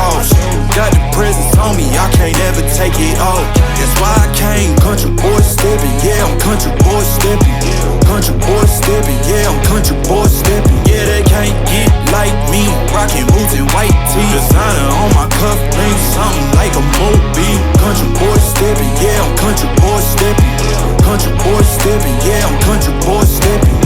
sauce. Got the presence on me, I can't ever take it off. That's why I came, country boy stepping, yeah, I'm country boy stepping. Country boy stepping, yeah, I'm country boy stepping. Yeah, they can't get like me, rocking boots and white tee. Designer on my cuff link, something like a movie. Country boy stepping, yeah, I'm country boy stepping. Country boy stepping, yeah, I'm country boy stepping.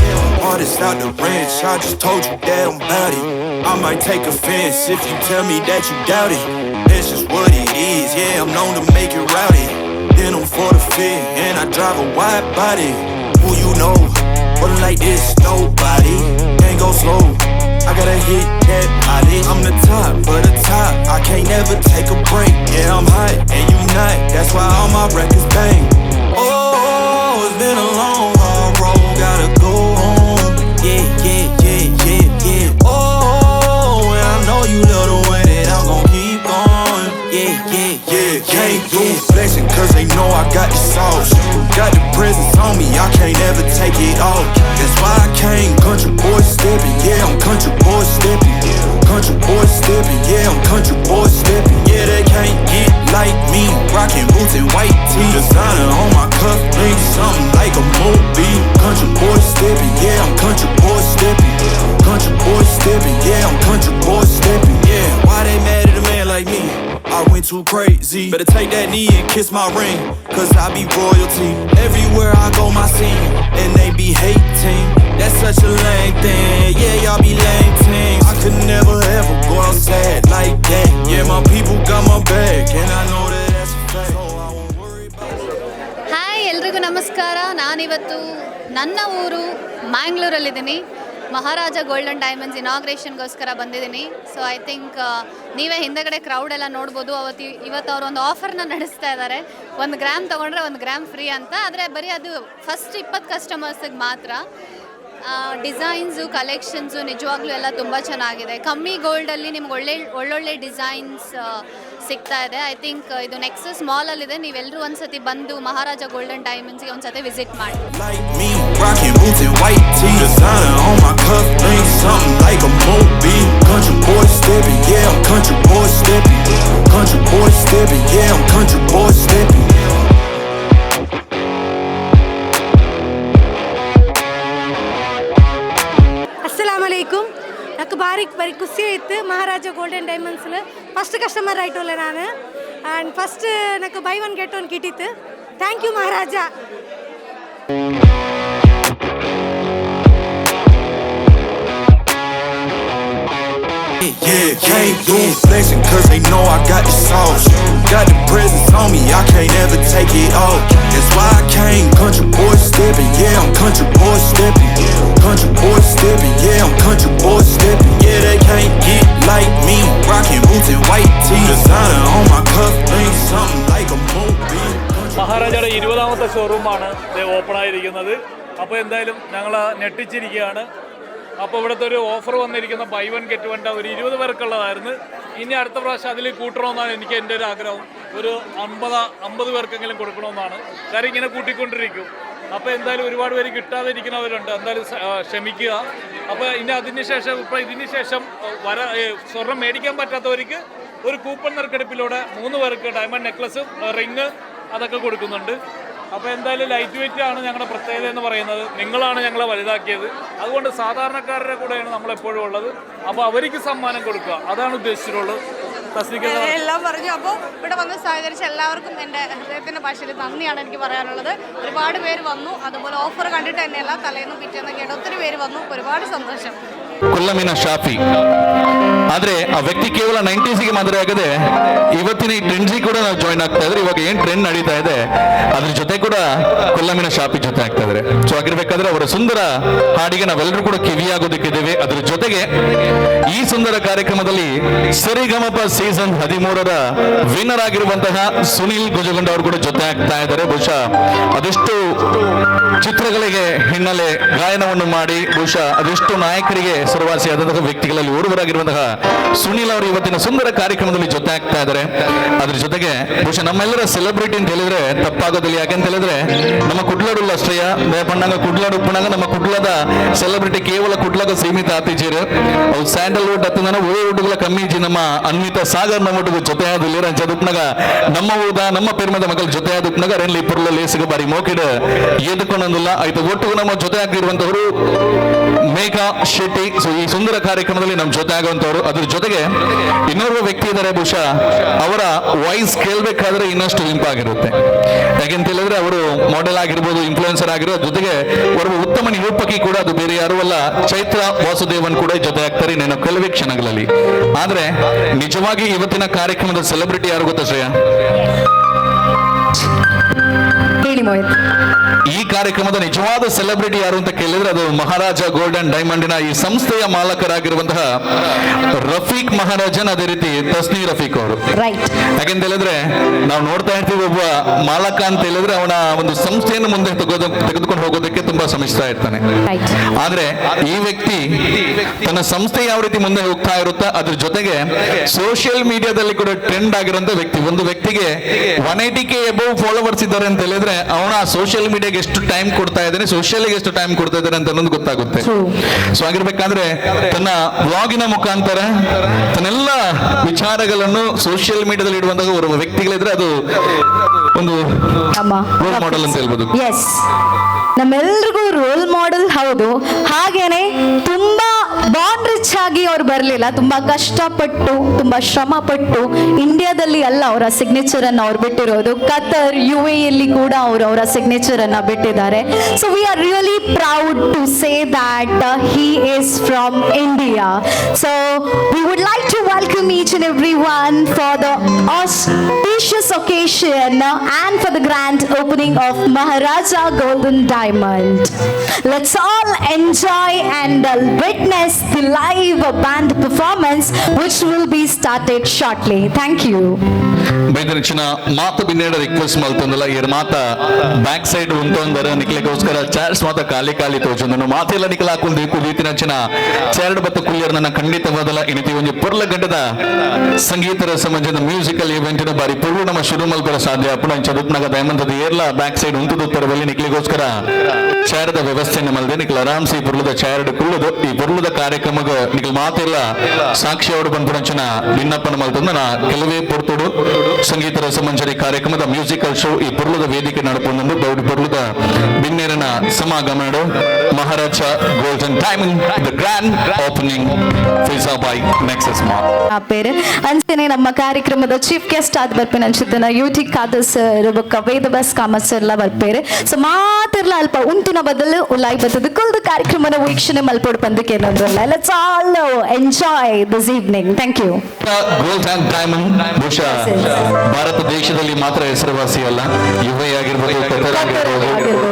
Artist out the ranch, I just told you that I'm bout it. I might take offense if you tell me that you doubt it. That's just what it is, yeah, I'm known to make it rowdy. Then I'm for the fit, and I drive a wide body. Who you know? Rolling like this, nobody. Can't go slow. I gotta hit that body. I'm the top of the top. I can't never take a break. Yeah, I'm hot and you not. That's why all my records bang. Oh, it's been a long, hard road. Gotta go home. Yeah. Oh, and I know you love the way that I'm gon' keep going. Yeah. Can't do flexing 'cause they know I got the sauce. Got the presence on me, I can't ever take it off. That's why I came, country boy stepping, yeah, I'm country boy stepping. Country boy stepping, yeah, I'm country boy stepping. Yeah, they can't get like me, rocking boots and white tee. Designer on my cuff link, something like a movie. Country boy stepping, yeah, I'm country boy stepping. Country boy stepping, yeah, I'm country boy stepping. Yeah, why they mad at a man like me? I went too crazy. Better take that knee and kiss my ring, 'cause I be royalty. Everywhere I go, my scene, and they be hating. That's such a lame thing. Yeah, y'all be lame teams. I could never ever go outside like that. Yeah, my people got my back, and I know that that's a fact. So I won't worry about it. Hi, ಎಲ್ರಿಗೂ ನಮಸ್ಕಾರ. ನಾನಿವತ್ತು ನನ್ನ ಊರು ಮ್ಯಾಂಗ್ಳೂರಲ್ಲಿದ್ದೀನಿ. ಮಹಾರಾಜ golden diamonds ಇನಾಗ್ರೇಷನ್ಗೋಸ್ಕರ ಬಂದಿದ್ದೀನಿ. ಸೊ I think ನೀವೇ ಹಿಂದಗಡೆ crowd ಎಲ್ಲ ನೋಡ್ಬೋದು. ಇವತ್ತು ಅವರು ಒಂದು ಆಫರ್ನ ನಡೆಸ್ತಾ ಇದ್ದಾರೆ, 1 ಗ್ರಾಮ್ ತೊಗೊಂಡ್ರೆ 1 ಗ್ರಾಮ್ ಫ್ರೀ ಅಂತ. ಆದರೆ ಬರೀ ಅದು ಫಸ್ಟ್ 20 ಕಸ್ಟಮರ್ಸಿಗೆ ಮಾತ್ರ. ಡಿಸೈನ್ಸು, ಕಲೆಕ್ಷನ್ಸು ನಿಜವಾಗ್ಲೂ ಎಲ್ಲ ತುಂಬ ಚೆನ್ನಾಗಿದೆ. ಕಮ್ಮಿ ಗೋಲ್ಡಲ್ಲಿ ನಿಮ್ಗೆ ಒಳ್ಳೊಳ್ಳೆ ಡಿಸೈನ್ಸ್ ಸಿಗ್ತಾ ಇದೆ. I think ಇದು ನೆಕ್ಸಸ್ ಮಾಲಲ್ಲಿದೆ. ನೀವೆಲ್ಲರೂ ಒಂದ್ಸತಿ ಬಂದು ಮಹಾರಾಜ ಗೋಲ್ಡನ್ ಡೈಮಂಡ್ಸ್ಗೆ ಒಂದ್ಸತಿ ವಿಸಿಟ್ ಮಾಡಿ. Like me, rocking boots and white tee. Designer on my cuff link, something like a movie. Country boy stepping, yeah, I'm country boy stepping. Country boy stepping, yeah, I'm country boy stepping. ಅಸ್ಸಲಾಮ್ ಅಲೈಕುಮ್. నాకు ಭಾರಿ ಭಾರಿ ಖುಷಿ ಆಯ್ತು. Maharaja golden ಡೈಮಂಡ್ಸ್ಲು first customer ಆಯ್ಟಲ್ಲ ನಾನು. And first నాకు buy one get one ಕಿಟ್ಟಿತ್ತು. Thank you Maharaja. Yeah, can't do flexing 'cause they know I got the sauce. Got the presence on me, I can't ever take it off. That's why I came, country boy stepping, yeah, I'm country boy stepping. Country boy stepping, yeah, I'm country boy stepping. Yeah, they can't get like me, rocking boots and white tee. Designer on my cuff link, something like a movie. മഹാരാജയുടെ 20-ാമത്തെ ഷോറൂമാണ് open ആയിരിക്കുന്നത്. അപ്പോൾ എന്തായാലും ഞങ്ങൾ ഞെട്ടിച്ചിരിക്കുകയാണ്. അപ്പോൾ ഇവിടുത്തെ ഒരു ഓഫർ വന്നിരിക്കുന്ന ബൈ വൺ ഗെറ്റ് വൺ ഒരു 20 പേർക്കുള്ളതായിരുന്നു. ഇനി അടുത്ത പ്രാവശ്യം അതിൽ കൂട്ടണമെന്നാണ് എനിക്ക് എൻ്റെ ഒരു ആഗ്രഹം. ഒരു 50 പേർക്കെങ്കിലും കൊടുക്കണമെന്നാണ്. കാര്യം ഇങ്ങനെ കൂട്ടിക്കൊണ്ടിരിക്കും. അപ്പോൾ എന്തായാലും ഒരുപാട് പേര് കിട്ടാതെ ഇരിക്കുന്നവരുണ്ട്. എന്തായാലും ക്ഷമിക്കുക. അപ്പോൾ ഇനി അതിന് ശേഷം, ഇപ്പോൾ ഇതിന് ശേഷം സ്വർണം മേടിക്കാൻ പറ്റാത്തവർക്ക് ഒരു കൂപ്പൺ നറുക്കെടുപ്പിലൂടെ മൂന്ന് പേർക്ക് ഡയമണ്ട് നെക്ലസും റിങ് അതൊക്കെ കൊടുക്കുന്നുണ്ട്. അപ്പോൾ എന്തായാലും ലൈറ്റ് വെയിറ്റ് ആണ് ഞങ്ങളുടെ പ്രത്യേകത എന്ന് പറയുന്നത്. നിങ്ങളാണ് ഞങ്ങളെ വലുതാക്കിയത്. അതുകൊണ്ട് സാധാരണക്കാരുടെ കൂടെയാണ് നമ്മളെപ്പോഴും ഉള്ളത്. അപ്പോൾ അവർക്ക് സമ്മാനം കൊടുക്കുക, അതാണ് ഉദ്ദേശിച്ചിട്ടുള്ളത്. തസ്നിക്ക് എന്താ? എല്ലാം പറഞ്ഞു. അപ്പോൾ ഇവിടെ വന്ന് സഹകരിച്ച എല്ലാവർക്കും എൻ്റെ ഹൃദയത്തിൻ്റെ ഭാഷയിൽ നന്ദിയാണ് എനിക്ക് പറയാനുള്ളത്. ഒരുപാട് പേര് വന്നു. അതുപോലെ ഓഫർ കണ്ടിട്ട് തന്നെയല്ല, തലേന്നും പിറ്റേന്നൊക്കെ ആയിട്ട് ഒത്തിരി പേര് വന്നു. ഒരുപാട് സന്തോഷം. ಕೊಲ್ಲಮಿನ ಶಾಫಿ. ಆದ್ರೆ ಆ ವ್ಯಕ್ತಿ ಕೇವಲ 90ಸ್ಗೆ ಮಾತ್ರ ಆಗದೆ ಇವತ್ತಿನ ಈ ಟ್ರೆಂಡ್ಸಿ ಕೂಡ ನಾವು ಜಾಯ್ನ್ ಆಗ್ತಾ ಇದ್ರೆ, ಇವಾಗ ಏನ್ ಟ್ರೆಂಡ್ ನಡೀತಾ ಇದೆ ಅದ್ರ ಜೊತೆ ಕೂಡ ಕೊಲ್ಲಮಿನ ಶಾಫಿ ಜೊತೆ ಆಗ್ತಾ ಇದ್ದಾರೆ. ಸೊ ಆಗಿರ್ಬೇಕಾದ್ರೆ ಅವರ ಸುಂದರ ಹಾಡಿಗೆ ನಾವೆಲ್ಲರೂ ಕೂಡ ಕಿವಿಯಾಗೋದಕ್ಕಿದ್ದೇವೆ. ಅದರ ಜೊತೆಗೆ ಈ ಸುಂದರ ಕಾರ್ಯಕ್ರಮದಲ್ಲಿ ಸರಿಗಮಪ ಸೀಸನ್ 13ರ ವಿನ್ನರ್ ಆಗಿರುವಂತಹ ಸುನಿಲ್ ಗುಜುಗುಂಡ ಅವರು ಕೂಡ ಜೊತೆ ಆಗ್ತಾ ಇದ್ದಾರೆ. ಬಹುಶಃ ಅದೆಷ್ಟು ಚಿತ್ರಗಳಿಗೆ ಹಿನ್ನೆಲೆ ಗಾಯನವನ್ನು ಮಾಡಿ, ಬಹುಶಃ ಅದೆಷ್ಟು ನಾಯಕರಿಗೆ ಹೆಸರುವಾಸಿಯಾದಂತಹ ವ್ಯಕ್ತಿಗಳಲ್ಲಿ ಒಬ್ಬರಾಗಿರುವಂತಹ ಸುನಿಲ್ ಅವರು ಇವತ್ತಿನ ಸುಂದರ ಕಾರ್ಯಕ್ರಮದಲ್ಲಿ ಜೊತೆ ಆಗ್ತಾ ಇದ್ದಾರೆ. ಅದ್ರ ಜೊತೆಗೆ ಬಹುಶಃ ನಮ್ಮೆಲ್ಲರ ಸೆಲೆಬ್ರಿಟಿ ಅಂತ ಹೇಳಿದ್ರೆ ತಪ್ಪಾಗೋದಿಲ್ಲ. ಯಾಕೆಂತ ಹೇಳಿದ್ರೆ ನಮ್ಮ ಕುಡ್ಲಡುಲ್ಲ ಅಷ್ಟೇಯ ಪಣ್ಣಾಗ ಕುಡ್ಲಾಡು ಉಪ್ಪಣಾಗ ನಮ್ಮ ಕುಡ್ಲದ ಸೆಲೆಬ್ರಿಟಿ ಕೇವಲ ಕುಡ್ಲಗ ಸೀಮಿತ ಆತಿಜೀರು. ಅವು ಸ್ಯಾಂಡಲ್ವುಡ್ ಅತ್ತ ಊಡುಗಳ ಕಮ್ಮಿ ಇಜ್ಜಿ. ನಮ್ಮ ಅನ್ವಿತಾ ಸಾಗರ್ ನಮ್ಮ ಜೊತೆ ಆದಿಲ್ಲ ಅಂಚದುಪ್ನಾಗ ನಮ್ಮ ಊದ ನಮ್ಮ ಪೆರ್ಮದ ಮಕ್ಕಳ ಜೊತೆ ಆದುಪ್ನಾಗ ರೆನ್ಲಿ ಪುರ್ಲ ಲೇಸಿಗೆ ಬಾರಿ ಮೋಕಿಡ್ ಎದ್ಕೊಂಡೊಂದಿಲ್ಲ ಆಯ್ತು. ಒಟ್ಟಿಗೆ ನಮ್ಮ ಜೊತೆ ಆಗಿರುವಂತವರು ಮೇಘಾ ಶೆಟ್ಟಿ. ಸೊ ಈ ಸುಂದರ ಕಾರ್ಯಕ್ರಮದಲ್ಲಿ ನಮ್ಮ ಜೊತೆ ಆಗುವಂತವರು. ಅದ್ರ ಜೊತೆಗೆ ಇನ್ನೋರ್ವ ವ್ಯಕ್ತಿ ಇದ್ದಾರೆ. ಬಹುಶಃ ಅವರ ವಾಯ್ಸ್ ಕೇಳಬೇಕಾದ್ರೆ ಇನ್ನಷ್ಟು ಇಂಪಾಗಿರುತ್ತೆ. ಯಾಕೆಂತ ಹೇಳಿದ್ರೆ ಅವರು ಮಾಡೆಲ್ ಆಗಿರ್ಬೋದು, ಇನ್ಫ್ಲೂಯೆನ್ಸರ್ ಆಗಿರೋ ಜೊತೆಗೆ ಅವರು ಉತ್ತಮ ನಿರೂಪಕಿ ಕೂಡ. ಅದು ಬೇರೆ ಯಾರು ಅಲ್ಲ, ಚೈತ್ರ ವಾಸುದೇವನ್ ಕೂಡ ಜೊತೆ ಆಗ್ತಾರೆ ಇನ್ನೇನು ಕೆಲವೇ ಕ್ಷಣಗಳಲ್ಲಿ. ಆದ್ರೆ ನಿಜವಾಗಿ ಇವತ್ತಿನ ಕಾರ್ಯಕ್ರಮದ ಸೆಲೆಬ್ರಿಟಿ ಯಾರು ಗೊತ್ತಾ ಶ್ರೇಯಾ? ಹೇಳಿ ಮೋಹಿತ್. ಈ ಕಾರ್ಯಕ್ರಮದ ನಿಜವಾದ ಸೆಲೆಬ್ರಿಟಿ ಯಾರು ಅಂತ ಕೇಳಿದ್ರೆ ಅದು ಮಹಾರಾಜ ಗೋಲ್ಡ್ ಅಂಡ್ ಡೈಮಂಡಿನ ಈ ಸಂಸ್ಥೆಯ ಮಾಲಕರಾಗಿರುವಂತಹ ರಫೀಕ್ ಮಹಾರಾಜನ್, ಅದೇ ರೀತಿ ತಸ್ನಿ ರಫೀಕ್ ಅವರು. ಯಾಕೆಂತ ಹೇಳಿದ್ರೆ ನಾವು ನೋಡ್ತಾ ಇರ್ತೀವಿ, ಒಬ್ಬ ಮಾಲಕ ಅಂತ ಹೇಳಿದ್ರೆ ಅವನ ಒಂದು ಸಂಸ್ಥೆಯನ್ನು ಮುಂದೆ ತೆಗೆದುಕೊಂಡು ಹೋಗೋದಕ್ಕೆ ತುಂಬಾ ಶ್ರಮಿಸ್ತಾ ಇರ್ತಾನೆ. ಆದ್ರೆ ಈ ವ್ಯಕ್ತಿ ತನ್ನ ಸಂಸ್ಥೆ ಯಾವ ರೀತಿ ಮುಂದೆ ಹೋಗ್ತಾ ಇರುತ್ತಾ ಅದ್ರ ಜೊತೆಗೆ ಸೋಷಿಯಲ್ ಮೀಡಿಯಾದಲ್ಲಿ ಕೂಡ ಟ್ರೆಂಡ್ ಆಗಿರುವಂತ ವ್ಯಕ್ತಿ. ಒಂದು ವ್ಯಕ್ತಿಗೆ 180K above followers ಇದ್ದಾರೆ ಅಂತ ಹೇಳಿದ್ರೆ ಅವನ ಸೋಷಿಯಲ್ ಮೀಡಿಯಾಗೆ ಎಷ್ಟು ಟೈಮ್ ಕೊಡ್ತಾ ಇದ್ದಾನೆ, ಸೋಷಿಯಲ್ ಎಷ್ಟು ಟೈಮ್ ಕೊಡ್ತಾ ಇದ್ದಾನೆ ಅಂತ ಅನ್ನೋದು ಗೊತ್ತಾಗುತ್ತೆ. ಸೊ ಆಗಿರ್ಬೇಕಾದ್ರೆ ತನ್ನ ವ್ಲಾಗಿನ ಮುಖಾಂತರ ತನ್ನೆಲ್ಲ ವಿಚಾರಗಳನ್ನು ಸೋಷಿಯಲ್ ಮೀಡಿಯಾದಲ್ಲಿ ಇಡುವಂತಹ ಒಬ್ಬ ವ್ಯಕ್ತಿಗಳಿದ್ರೆ ಅದು ಒಂದು ರೋಲ್ ಮಾಡೆಲ್ ಅಂತ ಹೇಳ್ಬೋದು. ಎಸ್, ನಮ್ಮೆಲ್ರಿಗೂ ರೋಲ್ ಮಾಡೆಲ್ ಹೌದು. ಹಾಗೇನೆ ತುಂಬಾ ಬಾರ್ನ್ ರಿಚ್ ಆಗಿ ಅವ್ರು ಬರಲಿಲ್ಲ, ತುಂಬಾ ಕಷ್ಟಪಟ್ಟು ತುಂಬಾ ಶ್ರಮ ಪಟ್ಟು ಇಂಡಿಯಾದಲ್ಲಿ ಅಲ್ಲ ಅವರ ಸಿಗ್ನೇಚರ್ ಅನ್ನು ಅವ್ರು ಬಿಟ್ಟಿರೋದು, ಕತರ್, ಯುಎಇಯಲ್ಲಿ ಕೂಡ ಅವರು ಅವರ ಸಿಗ್ನೇಚರ್ ಅನ್ನ ಬಿಟ್ಟಿದ್ದಾರೆ. So we are really proud to say that he is from India. So we would like to welcome each and every one for the auspicious occasion and for the grand opening of Maharaja Golden Diamond. Let's all enjoy and witness the live band performance, which will be started shortly. Thank you. ಬೈದರಿಚಿನ ಮಾತು ಬಿನ್ನೇಡ request ಮಲ್ತೊಂದಲ್ಲ, ಇರ್ ಮಾತ back side ಉಂಟೊಂದರ ನಿಕ್ಲೆಗೋಸ್ಕರ chairs ಮಾತ ಖಾಲಿ ಖಾಲಿ ತೋಚೊಂದನು ಮಾತೆಲ್ಲ ನಿಕ್ಲ ಹಾಕೊಂಡು ಕುದೀತಿನಂಚಿನ chaired ಬತ್ತ ಕುಲ್ಲಿಯರ್ ನನ್ನ ಖಂಡಿತವಾದಲ್ಲ. ಇನಿತಿ ಒಂಜಿ ಪೊರ್ಲ ಗಂಟದ ಸಂಗೀತರ ಸಂಬಂಧದ ಮ್ಯೂಸಿಕಲ್ ಇವೆಂಟ್ ಬಾರಿ ಪೊರ್ಲು ನಮ್ಮ ಶುರು ಮಲ್ಪರ ಸಾಧ್ಯ ಅಪ್ಪು. ಅಂಚ ದುಪ್ನಗ ದಯಮಂತದ ಏರ್ಲ ಬ್ಯಾಕ್ ಸೈಡ್ ಉಂಟುದು ಪರವಲ್ಲಿ ನಿಕ್ಲಿಗೋಸ್ಕರ ಚೇರ್ದ ವ್ಯವಸ್ಥೆಯನ್ನು ಮಲ್ದೆ ನಿಕ್ಲ ಆರಾಮ್ಸೆ ಈ ಪೊರ್ಲುದ ಚೇರ್ಡ್ ಕುಳ್ಳುದು ಈ ಪೊರ್ಲುದ ಕಾರ್ಯಕ್ರಮದ ನಿಕ್ಲ ಮಾತೆಲ್ಲ ಸಾಕ್ಷಿ ಅವರು ಬಂದ್ಪುರಂಚಿನ ವಿನ್ನಪ್ಪನ ಮಲ್ತಂದ ಕೆಲವೇ ಪೊರ್ತುಡು ಸಂಗೀತ ರಸಮಂಜರಿ ಕಾರ್ಯಕ್ರಮದ ಮ್ಯೂಸಿಕಲ್ ಶೋ ಈ ಪೊರ್ಲುದ ವೇದಿಕೆ ನಡಪೊಂದು ದೌಡ್ ಪೊರ್ಲುದ ಬಿನ್ನೇರನ ಸಮಾಗಮನಡು Maharaja Golden Diamond, the grand opening, Fiza by Nexus Mall. ಆ ಪೇರು ಅಂಚನೆ ನಮ್ಮ ಕಾರ್ಯಕ್ರಮದ ಚೀಫ್ ಗೆಸ್ಟ್ ಆದ್ ಬರ್ಪೇನೆ ಅನ್ಸುತ್ತೆ ಯುಟಿ ಖಾದರ್ ಸರ್ ಬೊಕ್ಕ ವೇದ ಬಸ್ ಕಾಮತ್ ಸರ್ ಎಲ್ಲ ಬರ್ಪೇರು. ಸೊ ಮಾತಿರ್ಲ ಅಲ್ಪ ಉಂತುನ ಬದಲು ಉಲಾಯ್ ಬತ್ತದ ಕುಲ್ದು ಕಾರ್ಯಕ್ರಮದ ವೀಕ್ಷಣೆ ಮಲ್ಪೊಡು ಪಂದಕ್ಕೆ ಏನೊಂದಲ್ಲ. Let's all enjoy this evening. Thank you. Gold and Diamond ಬಹುಶಃ ಭಾರತ ದೇಶದಲ್ಲಿ ಮಾತ್ರ ಹೆಸರುವಾಸಿ ಅಲ್ಲ, ಯುಎ ಆಗಿರ್ಬೋದು, ಕತರ್ ಆಗಿರ್ಬೋದು.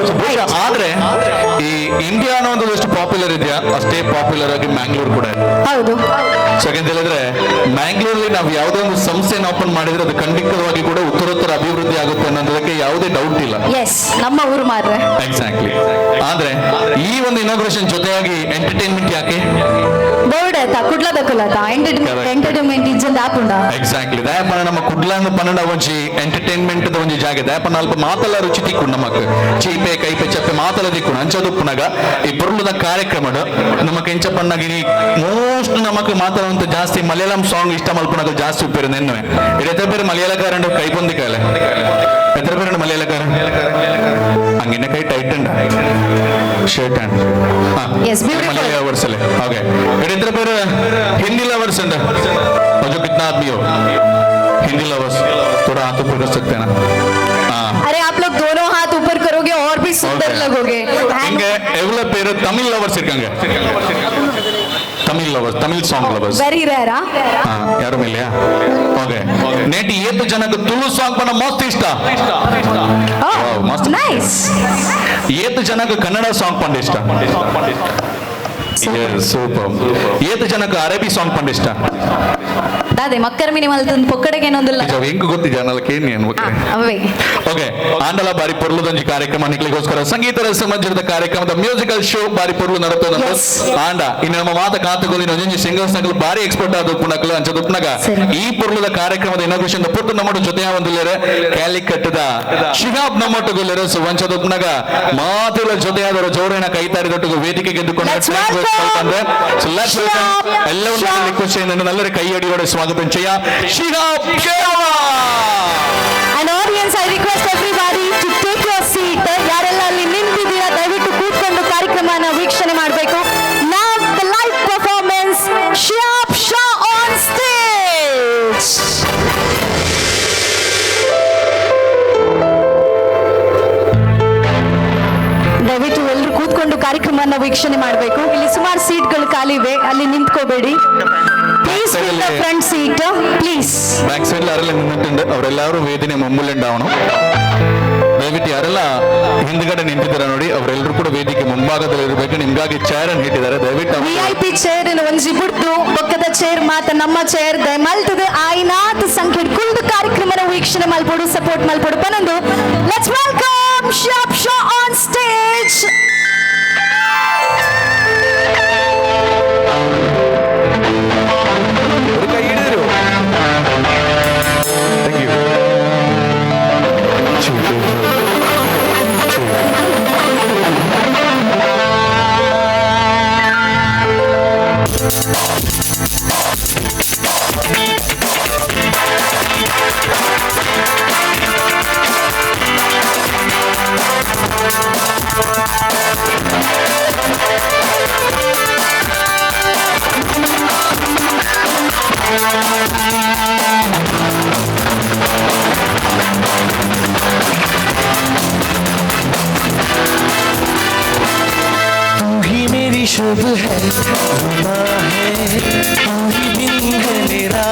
So, ಬಹುಶಃ ಆದ್ರೆ ಈ ಇಂಡಿಯಾ ಅನ್ನೋ ಒಂದು ಎಷ್ಟು ಪಾಪ್ಯುಲರ್ ಇದೆಯಾ ಅಷ್ಟೇ ಪಾಪ್ಯುಲರ್ ಆಗಿ ಮ್ಯಾಂಗ್ಳೂರ್ ಕೂಡ ಇದೆ. ಸೊ ಯಾಕಂತ ಹೇಳಿದ್ರೆ ಮ್ಯಾಂಗ್ಳೂರಲ್ಲಿ ನಾವು ಯಾವುದೋ ಒಂದು ಸಂಸ್ಥೆಯನ್ನು ಓಪನ್ ಮಾಡಿದ್ರೆ ಅದು ಖಂಡಿತವಾಗಿ ಕೂಡ ಉತ್ತರೋತ್ತರ ಅಭಿವೃದ್ಧಿ ಆಗುತ್ತೆ ಅನ್ನೋದಕ್ಕೆ ಯಾವುದೇ ಡೌಟ್ ಇಲ್ಲ. ಎಸ್, ನಮ್ಮ ಊರು ಮಾರ್ರೆ. ಎಕ್ಸಾಕ್ಟ್ಲಿ. ಆದ್ರೆ ಈ ಒಂದು ಇನಾಗ್ರೇಷನ್ ಜೊತೆಯಾಗಿ ಎಂಟರ್ಟೈನ್ಮೆಂಟ್ ಯಾಕೆ? ಬೋರ್ಡ್ ಆಯ್ತಾ ಕುಡ್ಲದ ಕುಲತ ಎಂಟರ್ಟೈನ್ಮೆಂಟ್ ಇಜ್ಜಂದ ಆಪುಂಡ. ಎಕ್ಸಾಕ್ಟ್ಲಿ. ದಯಪನ ನಮ್ಮ ಕುಡ್ಲಾಂದ ಪನ್ನಡ ಒಂಜಿ ಎಂಟರ್ಟೈನ್ಮೆಂಟ್ ಒಂಜಿ ಜಾಗ. ದಯಪನ ಅಲ್ಪ ಮಾತಲ್ಲ ರುಚಿ ತಿಕ್ಕು ನಮಕ್ ಚೀಪೆ ಕೈಪೆ ಚಪ್ಪೆ ಮಾತಲ್ಲ ತಿಕ್ಕು ಅಂಚದುಪ್ಪುನಗ ಈ ಪೊರ್ಲುದ ಕಾರ್ಯಕ್ರಮ ನಮಕ್ ಎಂಚ ಪಣ್ಣಗಿನಿ ಮೋಸ್ಟ್ ನಮಕ್ ಮಾತಾಡುವಂತ ಜಾಸ್ತಿ ಮಲಯಾಳಂ ಸಾಂಗ್ ಇಷ್ಟ ಮಲ್ಪುನಗ ಜಾಸ್ತಿ ಉಪ್ಪಿರು ನೆನ್ನುವೆ. ಎത്ര പേര് മലയാളക്കാരുണ്ട്? കൈ പൊന്തിക്കാಲೆ. എത്ര പേരുണ്ട് മലയാളക്കാരൻ? അങ്ങനെ കൈ ടൈറ്റ് ഉണ്ട് ഷർട്ട് ആണ്. Yes, beautiful. Malayali lovers അല്ലേ? ഓക്കെ. ഇവിടെ എത്ര പേര് ഹിന്ദി ലവേഴ്സ് ഉണ്ട്? और जो कितना आदमी हो हिंदी लवर्स, थोड़ा हाथ ऊपर कर सकते हैं ना? हाँ. अरे, आप लोग दोनों हाथ ऊपर करोगे और भी सुंदर Okay. लगोगे. இங்க எவ்வளவு பேரு தமிழ் லவர்ஸ் இருக்காங்க? Tamil lovers, Tamil song lovers? Very rare. ಯಾರು இல்லையா? ಓಕೆ. ನೇಟಿ ಏತು ಜನಕ್ಕೆ ತುಳು ಸಾಂಗ್ ಪಂಡ ಮಸ್ತ್ ಇಷ್ಟ? Wow, ಮಸ್ತ್. ನೈಸ್. ಏತು ಜನಕ್ಕೆ ಕನ್ನಡ ಸಾಂಗ್ ಪಂಡ ಇಷ್ಟ? ಸೂಪರ್. ಏತು ಜನಕ್ಕೆ ಅರೇಬಿ ಸಾಂಗ್ ಪಂಡ ಇಷ್ಟ? ದಾದೆ ಮಕ್ಕರ ಮಿನಿ ಮಲ್ತಂದು ಪೊಕ್ಕಡೆಗೆ ಏನೊಂದಿಲ್ಲ. ಎಂಕು ಗೊತ್ತಿದೆ ಅನ್ನಲಕ್ಕೆ ಏನು. ಅವೇ. ಓಕೆ, ಆಂಡಲ ಬಾರಿ ಪೊರ್ಲುದೊಂಜಿ ಕಾರ್ಯಕ್ರಮ ನಿಕ್ಲಿಗೋಸ್ಕರ ಸಂಗೀತ ರಸಮಂಜರದ ಕಾರ್ಯಕ್ರಮದ ಮ್ಯೂಸಿಕಲ್ ಶೋ ಬಾರಿ ಪೊರ್ಲು ನಡತದ. ಆಂಡ ಇನ್ನು ನಮ್ಮ ಮಾತ ಕಾತುಗೊಲಿನ ಒಂಜೊಂಜಿ ಸಿಂಗರ್ಸ್ ನಕಲು ಬಾರಿ ಎಕ್ಸ್ಪರ್ಟ್ ಆದ ಉಪ್ಪುನಕಲು. ಅಂಚ ಉಪ್ಪುನಗ ಈ ಪೊರ್ಲುದ ಕಾರ್ಯಕ್ರಮದ ಇನಾಗ್ರೇಷನ್ ಪೊರ್ತು ನಮ್ಮೊಟ್ಟು ಜೊತೆ ಒಂದಿಲ್ಲೇರೆ ಕ್ಯಾಲಿಕಟ್ಟದ ಶಿಹಾಬ್ ನಮ್ಮೊಟ್ಟುಗುಲ್ಲೇರೆ. ಸೊ ಅಂಚದ ಉಪ್ಪುನಗ ಮಾತೆಲ್ಲ ಜೊತೆಯಾದವರು ಜೋರೇನ ಕೈತಾರಿದೊಟ್ಟಿಗೆ ವೇದಿಕೆ ಗೆದ್ದುಕೊಂಡು. Let's welcome Shihab. ಎಲ್ಲವನ್ನೂ ರಿಕ್ವೆಸ್ಟ್ ನಲ್ಲರ ಕೈಯಡಿಯೋಡೆ ಸ್ವಾಗತ ചെയ്യ Shihab Kerala. And audience, I request everybody to take your seat. ಯಾರೆಲ್ಲ ಅಲ್ಲಿ ನಿಂತಿದ್ದೀರಾ, ದಯವಿಟ್ಟು ಕೂತ್ಕೊಂಡು ಕಾರ್ಯಕ್ರಮನ ವೀಕ್ಷಣೆ ಮಾಡಬೇಕು. Now the live performance, Shihab Shah on stage. ದಯವಿಟ್ಟು ಎಲ್ಲರೂ ಕೂತ್ಕೊಂಡು ಕಾರ್ಯಕ್ರಮನ ವೀಕ್ಷಣೆ ಮಾಡಬೇಕು. ಇಲ್ಲಿ ಸುಮಾರು ಸೀಟ್ಗಳು ಖಾಲಿ ಇವೆ, ಅಲ್ಲಿ ನಿಂತ್ಕೋಬೇಡಿ. Please fill the front seat, please. Back സൈഡിൽ ആരെല്ലാം നിന്നിട്ടുണ്ട്, ಅವರೆಲ್ಲರೂ ವೇದಿನೆ ಮುಂಬುಲೆಂಡಾವನು. ದಯವಿಟ್ಟು ಯಾರೆಲ್ಲ ಹಿಂದ್ಗಡೆ ನಿಂತಿದ್ದಾರೆ ನೋಡಿ, ಅವರೆಲ್ಲರೂ ಕೂಡ ವೇದಿಕೆ ಮುಂಭಾಗದಲ್ಲಿ ಇರಬೇಕು. ನಿಮ್ಗಾಗಿ ಚೇರ್ ಅನ್ನು ಇಟ್ಟಿದ್ದಾರೆ, ದಯವಿಟ್ಟು ವಿಐಪಿ ಚೇರ್ ಒಂಜಿ ಬುಡ್ದು ಬೊಕ್ಕದ ಚೇರ್ ಮಾತ ನಮ್ಮ ಚೇರ್ ದಯಮಲ್ತದ ಆಯ್ನಾತ್ ಸಂಖ್ಯೆ ಕುಲ್ದು ಕಾರ್ಯಕ್ರಮನ ವೀಕ್ಷಣೆ ಮಲ್ಪೊಡು, ಸಪೋರ್ಟ್ ಮಲ್ಪೊಡು ಪನೊಂದು. Let's welcome Shihab Shah on stage. ഒരു കൈ തരൂ. Thank you. तू ही मेरी शब है, जुमा है, तू ही दिन है मेरा,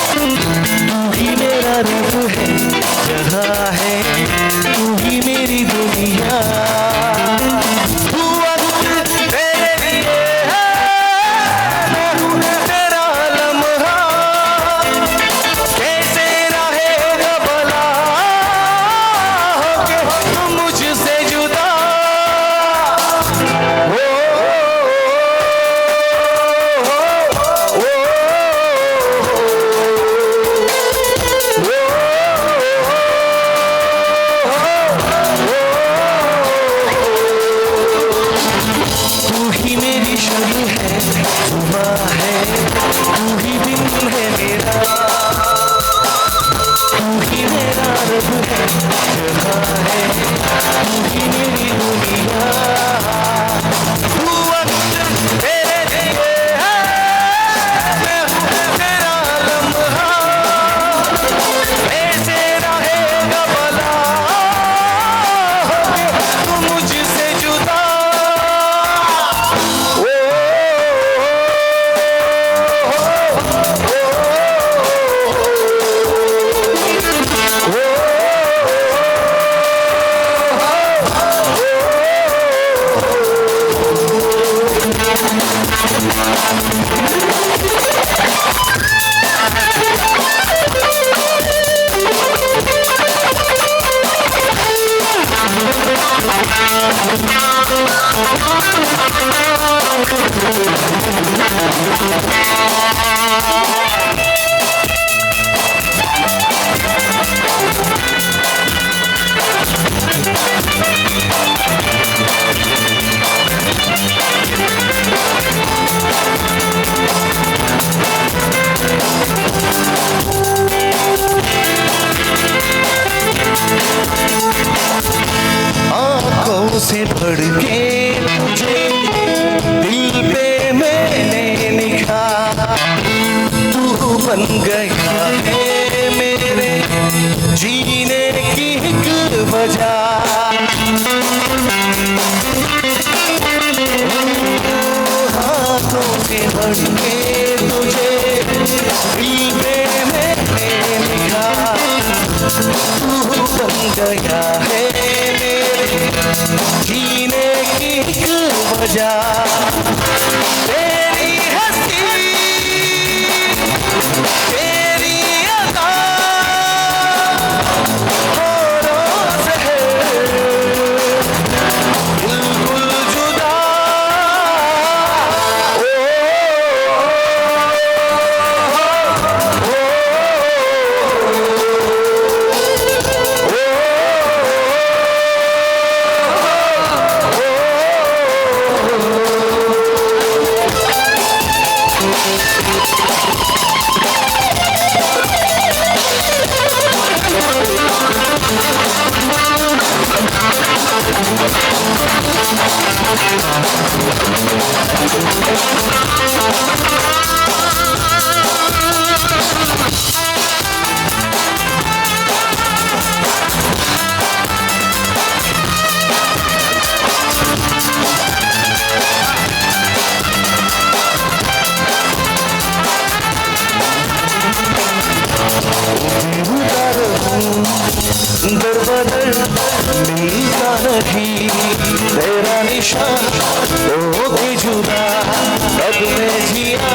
तू ही मेरा रब है, जहाँ है, तू ही मेरी दुनिया। तू वक्त तेरे लिए है, मैं हूँ तेरा लम्हा, कैसे रहेगा भला होके तू मुझसे जुदा। ओ ओ तू ही मेरी शब है, जुमा है, तू ही दिन है मेरा, तू ही मेरा रब है, जहाँ है, तू ही मेरी दुनिया। तू वक्त तेरे लिए है, मैं हूँ तेरा लम्हा, कैसे रहेगा भला होके तू मुझसे जुदा। ओ आंखों से बढ़ के तुझे दिल पे मैंने लिखा, तू बन गया है मेरे जीने की एक वजह। हाथों से बढ़ के तुझे दिल पे मैंने लिखा, तू बन गया है मेरे जीने की एक वजह। तेरी हंसी दर बदर मिलता नहीं तेरा निशान ओ के जुदा अब मैं जिया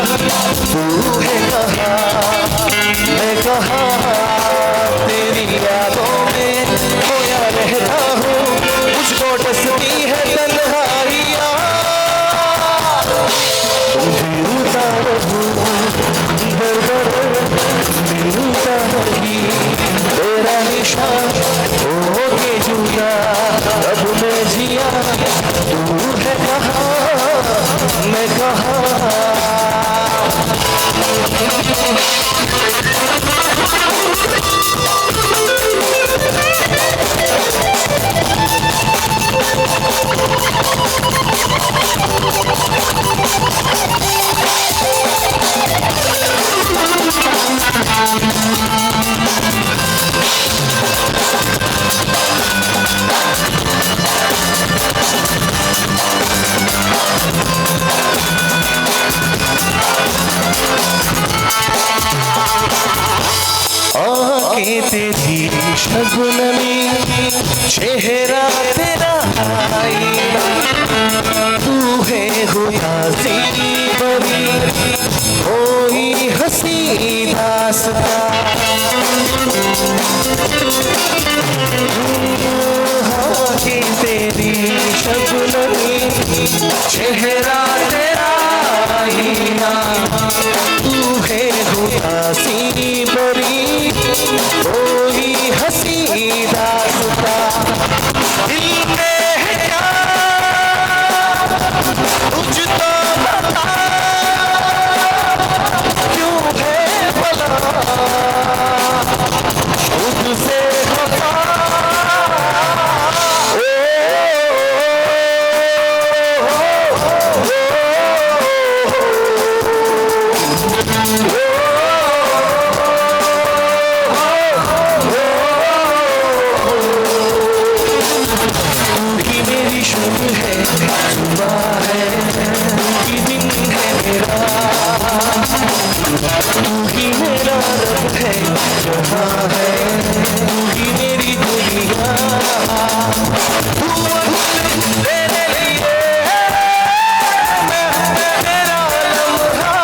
तू है कहाँ मैं कहाँ तेरी यादों में खोया रहता हूँ मुझको डसती है तन्हाइयाँ मिलता रहूँ दर बदर मिलता नहीं तेरा निशान ओ के जुदा अब मैं जिया तू है कहाँ मैं कहाँ। आंखें तेरी शबनमी चेहरा तेरा आईना तू है खुदा सी बड़ी कोई हंसी दास्तां आंखें तेरी शबनमी चेहरा तेरा आईना तू है खुदा सी बड़ी कोई हंसी दास्तां दिल में है क्या तुझको बता क्यों है भला तुझसे खफा तू ही मेरी शब है सुबह है तू ही दिन है मेरा तू ही मेरा रब है जहाँ है तू ही मेरी दुनिया तू तेरे लिए मैं तेरा लम्हा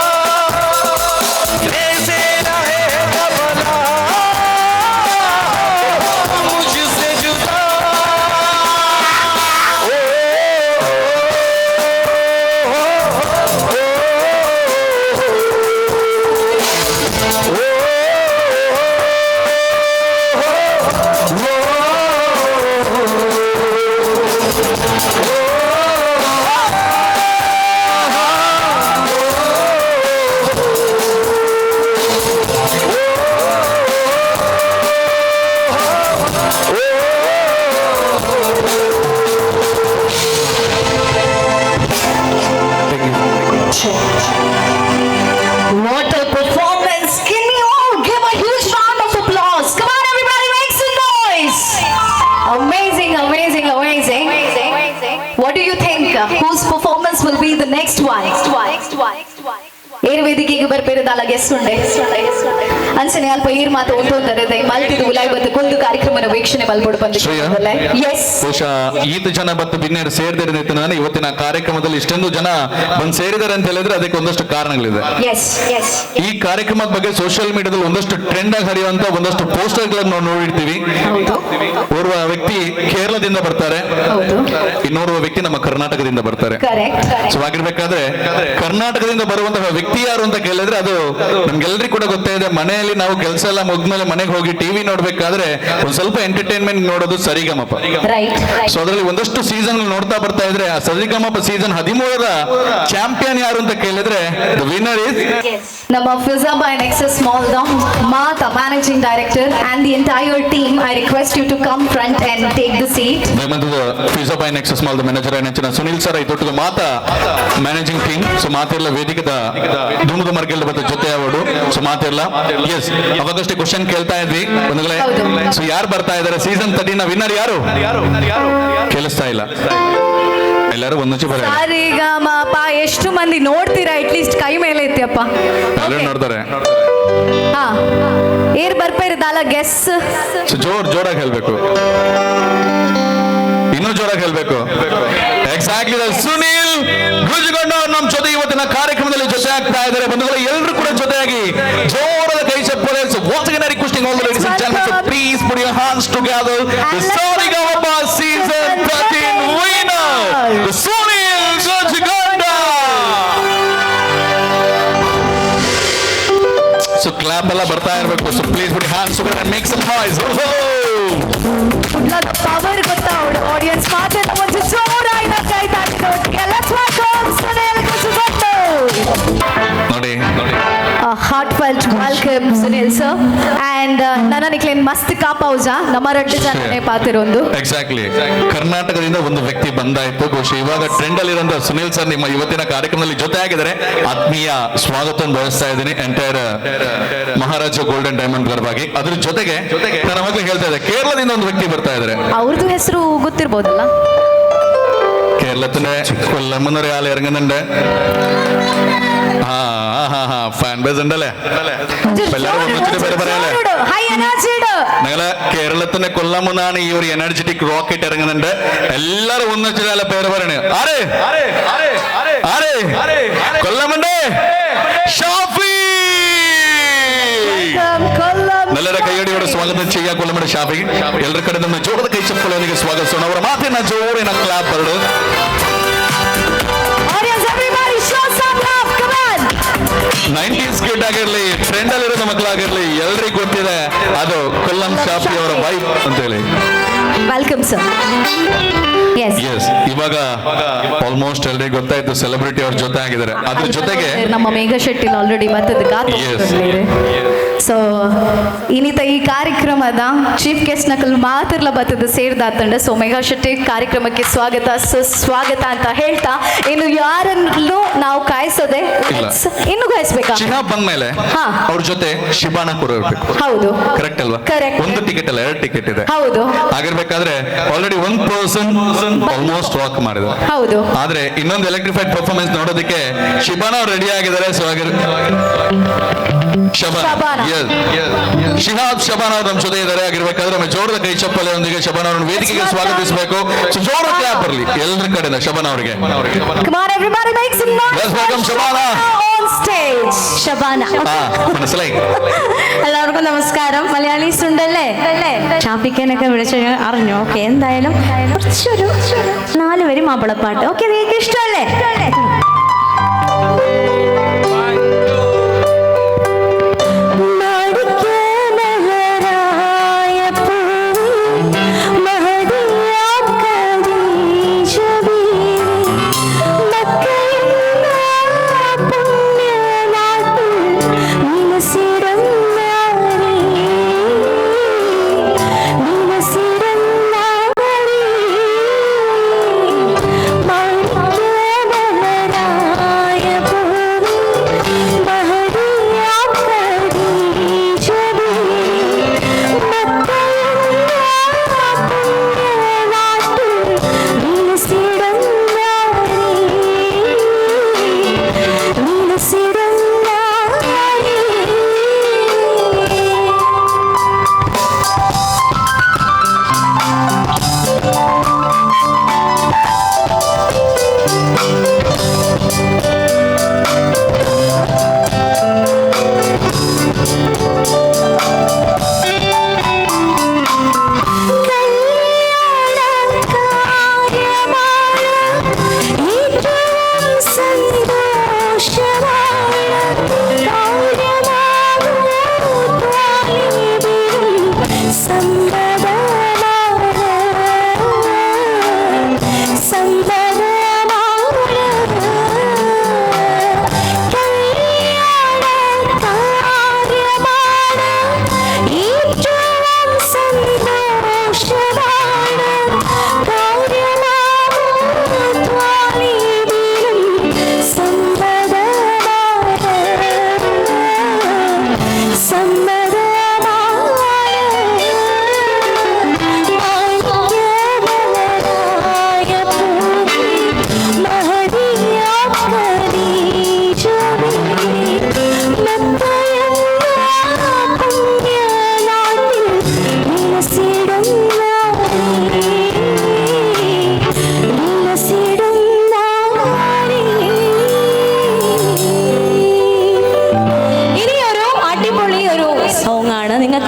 कैसे रहेगा भला मुझसे जुदा What a performance! Can we all give a huge round of applause? Come on, everybody, make some noise! Amazing, amazing, amazing. What do you think? Whose performance will be the next one? Next one. Next one. ಏರ್ ವೇದಿಕೆಗೆ ಬರ್ಬೇರದಾಲ guest ಉಂಡೆ ಅಂಚನೆ ಅಲ್ಪ ಏರ್ ಮಾತು ಉಂಟು ಮಲ್ತಿದು ಉಲಾಯ್ ಬತ್ತು ಕುಲ್ದು ಕಾರ್ಯಕ್ರಮನ ವೀಕ್ಷಣೆ ಮಲ್ಪೊಡು ಬಂದು. ಶ್ರೇಯಾ? ಎಸ್. ಬಹುಶಃ ಈತ ಜನ ಬತ್ತು ಬಿನ್ನೇರು ಸೇರ್ದಿರ ನಾನು ಇವತ್ತಿನ ಕಾರ್ಯಕ್ರಮದಲ್ಲಿ ಇಷ್ಟೊಂದು ಜನ ಬಂದು ಸೇರಿದ್ದಾರೆ ಅಂತ ಹೇಳಿದ್ರೆ ಅದಕ್ಕೆ ಒಂದಷ್ಟು ಕಾರಣಗಳಿದೆ. S S. ಈ ಕಾರ್ಯಕ್ರಮದ ಬಗ್ಗೆ ಸೋಷಿಯಲ್ ಮೀಡಿಯಾದಲ್ಲಿ ಒಂದಷ್ಟು ಟ್ರೆಂಡ್ ಆಗಿ ಹರಿಯುವಂತ ಒಂದಷ್ಟು ಪೋಸ್ಟರ್ ಗಳನ್ನು ನಾವು ನೋಡಿರ್ತೀವಿ. ಓರ್ವ ವ್ಯಕ್ತಿ ಕೇರಳದಿಂದ ಬರ್ತಾರೆ, ಇನ್ನೋರ್ವ ವ್ಯಕ್ತಿ ನಮ್ಮ ಕರ್ನಾಟಕದಿಂದ ಬರ್ತಾರೆ. ಕರೆಕ್ಟ್. ಸೊ ಆಗಿರ್ಬೇಕಾದ್ರೆ ಕರ್ನಾಟಕದಿಂದ ಬರುವಂತಹ ವ್ಯಕ್ತಿಯ ಯಾರು ಅಂತ ಕೇಳಿದ್ರೆ ಅದು ನಮ್ಗೆಲ್ರಿಗೂ ಕೂಡ ಗೊತ್ತೇ ಇದೆ. ಮನೆಯಲ್ಲಿ ನಾವು ಕೆಲಸ ಎಲ್ಲ ಮುಗ್ದ್ಮೇಲೆ ಮನೆಗೆ ಹೋಗಿ ಟಿವಿ ನೋಡ್ಬೇಕಾದ್ರೆ ಒಂದ್ ಸ್ವಲ್ಪ ಎಂಟರ್ಟೈನ್ಮೆಂಟ್ ನೋಡೋದು ಸರಿಗಮಪ. ರೈಟ್. ಸೊ ಅದರಲ್ಲಿ ಒಂದಷ್ಟು ಸೀಸನ್ ನೋಡ್ತಾ ಬರ್ತಾ ಇದ್ರೆ, ಆ ಸರಿಗಮಪ ಸೀಸನ್ 13ರ ಚಾಂಪಿಯನ್ ಯಾರು ಅಂತ ಕೇಳಿದ್ರೆ, the winner is ನಮ್ಮ ಫಿಜಾ ಬೈ ನೆಕ್ಸಸ್ ಮಾಲ್ the ಮಾತಾ managing director and the entire team, I request you to come front and take the seat. Fiza by Nexus mall manager ನೆಚ್ಚಿನ ಸುನಿಲ್ ಸರ್, ಈ ಮಾತಾ ಮ್ಯಾನೇಜಿಂಗ್ ಟೀಮ್, ಸೊ ಮಾತಿರ್ಲ ವೇದಿಕದ ದುಮುದು ಮರ್ಗೆಲ್ ಬತ್ತ ಜೊತೆ ಅವರು. ಸೊ ಮಾತಿರ್ಲ, ಎಸ್, ಅವಾಗಷ್ಟೇ ಕ್ವಶನ್ ಕೇಳ್ತಾ ಇದ್ವಿ ಒಂದ್ಗಳೇ. ಹೌದು. ಸೊ ಯಾರು ಬರ್ತಾ ಇದ್ದಾರೆ? ಸೀಸನ್ 13 ವಿನ್ನರ್ ಯಾರು? ಕೇಳಿಸ್ತಾ ಇಲ್ಲ. ಎಲ್ಲರೂ ಒಂದೊಂದು ಬರ. ಸರಿಗಮಪ ಎಷ್ಟು ಮಂದಿ ನೋಡ್ತೀರಾ? ಅಟ್ಲೀಸ್ಟ್ ಕೈ ಮೇಲೆ ಎತ್ತಿಯಪ್ಪ. ಎಲ್ಲರೂ ನೋಡ್ತಾರೆ. ಹಾ, ಏರ್ ಬರ್ಪೇರಿದಾಲ ಗೆಸ್. ಸೊ ಜೋರ್ ಜೋರಾಗಿ ಹೇಳ್ಬೇಕು, ಇನ್ನೂ ಜೋರಾಗಿ ಹೇಳ್ಬೇಕು. ಎಕ್ಸಾಕ್ಟ್ಲಿ, ಸುನೀಲ್ ಗುಜ್ಗೊಂಡ ಅವ್ರು ನಮ್ಮ ಜೊತೆ ಇವತ್ತಿನ ಕಾರ್ಯಕ್ರಮದಲ್ಲಿ ಜೊತೆ ಆಗ್ತಾ ಇದ್ದಾರೆ. ಬಂಧುಗಳು, ಎಲ್ಲರೂ ಕೂಡ ಜೊತೆಯಾಗಿ ಜೋರಾದ ಕೈ ಚಪ್ಪಾಳೆ. So once again I requesting all the ladies and gentlemen, so please put your hands together, the Sarigamapa season 13 winner, the Sunil Gujgonda. So clap ಎಲ್ಲ ಬರ್ತಾ ಇರಬೇಕು. So please put hands together and make some noise. Power ಗೊತ್ತಾ ಅವಳು audience ಮಾತ್ರ ಒಂದು ಜೋರಾಗಿ ಕೈ ತಾಕಿದ. Let's welcome Sunil Gujgonda. ನೋಡಿ ನೋಡಿ. Heartfelt welcome, Sunil sir. And ನನ್ನ ನಿಕ್ಲೇನ್ ಮಸ್ತ್ ಕಾಪೌಜ ನಮ್ಮ ರಡ್ಡು ಜನನೇ ಪಾತಿರೊಂದು. ಎಕ್ಸಾಕ್ಟ್ಲಿ, ಕರ್ನಾಟಕದಿಂದ ಒಂದು ವ್ಯಕ್ತಿ ಬಂದಾಯ್ತು. ಬಹುಶಃ ಇವಾಗ ಟ್ರೆಂಡ್ ಅಲ್ಲಿರುವಂತ ಸುನಿಲ್ ಸರ್ ನಿಮ್ಮ ಇವತ್ತಿನ ಕಾರ್ಯಕ್ರಮದಲ್ಲಿ ಜೊತೆ ಆಗಿದ್ದಾರೆ. ಆತ್ಮೀಯ ಸ್ವಾಗತವನ್ನು ಬಯಸ್ತಾ ಇದ್ದೀನಿ ಎಂಟೈರ್ ಮಹಾರಾಜ ಗೋಲ್ಡನ್ ಡೈಮಂಡ್ ಪರವಾಗಿ. ಅದ್ರ ಜೊತೆಗೆ ನಾನು ಅವಾಗಲೇ ಹೇಳ್ತಾ ಇದ್ದೆ, ಕೇರಳದಿಂದ ಒಂದು ವ್ಯಕ್ತಿ ಬರ್ತಾ ಇದ್ದಾರೆ. ಅವ್ರದ್ದು ಹೆಸರು ಗೊತ್ತಿರ್ಬೋದಲ್ಲ? കേരളത്തിന്റെ കൊല്ലം ഒരാൾ ഇറങ്ങുന്നുണ്ട്. ആ ആ ഹാ ഫാൻ ബേസ് ഉണ്ടല്ലേ? അപ്പൊ എല്ലാവരും ഒന്നിച്ചിട്ട് പേര് പറയാലേ? High energy. നിങ്ങള് കേരളത്തിന്റെ കൊല്ലമെന്നാണ് ഈ ഒരു എനർജറ്റിക് റോക്കറ്റ് ഇറങ്ങുന്നുണ്ട്. എല്ലാരും ഒന്നിച്ചിട്ടല്ല പേര് പറയണേ. ആര് ആര്? കൊല്ലമുണ്ട് ഷാഫി. ಕೊಲ್ಲಂ. ನಲ್ಲರ ಕೈಯಡಿಯೋಡ ಸ್ವಾಗತ ചെയ്യാ ಕೊಲ್ಲಮಡ ಶಾಫಿ. ಎಲ್ಲರ ಕಡೆ ನಮ್ಮ ಜೋರದ ಕೈ ಚಪ್ಪಲೊಂದಿಗೆ ಸ್ವಾಗತಿಸೋಣ. ಅವರ ಮಾತಿನ ಜೋರಿನ ಕ್ಲಾಪ್ ಬರಡು. Audience, everybody show some love, come on. 90s kid ಆಗಿರ್ಲಿ, ಟ್ರೆಂಡ್ ಅಲ್ಲಿರೋ ಮಕ್ಕಳಾಗಿರ್ಲಿ, ಎಲ್ರಿಗೂ ಗೊತ್ತಿದೆ ಅದು ಕೊಲ್ಲಂ ಶಾಫಿ ಅವರ ವೈಫ್ ಅಂತ ಹೇಳಿ. Welcome sir, S. S, ಇವಾಗ ಆಲ್ಮೋಸ್ಟ್ ಎಲ್ರಿಗೂ ಗೊತ್ತಾಯ್ತು, ಸೆಲೆಬ್ರಿಟಿ ಅವ್ರ ಜೊತೆ ಆಗಿದ್ದಾರೆ. ಅದ್ರ ಜೊತೆಗೆ ನಮ್ಮ ಮೇಘ ಶೆಟ್ಟಿ ಆಲ್ರೆಡಿ ಬತ್ತದ. ಸೊ ಇನ್ನಿತ ಈ ಕಾರ್ಯಕ್ರಮದ ಚೀಫ್ ಗೆಸ್ಟ್ ನಕಲ್ ಮಾತಿರ್ಲ ಬತ್ತದ ಸೇರ್ದಾತಂಡ. ಸೊ ಮೇಘಾ ಶೆಟ್ಟಿ, ಕಾರ್ಯಕ್ರಮಕ್ಕೆ ಸ್ವಾಗತ ಸುಸ್ವಾಗತ ಅಂತ ಹೇಳ್ತಾ, ಇನ್ನು ಯಾರನ್ನೂ ನಾವು ಕಾಯಿಸೋದೆ ಇಲ್ಲ. ಇನ್ನು ಕಾಯಿಸ್ಬೇಕಾ? ಶಿಹಾಬ್ ಬಂದ್ಮೇಲೆ ಅವ್ರ ಜೊತೆ ಶಿಬಾನ ಕೂಡ ಇರ್ಬೇಕು. ಹೌದು. ಕರೆಕ್ಟ್ ಅಲ್ವಾ? Correct. ಒಂದು ಟಿಕೆಟ್ ಅಲ್ಲ, ಎರಡು ಟಿಕೆಟ್ ಇದೆ. ಹಾಗಿರ್ಬೇಕಾದ್ರೆ ಆಲ್ರೆಡಿ ಒಂದ್ ಪರ್ಸನ್ ಆಲ್ಮೋಸ್ಟ್ ವಾಕ್ ಮಾಡಿದ್ದಾರೆ. ಆದ್ರೆ ಇನ್ನೊಂದು ಎಲೆಕ್ಟ್ರಿಫೈಡ್ ಪರ್ಫಾರ್ಮೆನ್ಸ್ ನೋಡೋದಕ್ಕೆ ಶಿಬಾನ ಅವ್ರು ರೆಡಿ ಆಗಿದ್ದಾರೆ. ಸೊ ಹಾಗೆ Shabana. Shabana. Yes. Shihab, Shabana ಅವ್ರು ನಮ್ಮ ಜೊತೆ ಇದ್ದಾರೆ. ಆಗಿರ್ಬೇಕಾದ್ರೆ ನಮ್ಮ ಜೋರದ ಕೈ ಚಪ್ಪಲೆಯೊಂದಿಗೆ ಶಬಾನ ಅವರನ್ನು ವೇದಿಕೆಗೆ ಸ್ವಾಗತಿಸಬೇಕು. ಸೊ ಜೋರ ಕ್ಲಾಪ್ ಬರಲಿ ಎಲ್ಲರ ಕಡೆಯಿಂದ ಶಬಾನ ಅವರಿಗೆ. Come on, everybody, make some noise Let's welcome for Shabana. On stage. Shabana. ಹಾ, മനസ്സിലായി. എല്ലാവർക്കും നമസ്കാരം. മലയാളീസ് ഉണ്ടല്ലേ? ഷാഫിക്കനൊക്കെ വിളിച്ചു അറിഞ്ഞു. ഓക്കെ, എന്തായാലും കുറച്ചൊരു നാല് വരി മാപ്പിളപ്പാട്ട്. ഓക്കെ, നിങ്ങൾക്ക് ഇഷ്ടമല്ലേ?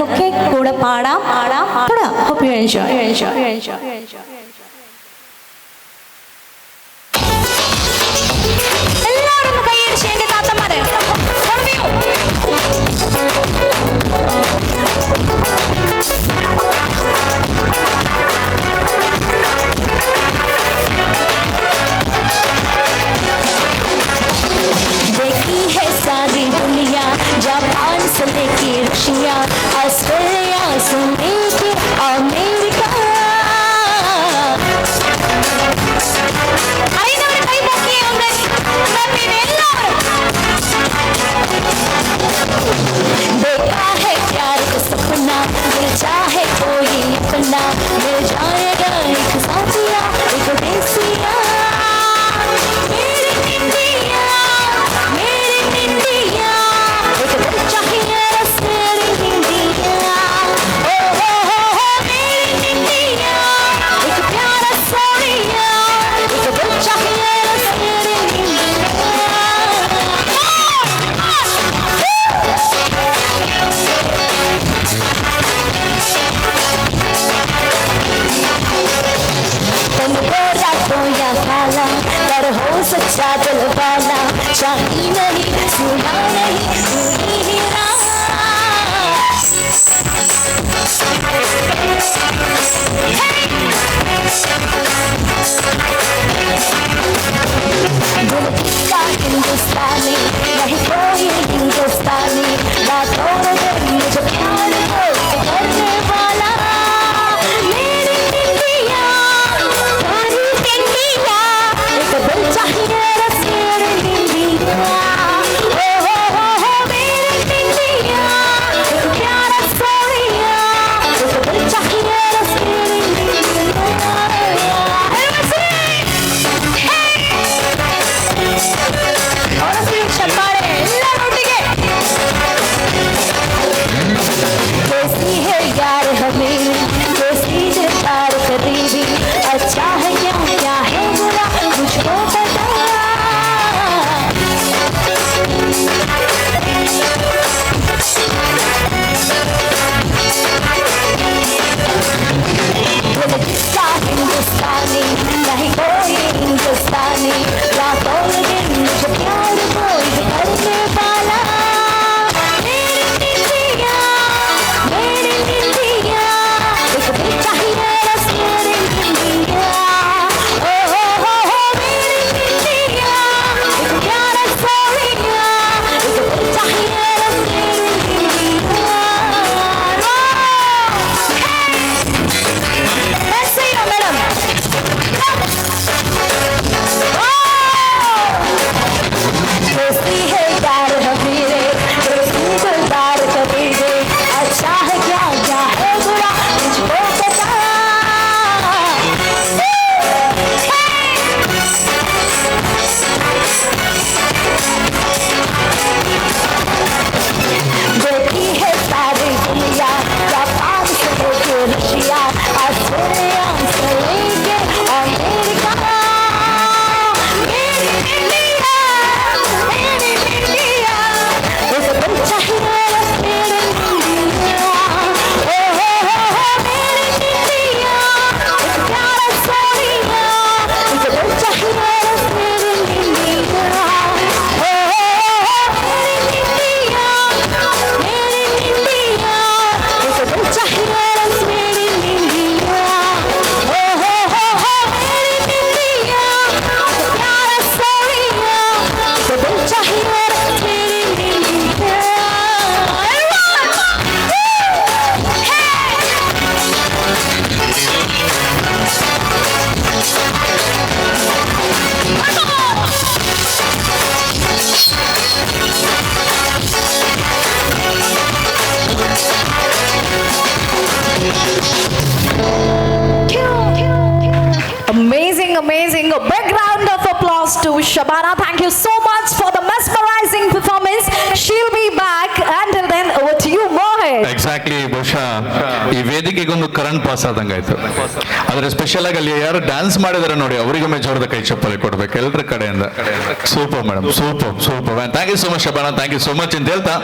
നിങ്ങൾക്കൊക്കെ കൂടെ പാടാം പാടാം പാടാം. Hope you enjoy, enjoy, enjoy, enjoy. എല്ലാവരും ഒന്ന് കൈയടിച്ച് എന്റെ താത്തമാരെ. All of you. देखी है सारी दुनिया, जापान से लेके रशिया, ऑस्ट्रेलिया से लेके अमेरिका। അറിയുന്നവർ കൈ പൊക്കിയേ ഒന്ന്. Clap ചെയ്ത് എല്ലാവരും. देखा है प्यार का सपना, दिल चाहे कोई अपना मिल जाएगा, एक साथिया, एक देसिया। मेरी इंडिया, मेरी इंडिया, एक दिल चाहिए बस मेरी इंडिया। ओ हो हो हो, मेरी इंडिया, एक प्यारा सोनिया, एक दिल चाहिए बस मेरी इंडिया। तुम गोरा हो या काला, पर हो सच्चा दिल वाला, चाही नहीं सुना नहीं तू ही हीरा। दिल का हिंदुस्तानी, नहीं कोई हिंदुस्तानी, लाखों में मुझे प्यार को करने वाला। मेरी इंडिया, मेरी इंडिया, एक दिल चाहिए बस मेरी इंडिया। ओ हो हो हो, मेरी इंडिया, एक प्यारा सोनिया, एक दिल चाहिए बस मेरी इंडिया। All of you, ಚಪ್ಪಾಳೆ ಎಲ್ಲರೊಟ್ಟಿಗೆ. कैसी है यार हमें, कैसी है प्यार करीबी, अच्छा है क्या, क्या है बुरा, मुझको पता। का हिंदुस्तानी, नहीं कोई हिंदुस्तानी, लाखों दिन मुझे प्यार कोई करने वाला। मेरी इंडिया, मेरी इंडिया, एक दिल चाहिए बस मेरी इंडिया। ओ हो हो हो, मेरी इंडिया, एक प्यारा सोनिया, एक दिल चाहिए बस मेरी India. Let's see you, madam. दोस्ती है यार हमीरे, दोस्ती दिलदार कबीरे, अच्छा है क्या, क्या है बुरा, मुझको पता। देखी है सारी दुनिया, जापान से लेके रशिया, ऑस्ट्रेलिया से लेके अमेरिका। मेरी इंडिया, मेरी इंडिया, एक दिल चाहिए बस मेरी इंडिया। ओ हो हो हो, मेरी इंडिया, एक प्यारा सोनिया, एक दिल चाहिए बस मेरी इंडिया। ओ हो हो हो, मेरी इंडिया, मेरी इंडिया, एक दिल चाहिए बस मेरी इंडिया। ओ हो हो हो, मेरी इंडिया, एक प्यारा सोनिया, एक दिल चाहिए बस मेरी India. Amazing, amazing. A big round of applause to Shabana. Thank you so much for the mesmerizing performance. She'll be back. Until then, over to you, Mohit. Exactly. ಬಹುಶಃ ಈ ವೇದಿಕೆಗೊಂದು ಕರೆಂಟ್ ಪಾಸ್ ಆದಂಗಾಯ್ತು. ಆದ್ರೆ ಸ್ಪೆಷಲ್ ಆಗಿ ಅಲ್ಲಿ ಯಾರು dance ಮಾಡಿದಾರೆ ನೋಡಿ, ಅವರಿಗೊಮ್ಮೆ ಜೋರದ ಕೈ ಚಪ್ಪಾಳೆ ಕೊಡ್ಬೇಕು ಎಲ್ಲರ ಕಡೆಯಿಂದ. Super madam, super super. Thank you so much Shabana, thank you so much ಅಂತ ಹೇಳ್ತಾ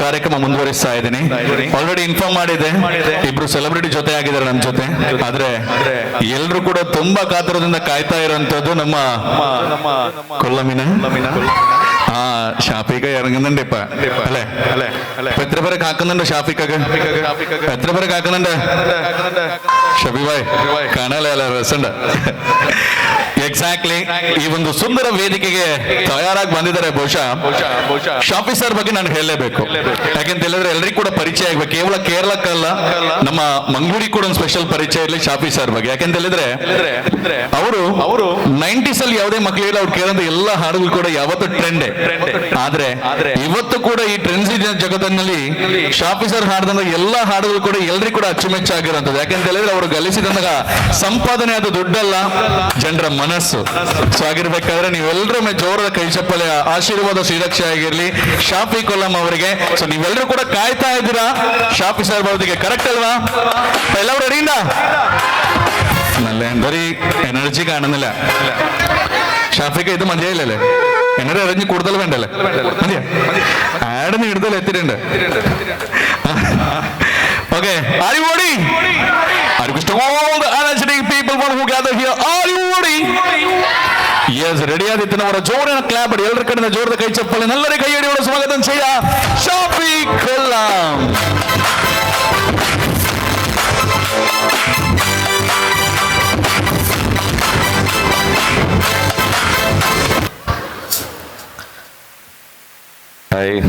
ಕಾರ್ಯಕ್ರಮ ಮುಂದುವರಿಸ್ತಾ ಇದ್ದೀನಿ. ಆಲ್ರೆಡಿ ಇನ್ಫಾರ್ಮ್ ಮಾಡಿದೆ, ಇಬ್ರು ಸೆಲೆಬ್ರಿಟಿ ಜೊತೆ ಆಗಿದ್ದಾರೆ ನಮ್ಮ ಜೊತೆ. ಆದ್ರೆ ಎಲ್ಲರೂ ಕೂಡ ತುಂಬಾ ಕಾತುರದಿಂದ ಕಾಯ್ತಾ ಇರುವಂತದ್ದು ನಮ್ಮ കൊല്ലമിന് ആ ഷാഫിക്ക ഇറങ്ങുന്നുണ്ട് ഇപ്പൊ അല്ലേ? ഇപ്പൊ എത്ര പേരെ കാക്കുന്നുണ്ട് ഷാഫിക്കൊക്കെ? എത്ര പേരെ കാക്കുന്നുണ്ട് ഷബി ഭായ്? കാണാലേ അല്ല രസമുണ്ട്. ಎಕ್ಸಾಕ್ಟ್ಲಿ ಈ ಒಂದು ಸುಂದರ ವೇದಿಕೆಗೆ ತಯಾರಾಗಿ ಬಂದಿದ್ದಾರೆ. ಬಹುಶಃ ಶಾಫಿ ಸರ್ ಬಗ್ಗೆ ನಾನು ಹೇಳಲೇಬೇಕು, ಯಾಕೆಂತ ಹೇಳಿದ್ರೆ ಎಲ್ರಿಗೂ ಕೂಡ ಪರಿಚಯ ಆಗ್ಬೇಕು. ಕೇವಲ ಕೇರಳಕ್ಕಲ್ಲ, ನಮ್ಮ ಮಂಗಳೂರಿಗೆ ಕೂಡ ಒಂದು ಸ್ಪೆಷಲ್ ಪರಿಚಯ ಇರಲಿ ಶಾಫಿ ಸರ್ ಬಗ್ಗೆ. ಯಾಕೆಂತ ಹೇಳಿದ್ರೆ ಅವರು 90s ಅಲ್ಲಿ ಯಾವುದೇ ಮಕ್ಕಳಿಲ್ಲ, ಅವ್ರು ಕೇಳೋದು ಎಲ್ಲ ಹಾಡುಗಳು ಕೂಡ ಯಾವತ್ತೂ ಟ್ರೆಂಡ್. ಆದ್ರೆ ಇವತ್ತು ಕೂಡ ಈ ಟ್ರೆಂಡ್ಸ್ ಜಗತ್ತಿನಲ್ಲಿ ಶಾಫಿ ಸರ್ ಹಾಡಿದಂತ ಎಲ್ಲ ಹಾಡುಗಳು ಕೂಡ ಎಲ್ರಿಗೂ ಕೂಡ ಅಚ್ಚುಮೆಚ್ಚಾಗಿರುವಂತದ್ದು. ಯಾಕೆಂತ ಹೇಳಿದ್ರೆ ಅವರು ಗಳಿಸಿದಂತಹ ಸಂಪಾದನೆ ಅದು ದುಡ್ಡಲ್ಲ, ಜನರ ಮನಸ್ಸು. ಸೊ ಆಗಿರ್ಬೇಕಾದ್ರೆ ನೀವೆಲ್ಲರೂ ಜೋರದ ಕೈ ಚಪ್ಪಲೆ ಆಶೀರ್ವಾದ ಶ್ರೀರಕ್ಷೆ ಆಗಿರ್ಲಿ ಶಾಫಿ ಕೊಲ್ಲಂ ಅವರಿಗೆ. ಸೊ ನೀವೆಲ್ಲರೂ ಕೂಡ ಕಾಯ್ತಾ ಇದ್ದೀರಾ ಶಾಫಿ ಸರ್ ಬರೋದಿಗೆ, ಕರೆಕ್ಟ್ ಅಲ್ವಾ? ಎಲ್ಲರೂ ರೆಡಿಯಿಂದ? നല്ല എന്തൊരു എനർജി കാണുന്നില്ല ഷാഫിക്ക്. ഇത് മതിയായില്ലല്ലേ? എനർജി അറിഞ്ഞ് കൂടുതൽ വേണ്ടല്ലേ? മതിയാ? ആഡ് നീടുതൽ എത്തിയിട്ടുണ്ട്. Okay, are you ready? Are you all the energetic people who gather here? Are you ready? Yes, ready ಆದಿತ್ಯನವರ ಜೋರಿನ ಕ್ಲಾಪ್, ಎಲ್ಲರ ಕಡೆಯಿಂದ ಜೋರದ ಕೈ ಚಪ್ಪಲಿ, ನಲ್ಲರ ಕೈ ಹಿಡಿಯೋಣ ಸ್ವಾಗತ ചെയ്യ ಶಾಫಿ ಕೊಲ್ಲಂ. ಹಾಯ್,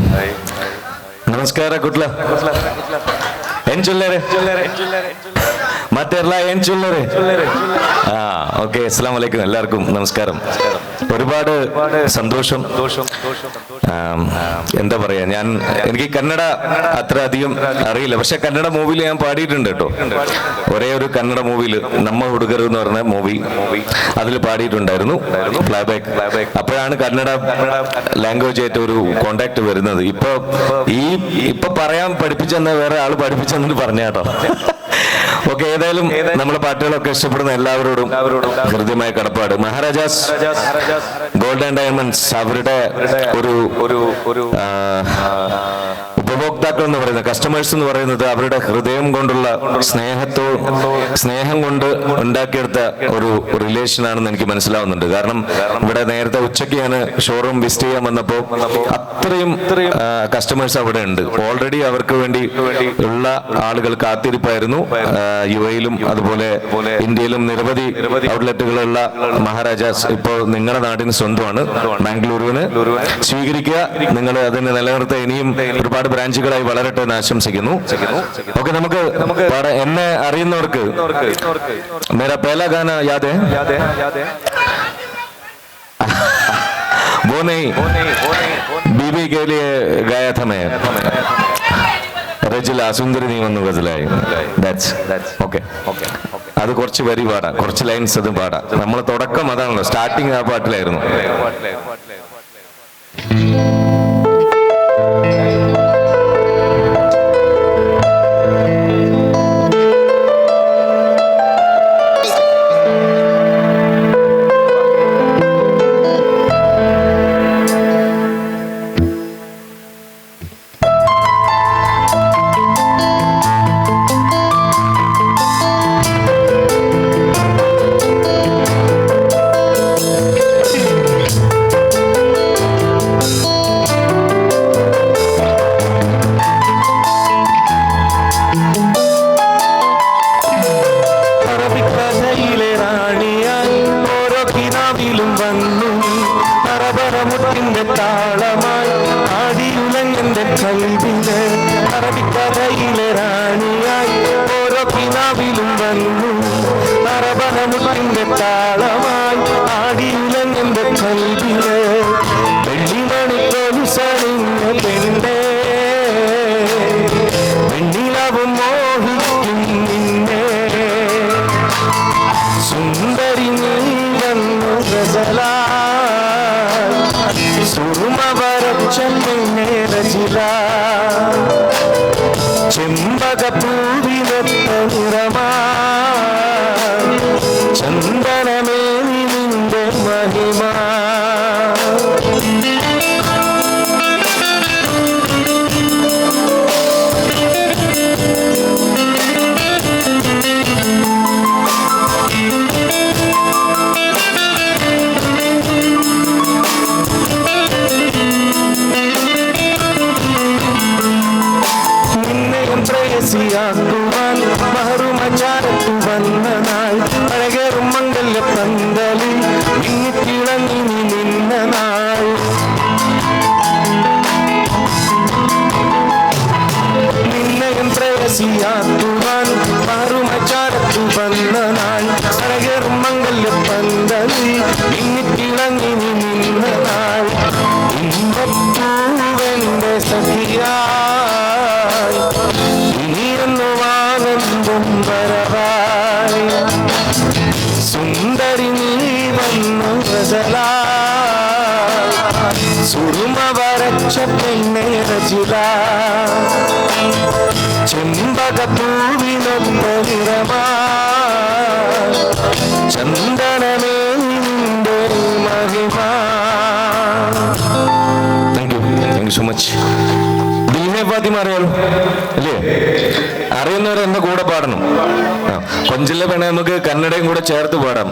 ನಮಸ್ಕಾರ ಕುಟ್ಲ. ಏನ್ ಚೊಲ್ಲೇರೆ മറ്റെല്ലാ ഏൻ ചൊല്ലരെ? ആ ഓക്കെ, അസ്സലാമു അലൈക്കും, എല്ലാവർക്കും നമസ്കാരം. ഒരുപാട് സന്തോഷം. എന്താ പറയാ, എനിക്ക് കന്നഡ അത്ര അധികം അറിയില്ല. പക്ഷെ കന്നഡ മൂവിയിൽ ഞാൻ പാടിയിട്ടുണ്ട് കേട്ടോ. ഒരേ ഒരു കന്നഡ മൂവിയിൽ, നമ്മ ഹുടുഗർ എന്ന് പറഞ്ഞ മൂവി, അതിൽ പാടിയിട്ടുണ്ടായിരുന്നു പ്ലേ ബാക്ക്. അപ്പോഴാണ് കന്നഡ ലാംഗ്വേജ് ആയിട്ട് ഒരു കോണ്ടാക്ട് വരുന്നത്. ഇപ്പൊ പറയാൻ പഠിപ്പിച്ചെന്ന വേറെ ആള് പഠിപ്പിച്ചെന്നു പറഞ്ഞ കേട്ടോ. ഓക്കെ, ഏതായാലും നമ്മളെ പാട്ടുകളൊക്കെ ഇഷ്ടപ്പെടുന്ന എല്ലാവരോടും ഹൃദ്യമായ കടപ്പാട്. മഹാരാജാസ് ഗോൾഡ് ആൻഡ് ഡയമണ്ട്സ് അവരുടെ ഒരു ഒരു ഉപഭോക്താക്കൾ എന്ന് പറയുന്നത്, കസ്റ്റമേഴ്സ് എന്ന് പറയുന്നത് അവരുടെ ഹൃദയം കൊണ്ടുള്ള സ്നേഹം കൊണ്ട് ഉണ്ടാക്കിയെടുത്ത ഒരു റിലേഷൻ ആണെന്ന് എനിക്ക് മനസ്സിലാവുന്നുണ്ട്. കാരണം ഇവിടെ നേരത്തെ ഉച്ചയ്ക്ക് ഞാൻ ഷോറൂം വിസിറ്റ് ചെയ്യാൻ വന്നപ്പോൾ അത്രയും കസ്റ്റമേഴ്സ് അവിടെ ഉണ്ട്. ഓൾറെഡി അവർക്ക് വേണ്ടി ഉള്ള ആളുകൾ കാത്തിരിപ്പായിരുന്നു. യു എയിലും അതുപോലെ ഇന്ത്യയിലും നിരവധി ഔട്ട്ലെറ്റുകളുള്ള മഹാരാജാസ് ഇപ്പോൾ നിങ്ങളുടെ നാടിന് സ്വന്തമാണ്. ബാംഗ്ലൂരുവിന് സ്വീകരിക്കുക, നിങ്ങൾ അതിനെ നിലനിർത്തുക. ഇനിയും ഒരുപാട് ബ്രാഞ്ചുകളായി വളരട്ടെ എന്ന് ആശംസിക്കുന്നു. ഓക്കെ, നമുക്ക് എന്നെ അറിയുന്നവർക്ക് മേരാ പേല ഗാന യാദ് ഹൈ? वो नहीं, बीबी के लिए गाया था मैं, റജില സുന്ദരി നീ വന്നു ഗസലായി. That's okay. അത് കുറച്ച് വരി പാടാം, കുറച്ച് ലൈൻസ് അത് പാടാം. നമ്മളെ തുടക്കം അതാണല്ലോ, സ്റ്റാർട്ടിങ് ആ പാട്ടിലായിരുന്നു. ചെമ്പക പൂവിനൊത്ത നിറമാ ചന്ദനമേ നിന്റെ മഹിമ. നിന്നെയും പ്രേയസിയാക്കുവാൻ മഹറുമചാരത്തു വന്ന നാൾ, അഴകേറും മംഗല്യ പന്തലിൽ മിന്നിത്തിളങ്ങി നീ നിന്ന നാൾ. നിന്നെയും പ്രേയസിയാക്കുവാൻ മഹറുമചാരത്തു വന്ന നാൾ, അഴകേറും മംഗല്യ പന്തലിൽ മിന്നിത്തിളങ്ങി നീ നിന്ന നാൾ. ഇമ്പപ്പൂവെന്റെ സഖിയായി ഇനിയെന്നും ആനന്ദം വരവായി, സുന്ദരി നീ വന്നു ഗസലായി, സുറുമ വരച്ച പെണ്ണെ രചില, ചെമ്പക പൂവിനൊത്ത നിറമാ ചന്ദനമേ നിന്റെ മഹിമ. Thank you, thank you so much. Dilhe Fathima അറിയാലോ അല്ലേ? അറിയുന്നവർ എന്റെ കൂടെ പാടണം. കൊഞ്ചിലെ വേണേ നമുക്ക് കന്നഡയും കൂടെ ചേർത്ത് പാടാം.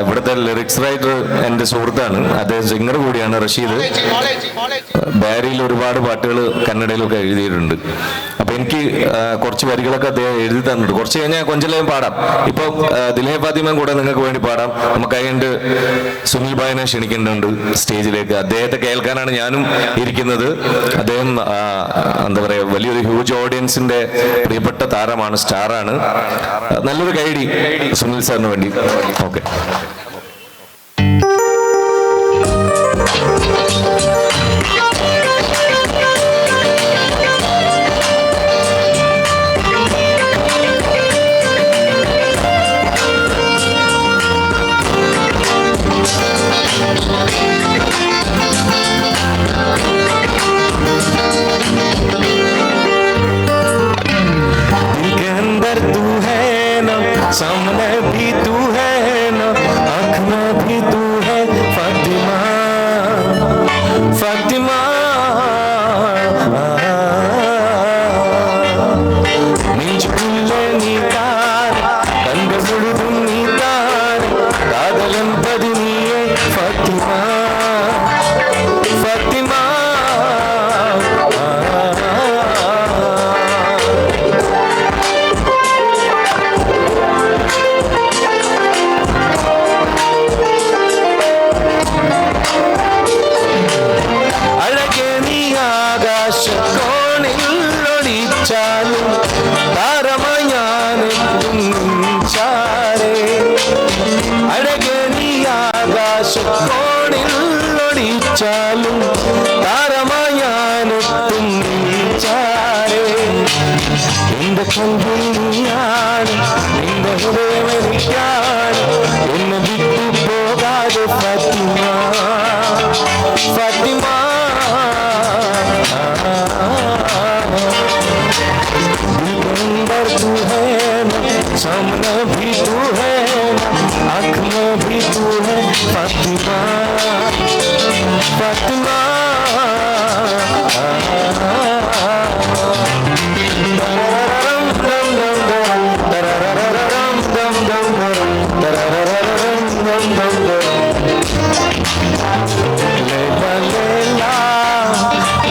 ഇവിടുത്തെ ലിറിക്സ് റൈറ്റർ എൻ്റെ സുഹൃത്താണ്, അദ്ദേഹം സിംഗർ കൂടിയാണ്, റഷീദ്. ബാരിയിൽ ഒരുപാട് പാട്ടുകൾ കന്നഡയിലൊക്കെ എഴുതിയിട്ടുണ്ട്. അപ്പൊ എനിക്ക് കുറച്ച് വരികളൊക്കെ അദ്ദേഹം എഴുതി തന്നിട്ടുണ്ട്. കുറച്ച് കഴിഞ്ഞാൽ കൊഞ്ചിലെയും പാടാം. ഇപ്പൊ ദിൽഹെ ഫാത്തിമയും കൂടെ നിങ്ങൾക്ക് വേണ്ടി പാടാം. നമുക്ക് അതുകൊണ്ട് സുനിൽ ഭായിനെ ക്ഷണിക്കുന്നുണ്ട് സ്റ്റേജിലേക്ക്. അദ്ദേഹത്തെ കേൾക്കാനാണ് ഞാനും ഇരിക്കുന്നത്. അദ്ദേഹം എന്താ പറയുക, വലിയൊരു ഹ്യൂജ് ഓഡിയൻസിന്റെ പ്രിയപ്പെട്ട താരമാണ്, സ്റ്റാറാണ്. നല്ലൊരു കൈഡി സുനിൽ സാറിന് വേണ്ടി. ഓക്കെ. दिल के अंदर तू है ना, सामने भी तू है ना, आँख में भी तू है फातिमा, फातिमा। நெஞ்சுக்குள்ளே நீ தான், கண்கள் முழுதும் நீ தான், காதல் என்பது நீயே ஃபாத்திமா, ஃபாத்திமா. അഴകെ നീ ആകാശക്കോണിൽ ഒളിച്ചാലും താരമായി ഞാനെത്തും ചാരേ. അഴകെ നീ ആകാശക്കോണിൽ ഒളിച്ചാലും താരമായി ഞാനെത്തും ചാരേ. എന്റെ കൽവിൽ നീയാണ്, നിന്റെ ഹൃദയം എനിക്കാണ്, എന്നെ വിട്ടു പോകാതെ ഫാത്തിമ, ഫാത്തിമ. दिल के अंदर तू है ना, सामने भी तू है ना, आँख में भी तू है फातिमा, फातिमा। लैला लैला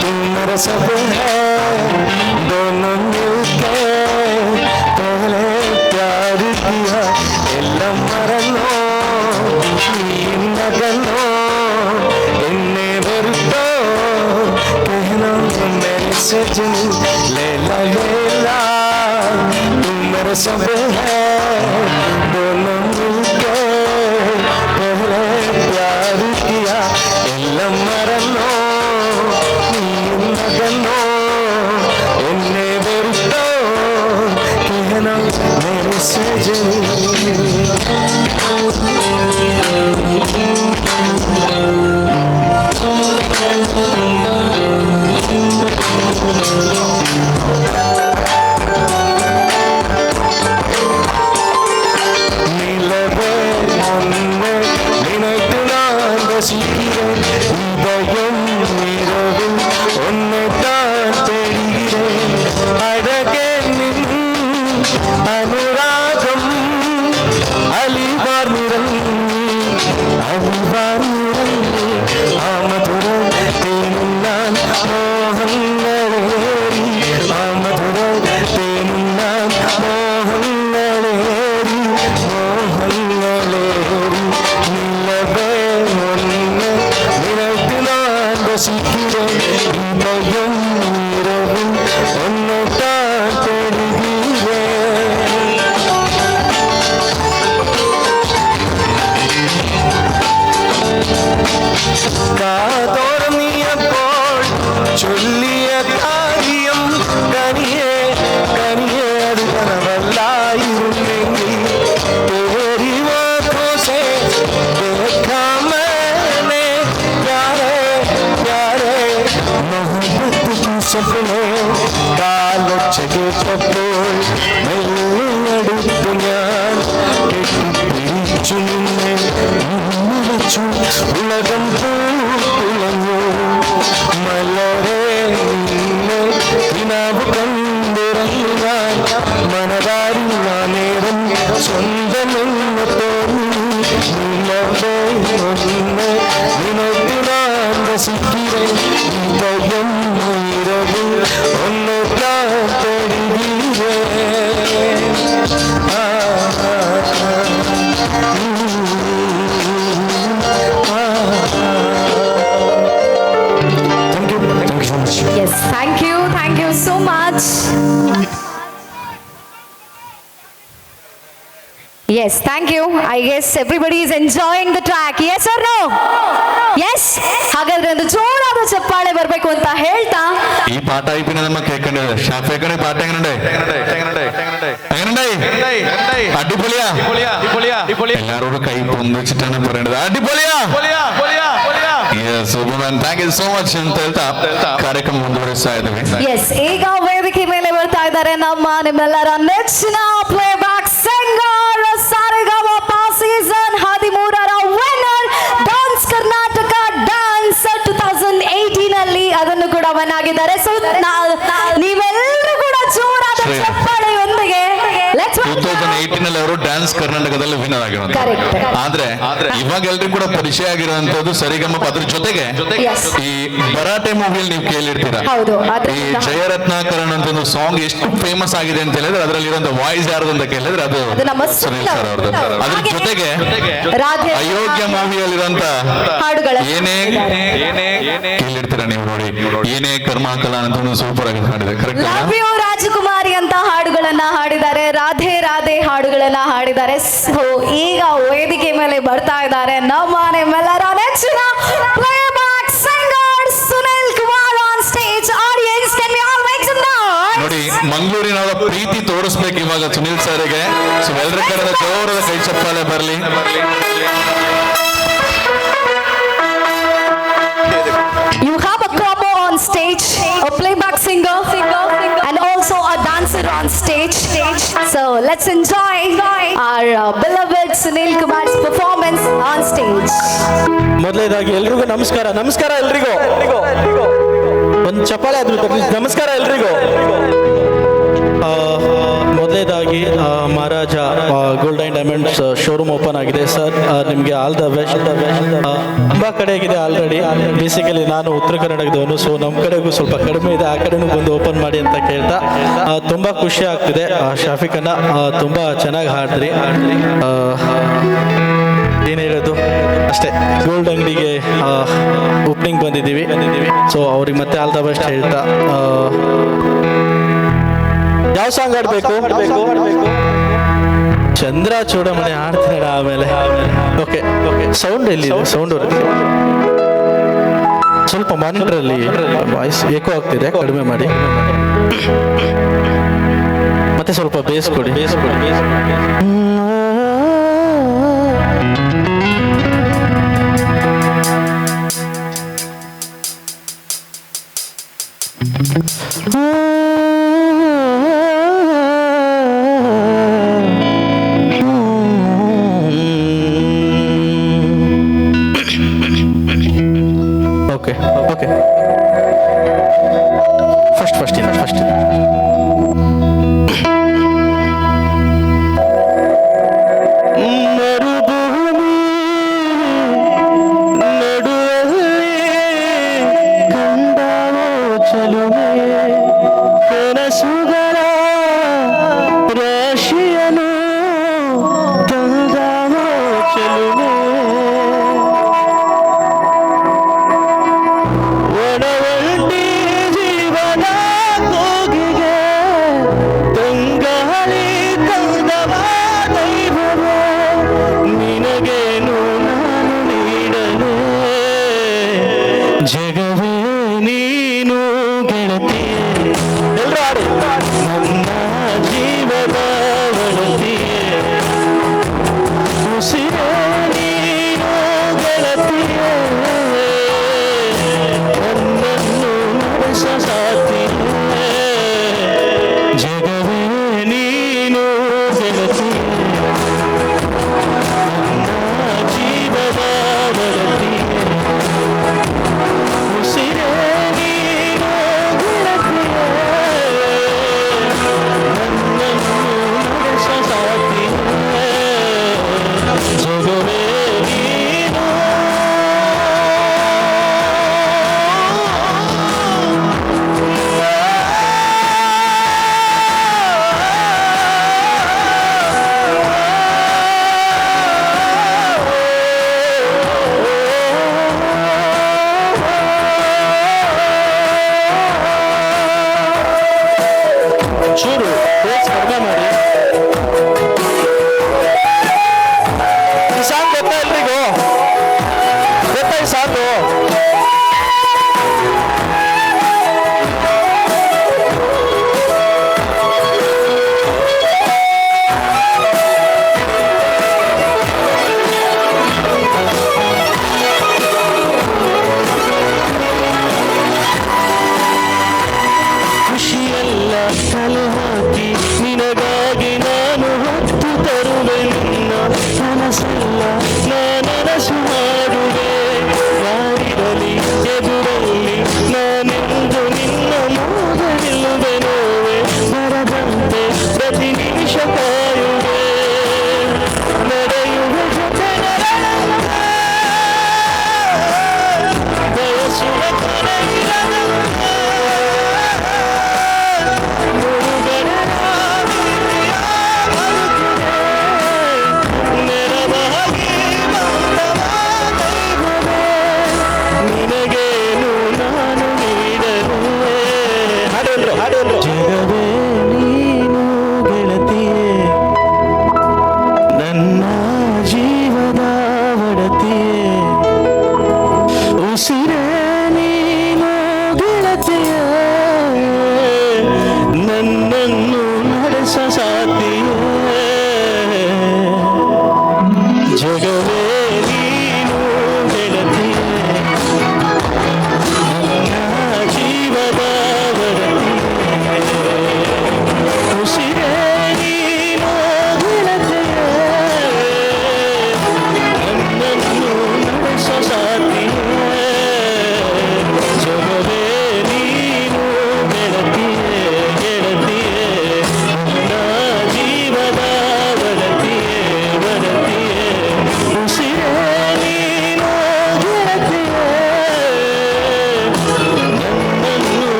तू मेरा सब है, दोनों मिलके पहले प्यार किया, എല്ലാം മറന്നോ നീ നഗന്നോ, എന്നെ വെറുത്തോ, कहना मेरे सजनी। लैला लैला तू मेरा सब है, दोनों मिलके पहले प्यार किया, എല്ലാം മറന്നോ നീ നഗന്നോ, എന്നെ വെറുത്തോ, कहना मेरे सजनी। അനുരാഗം അലിവാർന്നിറങ്ങി അലിവാർന്നിറങ്ങി ആ മധുര തേനുണ്ണാൻ മോഹങ്ങളേറി ആ മധുര തേനുണ്ണാൻ മോഹങ്ങളേറി മോഹങ്ങളേറി നിലവേ ഒന്ന് നിനക്ക് ഞാൻ രസിக்கிறேன் இதயம் இரவும் ஒன்னு தான் தேடுகிறேன். കാതോരം നീയപ്പോൾ ചൊല്ലിയ കാര്യം കനിയേ കനിയേ അത് കനവല്ലായിരുന്നെങ്കിൽ तेरी आंखों से देखा मैंने प्यारे प्यारे मोहब्बत की सपने കാലൊച്ച കേട്ടപ്പോൾ മെല്ലെടുത്തു ഞാൻ കെട്ടിപ്പിടിച്ചു നിന്നെ ഉമ്മവച്ചു ഉലകം പൂത്തുലഞ്ഞു മലരെ നിന്നെ കിനാവ് കണ്ടിറങ്ങാൻ മനതാരില്ല നേരം സ്വന്തമെന്ന് തോന്നി നിലവേ ഒന്ന് നിനക്ക് ഞാൻ രസിக்கிறேன் இதயம் இரவு ஒன்னு தான் தேடுகிறேன். ஆ, ஆ, ஆ. Thank you. Thank you so much. Yes, thank you, thank you so much. Yes, thank you. I guess everybody is enjoying the track. Yes or no? Yes. ಹಾಗಾದ್ರೆ ಒಂದು ಜೋರಾದ ಚಪ್ಪಾಳೆ ಬರಬೇಕು ಅಂತ ಹೇಳ್ತಾ ഈ പാട്ടായി പിന്നെ നമ്മൾ കേൾക്കേണ്ടത് ഷാഫിക്കണേ പാട്ട് എങ്ങനെയുണ്ട്? എങ്ങനെയുണ്ടായി? അടിപൊളിയാ. എല്ലാരോടും കൈ പൊന്തിച്ചിട്ടാണ് പറയേണ്ടത്, അടിപൊളിയാ. Superman, thank you so much ಅಂತ ಹೇಳ್ತಾ ಕಾರ್ಯಕ್ರಮ ಮುಂದುವರಿಸ್ತಾ ಇದ್ದೀವಿ. ಎಸ್, ಈಗ ವೇದಿಕೆ ಮೇಲೆ ಬರ್ತಾ ಇದ್ದಾರೆ ನಮ್ಮ ನಿಮ್ಮೆಲ್ಲರ ನೆಚ್ಚಿನ playback singer, Saregamapa season 13ರ winner, dance Karnataka dance 2018 ಅಲ್ಲಿ ಅದನ್ನು ಕೂಡ ವಿನ್ ಆಗಿದ್ದಾರೆ. ಸೊ ನೀವೆಲ್ಲರೂ ಕೂಡ ಜೋರಾದ ಶ್ರೇಯ. ಚಪ್ಪಾಳೆಯೊಂದಿಗೆ let's 2018 ಅಲ್ಲಿ ಅವರು ಡ್ಯಾನ್ಸ್ ಕರ್ನಾಟಕದಲ್ಲಿ ವಿನ್ನರ್ ಆಗಿರುವಂತ Correct. ಆದ್ರೆ ಇವಾಗ ಎಲ್ರಿಗೂ ಕೂಡ ಪರಿಚಯ ಆಗಿರುವಂತದ್ದು ಸರಿಗಮಪ. ಅದ್ರ ಜೊತೆಗೆ Yes. ಈ ಭರಾಟೆ ಮೂವಿಯಲ್ಲಿ ನೀವು ಕೇಳಿರ್ತೀರಾ, ಹೌದು, ಅದ್ರ ಈ ಜಯರತ್ನಾಕರಣ ಅಂತ ಒಂದು ಸಾಂಗ್ ಎಷ್ಟು ಫೇಮಸ್ ಆಗಿದೆ ಅಂತ ಹೇಳಿದ್ರೆ ಅದರಲ್ಲಿ ಇರುವಂತ ವಾಯ್ಸ್ ಯಾರ್ದು ಅಂತ ಕೇಳಿದ್ರೆ ಅದು ಅದು ನಮ್ಮ ಸುನಿಲ್ ಸರ್ ಅವ್ರದ್ದು. ಅದ್ರ ಹಾಗೇನೆ ಜೊತೆಗೆ ರಾಧೆ ಅಯೋಗ್ಯ ಮೂವಿಯಲ್ಲಿರುವಂತ ಹಾಡುಗಳನ್ನು ಏನೇ ಕೇಳಿರ್ತೀರ ನೀವು ನೋಡಿ, ಏನೇ ಕರ್ಮ ಕಲಾ ಅಂತ ಒಂದು ಸೂಪರ್ ಆಗಿ ಹಾಡಿದೆ, ಕರೆಕ್ಟ್ ಲವ್ ಅಲ್ಲ? You ರಾಜಕುಮಾರಿ ಅಂತ ಹಾಡುಗಳನ್ನ ಹಾಡಿದ್ದಾರೆ, ರಾಧೆ ರಾಧೆ ಹಾಡುಗಳನ್ನ ಹಾಡಿದ್ದಾರೆ. ಸೊ ಈಗ ವೇದಿಕೆ ಮೇಲೆ ಬರ್ತಾ ಇದ್ದಾರೆ ನಮ್ಮ ನಿಮ್ಮೆಲ್ಲರ ನೆಚ್ಚಿನ playback singer Sunil Kumar on stage. Audience, can we all make some noise? ನೋಡಿ, ಮಂಗಳೂರಿನವರ ಪ್ರೀತಿ ತೋರಿಸ್ಬೇಕು ಇವಾಗ ಸುನಿಲ್ ಸರ್ಗೆ. ಸೊ ಎಲ್ಲರ ಕಡೆದ ಜೋರದ ಕೈ ಚಪ್ಪಾಳೆ ಬರಲಿ. You have a combo on stage, a playback singer and also a dancer on stage. So let's enjoy our beloved Sunil Kumar's performance on stage. ಮೊದಲನೇದಾಗಿ ಎಲ್ರಿಗೂ ನಮಸ್ಕಾರ, ನಮಸ್ಕಾರ ಎಲ್ರಿಗೂ. ಒಂದು ಚಪ್ಪಾಳೆ ಆದ್ರೂ ತರ್ಲಿ. ನಮಸ್ಕಾರ ಎಲ್ರಿಗೂ. ಮೊದಲನೇದಾಗಿ Maharaja gold and diamonds showroom open ಆಗಿದೆ ಸರ್, ನಿಮಗೆ ಆಲ್ the best. ತುಂಬ ಕಡೆಗಿದೆ ಆಲ್ರೆಡಿ. ಬೇಸಿಕಲಿ ನಾನು ಉತ್ತರ ಕರ್ನಾಟಕದವನು, ಸೊ ನಮ್ಮ ಕಡೆಗೂ ಸ್ವಲ್ಪ ಕಡಿಮೆ ಇದೆ, ಆ ಕಡೆನೂ ಬಂದು ಓಪನ್ ಮಾಡಿ ಅಂತ ಕೇಳ್ತಾ ತುಂಬ ಖುಷಿ ಆಗ್ತಿದೆ. ಶಾಫಿಕನ್ನ ತುಂಬ ಚೆನ್ನಾಗಿ ಹಾಡಿದ್ರಿ. ಏನು ಹೇಳೋದು ಅಷ್ಟೇ, ಗೋಲ್ಡ್ ಅಂಗಡಿಗೆ ಓಪನಿಂಗ್ ಬಂದಿದ್ದೀವಿ, ಸೊ ಅವ್ರಿಗೆ ಮತ್ತೆ ಆಲ್ the best ಹೇಳ್ತಾ. ಯಾವ ಸಾಂಗ್ ಆಡ್ಬೇಕು? ಚಂದ್ರ ಚೂಡಮಣಿ ಹಾಡ್ತೀನಣ್ಣ ಆಮೇಲೆ. ಓಕೆ ಓಕೆ, ಸೌಂಡ್ ಎಲ್ಲಿದೆ? ಸೌಂಡ್ ಸ್ವಲ್ಪ ಮಾನಿಟರ್ ಅಲ್ಲಿ ವಾಯ್ಸ್ ಏಕೋ ಆಗ್ತಿದೆ, ಕಡಿಮೆ ಮಾಡಿ. ಮತ್ತೆ ಸ್ವಲ್ಪ ಬೇಸ್ ಕೊಡಿ, ಬೇಸ್ ಕೊಡಿ. ಓಕೆ ಓಕೆ, ಫಸ್ಟ್ ಫಸ್ಟ್ ಇದೆ, ಫಸ್ಟ್.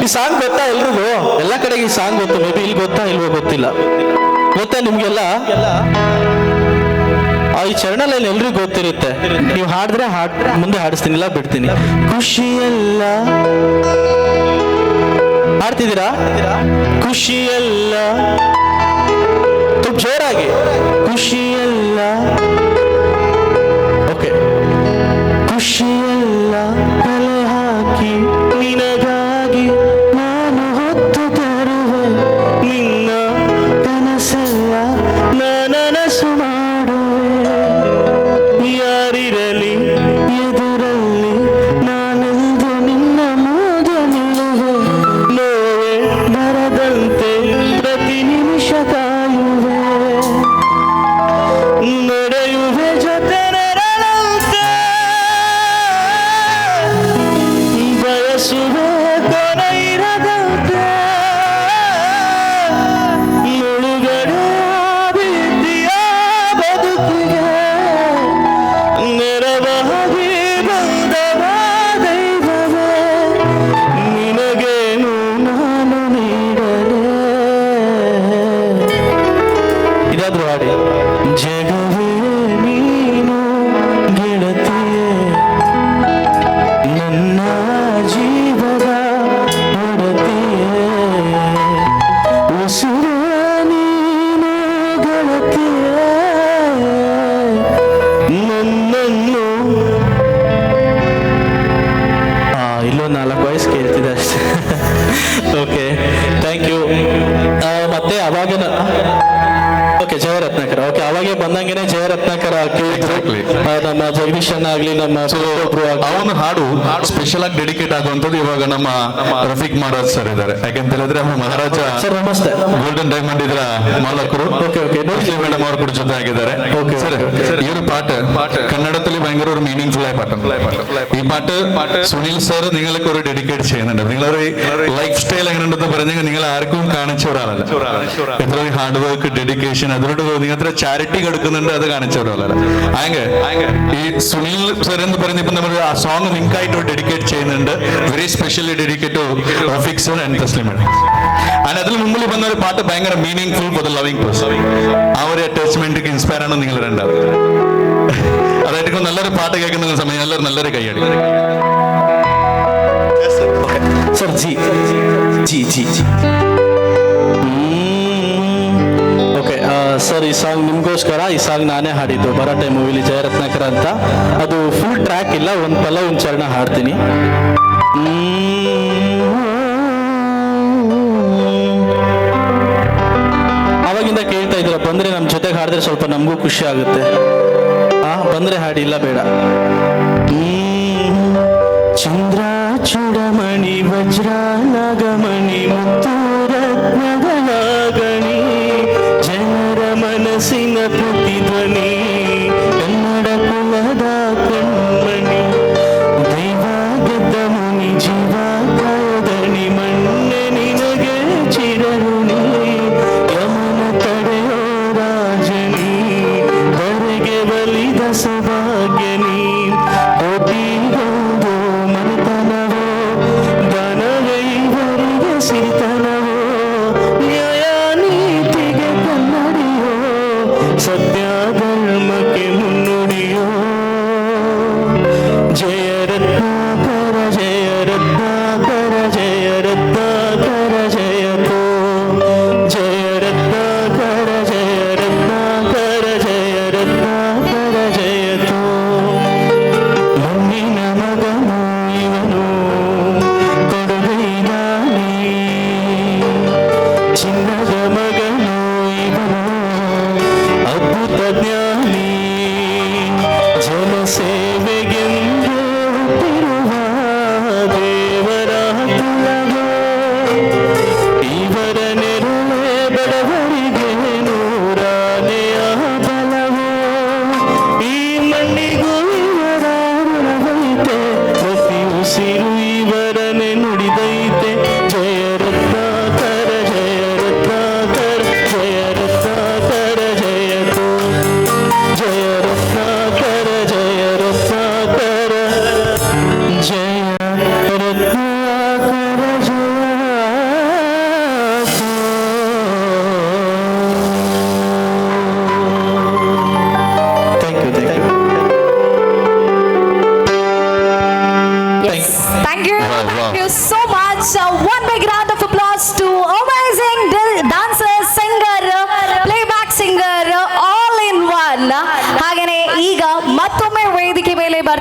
ಈ ಸಾಂಗ್ ಗೊತ್ತಾ ಎಲ್ರಿಗೂ? ಎಲ್ಲ ಕಡೆಗೆ ಈ ಸಾಂಗ್ ಗೊತ್ತು. ಮೇ ಬಿ ಇಲ್ಲಿ ಗೊತ್ತಾ ಇಲ್ವೋ ಗೊತ್ತಿಲ್ಲ. ಗೊತ್ತಾ ನಿಮ್ಗೆಲ್ಲ? ಈ ಚರಣ ಲೈನ್ ಎಲ್ರಿಗೂ ಗೊತ್ತಿರುತ್ತೆ. ನೀವು ಹಾಡಿದ್ರೆ ಹಾಡ್ ಮುಂದೆ ಹಾಡಿಸ್ತೀನಿ, ಇಲ್ಲ ಬಿಡ್ತೀನಿ. ಖುಷಿಯಲ್ಲ ಹಾಡ್ತಿದ್ದೀರಾ? ಖುಷಿಯಲ್ಲ, ತುಂಬ ಜೋರಾಗಿ. ಖುಷಿಯಲ್ಲ, ಓಕೆ. ಖುಷಿಯಲ್ಲ ತಲೆ ಹಾಕಿ ನಿನಗಾಗಿ ನಾನು ಹೊತ್ತು ತರುವೆ, ನಿನ್ನ ಕನಸಲ್ಲ ನನನಸು ಮಾಡುವೆ. ಯಾರಿರಲಿ ಎದುರಲ್ಲಿ ನಾನೆಂದು ನಿನ್ನ ಮೂದ ನಿಲ್ಲುವೆ, ನೋವೇ ಬರದಂತೆ ಪ್ರತಿ ನಿಮಿಷ ಕಾಯುವೆ, ನಡೆಯುವೆ ಜೊತೆ ನೆರಳಂತೆ, ಬಯಸುವೆ ಕೊನೆ ಇರದಂತೆ, ಮುಳುಗಡೆ ಭೀತಿಯ ಬದುಕಿಗೆ ನೆರವಾಗಿ ಬಂದವ ದೈವವೇ, ನಿನಗೇನು ನಾನು ನೀಡಲೇ. ಇದಾದ್ರೂ ಹಾಡಿ. ಜಗವೇ ನೀನು ಗೆಳತಿಯೇ, ನನ್ನ ಜೀವದ ಒಡತಿಯೇ, ಉಸಿರೇ ನೀನು ಗೆಳತಿಯೇ, ನನ್ನನ್ನು. ಇಲ್ಲೊಂದು 4 ವಾಯ್ಸ್ ಕೇಳ್ತಿದೆ ಅಷ್ಟೇ. Okay, thank you. ಮತ್ತೆ ಅವಾಗ ಓಕೆ, ಜಯರತ್ನಾಕರ. ಓಕೆ, ಅವಾಗೆ ಬಂದಂಗೆನೆ ಜಯರತ್ನಾಕರ ಕೇಳಿದ್ರು. ನಮ್ಮ ಜಗದೀಶ್ ಅಣ್ಣ ಆಗ್ಲಿ, ನಮ್ಮ ಒಬ್ರು ಅವನ ಹಾಡು ಸ್ಪೆಷಲ್ ಆಗಿ ಡೆಡಿಕೇಟ್ ಆಗುವಂತದ್ದು ಇವಾಗ ನಮ್ಮ ರಫೀಕ್ ಮಹಾರಾಜ್ ಸರ್ ಇದ್ದಾರೆ. ಯಾಕಂತ ಹೇಳಿದ್ರೆ ನಮ್ಮ ಮಹಾರಾಜ ಸರ್ ನಮಸ್ತೆ, ಗೋಲ್ಡನ್ ಡೈಮಂಡ್ ಇದರ ಮಾಲಕರು. Okay okay, madam ಅವರು ಕೂಡ ಜೊತೆ ಆಗಿದ್ದಾರೆ. ಸರ್, ಈ ഒരു പാട്ട് കന്നഡത്തിൽ ഭയങ്കര ഒരു മീനിങ്ഫുൾ ആയ പാട്ടാണ്. ഈ പാട്ട് സുനിൽ സാർ നിങ്ങൾക്ക് ഒരു ഡെഡിക്കേറ്റ് ചെയ്യുന്നുണ്ട്. നിങ്ങളൊരു ലൈഫ് സ്റ്റൈൽ എങ്ങനെയുണ്ടെന്ന് പറഞ്ഞെങ്കിൽ നിങ്ങൾ ആർക്കും കാണിച്ച ഒരാളല്ല. എത്ര hard work, dedication, അതിനോട് നിങ്ങൾ എത്ര ചാരിറ്റി കൊടുക്കുന്നുണ്ട് അത് കാണിച്ച ഒരാളല്ല. ആങ്കെ ഈ സുനിൽ സാർ എന്ന് പറയുന്ന ഇപ്പൊ നമ്മൾ ആ സോങ് നിങ്ങൾക്കായിട്ട് ഡെഡിക്കേറ്റ് ചെയ്യുന്നുണ്ട്. Very specially dedicate to Rafeeq sir and Thasleem madam. And അതിൽ മുമ്പിൽ വന്ന ഒരു പാട്ട് ഭയങ്കര meaningful for the loving person. ആ ഒരു അറ്റാച്ച്മെന്റ് ഇൻസ്പയർ ആണ് നിങ്ങൾ രണ്ടാളും. അതായിട്ട് നല്ലൊരു പാട്ട് കേൾക്കുന്ന സമയം നല്ലൊരു നല്ലൊരു കൈയടി. Sir G G G G. Okay sir, ಈ ಸಾಂಗ್ ನಿಮಗೋಸ್ಕರ. ಈ ಸಾಂಗ್ ನಾನೇ ಹಾಡಿದ್ದು ಭರಾಟೆ ಮೂವಿಲಿ ಜಯರತ್ನಾಕರ ಅಂತ. ಅದು ಫುಲ್ ಟ್ರ್ಯಾಕ್ ಇಲ್ಲ, ಒಂದು ಪಲ್ಲ ಒಂದು ಚರಣ ಹಾಡ್ತೀನಿ. ಅವಾಗಿಂದ ಕೇಳ್ತಾ ಇದ್ದೀರ, ಬಂದರೆ ನಮ್ಮ ಜೊತೆಗೆ ಹಾಡಿದ್ರೆ ಸ್ವಲ್ಪ ನಮಗೂ ಖುಷಿ ಆಗುತ್ತೆ. ಬಂದರೆ ಹಾಡಿ, ಇಲ್ಲ ಬೇಡ. ಚಂದ್ರ ಚೂಡಮಣಿ ವಜ್ರ ನಾಗಮಣಿ ಮುತ್ತು ರತ್ನಗಳ ಗಣಿ, ಜನರ ಮನಸ್ಸಿನ ಪ್ರತಿಧ್ವನಿ, ಕನ್ನಡ ಕುಲದ ಕಣ್ಮಣಿ, ದೈವ ಗೆದ್ದ ಮುನಿ ಜೀವ ಕಾಯದಣಿ, ಮಣ್ಣೆ ನಿನಗೆ ಚಿರಋಣಿ, ಯಮನ ತಡೆಯೋ ರಾಜನಿ, ಧರೆಗೆ ಬಲಿದ ಸೌಭಾಗ್ಯನಿ, ಕೋಟಿಗೊಂದು ಮನೆತನವೋ ದಾನವೇ ಇವರಿಗೆ ಸಿರಿತನವೋ, ನ್ಯಾಯ ನೀತಿಗೆ ಕನ್ನಡಿಯೋ, ಸತ್ಯ ಧರ್ಮಕ್ಕೆ ಮುನ್ನುಡಿಯೋ, ಜಯ ರತ್ನಾಕರ ಜಯ ರತ್ನಾಕರ ಜಯ ರತ್ನಾಕರ ಜಯತೋ, ಜಯ ರತ್ನಾಕರ ಜಯ ರತ್ನಾಕರ ಜಯ ರತ್ನಾಕರ ಜಯತೋ. ಮಣ್ಣಿನ ಮಗನು ಇವನು ಕೊಡುಗೈದಾನೆ, ಚಿನ್ನದ ಮಗನು ಇವನು ಅದ್ಭುತ ಜ್ಞಾನಿ, ಜನಸೇವೆಗೆಂದು ಹುಟ್ಟಿರುವ ದೇವರ ಕುಲವೋ,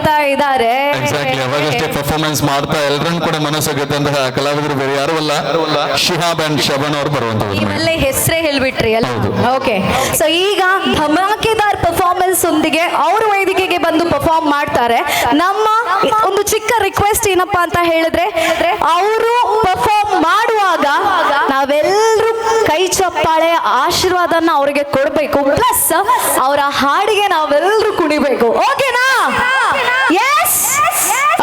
ಬರ್ತಾ ಇದ್ದಾರೆ. ಎಕ್ಸಾಕ್ಟ್ಲಿ, ಅವಾಗಷ್ಟೇ ಪರ್ಫಾರ್ಮೆನ್ಸ್ ಮಾಡ್ತಾ ಎಲ್ಲರನ್ನು ಕೂಡ ಮನಸ್ಸು ಗೆದ್ದಂತಹ ಕಲಾವಿದರು ಬೇರೆ ಯಾರು ಅಲ್ಲ, ಶಿಹಾಬ್ ಅಂಡ್ ಶಬನ್ ಅವರು ಬರುವಂತದ್ದು. ನೀವಲ್ಲೇ ಹೆಸರೇ ಹೇಳ್ಬಿಟ್ರಿ ಅಲ್ಲ? ಓಕೆ, ಸೊ ಈಗ ಧಮಾಕೆದಾರ್ ಪರ್ಫಾರ್ಮೆನ್ಸ್ ಒಂದಿಗೆ ಅವರು ವೇದಿಕೆಗೆ ಬಂದು ಪರ್ಫಾರ್ಮ್ ಮಾಡ್ತಾರೆ. ನಮ್ಮ ಒಂದು ಚಿಕ್ಕ ರಿಕ್ವೆಸ್ಟ್ ಏನಪ್ಪಾ ಅಂತ ಹೇಳಿದ್ರೆ, ಅವರು ಪರ್ಫಾರ್ಮ್ ಮಾಡುವಾಗ ನಾವೆಲ್ಲರೂ ಕೈ ಚಪ್ಪಾಳೆ ಆಶೀರ್ವಾದನ ಅವರಿಗೆ ಕೊಡಬೇಕು. ಪ್ಲಸ್ ಅವರ ಹಾಡಿಗೆ ನಾವೆಲ್ಲರೂ ಕುಣಿಬೇಕು. ಓಕೆನಾ? Yes,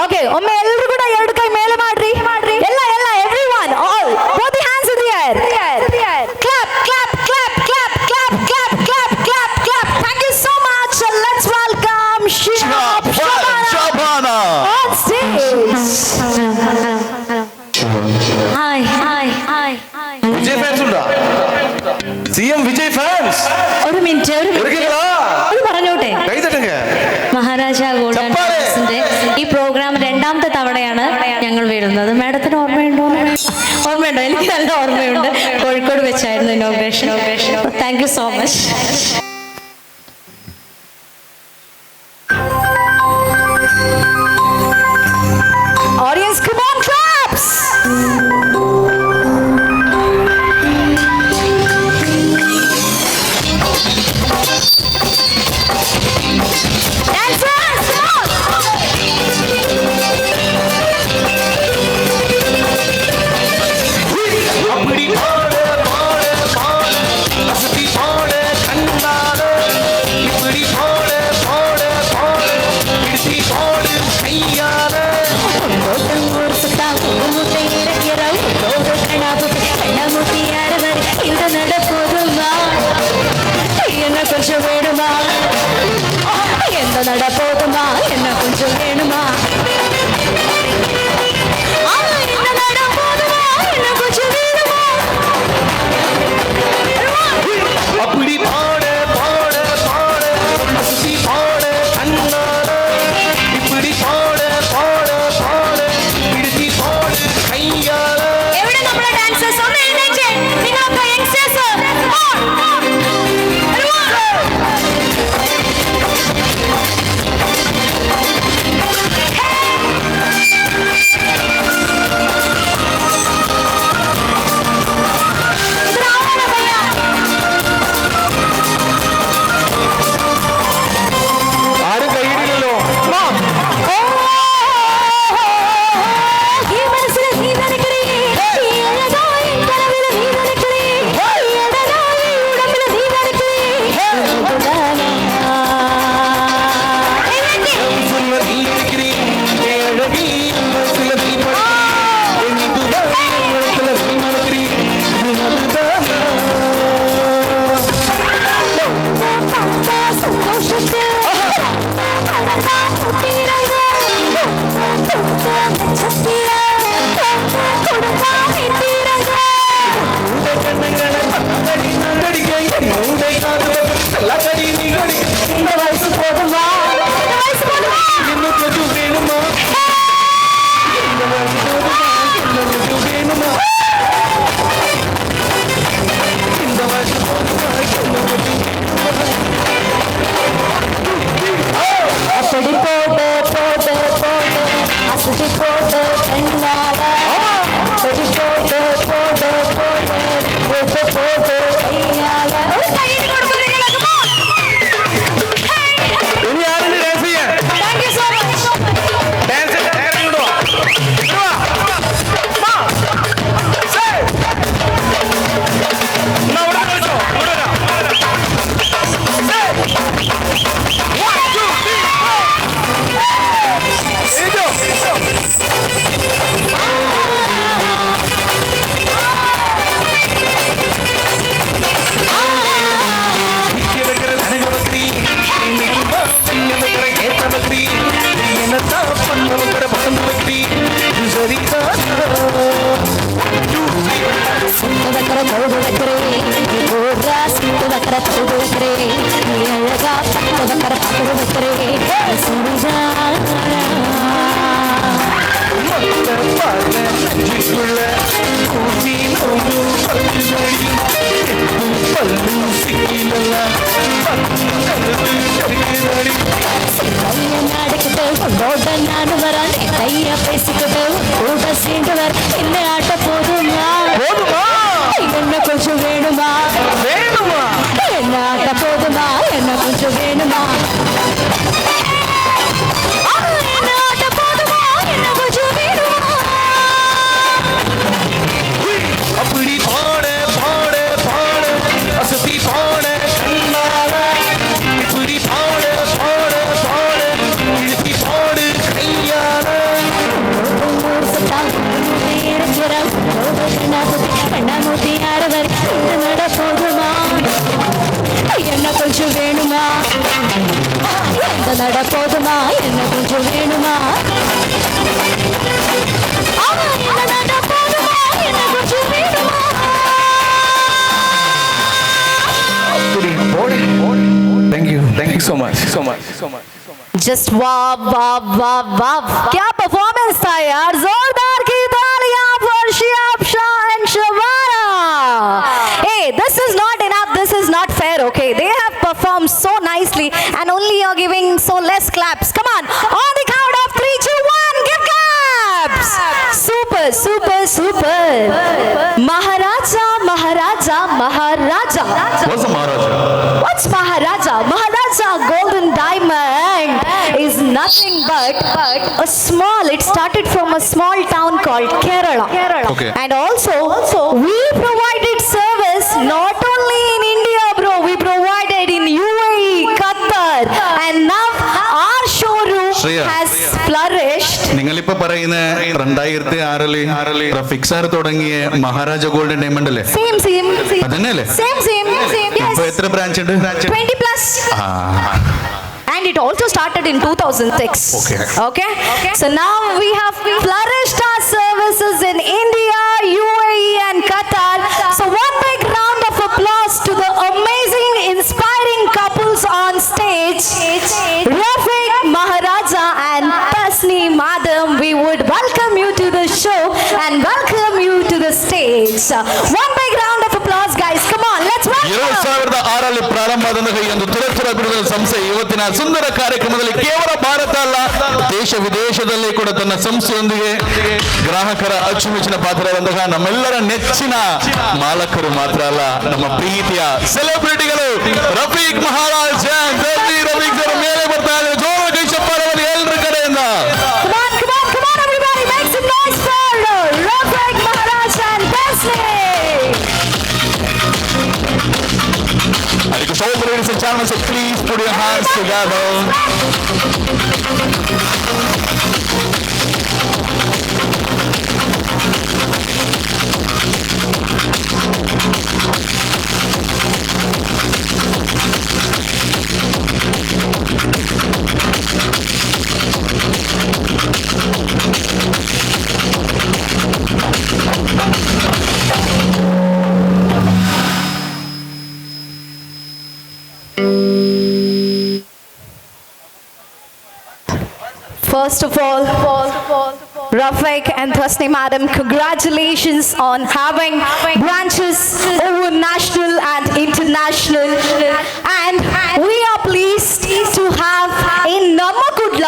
okay. ಒಮ್ಮೆ ಎಲ್ಲರೂ ಕೂಡ ಎರಡು ಕೈ ಮೇಲೆ ಮಾಡ್ರಿ. ಎಲ್ಲ ಎಲ್ಲ, everyone, all both the hands in the air. Clap, clap, clap, clap, clap, clap, clap, clap, clap. Thank you so much. Let's welcome Shihab Shabana on stage. Hi hi hi. Vijay fans ഉണ്ടോ? CM Vijay fans. ഒരു minute, ഒരു minute. ഒന്ന് പറഞ്ഞോട്ടെ. കൈതട്ടുங்க. Maharaja gold and ഡയമണ്ട്സിന്റെ ഈ programme രണ്ടാമത്തെ തവണയാണ് ഞങ്ങൾ വരുന്നത്. മാഡത്തിന് ഓർമ്മയുണ്ടോ? ഓർമ്മയുണ്ടോ? എനിക്ക് നല്ല ഓർമ്മയുണ്ട്. കോഴിക്കോട് വെച്ചായിരുന്നു inauguration. Thank you so much. Audience, come on, claps. Dancers, come on. அப்படி போட போட போட அசத்தி போட கண்ணால, இப்படி போட போட போட இடிச்சி போடு கையால. என்ன கொஞ்சம் வேணுமா? எந்த நட போதுமா? என்ன கொஞ்சம் வேணுமா? ஆ, இந்த நட போதுமா? என்ன கொஞ்சம் வேணுமா? அப்படி போட போட போட அசத்தி போட கண்ணால, இப்படி போட போட போட இடிச்சி போடு கையால. എവിടെ നമ്മുടെ ഡാൻസേഴ്സ്? ഒന്ന് എഴുന്നേറ്റ്. നിങ്ങളൊക്കെ യങ്സ്റ്റേഴ്സ്. ആരും കൈയിടില്ലല്ലോ. ഈ മനസ്സിൽ നീ നനയ്ക്കണേ, ഈ അഴകായ കനവിൽ നീ നനയ്ക്കണേ, ഈ അഴകായ ഉടമ്പിൽ നീ നനയ്ക്കണേ. நீ இருக்கிறேன் அழகி, மனசுல நீ படுக்கிறேன், மனசுல நீ மணக்கிறேன். சந்தோஷத்தில் இந்த வயசு போதுமா? இன்னும் கொஞ்சம் வேணுமா? இந்த வயசு போதுமா? இன்னும் கொஞ்சம் வேணுமா? இந்த வயசு போதுமா? இன்னும் கொஞ்சம். அப்படி போடு போடு போடு அசதி போடு கண்ணால, அப்படி போடு போடு போடு போட்டு போடு கையால. ഇനി ആരുണ്ട് ഡാൻസ് ചെയ്യാൻ? Thank you so much. Dance നേരെ ഇങ്ങോട്ട് വാ. ഇങ്ങോട്ട് വാ. വാ. സേ. എന്നാ അവിടെ കളിച്ചോ. ഇവിടെ വരാം. Say. One, two, three, four. എണീറ്റോ. சுத்து வைக்கிற தொழுது வைக்கிறே, நீ போடுறா சுத்து வைக்கிற தொழுது வைக்கிறே, நீ அழகா பத்து வைக்கிற பத்து வைக்கிறே. சுரிஜா நடக்கிட்டு. நான் வரேன். கைய பேசிக்கிட்டு கூட சேர்ந்து வர இந்த ஆட்ட போதுமா? போதுமா? என்ன கொஞ்சம் வேணுமா? வேணுமா? என்ன ஆட்ட போதுமா? என்ன கொஞ்சம் வேணுமா? ஆ, என்ன ஆட்ட போதுமா? என்ன கொஞ்சம் வேணுமா? அப்படி பாட பாட பாட அசத்தி பாட கண்ணால, இப்படி பாட பாட பாட இழுத்தி பாடு கையால. என்ன கொஞ்சம் வேணுமா? எந்த நட போதுமா? என்ன கொஞ்சம் வேணுமா? ஆ, என்ன நட போதுமா? என்ன கொஞ்சம் வேணுமா? Thank you, thank you so much, so much, so much. Just wow wow wow wow, क्या परफॉर्मेंस था यार. जोरदार की तालियां for Shiyab Shah and Shabana. Hey, this is not enough, this is not fair. Okay, they have performed so nicely and only you're giving so less claps. Come on, on the count of 3, 2, 1, give claps. Super, super, super. Maharaja, Maharaja, Maharaja. What's a Maharaja? What's Maharaja? Maharaja Golden Diamond is nothing but a small, it started from a small town called Kerala. Okay. And also, we provided service not only in India, bro, we provided in UAE, Qatar, and now our showroom Shreya. Has flourished. നിങ്ങളിപ്പോ പറയുന്ന 2006-ല് Rafeeq sir തുടങ്ങിയ Maharaja golden diamond അല്ലേ? Same, same, same. അതന്നെയല്ലേ? Same, same, same. Yes. ഇപ്പൊ എത്ര branch ഉണ്ട്? 20 plus. ആ. And it also started in 2006. Okay. Okay. So now we have flourished our services in India, UAE, and Qatar. So one big round of applause to the amazing, inspiring couples on stage, Rafiq Maharaja and Tasni Madam. We would welcome you to the show and welcome you to the stage. One big round of applause, guys. Come on, let's ಎರಡು welcome. ಸಾವಿರದ ಆರಲ್ಲಿ ಪ್ರಾರಂಭವಾದಂತಹ ಈ ಒಂದು ತುರತುರ ಬಿಡುಗಡೆ ಸಂಸ್ಥೆ ಇವತ್ತಿನ ಸುಂದರ ಕಾರ್ಯಕ್ರಮದಲ್ಲಿ ಕೇವಲ ಭಾರತ ಅಲ್ಲ, ದೇಶ ವಿದೇಶದಲ್ಲಿ ಕೂಡ ತನ್ನ ಸಂಸ್ಥೆಯೊಂದಿಗೆ ಗ್ರಾಹಕರ ಅಚ್ಚುಮೆಚ್ಚಿನ ಪಾತ್ರರಾದಂತಹ ನಮ್ಮೆಲ್ಲರ ನೆಚ್ಚಿನ ಮಾಲಕರು ಮಾತ್ರ ಅಲ್ಲ, ನಮ್ಮ ಪ್ರೀತಿಯ ಸೆಲೆಬ್ರಿಟಿಗಳು Rafiq Maharaj and Tasni Rafiq sir ಮೇಲೆ ಬರ್ತಾ ಇದ್ದಾರೆ. ಜೋರ ಕೈ ಚಪ್ಪಾಳೆ ಎಲ್ಲರ ಕಡೆಯಿಂದ. Come on, come on, come on, everybody. Make some noise for Rafiq Maharaj and Tasni. I request all the ladies and gentlemen, so please put your hands together. First of all, Rafiq and Tasni Madam, congratulations on having branches over national and international. And we are pleased to have in ನಮ್ಮ ಕುಡ್ಲ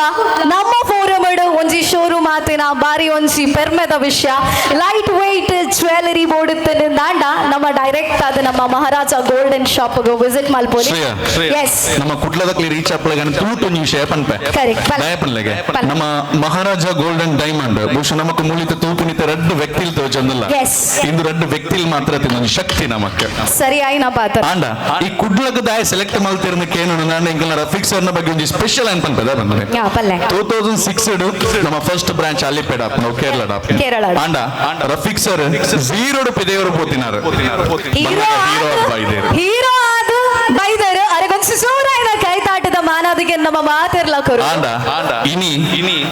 ನಮ್ಮ forum ಒಂಜಿ showroom ಆತಿನ ಬಾರಿ ಒಂಜಿ ಪೆರ್ಮೆದ ವಿಷಯ. Light weight jewellery ಬೋಡುತ್ತನೆ ದಾಂಡ ನಮ್ಮ ಡೈರೆಕ್ಟ್ ಆದ ನಮ್ಮ ಮಹಾರಾಜ ಗೋಲ್ಡನ್ ಶಾಪ್ ವಿಸಿಟ್ ಮಲ್ಪೊಲಿ. ಶ್ರೇಯಾ, ಎಸ್. ನಮ್ಮ ಕುಡ್ಲದಕ್ಲಿ ರೀಚ್ ಅಪ್ಲಗನ ತೂಟು ಒಂಜಿ ವಿಷಯ ಪನ್ಪೆ. Correct. ಪಲ್. ದಯಪನ್ಲೆಗೆ ಪಲ್. ನಮ್ಮ ಮಹಾರಾಜ ಗೋಲ್ಡನ್ ಡೈಮಂಡ್ ಬಹುಶಃ ನಮಕ್ ಮೂಲಿತ ತೂಪುನಿತ ರಡ್ಡು ವ್ಯಕ್ತಿಲ್ ತೋಜೊಂದಿಲ್ಲ. ಇಂದು ರಡ್ಡು ವ್ಯಕ್ತಿಲ್ ಮಾತ್ರ ತಿನ್ನೊಂದು ಶಕ್ತಿ ನಮಕ್. ಸರಿ ಆಯ್ನ ಪಾತ್ರ. ಆಂಡ ಈ ಕುಡ್ಲಗ ದಾಯ ಸೆಲೆಕ್ಟ್ ಮಲ್ತಿರ್ನ ಕೇನು ನಾನು ಎಂಕಲ್ನ ರಫೀಕ್ ಸರ್ನ ಬಗ್ಗೆ ಒಂಜಿ ಸ್ಪೆಷಲ್ ಅನ್ಪನ್ಪದ ಬಂದ್ರೆ. ಯಾ, ಪಲ್ಲೆ. 2006 ನಮ್ಮ ಫಸ್ಟ್ ಬ್ರಾಂಚ್ ಅಲ್ಲಿಪೇಡ ನಾವು ಕೇರಳ. ಕೇರಳ. ಆಂಡ ರಫೀಕ್ ಸರ್ ಝೀರೋ ಪಿದೇವರು ಪೋತಿನಾರು. ಹೀರೋ. ಹೀರೋ ಬೈದೇರು. ಹೀರೋ ಅದು ಬೈದರು ಅರೆಗೊಂಚು ಸೂರಾಯಿನ ಕೈತಾಟದ ಮಾನಾದಿಗೆ ನಮ್ಮ ಮಾತಿರ್ಲ ಕೊರು. ಆಂಡ ಇನಿ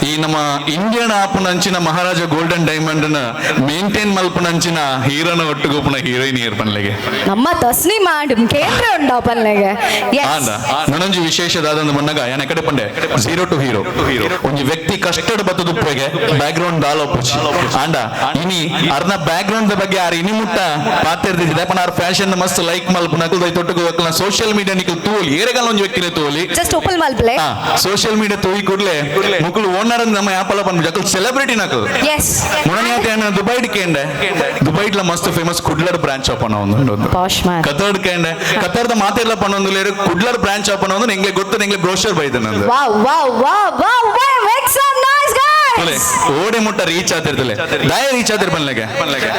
ಈ ನಮ್ಮ ಇಂಡಿಯನ್ ಆಪುನಂಚಿನ ಮಹಾರಾಜ ಗೋಲ್ಡನ್ ಡೈಮಂಡ್ ನ ಮೇಂಟೈನ್ ಮಲ್ಪುನಂಚಿನ ಹೀರೋನ ಒಟ್ಟುಗೋಪುನ ಹೀರೋಯಿನ್ ಏರ್ಪನ್ಲೆಗೆ. ನಮ್ಮ ತಸ್ನಿ ಮಾಡಿ ಕೇಂದ್ರ ಉಂಡ ಪನ್ಲೆಗೆ. ಆಂಡ ನನೊಂಜಿ ವಿಶೇಷದಾದಂದು ಮನ್ನಗ ಯಾನ ಕಡೆ ಪಂಡೆ ಝೀರೋ ಟು ಹೀರೋ. ಒಂಜಿ ವ್ಯಕ್ತಿ ಕಷ್ಟಡ್ ಬತ್ತದುಪ್ಪೆಗೆ ಬ್ಯಾಕ್ ಗ್ರೌಂಡ್ ದಾಲ ಒಪ್ಪುಚಿ. ಆಂಡ ಇನಿ ಅರ್ನ ಬ್ಯಾಕ್ ಗ್ರೌಂಡ್ ಬಗ್ಗೆ ಆರ್ ಇನಿ ಮುಟ್ಟ ಪಾತಿರ್ದಿದ್ದೆ ಪನ ಆರ್ ಫ್ಯಾಷನ್ ಮಸ್ತ್ ಲೈಕ್ ಮಲ್ಪುನಕುಲ್ ದೈ ತೊಟ್ಟುಗು ಸೋಷಿಯಲ್ ಮೀಡಿಯಾ ನಿಕಲ್ ತೂಲಿ ಏರೆಗಾಲ ಒಂಜಿ ವ್ಯಕ್ತಿನೇ ತೂಲಿ. ಕೊರೊಲಿ. ಜಸ್ಟ್ ಓಪನ್ ಮಲ್ಪಲೆ. ಸೋಷಿಯಲ್ ಮೀಡಿಯಾ ತೂಯಿ ಕೂಡಲೇ ಮುಕುಲು ಓನರ್ ನಮ್ಮ ಆಪಲ ಪನ್ಪು ಜಕಲ್ ಸೆಲೆಬ್ರಿಟಿ ನಕಲ್. ಎಸ್. ಮುಣನಿಯಾತೆ ಅಣ್ಣ ದುಬೈಡ್ ಕೇಂಡೆ, ದುಬೈಡ್ಲ ಮಸ್ತ್ ಫೇಮಸ್ ಕುಡ್ಲರ್ ಬ್ರಾಂಚ್ ಓಪನ್ ಒಂದು. Posh man. ಕತರ್ಡ್ ಕೇಂಡೆ, ಕತರ್ದ ಮಾತೆಲ್ಲ ಪನ್ನೊಂದು ಕುಡ್ಲರ್ ಬ್ರಾಂಚ್ ಓಪನ್ ಒಂದು ನಿಂಗೆ ಗೊತ್ತು, ನಿಂಗೆ ಬ್ರೋಷರ್ ಬೈದ ನಂದು. Wow wow wow wow wow, make some noise guys. ಓಡೆ ಮುಟ್ಟ ರೀಚ್ ಆತಿರ್ತಲೆ ದಾಯ ರೀಚ್ ಆತಿರ್ ಪನ್ಲೆಗೆ.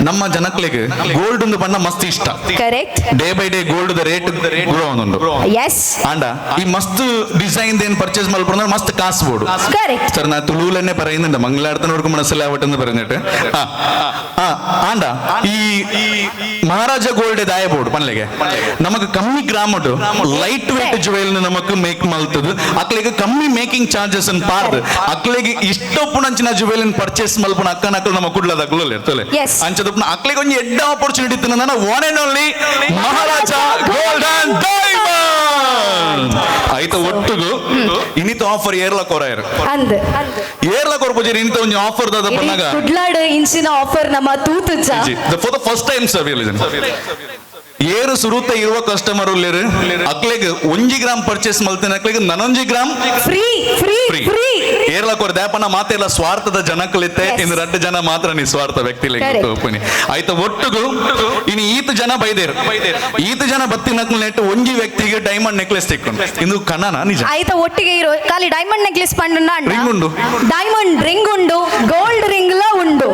ನಮ್ಮ ಜನಕ್ಲೆಗ್ ಗೋಲ್ಡ್ ಒಂದು ಬಣ್ಣ ಮಸ್ತ್ ಇಷ್ಟ. Correct. Day by day gold the rate grow ಆವೊಂದುಂಡು. S. ಆಂಡ ಈ ಮಸ್ತ್ ಡಿಸೈನ್ ಏನ್ ಪರ್ಚೇಸ್ ಮಲ್ಪುನ ಮಸ್ತ್ ಕಾಸು ಬೋಡು. ಕರೆಕ್ಟ್. ಸರ್ ನಾ ತುಳುವಲ್ಲೇ പറയുന്നുണ്ട് മംഗലാടത്തിനവർക്ക് മനസ്സിലാവട്ടെ പറഞ്ഞിട്ട്. ആ ആണ്ട ഈ മഹാരാജ ഗോൾഡ് ദായ ബോർഡ് പನ್ಲೆಗೆ ನಮಗ್ ಕಮ್ಮಿ ಗ್ರಾಮ್ ಲೈಟ್ ವೇಟ್ ಜುವೆಲ್ ನಮಕ್ ಮೇಕ್ ಮಲ್ತದ ಅಕ್ಲೆಗ್ ಕಮ್ಮಿ ಮೇಕಿಂಗ್ ಚಾರ್ಜಸ್ ಅನ್ ಪಾರ್ದ್ ಅಕ್ಲೆಗ್ ಇಷ್ಟೊಪ್ಪುನಂಚಿನ ಜುವೆಲ್ ಪರ್ಚೇಸ್ ಮಲ್ಪುನ ಅಕ್ಕನ ಅಕ್ಲು ನಮ್ಮ ಕುಡ್ಲದ ಅಕ್ಲು ಇರ್ತಲೆ. ಅಂಚದಪ್ಪನ ಅಕ್ಲೆಗ್ ಒಂಜಿ ಎಡ್ಡ ಆಪರ್ಚುನಿಟಿ ಇತ್ತು, one and only Maharaja gold and diamond. ಆಯ್ತು ಒಟ್ಟುಗು ಇನ್ನಿತ ಆಫರ್ ಏರ್ಲ ಕೊರಾಯರ್ ಅಂದ್ ಏರ್ಲ ಕೊರ್ಪುಜಿ ಇನ್ನಿತ ಒಂಜಿ ಆಫರ್ ದಾದ ಪನ್ನಗ ಕುಡ್ಲಾಡ್ ಇಂಚಿನ ಆಫರ್ ನಮ್ಮ ತೂತುಜ್ಜ. For the first time sir ಏರು ಸುರುತ ಇರುವ ಕಸ್ಟಮರ್ ಉಲ್ಲೇರು ಅಕ್ಲೆಗ್ ಒಂಜಿ ಗ್ರಾಮ್ ಪರ್ಚೇಸ್ ಮಲ್ತಿನ ಅಕ್ಲೆಗ್ ನನೊಂಜಿ ಗ್ರಾಮ್ ಫ್ರೀ ಫ್ರೀ ಫ್ರೀ. ಏರ್ಲ ಕೊರ್ ದಾಪನ ಮಾತೆಲ್ಲ ಸ್ವಾರ್ಥದ ಜನಕ್ಲಿತ್ತೆ, ಇನ್ನು ರಡ್ಡು ಜನ ಮಾತ್ರ ನಿಸ್ವಾರ್ಥ ವ್ಯಕ್ತಿ. ಆಯ್ತು ಒಟ್ಟುಗು ಇನ್ನು ಈತ ಜನ ಬೈದೇರು, ಈತ ಜನ ಬತ್ತಿನ ನೆಟ್ಟು ಒಂಜಿ ವ್ಯಕ್ತಿಗೆ ಡೈಮಂಡ್ ನೆಕ್ಲೆಸ್ ತಿಕ್ಕೊಂಡು ಇಂದು ಕಣ್ಣನ ನಿಜ. ಆಯ್ತಾ ಒಟ್ಟಿಗೆ ಇರೋ ಖಾಲಿ ಡೈಮಂಡ್ ನೆಕ್ಲೆಸ್ ಪಂಡ ರಿಂಗ್ ಉಂಡು, ಡೈಮಂಡ್ ರಿಂಗ್ ಉಂಡು, ಗೋಲ್ಡ್ ರಿಂಗ್ ಲ ಉಂಡು.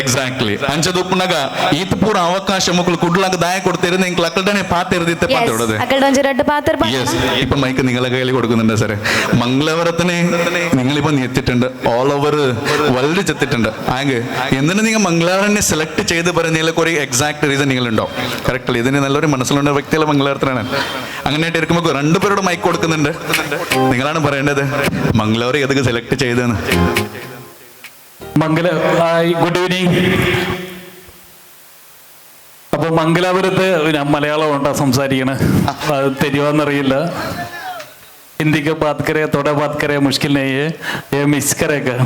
ಎಕ್ಸಾಕ್ಟ್ಲಿ. ಅಂಚದುಪ್ಪುನಗ ಈತ ಪೂರ ಅವಕಾಶ ಮುಕ್ಕಳು ಕುಡ್ಲಾಗ ದಾಯ ಕೊಡ್ತೀರಿ, ನಿಂಗೆ ಲಕ್ಕಡನೆ ಪಾತಿರ್ದಿತ್ತೆ ಪಾತ್ರೋಡದೆ. യെസ്. ഇപ്പൊ മൈക്ക് നിങ്ങളെ കയ്യിൽ കൊടുക്കുന്നുണ്ട് സാറേ. മംഗലാപുരത്തിന് നിങ്ങളിപ്പോ എത്തിയിട്ടുണ്ട്, ഓൾ ഓവർ വേൾഡ് ചെത്തിട്ടുണ്ട്. ആങ്ക് എന്തിനു നിങ്ങൾ മംഗലാപുരനെ സെലക്ട് ചെയ്ത് പറഞ്ഞതിലൊക്കെ ഒരു എക്സാക്ട് റീസൺ നിങ്ങളുണ്ടോ? കറക്റ്റ് അല്ലേ? ഇതിന് നല്ലൊരു മനസ്സിലുണ്ട വ്യക്തികളെ മംഗലാപുരത്തിനാണ്. അങ്ങനെയായിട്ട് ഇരിക്കുമ്പോൾ രണ്ടുപേരോട് മൈക്ക് കൊടുക്കുന്നുണ്ട്, നിങ്ങളാണ് പറയേണ്ടത് മംഗലാപുരം ഏതൊക്കെ സെലക്ട് ചെയ്തെന്ന്. Good evening. അപ്പൊ മംഗലാപുരത്ത് ഞാൻ മലയാളം ഉണ്ടാ സംസാരിക്കണേ, അത് തരുവാന്നറിയില്ല. ഹിന്ദിക്ക് ബാത് കരേ തോടെ ബാത് കരേ മുഷ്കിൽ നെയ്യേ ഏ മിസ് കരേക്ക്.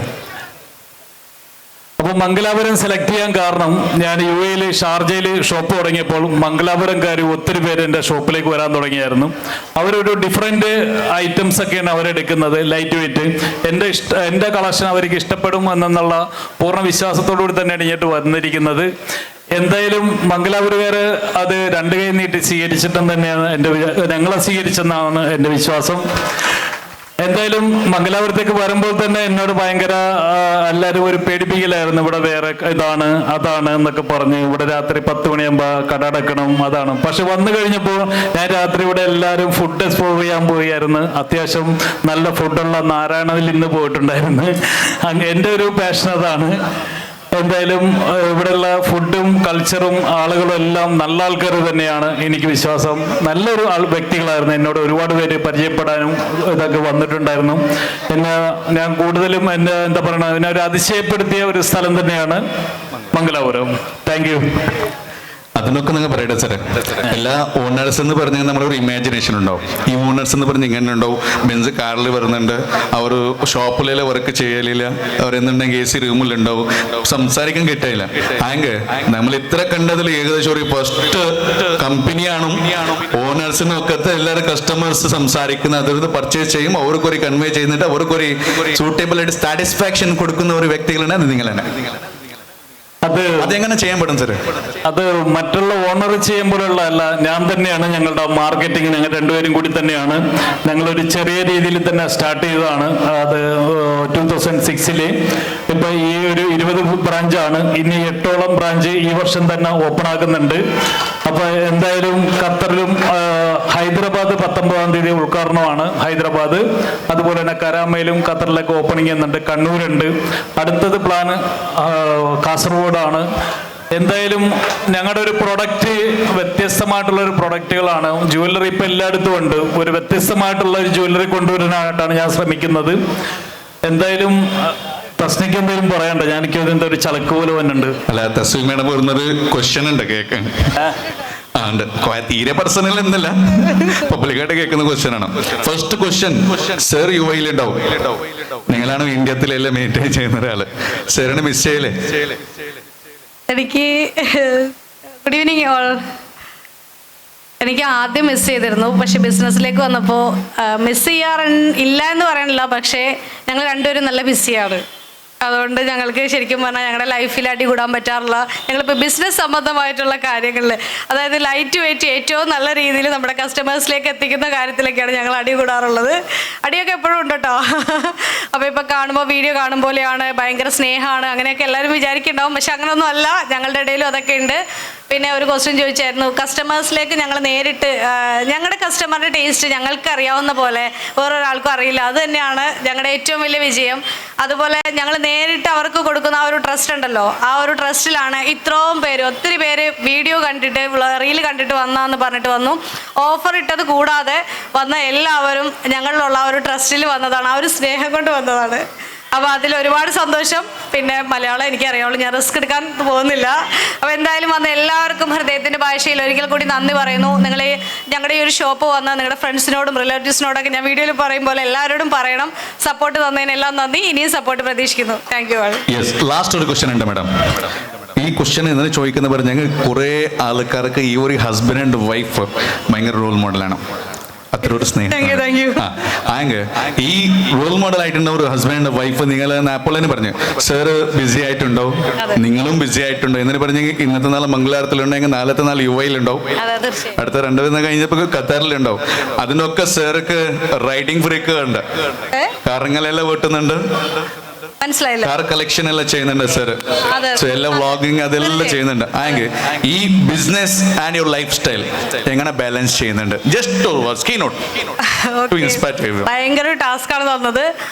അപ്പൊ മംഗലാപുരം സെലക്ട് ചെയ്യാൻ കാരണം ഞാൻ യു എയിൽ ഷാർജയിൽ ഷോപ്പ് തുടങ്ങിയപ്പോൾ മംഗലാപുരംകാർ ഒത്തിരി പേര് എൻ്റെ ഷോപ്പിലേക്ക് വരാൻ തുടങ്ങിയായിരുന്നു. അവരൊരു ഡിഫറെൻറ്റ് ഐറ്റംസ് ഒക്കെയാണ് അവരെടുക്കുന്നത്, ലൈറ്റ് വെയിറ്റ്. എൻ്റെ കളക്ഷൻ അവർക്ക് ഇഷ്ടപ്പെടും എന്നുള്ള പൂർണ്ണ വിശ്വാസത്തോടു കൂടി തന്നെയാണ് ഇങ്ങോട്ട് വന്നിരിക്കുന്നത്. എന്തായാലും മംഗലാപുരക്കാർ അത് രണ്ട് കൈ നീട്ടി സ്വീകരിച്ചിട്ടും തന്നെയാണ് എൻ്റെ ഞങ്ങളെ സ്വീകരിച്ചെന്നാണ് എൻ്റെ വിശ്വാസം. എന്തായാലും മംഗലാപുരത്തേക്ക് വരുമ്പോൾ തന്നെ എന്നോട് ഭയങ്കര എല്ലാവരും ഒരു പേടിപ്പിക്കലായിരുന്നു, ഇവിടെ വേറെ ഇതാണ് അതാണ് എന്നൊക്കെ പറഞ്ഞ്, ഇവിടെ രാത്രി 10 മണിയാകുമ്പോൾ കട അടക്കണം അതാണ്. പക്ഷെ വന്നു കഴിഞ്ഞപ്പോൾ ഞാൻ രാത്രി ഇവിടെ എല്ലാവരും ഫുഡ് എക്സ്പ്ലോർ ചെയ്യാൻ പോയായിരുന്നു. അത്യാവശ്യം നല്ല ഫുഡുള്ള നാരായണനിൽ ഇന്ന് പോയിട്ടുണ്ടായിരുന്നു. എൻ്റെ ഒരു പാഷൻ അതാണ്. എന്തായാലും ഇവിടെയുള്ള ഫുഡും കൾച്ചറും ആളുകളും എല്ലാം നല്ല ആൾക്കാർ തന്നെയാണ് എനിക്ക് വിശ്വാസം. നല്ലൊരു വ്യക്തികളായിരുന്നു. എന്നോട് ഒരുപാട് പേര് പരിചയപ്പെടാനും ഇതൊക്കെ വന്നിട്ടുണ്ടായിരുന്നു. എന്നെ ഞാൻ കൂടുതലും എന്നെ എന്താ പറയണ എന്നെ ഒരു അതിശയപ്പെടുത്തിയ ഒരു സ്ഥലം തന്നെയാണ് മംഗലാപുരം. Thank you. അതിനൊക്കെ നിങ്ങൾ പറയട്ടെ സാറേ, എല്ലാ ഓണേഴ്സ് എന്ന് പറഞ്ഞാൽ നമ്മളൊരു ഇമാജിനേഷൻ ഉണ്ടാവും. ഈ ഓണേഴ്സ് എന്ന് പറഞ്ഞാൽ ഇങ്ങനെ ഉണ്ടാവും, ബെൻസ് കാറിൽ വരുന്നുണ്ട്, അവർ ഷോപ്പിലെ വർക്ക് ചെയ്യലില്ല, അവരെന്തുണ്ടെങ്കിൽ എ സി റൂമിലുണ്ടാവും, സംസാരിക്കാൻ കിട്ടില്ല. ആങ്ക് നമ്മൾ ഇത്ര കണ്ടതിൽ ഏകദേശം ഒരു ഫസ്റ്റ് കമ്പനിയാണ് ഓണേഴ്സിനൊക്കെ എല്ലാവരും കസ്റ്റമേഴ്സ് സംസാരിക്കുന്ന, അതായത് പർച്ചേസ് ചെയ്യും, അവർക്കൊരു കൺവേ ചെയ്യുന്നുണ്ട്, അവർക്കൊരു സൂട്ടബിൾ ആയിട്ട് സാറ്റിസ്ഫാക്ഷൻ കൊടുക്കുന്ന ഒരു വ്യക്തികളാണ് അത് നിങ്ങൾ തന്നെ. അതെങ്ങനെ ചെയ്യാൻ പറ്റും സാർ? അത് മറ്റുള്ള ഓണർ ചെയ്യുമ്പോഴുള്ള അല്ല, ഞാൻ തന്നെയാണ് ഞങ്ങളുടെ മാർക്കറ്റിംഗ്, ഞങ്ങൾ രണ്ടുപേരും കൂടി തന്നെയാണ്. ഞങ്ങളൊരു ചെറിയ രീതിയിൽ തന്നെ സ്റ്റാർട്ട് ചെയ്തതാണ് അത് 2006. ഇപ്പൊ ഈ ഒരു 20 ബ്രാഞ്ചാണ്, ഇനി 8ഓളം ബ്രാഞ്ച് ഈ വർഷം തന്നെ ഓപ്പൺ ആക്കുന്നുണ്ട്. അപ്പൊ എന്തായാലും ഖത്തറിലും ഹൈദരാബാദ് 19-ാം തീയതി ഉദ്ഘാടനമാണ് ഹൈദരാബാദ്. അതുപോലെ തന്നെ കരാമയിലും ഖത്തറിലൊക്കെ ഓപ്പണിംഗ് ചെയ്യുന്നുണ്ട്, കണ്ണൂരുണ്ട്. അടുത്തത് പ്ലാൻ കാസർഗോഡാണ്. എന്തായാലും ഞങ്ങളുടെ ഒരു പ്രൊഡക്റ്റ് വ്യത്യസ്തമായിട്ടുള്ള ഒരു പ്രൊഡക്റ്റുകളാണ്. ജ്വല്ലറി ഇപ്പം എല്ലായിടത്തും ഉണ്ട്, ഒരു വ്യത്യസ്തമായിട്ടുള്ള ഒരു ജ്വല്ലറി കൊണ്ടുവരാനായിട്ടാണ് ഞാൻ ശ്രമിക്കുന്നത്. എന്തായാലും തസ്നിക്ക് എന്തെങ്കിലും പറയണ്ട, ഞാൻ എനിക്ക് ഇതിന്റെ ഒരു ചലക്ക് പോലെ വന്നിട്ടുണ്ട്. അല്ല, തസ്നി മേഡം വരുന്നൊരു ക്വസ്റ്റ്യൻ ഉണ്ട് കേൾക്കാൻ. ഉണ്ട്, തീരെ പേഴ്സണൽ എന്നല്ല, പബ്ലിക്കായിട്ട് കേൾക്കുന്ന ക്വസ്റ്റ്യൻ ആണ്. ഫസ്റ്റ് ക്വസ്റ്റ്യൻ, സർ യു എയിലുണ്ടാവും, നിങ്ങളാണ് ഇന്ത്യത്തിലെല്ലാം മെയിൻറ്റെയിൻ ചെയ്യുന്ന ഒരാള്, സാറിന് മിസ് ചെയ്യലേ? എനിക്ക് ഗുഡ് ഈവനിങ് ഓൾ. എനിക്ക് ആദ്യം മിസ് ചെയ്തിരുന്നു. പക്ഷെ ബിസിനസ്സിലേക്ക് വന്നപ്പോൾ മിസ് ചെയ്യാറ് ഇല്ല എന്ന് പറയണില്ല, പക്ഷേ ഞങ്ങൾ രണ്ടുപേരും നല്ല ബിസിയാണ്. അതുകൊണ്ട് ഞങ്ങൾക്ക് ശരിക്കും പറഞ്ഞാൽ ഞങ്ങളുടെ ലൈഫിൽ അടി കൂടാൻ പറ്റാറില്ല. ഞങ്ങളിപ്പോൾ ബിസിനസ് സംബന്ധമായിട്ടുള്ള കാര്യങ്ങളിൽ, അതായത് ലൈറ്റ് വെയിറ്റ് ഏറ്റവും നല്ല രീതിയിൽ നമ്മുടെ കസ്റ്റമേഴ്സിലേക്ക് എത്തിക്കുന്ന കാര്യത്തിലൊക്കെയാണ് ഞങ്ങൾ അടി കൂടാറുള്ളത്. അടിയൊക്കെ എപ്പോഴും ഉണ്ട് കേട്ടോ. അപ്പോൾ ഇപ്പോൾ കാണുമ്പോൾ, വീഡിയോ കാണും പോലെയാണ്, ഭയങ്കര സ്നേഹമാണ്, അങ്ങനെയൊക്കെ എല്ലാവരും വിചാരിക്കുന്നുണ്ടാവും. പക്ഷെ അങ്ങനെയൊന്നും അല്ല, ഞങ്ങളുടെ ഇടയിലും അതൊക്കെ ഉണ്ട്. പിന്നെ ഒരു ക്വസ്റ്റ്യൻ ചോദിച്ചായിരുന്നു, കസ്റ്റമേഴ്സിലേക്ക് ഞങ്ങൾ നേരിട്ട് ഞങ്ങളുടെ കസ്റ്റമറുടെ ടേസ്റ്റ് ഞങ്ങൾക്ക് അറിയാവുന്ന പോലെ വേറൊരാൾക്കും അറിയില്ല. അത് തന്നെയാണ് ഞങ്ങളുടെ ഏറ്റവും വലിയ വിജയം. അതുപോലെ ഞങ്ങൾ നേരിട്ട് അവർക്ക് കൊടുക്കുന്ന ആ ഒരു ട്രസ്റ്റ് ഉണ്ടല്ലോ, ആ ഒരു ട്രസ്റ്റിലാണ് ഇത്രയും പേര്, ഒത്തിരി പേര് വീഡിയോ കണ്ടിട്ട്, റീൽ കണ്ടിട്ട് വന്നാന്ന് പറഞ്ഞിട്ട് വന്നു. ഓഫർ ഇട്ടത് കൂടാതെ വന്ന എല്ലാവരും ഞങ്ങളിലുള്ള ആ ഒരു ട്രസ്റ്റിൽ വന്നതാണ്, ആ ഒരു സ്നേഹം കൊണ്ട് വന്നതാണ്. അപ്പോൾ അതിൽ ഒരുപാട് സന്തോഷം. പിന്നെ മലയാളം എനിക്കറിയാവുള്ളൂ, ഞാൻ റിസ്ക് എടുക്കാൻ പോകുന്നില്ല. അപ്പോൾ എന്തായാലും വന്ന എല്ലാവർക്കും ഹൃദയത്തിൻ്റെ ഭാഷയിൽ ഒരിക്കൽ കൂടി നന്ദി പറയുന്നു. നിങ്ങൾ ഞങ്ങളുടെ ഈ ഒരു ഷോപ്പ് വന്ന് നിങ്ങളുടെ ഫ്രണ്ട്സിനോടും റിലേറ്റീവ്സിനോടൊക്കെ ഞാൻ വീഡിയോയിൽ പറയും പോലെ എല്ലാവരോടും പറയണം. സപ്പോർട്ട് തന്നതിനെല്ലാം നന്ദി. ഇനിയും സപ്പോർട്ട് പ്രതീക്ഷിക്കുന്നു. Thank you all. Yes, last ഒരു ക്വസ്റ്റ്യൻ ഉണ്ട് മാഡം. ഈ ക്വസ്റ്റ്യൻ എന്തിനു ചോദിക്കുന്ന പറഞ്ഞാൽ, കുറേ ആൾക്കാർക്ക് ഈ ഒരു ഹസ്ബൻഡ് ആൻഡ് വൈഫ് ഭയങ്കര റോൾ മോഡലാണ്. അത്ര ഒരു സ്നേഹം. Thank you, thank you. Aankh ഈ റോൾ മോഡൽ ആയിട്ടുള്ള ഒരു ഹസ്ബൻഡ് ആൻഡ് വൈഫ്, നിങ്ങൾ അപ്പോൾ തന്നെ പറഞ്ഞു സാറ് ബിസി ആയിട്ടുണ്ടോ, നിങ്ങളും ബിസി ആയിട്ടുണ്ടോ എന്നിട്ട് പറഞ്ഞെങ്കിൽ ഇന്നത്തെ നാൾ മംഗലാപുരത്തിലുണ്ടെങ്കിൽ നാളത്തെ നാൾ യുഎഇയിലുണ്ടാവും, അതെ, തീർച്ചയായും. അടുത്ത രണ്ടു ദിവസം കഴിഞ്ഞപ്പോ ഖത്തറിലുണ്ടാവും. അതിനൊക്കെ സാർക്ക് റൈഡിങ് ഫ്രീക്ക് ഉണ്ട്, കാറുകളെല്ലാം വെട്ടുന്നുണ്ട്. മനസ്സിലായില്ല. കാർ കളക്ഷൻ എല്ലാം ചെയ്യുന്നുണ്ട് സാർ. അതെ. സോ എല്ലാ വ്ളോഗിങ് അതെല്ലാം ചെയ്യുന്നുണ്ട്. ആങ്ക് ഈ business and your life style എങ്ങനെ ബാലൻസ് ചെയ്യുന്നുണ്ട്? Just key note to inspire. ഭയങ്കര ഒരു ടാസ്ക് ആണ് തന്നത്.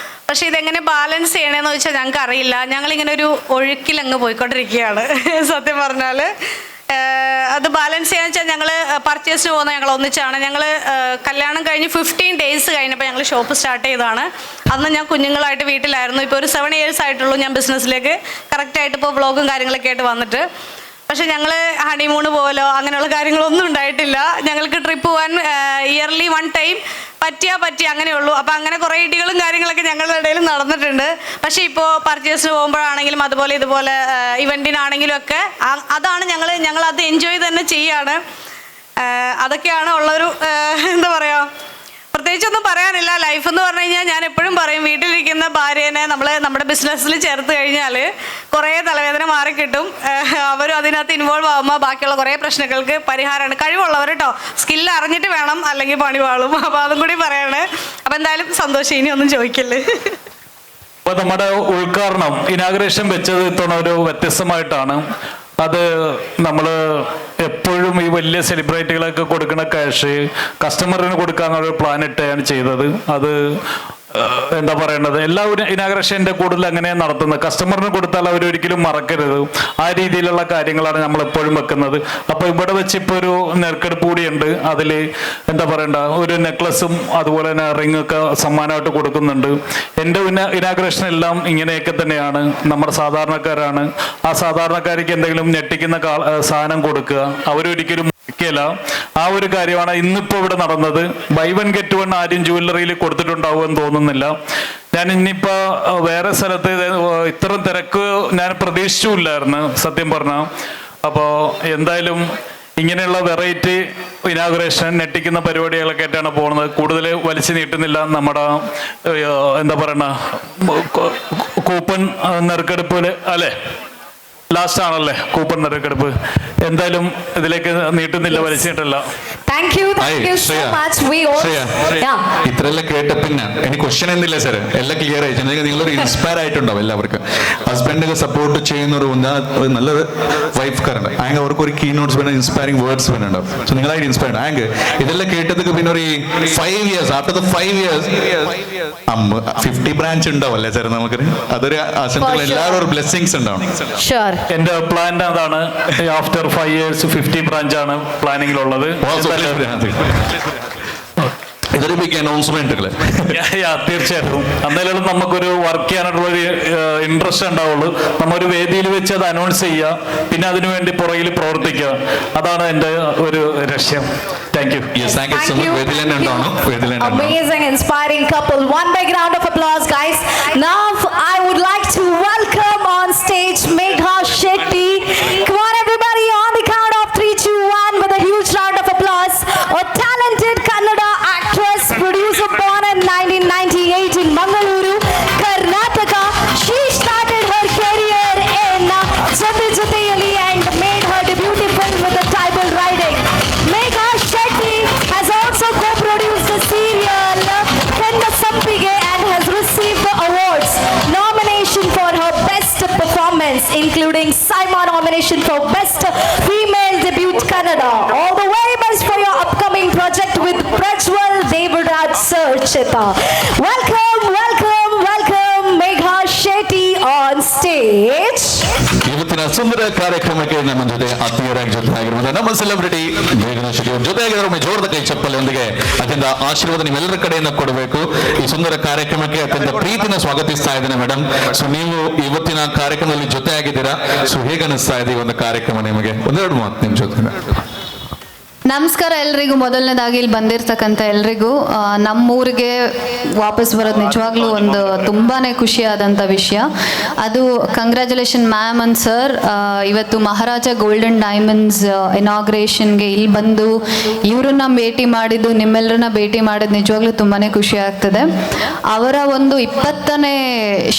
പക്ഷെ ഇതെങ്ങനെ ബാലൻസ് ചെയ്യണേന്ന് വെച്ചാൽ ഞങ്ങൾക്ക് അറിയില്ല. ഞങ്ങളിങ്ങനെ ഒരു ഒഴുക്കിൽ അങ്ങ് പോയിക്കൊണ്ടിരിക്കുകയാണ്. സത്യം പറഞ്ഞാൽ അത് ബാലൻസ് ചെയ്യാന്ന് വെച്ചാൽ, ഞങ്ങൾ പർച്ചേസിന് പോകുന്ന ഞങ്ങൾ ഒന്നിച്ചാണ്. ഞങ്ങൾ കല്യാണം കഴിഞ്ഞ് 15 ഡേയ്സ് കഴിഞ്ഞപ്പോൾ ഞങ്ങൾ ഷോപ്പ് സ്റ്റാർട്ട് ചെയ്തതാണ്. അന്ന് ഞാൻ കുഞ്ഞുങ്ങളായിട്ട് വീട്ടിലായിരുന്നു. ഇപ്പോൾ ഒരു 7 ഇയേഴ്സ് ആയിട്ടുള്ളൂ ഞാൻ ബിസിനസ്സിലേക്ക് കറക്റ്റായിട്ട് ഇപ്പോൾ വ്ളോഗും കാര്യങ്ങളൊക്കെ ആയിട്ട് വന്നിട്ട്. പക്ഷെ ഞങ്ങൾ ഹണിമൂൺ പോലോ അങ്ങനെയുള്ള കാര്യങ്ങളൊന്നും ഉണ്ടായിട്ടില്ല. ഞങ്ങൾക്ക് ട്രിപ്പ് പോകാൻ ഇയർലി വൺ ടൈം പറ്റിയാ പറ്റി, അങ്ങനെയുള്ളൂ. അപ്പം അങ്ങനെ കുറേ ഇടികളും കാര്യങ്ങളൊക്കെ ഞങ്ങളുടെ ഇടയിൽ നടന്നിട്ടുണ്ട്. പക്ഷേ ഇപ്പോൾ പർച്ചേസിന് പോകുമ്പോഴാണെങ്കിലും അതുപോലെ ഇതുപോലെ ഇവൻറ്റിനാണെങ്കിലും ഒക്കെ അതാണ് ഞങ്ങൾ ഞങ്ങൾ അത് എൻജോയ് തന്നെ ചെയ്യാണ്. അതൊക്കെയാണ് ഉള്ളൊരു എന്താ പറയുക, പ്രത്യേകിച്ചൊന്നും പറയാനില്ല. ലൈഫ് എന്ന് പറഞ്ഞു കഴിഞ്ഞാൽ ഞാൻ എപ്പോഴും പറയും, വീട്ടിലിരിക്കുന്ന ഭാര്യേനെ നമ്മൾ നമ്മുടെ ബിസിനസ്സിൽ ചേർത്ത് കഴിഞ്ഞാൽ കുറേ തലവേദന മാറിക്കിട്ടും. അവരും അതിനകത്ത് ഇൻവോൾവ് ആകുമ്പോൾ ബാക്കിയുള്ള കുറേ പ്രശ്നങ്ങൾക്ക് പരിഹാരമാണ്. കഴിവുള്ളവർ കേട്ടോ, സ്കില്ല് അറിഞ്ഞിട്ട് വേണം, അല്ലെങ്കിൽ പണി പാളും. അപ്പോൾ അതും കൂടി പറയാണ്. അപ്പോൾ എന്തായാലും സന്തോഷം. ഇനി ഒന്നും ചോദിക്കല്ലേ. അപ്പൊ നമ്മുടെ ഉദ്ഘാടനം, ഇനാഗ്രേഷൻ വെച്ചത് ഇത്തവണ ഒരു വ്യത്യസ്തമായിട്ടാണ്. അത് നമ്മൾ എപ്പോഴും ഈ വലിയ സെലിബ്രിറ്റികളൊക്കെ കൊടുക്കുന്ന ക്യാഷ് കസ്റ്റമറിന് കൊടുക്കാന്നുള്ള പ്ലാൻ ഇട്ടാണ് ചെയ്തത്. അത് എന്താ പറയേണ്ടത്, എല്ലാ ഇനാഗ്രേഷൻ്റെ കൂടുതൽ അങ്ങനെ നടത്തുന്നത്. കസ്റ്റമറിന് കൊടുത്താൽ അവർ ഒരിക്കലും മറക്കരുത്, ആ രീതിയിലുള്ള കാര്യങ്ങളാണ് നമ്മൾ എപ്പോഴും വെക്കുന്നത്. അപ്പോൾ ഇവിടെ വെച്ച് ഇപ്പോൾ ഒരു നറുക്കെടുപ്പ് കൂടിയുണ്ട്. അതിൽ എന്താ പറയണ്ട, ഒരു നെക്ലസും അതുപോലെ തന്നെ റിംഗ് ഒക്കെ സമ്മാനമായിട്ട് കൊടുക്കുന്നുണ്ട്. എൻ്റെ ഇനാഗ്രേഷൻ എല്ലാം ഇങ്ങനെയൊക്കെ തന്നെയാണ്. നമ്മുടെ സാധാരണക്കാരാണ്. ആ സാധാരണക്കാർക്ക് എന്തെങ്കിലും ഞെട്ടിക്കുന്ന സാധനം കൊടുക്കുക, അവരൊരിക്കലും മറക്കില്ല. ആ ഒരു കാര്യമാണ് ഇന്നിപ്പോ ഇവിടെ നടന്നത്. ബൈ വൺ ഗെറ്റ് വൺ ആരും ജുവല്ലറിയിൽ കൊടുത്തിട്ടുണ്ടാവുമെന്ന് തോന്നുന്നില്ല. ഞാൻ ഇനിയിപ്പോ വേറെ സ്ഥലത്ത് ഇത്രയും തിരക്ക് ഞാൻ പ്രതീക്ഷിച്ചില്ലായിരുന്നു സത്യം പറഞ്ഞ. അപ്പോൾ എന്തായാലും ഇങ്ങനെയുള്ള വെറൈറ്റി ഇനാഗുറേഷൻ, ഞെട്ടിക്കുന്ന പരിപാടികളൊക്കെ ആയിട്ടാണ് പോകുന്നത്. കൂടുതൽ വലിച്ചു നീട്ടുന്നില്ല. നമ്മുടെ എന്താ പറയണ, കൂപ്പൺ നറുക്കെടുപ്പിൽ അല്ലേ, ലാസ്റ്റ് ആണല്ലേ കൂപ്പൺ നറുക്കെടുപ്പ്. എന്തായാലും ഇതിലേക്ക് നീട്ടുന്നില്ല, വലിച്ചു നീട്ടില്ല. Thank you, thank you so much. We all Shreya, ഇത്രയെല്ലാം കേട്ട പിന്നെ എനിക്ക് ക്വസ്റ്റ്യൻ എന്തില്ല സാർ, എല്ലാം ക്ലിയർ ആയി. നിങ്ങളൊരു ഇൻസ്പയർ ആയിട്ടുണ്ടാവും എല്ലാവർക്കും. ഹസ്ബൻഡ് സപ്പോർട്ട് ചെയ്യുന്ന ഒരു ഒരു നല്ലൊരു വൈഫ് കാരുണ്ട്. ആങ്ക് അവർക്ക് ഒരു കീ നോട്ട്സ് വേണം, ഇൻസ്പയറിംഗ് വേർഡ്സ് വേണം. സോ നിങ്ങളായിട്ട് ഇൻസ്പയർഡ്. ആങ്ക് ഇതെല്ലാം കേട്ടതൊക്കെ പിന്നെ ഒരു 5 years, after the 5 years 50 branch ഉണ്ടാവും അല്ലേ സാർ? നമുക്ക് അതൊരു ആശംസകൾ, എല്ലാവരും ഒരു ബ്ലെസ്സിങ്സ് ഉണ്ടാവും. ഷുവർ. എന്റെ പ്ലാൻ അതാണ്. ആഫ്റ്റർ 5 ഇയേഴ്സ് 50 ബ്രാഞ്ച് ആണ് പ്ലാനിങ്ങിലുള്ളത്. ഇതൊരു ബിഗ് അനൗൺസ്മെന്റുകള്. Yeah, തീർച്ചയായിട്ടും. അന്നേരം നമുക്കൊരു വർക്ക് ചെയ്യാനായിട്ടുള്ള ഒരു ഇൻട്രസ്റ്റ് ഉണ്ടാവുള്ളൂ. നമ്മൊരു വേദിയിൽ വെച്ച് അത് അനൗൺസ് ചെയ്യുക, പിന്നെ അതിനുവേണ്ടി പുറകിൽ പ്രവർത്തിക്കുക. അതാണ് എൻ്റെ ഒരു ലക്ഷ്യം. Thank you. Yes, thank you so much. വേദിയിൽ തന്നെ ഉണ്ടാവണം, വേദിയിൽ തന്നെ ഉണ്ടാവണം. Amazing, inspiring couple. One big round of applause, guys. Now, I would like to welcome on stage Megha Shetty. Come on, everybody, on the count of three, two, one, with a huge round of applause. nomination for best female debut Kannada. All the very best for your upcoming project with Prajwal Devaraj sir, Cheta. Welcome, welcome, welcome Megha Shetty on stage. ಇವತ್ತಿನ ಸುಂದರ ಕಾರ್ಯಕ್ರಮಕ್ಕೆ ನಮ್ಮ ಜೊತೆ ಆತ್ಮೀಯರಾಗಿ ಜೊತೆ ಆಗಿರುವಂತಹ ನಮ್ಮ celebrity ಮೇಘನಾ ಶೆಟ್ಟಿ ಅವ್ರ ಜೊತೆಯಾಗಿದ್ದಾರೆ. ಒಮ್ಮೆ ಜೋರದ ಕೈ ಚಪ್ಪಲೆಯೊಂದಿಗೆ ಅತ್ಯಂತ ಆಶೀರ್ವಾದ ನಿಮ್ಮೆಲ್ಲರ ಕಡೆಯಿಂದ ಕೊಡಬೇಕು. ಈ ಸುಂದರ ಕಾರ್ಯಕ್ರಮಕ್ಕೆ ಅತ್ಯಂತ ಪ್ರೀತಿನ ಸ್ವಾಗತಿಸ್ತಾ ಇದ್ದೇನೆ ಮೇಡಮ್. ಸೊ ನೀವು ಇವತ್ತಿನ ಕಾರ್ಯಕ್ರಮದಲ್ಲಿ ಜೊತೆ ಆಗಿದ್ದೀರಾ. ಸೊ ಹೇಗೆ ಅನಿಸ್ತಾ ಇದೆ ಈ ಒಂದು ಕಾರ್ಯಕ್ರಮ ನಿಮಗೆ? ಒಂದೆರಡು ಮಾತು ನಿಮ್ಮ ಜೊತೆ. ನಮಸ್ಕಾರ ಎಲ್ರಿಗೂ. ಮೊದಲನೇದಾಗಿ ಇಲ್ಲಿ ಬಂದಿರತಕ್ಕಂಥ ಎಲ್ರಿಗೂ, ನಮ್ಮೂರಿಗೆ ವಾಪಸ್ ಬರೋದು ನಿಜವಾಗ್ಲೂ ಒಂದು ತುಂಬಾ ಖುಷಿಯಾದಂಥ ವಿಷಯ ಅದು. Congratulation ma'am and sir. ಇವತ್ತು ಮಹಾರಾಜ ಗೋಲ್ಡನ್ ಡೈಮಂಡ್ಸ್ ಇನಾಗ್ರೇಷನ್ಗೆ ಇಲ್ಲಿ ಬಂದು ಇವರನ್ನ ಭೇಟಿ ಮಾಡಿದ್ದು, ನಿಮ್ಮೆಲ್ಲರನ್ನ ಭೇಟಿ ಮಾಡಿದ್ದು ನಿಜವಾಗ್ಲೂ ತುಂಬಾ ಖುಷಿ ಆಗ್ತದೆ. ಅವರ ಒಂದು 20ನೇ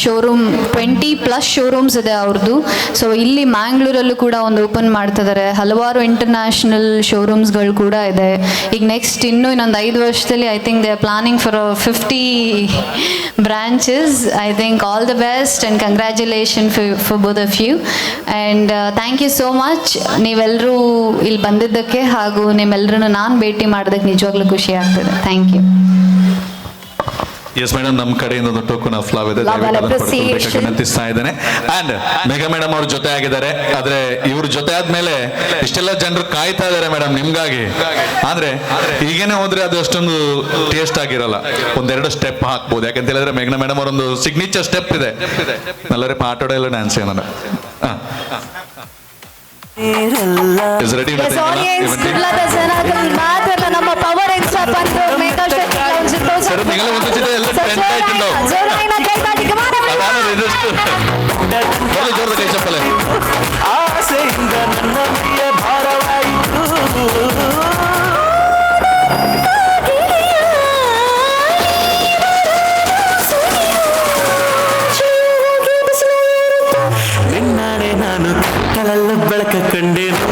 ಶೋರೂಮ್, 20+ ಶೋರೂಮ್ಸ್ ಇದೆ ಅವ್ರದ್ದು. ಸೊ ಇಲ್ಲಿ ಮ್ಯಾಂಗ್ಳೂರಲ್ಲೂ ಕೂಡ ಒಂದು ಓಪನ್ ಮಾಡ್ತಿದ್ದಾರೆ. ಹಲವಾರು ಇಂಟರ್ನ್ಯಾಷನಲ್ ಶೋರೂಮ್ಸ್ಗಳು ಕೂಡ ಇದೆ. ಈಗ ನೆಕ್ಸ್ಟ್ ಇನ್ನೂ ಇನ್ನೊಂದು 5 ವರ್ಷದಲ್ಲಿ I think they are planning for 50 branches. I think all the best and congratulation for both of you and thank you so much. ನೀವೆಲ್ಲರೂ ಇಲ್ಲಿ ಬಂದಿದ್ದಕ್ಕೆ ಹಾಗೂ ನಿಮ್ಮೆಲ್ಲರನ್ನು ನಾನು ಭೇಟಿ ಮಾಡೋದಕ್ಕೆ ನಿಜವಾಗ್ಲೂ ಖುಷಿ ಆಗ್ತದೆ. Thank you. Yes madam, ನಮ್ಮ ಕಡೆಯಿಂದ ಒಂದು token of love ಇದೆ. Love and ದಯವಿಟ್ಟು ಅದನ್ನು ಪಡ್ಕೊಳ್ಬೇಕಾಗಿ appreciation. ವಿನಂತಿಸ್ತಾ ಇದ್ದೇನೆ. ಅಂಡ್ ಮೇಘಾ ಮೇಡಮ್ ಅವ್ರ ಜೊತೆ ಆಗಿದ್ದಾರೆ. ಆದ್ರೆ ಇವ್ರ ಜೊತೆ ಆದ್ಮೇಲೆ ಇಷ್ಟೆಲ್ಲ ಜನರು ಕಾಯ್ತಾ ಇದಾರೆ ಮೇಡಮ್ ನಿಮ್ಗಾಗಿ. ಆದ್ರೆ ಈಗೇನೆ ಹೋದ್ರೆ ಅದು ಅಷ್ಟೊಂದು ಟೇಸ್ಟ್ ಆಗಿರಲ್ಲ. ಒಂದೆರಡು ಸ್ಟೆಪ್ ಹಾಕ್ಬೋದು. ಯಾಕಂತ ಹೇಳಿದ್ರೆ ಮೇಘನಾ ಮೇಡಮ್ ಅವರೊಂದು ಸಿಗ್ನೇಚರ್ ಸ್ಟೆಪ್ ಇದೆ. ನಲ್ಲರೆ ಪಾಟೋಡ ಎಲ್ಲ ಡ್ಯಾನ್ಸ್ ನಾನು. Is ready. Yes, audience, ಕುಡ್ಲದ ಜನಗಳು ಮಾತ್ರ ನಮ್ಮ ಪವರ್ ಎಕ್ಸ್ಟ್ರಾ ಬಂದು ಮೇಘಾ ಶೆಟ್ಟಿ lounge Sir, നിങ്ങളെ ഒന്നിച്ചിട്ട് എല്ലാം trend ആയിട്ടുണ്ടാവും. ಜೋರಾಯಿನ ಕೈತಾಟಿ. Come on, everyone. അതാണ് രജിസ്റ്റർ. ಜೋರದ ಕೈ ಚಪ್ಪಲೆ. ಆಸೆಯಿಂದ ನನ್ನ ಮೈಯ ಭಾರವಾಯಿತು. ನಿನ್ನಾಣೆ ನಾನು ಕತ್ತಲಲ್ಲೂ ಬೆಳಕ ಕಂಡೇನು,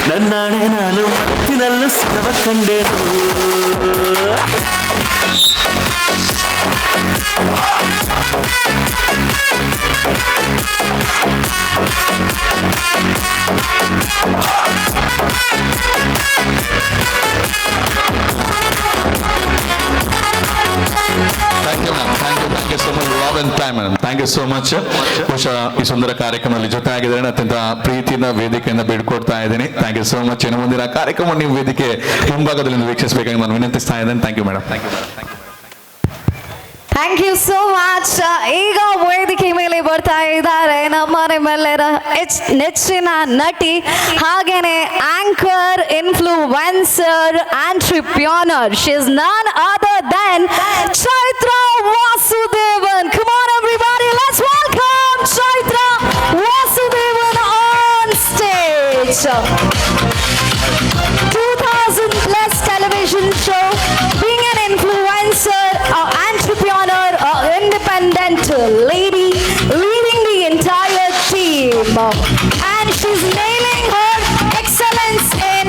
ನನ್ನಾಣೆ ನಾನು ಮತ್ತಿನಲ್ಲೂ ಸುಖವ ಕಂಡೇನು. Thank you ma'am, thank you, thank you so much. Love and time madam, thank you so much. ಬಹುಶಃ ಈ ಸುಂದರ ಕಾರ್ಯಕ್ರಮದಲ್ಲಿ ಜೊತೆ ಆಗಿದ್ದಾರೆ. ಅತ್ಯಂತ ಪ್ರೀತಿಯಿಂದ ವೇದಿಕೆಯಿಂದ ಬೀಳ್ಕೊಡ್ತಾ ಇದ್ದೀನಿ. Thank you so much. ಇನ್ನು ಮುಂದಿನ ಕಾರ್ಯಕ್ರಮ ನೀವು ವೇದಿಕೆ ಮುಂಭಾಗದಲ್ಲಿ ವೀಕ್ಷಿಸಬೇಕಾಗಿ ನಾನು ವಿನಂತಿಸ್ತಾ ಇದ್ದೇನೆ. Thank you madam. Thank you. Thank you so much. ಈಗ ವೇದಿಕೆ ಮೇಲೆ ಬರ್ತಾ ಇದ್ದಾರೆ ನಮ್ಮ ನಿಮ್ಮೆಲ್ಲರ ನೆಚ್ಚಿನ ನಟಿ, ಹಾಗೇನೆ anchor, influencer, entrepreneur. She is none other than Chaitra Vasudevan. Come on everybody, let's welcome Chaitra Vasudevan on stage. 2000 plus television show, being an influencer, a entrepreneur, a independent lady, leading the entire team. And she's nailing her excellence in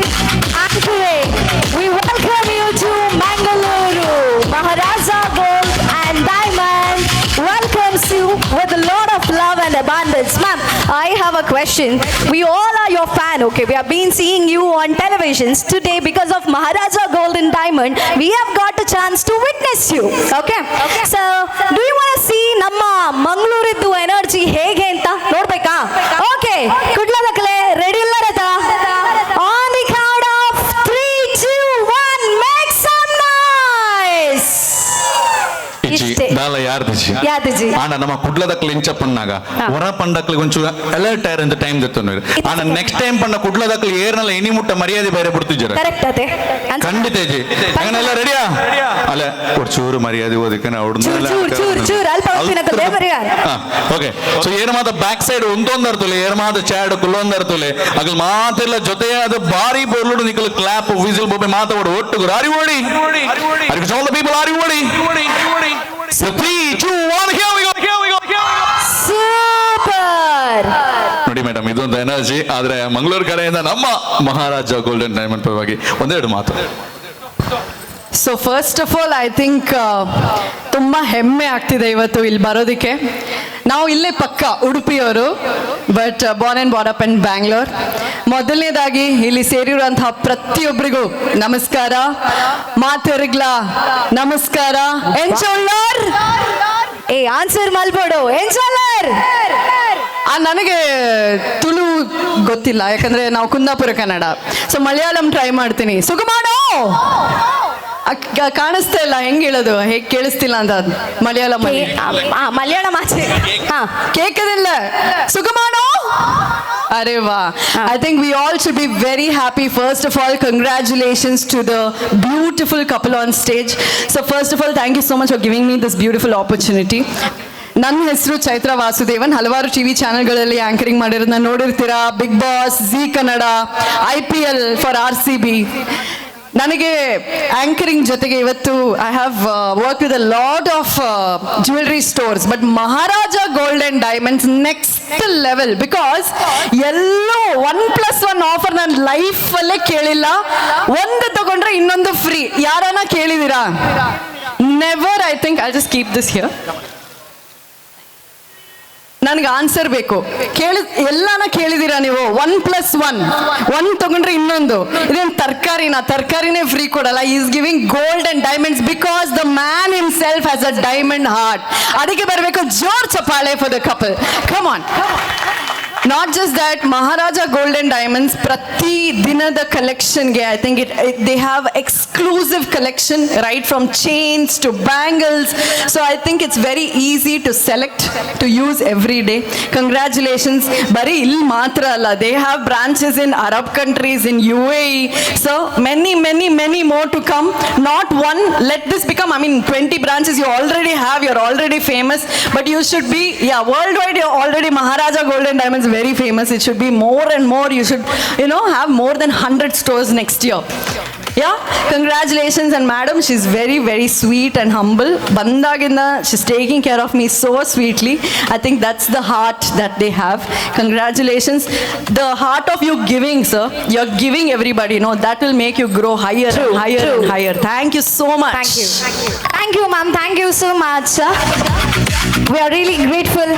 anchoring. We welcome you to Mangaluru. Maharaja Gold and Diamond welcomes you with a lot of love and abundance. Ma'am, I have a question. We all are your fan, okay? We have been seeing you on televisions. Today, because of Maharaja Gold and Diamond, we have got a chance to witness you, okay? So, do you want to see ನಮ್ಮ ಮಂಗಳೂರಿದ್ದು energy ಹೇಗೆ ಅಂತ ನೋಡ್ಬೇಕಾ? Okay, ಕುಡ್ಲದಕ್ಕಲೆ ready ಇಲ್ಲರತ? On the count of 3, 2, 1, make some noise. ಇಜ್ಜಿ. ಇಷ್ಟೇ. ದಾಲ ಯಾರ್ದಿಜಿ. ಯಾರ್ದಿಜಿ. ಆಂಡ ನಮ್ಮ ಕುಡ್ಲದಕ್ಲು ಇಂಚ ಪನ್ನಾಗ ಹೊರ ಪಂಡಕ್ಲಿ ಒಂಚೂರು ಅಲರ್ಟ್ ಆಯ್ರ ಅಂತ ಟೈಮ್ ದೆತ್ತೊಂದು. ಆಂಡ ನೆಕ್ಸ್ಟ್ ಟೈಮ್ ಪಂಡ ಕುಡ್ಲದಕ್ಲು ಏರ್ನಲ್ಲ ಇನಿ ಮುಟ್ಟ ಮರ್ಯಾದೆ ಬೇರೆ ಬಿಡ್ತಿಜ್ಜರ. ಕರೆಕ್ಟ್ ಅದೇ. ಖಂಡಿತ ಇಜ್ಜಿ. ಹಂಗನೆಲ್ಲ ರೆಡಿಯಾ ಅಲ್ಲ? ಚೂರು ಮರ್ಯಾದೆ ಓದಿಕನ. ಚೂರ್ ಚೂರ್ ಚೂರ್ ಚೂರ್ ಅಲ್ಪ ಹೊತ್ತಿನ ಬರಿಯಾರ. ಓಕೆ, ಸೊ ಏರ್ ಮಾತ ಬ್ಯಾಕ್ ಸೈಡ್ ಉಂತೊಂದರ್ತುಲೆ, ಏರ್ ಮಾತ ಚಾಡ್ ಕುಲ್ಲೊಂದರ್ತುಲೆ, ಅಗಲ್ ಮಾತೆಲ್ಲ ಜೊತೆ ಅದು ಬಾರಿ ಬೋರ್ಲುಡು. ನಿಕಲ್ ಕ್ಲಾಪ್, ವಿಸಿಲ್, ಬೊಬ್ಬೆ ಮಾತ ಓಡು ಒಟ್ಟು. ಆರಿ ಓಡಿ all the people ಆರಿ ಓಡಿ. So 3, 2, 1, here we go, here we go, here we go. Super. ನೋಡಿ ಮೇಡಮ್, ಇದೊಂದು ಎನರ್ಜಿ. ಆದ್ರೆ ಮಂಗಳೂರು ಕಡೆಯಿಂದ ನಮ್ಮ ಮಹಾರಾಜ ಗೋಲ್ಡನ್ ಡೈಮಂಡ್ ಪರವಾಗಿ ಒಂದೆರಡು ಮಾತು. So first of all, I think ತುಂಬ ಹೆಮ್ಮೆ ಆಗ್ತಿದೆ ಇವತ್ತು ಇಲ್ಲಿ ಬರೋದಕ್ಕೆ. ನಾವು ಇಲ್ಲೇ ಪಕ್ಕ ಉಡುಪಿಯವರು, but born and brought up in Bangalore. ಮೊದಲನೇದಾಗಿ ಇಲ್ಲಿ ಸೇರಿರುವಂತಹ ಪ್ರತಿಯೊಬ್ಬರಿಗೂ ನಮಸ್ಕಾರ. ಮಾತೆರ್ಗ್ಲ ನಮಸ್ಕಾರ. ಎಂಚೋಳ್ಳಾರ್? ಏ, ಆನ್ಸರ್ ಮಲ್ಬೋಡು. ಎಂಚೋಳ್ಳಾರ್? ನನಗೆ ತುಳು ಗೊತ್ತಿಲ್ಲ, ಯಾಕಂದ್ರೆ ನಾವು ಕುಂದಾಪುರ ಕನ್ನಡ. ಸೊ ಮಲಯಾಳಂ ಟ್ರೈ ಮಾಡ್ತೀನಿ. ಸುಗಮಾನೋ? ಕಾಣಿಸ್ತಾ ಇಲ್ಲ, ಹೆಂಗ್ ಹೇಳೋದು? ಹೇಗೆ ಕೇಳಿಸ್ತಿಲ್ಲ ಅಂತ ಮಲಯಾಳಂ ಅಲ್ಲಿ. ಮಲಯಾಳಂ ಆಚೆ. ಹಾ. ಕೇಕದಿಲ್ಲ. ಸುಗಮಾನೋ? ಅರೆ ವಾ! I think we all should be very happy. First of all, congratulations to the beautiful couple on stage. So first of all, thank you so much for giving me this beautiful opportunity. ನನ್ನ ಹೆಸರು ಚೈತ್ರ ವಾಸುದೇವನ್. ಹಲವಾರು TV ಚಾನೆಲ್ಗಳಲ್ಲಿ anchoring ಮಾಡಿರೋದನ್ನ ನೋಡಿರ್ತೀರಾ, big boss, Zee Kannada, IPL for RCB. ನನಗೆ anchoring ಜೊತೆಗೆ ಇವತ್ತು I have worked with a lot of jewellery stores, but Maharaja gold and diamonds next level, because yellow 1+1 offer ನಾನು ಲೈಫಲ್ಲೇ ಕೇಳಿಲ್ಲ. ಒಂದು ತಗೊಂಡ್ರೆ ಇನ್ನೊಂದು ಫ್ರೀ. ಯಾರನ್ನ ಕೇಳಿದೀರಾ? Never. I think I just keep this here. ನನಗೆ ಆನ್ಸರ್ ಬೇಕು. ಕೇಳಿ, ಎಲ್ಲಾನ ಕೇಳಿದೀರಾ ನೀವು? 1+1, ಒನ್ ತಗೊಂಡ್ರೆ ಇನ್ನೊಂದು. ಇದೇನು ತರಕಾರಿನ? ತರಕಾರಿನೇ ಫ್ರೀ ಕೊಡಲ್ಲ. He's giving gold and diamonds because the man himself has a diamond heart. ಅದಕ್ಕೆ ಬರಬೇಕು ಜೋರ್ ಚಪಾಳೆ for the couple. Come on. Not just that, Maharaja gold and diamonds ಪ್ರತಿ ದಿನದ ಕಲೆಕ್ಷನ್ಗೆ, I think it they have exclusive collection, right from chains to bangles. So I think it's very easy to select, to use every day. Congratulations. ಬರೀ ಇಲ್ಲಿ ಮಾತ್ರ ಅಲ್ಲ, they have branches in Arab countries, in UAE. So many, many, many more to come. Not one, let this become, I mean, 20 branches you already have. You are already famous, but you should be, yeah, worldwide you already, Maharaja Gold and Diamonds very famous. It should be more and more. You should have more than 100 stores next year. Yeah, congratulations. And madam, she's very, very sweet and humble. ಬಂದಾಗಿಂದ she's taking care of me so sweetly. I think that's the heart that they have. Congratulations. The heart of you giving, sir, you're giving everybody, that will make you grow higher and higher and higher. Thank you so much. Thank you. Thank you, ma'am. Thank you so much. We are really grateful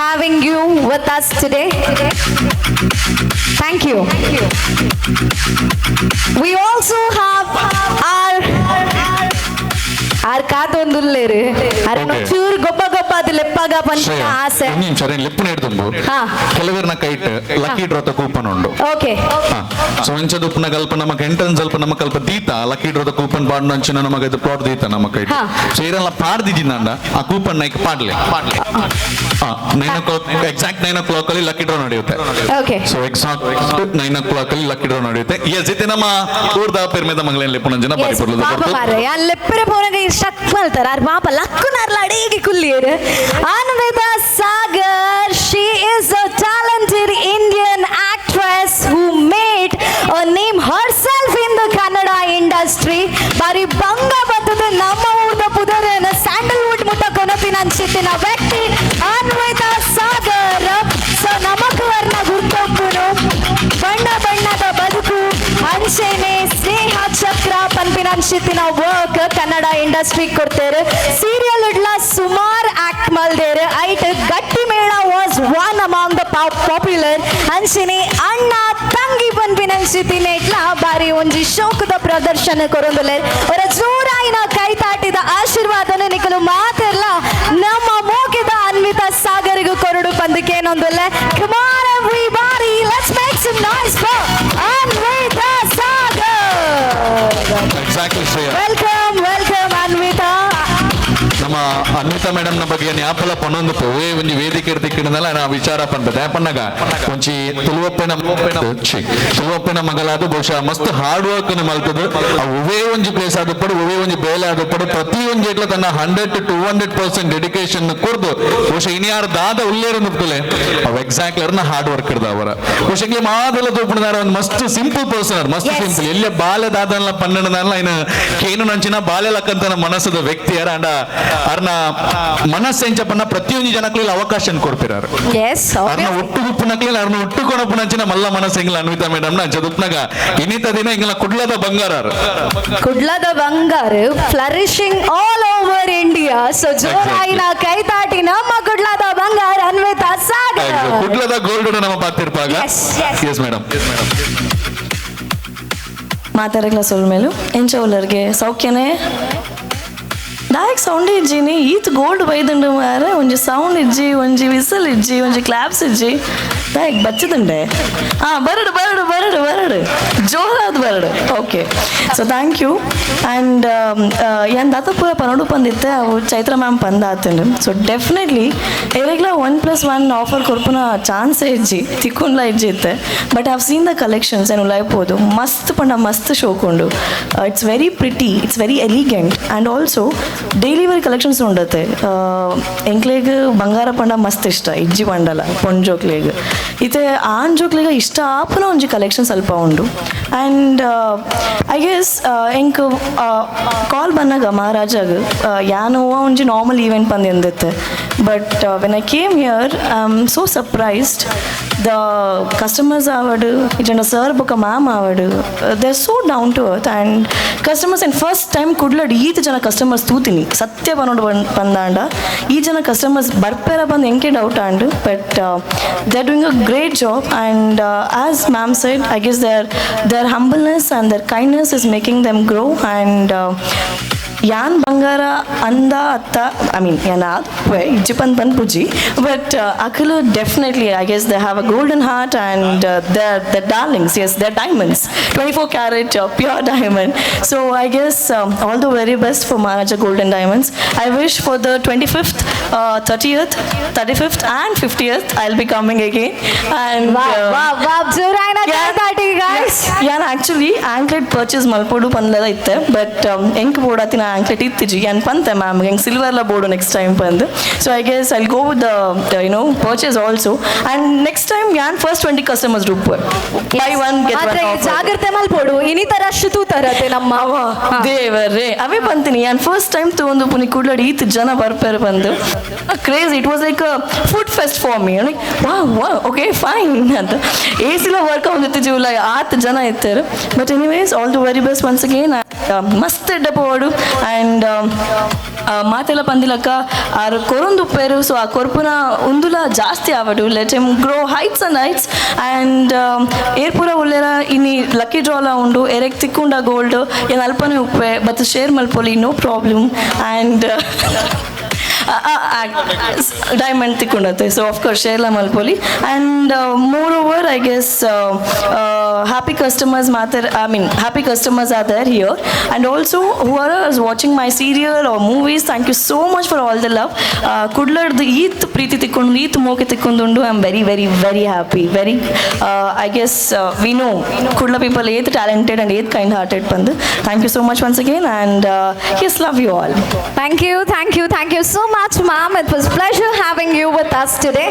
having you with us today. Thank you. We also have our are ಕಾತೊಂದುಲ್ಲೇರು ಅರೆ. ಚೂರು ಗೊಬ್ಬ ಗೊಬ್ಬ ಅದು ಲೆಪ್ಪಾಗ ಪಂಚ ಶ್ರೇಯಾ, ಆಸೆ. ಒಂದು ನಿಮಿಷ, ಅದೇನು ಲೆಪ್ಪು ನೇಡ್ದುಂಬು. ಕೆಲವರ್ನ ಕೈಟ್ ಲಕ್ಕಿ ಡ್ರಾತ coupon ಉಂಡು. ಸೊ ಅಂಚದ ಉಪ್ಪುನ ಕಲ್ಪ ನಮಕ್ ಎಂಟ್ರೆನ್ಸ್ ಅಲ್ಪ ನಮ್ಮ ಕಲ್ಪ ದೀತ ಲಕ್ಕಿ ಡ್ರಾತ ಕೂಪನ್ ಪಾಡ್ನ ಅಂಚಿನ ನಮಗ ಇದು ಪ್ಲಾಟ್ ದೀತ ನಮ್ಮ ಕೈಟ್. ಸೊ ಇರಲ್ಲ ಪಾಡ್ದಿದ್ದಿಂಡ ಆ coupon Nike ಪಾಡ್ಲೆ ಪಾಡ್ಲೆ. 9 o'clock, exact 9 o'clock ಅಲ್ಲಿ ಲಕ್ಕಿ ಡ್ರಾ ನಡೆಯುತ್ತೆ. ಸೊ ಎಕ್ಸಾಕ್ಟ್ 9 ಓ ಕ್ಲಾಕ್ ಅಲ್ಲಿ ಲಕ್ಕಿ ಡ್ರಾ ನಡೆಯುತ್ತೆ. ಎಸ್, ಇತ್ತೆ ನಮ್ಮ ಊರ್ದ ಪೆರ್ಮೆದ ಮಂಗಳೇನ್ ಲೆಪ್ಪುನಂಚಿನ ಬಾರಿ ಪೊರ್ಲುದ ಪಾಪ ಪೊರ್ತು. ಮಾರ್ರೆ, ಯಾನ್ ಲೆಪ್ಪರೆ ಪೋನಗ ಈ ಸ್ಟಕ್ ಮಲ್ತಾರ. ಆರ್ ಪಾಪ ಲಕ್ಕುನಾರ್ಲ ಅಡೇಗೆ ಕುಲ್ಲಿಯರು. Anvita Sagar, she is a talented Indian actress who made a name herself in the Kannada industry. ಬಾರಿ ಬಂಗ ಬತ್ತದ ನಮ್ಮ ಊರ್ದ ಪುದರನ ಸ್ಯಾಂಡಲ್ವುಡ್ ಮುಟ್ಟ ಕೊನಪಿನ ಅಂಚಿತ್ತಿನ ವ್ಯಕ್ತಿ ಅನ್ವಿತಾ ಸಾಗರ್. ಸೊ ನಮಕ್ ವರ್ಣ ಗುರ್ತೊಪ್ಪುನು ಬಣ್ಣ ಬಣ್ಣದ ಬದುಕು, ಅಂಚೆನೆ ಸ್ನೇಹ ಚಕ್ರ ಪನ್ಪಿನ ಅಂಚಿತ್ತಿನ ವರ್ಕ್ ಕನ್ನಡ ಇಂಡಸ್ಟ್ರಿ ಕೊಡ್ತೇರು. ಸೀರಿಯಲ್ ಇಡ್ಲ ಸುಮಾರ್ ಆಕ್ಟ್ ಮಲ್ದೇರು. ಐಟ್ ಗಟ್ಟಿ ಮೇಳ was one among the popular. ಅಂಚೆನೆ ಅಣ್ಣ ತಂಗಿ ಪನ್ಪಿನ ಅಂಚಿತ್ತಿನ ಇಟ್ಲ ಬಾರಿ ಒಂಜಿ ಶೋಕದ ಪ್ರದರ್ಶನ ಕೊರೊಂದುಲ್ಲೆರ್. ಅವರ ಜೋರಾಯಿನ ಕೈತಾಟಿದ ಆಶೀರ್ವಾದನ ನಿಕಲು ಮಾತೆರ್ಲ ನಮ್ಮ ಮೋಕೆದ Anvita ಸಾಗರಿಗೂ ಕೊರಡು ಪಂದಕ್ಕೇನೊಂದುಲ್ಲೆ. Come on, everybody, let's make some noise for Anvita Sagar. Exactly Shreya. Welcome, welcome, Anvita. ನಮ್ಮ ಅನ್ವಿತಾ ಮೇಡಮ್ ನ ಬಗ್ಗೆ ನ್ಯಾಪಲ ಪನ್ನೊಂದು ಪೋವೆ ಒಂಜಿ ವೇದಿಕೆ ಇರ್ತಿಕ್ಕಿಡದಲ್ಲ ನಾ ವಿಚಾರ ಪನ್ಪದೆ ಪನ್ನಗ ಒಂಜಿ ತುಳುವಪ್ಪೆನ ಛೀ, ತುಳುವಪ್ಪೆನ ಮಗಲಾದ ಬಹುಶಃ ಮಸ್ತ್ ಹಾರ್ಡ್ ವರ್ಕ್ ಮಲ್ತದು. ಆ ಒವೇ ಒಂಜಿ ಪ್ಲೇಸ್ ಆದಪ್ಪಡು, ಒವೇ ಒಂಜಿ ಬೇಲೆ ಆದಪ್ಪಡು, ಪ್ರತಿ ಒಂಜಿ ಎಟ್ಲ ತನ್ನ 100 to 200% dedication ಕೊರ್ದು ಬಹುಶಃ ಇನ್ಯಾರು ದಾದ ಉಲ್ಲೇರು ನುಪ್ತಲೆ ಅವ್ ಎಕ್ಸಾಕ್ಟ್ಲಿ ಅವ್ರನ್ನ ಹಾರ್ಡ್ ವರ್ಕ್ ಇರ್ದ ಅವರ. ಬಹುಶಃ ಇಂಗ್ಲಿ ಮಾದಲ ತೂಪುಣದಾರ ಒಂದು ಮಸ್ತ್ ಸಿಂಪಲ್ ಪರ್ಸನ್, ಮಸ್ತ್ ಸಿಂಪಲ್. ಎಲ್ಲೆ ಬಾಲೆ ದಾದನ್ಲ ಪನ್ನೆಂಡು ಇನ್ನು ಕೇನು ನಂಚಿನ ಬಾಲೆ ಲಕ್ಕಂತನ ಮನಸ್ಸದ ವ್ಯಕ್ತಿ ಯಾರ. ಅಂಡ ಅರ್ನ ಮನಸ್ಸೆಂಚ ಪನ್ನ ಪ್ರತಿಯೊಂದು ಜನಕ್ಕೂ ಅವಕಾಶ ಕೊಡ್ತಿರಾರು. ಅರ್ನ ಒಟ್ಟು ಗುಪ್ಪುನಕ್ಲಿ ಅರ್ನ ಒಟ್ಟು ಕೊಡಪುನಂಚಿನ ಮಲ್ಲ ಮನಸ್ಸು ಎಂಗ್ಲ ಅನ್ವಿತಾ ಮೇಡಮ್ ನ ಅಂಚ ಇನ್ನಿತ ದಿನ ಎಂಗ್ಲ ಕುಡ್ಲದ ಬಂಗಾರ. ಕುಡ್ಲದ ಬಂಗಾರ flourishing all over India. So ಜೋರಾಯಿನ ಕೈತಾಟಿ ನಮ್ಮ ಕುಡ್ಲದ ಬಂಗಾರ. ಕುಡ್ಲದ ಗೋಲ್ಡ್ ನಮ್ಮ ಪಾತಿರ್ಪಾಗ. Yes madam. ಮಾತಾಡಗ್ಲ ಸೊಲ್ಮೇಲು ಎಂಚ ಉಲ್ಲರ್ಗೆ ಸೌಖ್ಯನೇ ಡಾಯಕ್ ಸೌಂಡ್ ಇಜ್ಜಿನಿ ಈತ್ ಗೋಲ್ಡ್ ಬೈದುಂಡು ಮಾರೆ. ಒಂಜಿ ಸೌಂಡ್ ಇಜ್ಜಿ, ಒಂಜಿ ವಿಸಲ್ ಇಜ್ಜಿ, ಒಂಜಿ ಕ್ಲಾಪ್ಸ್ ಇಜ್ಜಿ. ಡಾಯಕ್ ಬಚ್ಚದುಂಡೆ. ಹಾಂ, ಬರಡು ಬರಡು ಬರಡು ಬರಡು, ಜೋರಾದ ಬರಡು. Okay, so thank you. And ಯಾನ್ ದಾತ ಪೂರ ಪನೋಡು ಪಂದಿತ್ತೆ, ಅವು ಚೈತ್ರ ಮ್ಯಾಮ್ ಪಂದಾತಂಡು. ಸೊ ಡೆಫಿನೆಟ್ಲಿ ಎರೆಗ್ಲ 1+1 ಆಫರ್ ಕೊರ್ಪುನ ಚಾನ್ಸೇ ಇಜ್ಜಿ, ತಿಕ್ಕೊಂಡ್ಲ ಇಜ್ಜಿ ಇತ್ತೆ. But have seen the collections ಏನು ಉಲಾಯ್ಬೋದು. ಮಸ್ತ್ ಪಂಡ ಮಸ್ತ್ ಶೋಕುಂಡು. It's very pretty, it's very elegant, and also daily wear collections ಉಂಡತೆ. ಎಂಕ್ಲೆಗ್ ಬಂಗಾರ ಪಂಡ ಮಸ್ತ್ ಇಷ್ಟ, ಇಜ್ಜಿ ಪಂಡಲ ಪೊಂಜೋಕ್ಲೆಗ್ ಇತ್ತೆ ಆನ್ ಜೋಕ್ಲೆಗ್ ಇಷ್ಟ ಆಪುನ ಒಂಜಿ ಕಲೆಕ್ಷನ್ ಸ್ವಲ್ಪ ಉಂಡು. And I guess ಎಂಕ್ ಕಾಲ್ ಬನ್ನಾಗ ಮಹಾರಾಜಾಗ್ ಯಾನ್ ಒಂಜಿ ನಾರ್ಮಲ್ ಈವೆಂಟ್ ಪಂದ್ ಎಂದಿತ್ತೆ. But when I came here I am so surprised. The customers ಆವಡ್, ಇಜಂಡ ಸರ್ ಬೊಕ್ಕ ಮ್ಯಾಮ್ ಆವಡ್, they are so down to earth. And customers, and first time ಕುಡ್ಲಡ್ ಈತ್ ಜನ ಕಸ್ಟಮರ್ಸ್ ತೂತೀನಿ. ಸತ್ಯ ಪನೋಡು ಬಂದಾಂಡ ಈ ಜನ ಕಸ್ಟಮರ್ಸ್ ಬರ್ಪೇರ ಬಂದು MK doubt and. But they are doing a great job. And as ma'am said, I guess their humbleness and their kindness is making them grow. And ಯಾನ್ ಬಂಗಾರ ಅಂದ ಅತ್ತ, I mean ಯಾನ್ ಇಜ್ಜಿ ಪಂದ್ ಪನ್ ಪುಜಿ, but ಅಖಲು definitely I guess they have a golden heart and the darlings. Yes, the diamonds, 24 carat pure diamond. So I guess all the very best for Maharaja Golden Diamonds. I wish for the 25th, 30th, 35th and 50th I will be coming again. And ಯಾನ್ actually anklet purchase ಮಲ್ಪೊಡು ಪಂದ್ಲದ ಇತ್ತೆ, but ಎಂಕ್ ಬೋಡಾತಿನ anklet ಇತ್ತಿಜಿ. ಯಾನ್ ಪಂತೆ ma'am ಹೆಂಗೆ ಸಿಲ್ವರ್ಲ ಬೋಡು next time ಪಂದು. So I guess I go with the purchase also. And next time ಯಾನ್ first 20 customers Roop by 1 get 1. ಜಾಗ್ರತೆ ಮಲ್ಪೊಡು, ಇನ್ನಿತರ ಅಷ್ಟು ತರತೆ ನಮ್ಮ ದೇವರೇ ಅವೇ ಬಂತೀನಿ. ಯಾನ್ ಫಸ್ಟ್ ಟೈಮ್ ತಗೊಂಡು ಪುನಿ ಕುಡ್ಲಡ್ ಈತ್ ಜನ ಬರ್ಪೇರು ಬಂದು craze. It was like food fest for me. Like wow wow, okay fine ಅಂತ. ಎ ಸಿಲ ವರ್ಕ್ ಆಗುತ್ತಿತ್ತು, ಆತ್ ಜನ ಇತ್ತಾರೆ. But anyways, all the very best once again. ಮಸ್ತ್ ಎಡ್ಡೆ ಪೋವಡು. ಆ್ಯಂಡ್ ಮಾತೆಲ್ಲ ಪಂದಿಲಕ್ಕ ಆರು ಕೊರೊಂದು ಉಪ್ಪೇರು. ಸೊ ಆ ಕೊರ್ಪುನ ಉಂದುಲ ಜಾಸ್ತಿ ಆವಡು. Let him grow heights and heights. And ಏರ್ಪುರ ಉಲ್ಲೇರ ಇನ್ನಿ ಲಕ್ಕಿ ಡ್ರಾಲ ಉಂಡು, ಎರೆಗ್ ತಿಕ್ಕುಂಡ ಗೋಲ್ಡ್ ಏನು ಅಲ್ಪನೆ ಉಪ್ಪೆ ಬತ್ ಶೇರ್ ಮಲ್ಪೊಲಿ, no problem. And diamond ತಿಕ್ಕೊಂಡತ್ತೆ, so of course ಶೇರ್ಲ ಮಲ್ಪೊಲಿ. And moreover I guess happy customers ಮಾತ್ರ, I mean happy customers are there here. And also who are watching my serial or movies, thank you so much for all the love. ಕುಡ್ಲಡ್ದು ಈತ್ ಪ್ರೀತಿ ತಿಕ್ಕೊಂಡು, ಈತ್ ಮೋಕೆ ತಿಕ್ಕೊಂದುಂಡು. I am very very very happy. Very I guess we know Kudla people ಏತ್ talented and ಏತ್ kind hearted ಬಂದು. Thank you so much once again. And yes, love you all. Thank you, thank you, thank you so much, ma'am. It was pleasure having you with us today.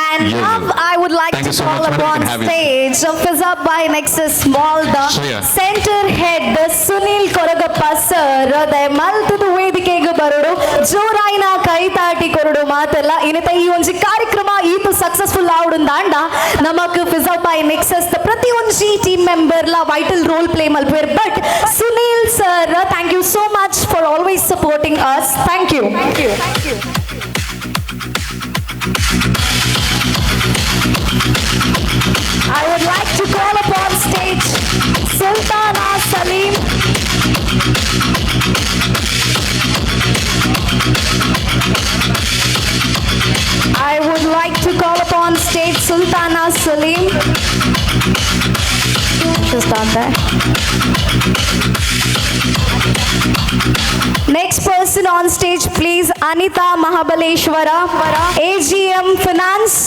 And Yes, now I would like Thank to you so call much, madam. upon You can have it. stage Fiza by Nexus Mall, the Shreya. center head, the Sunil Koragappa sir. ದಯಮಲ್ತದ ವೇದಿಕೆಗೆ ಬರೋಡು, ಜೋರಾಯಿನ ಕೈತಾಟಿ ಕೊರಡು ಮಾತೆಲ್ಲ. ಇನ್ನಿತ ಈ ಒಂಜಿ ಕಾರ್ಯಕ್ರಮ ಈತು successful ಆವಡುಂದಾಂಡ ನಮಕ್ ಫಿಜಾ ಬೈ Nexus ಪ್ರತಿ ಒಂಜಿ team ಮೆಂಬರ್ಲ vital role play ಮಲ್ಪೇರ್. But Sunil sir, thank you so much for always supporting us. Thank you. Thank you. I would like to call upon stage Sultana Salim. I would like to call upon stage Sultana Salim. She's not there. Next person on stage, please, Anita Mahabaleshwara, AGM Finance.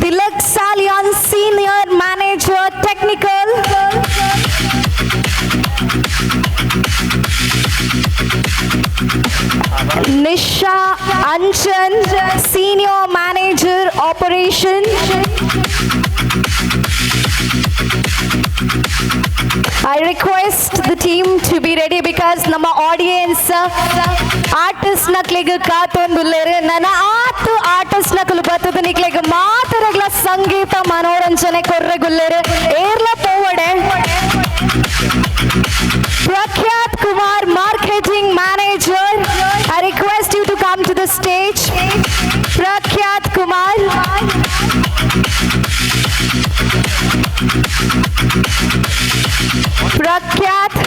Tilak Salian, Senior Manager, Technical. Nisha Anchan, Senior Manager, Operation. I request the team to be ready because ನಮ್ಮ audience artist ನಕ್ಲೆಗ್ ಕಾತೊಂದುಲ್ಲೆರ್. ನನ್ನ ಆತು artist ನಕಲು ಬತ್ತದ ನಿಕ್ಲೆಗ್ ಮಾತರಗ್ಲ ಸಂಗೀತ ಮನೋರಂಜನೆ ಕೊರ್ರೆಗುಲ್ಲೆರ್. ಏರ್ಲ ಪೋವಡೆ. Prakhyath Kumar, marketing manager. Kumar. Prakhyath.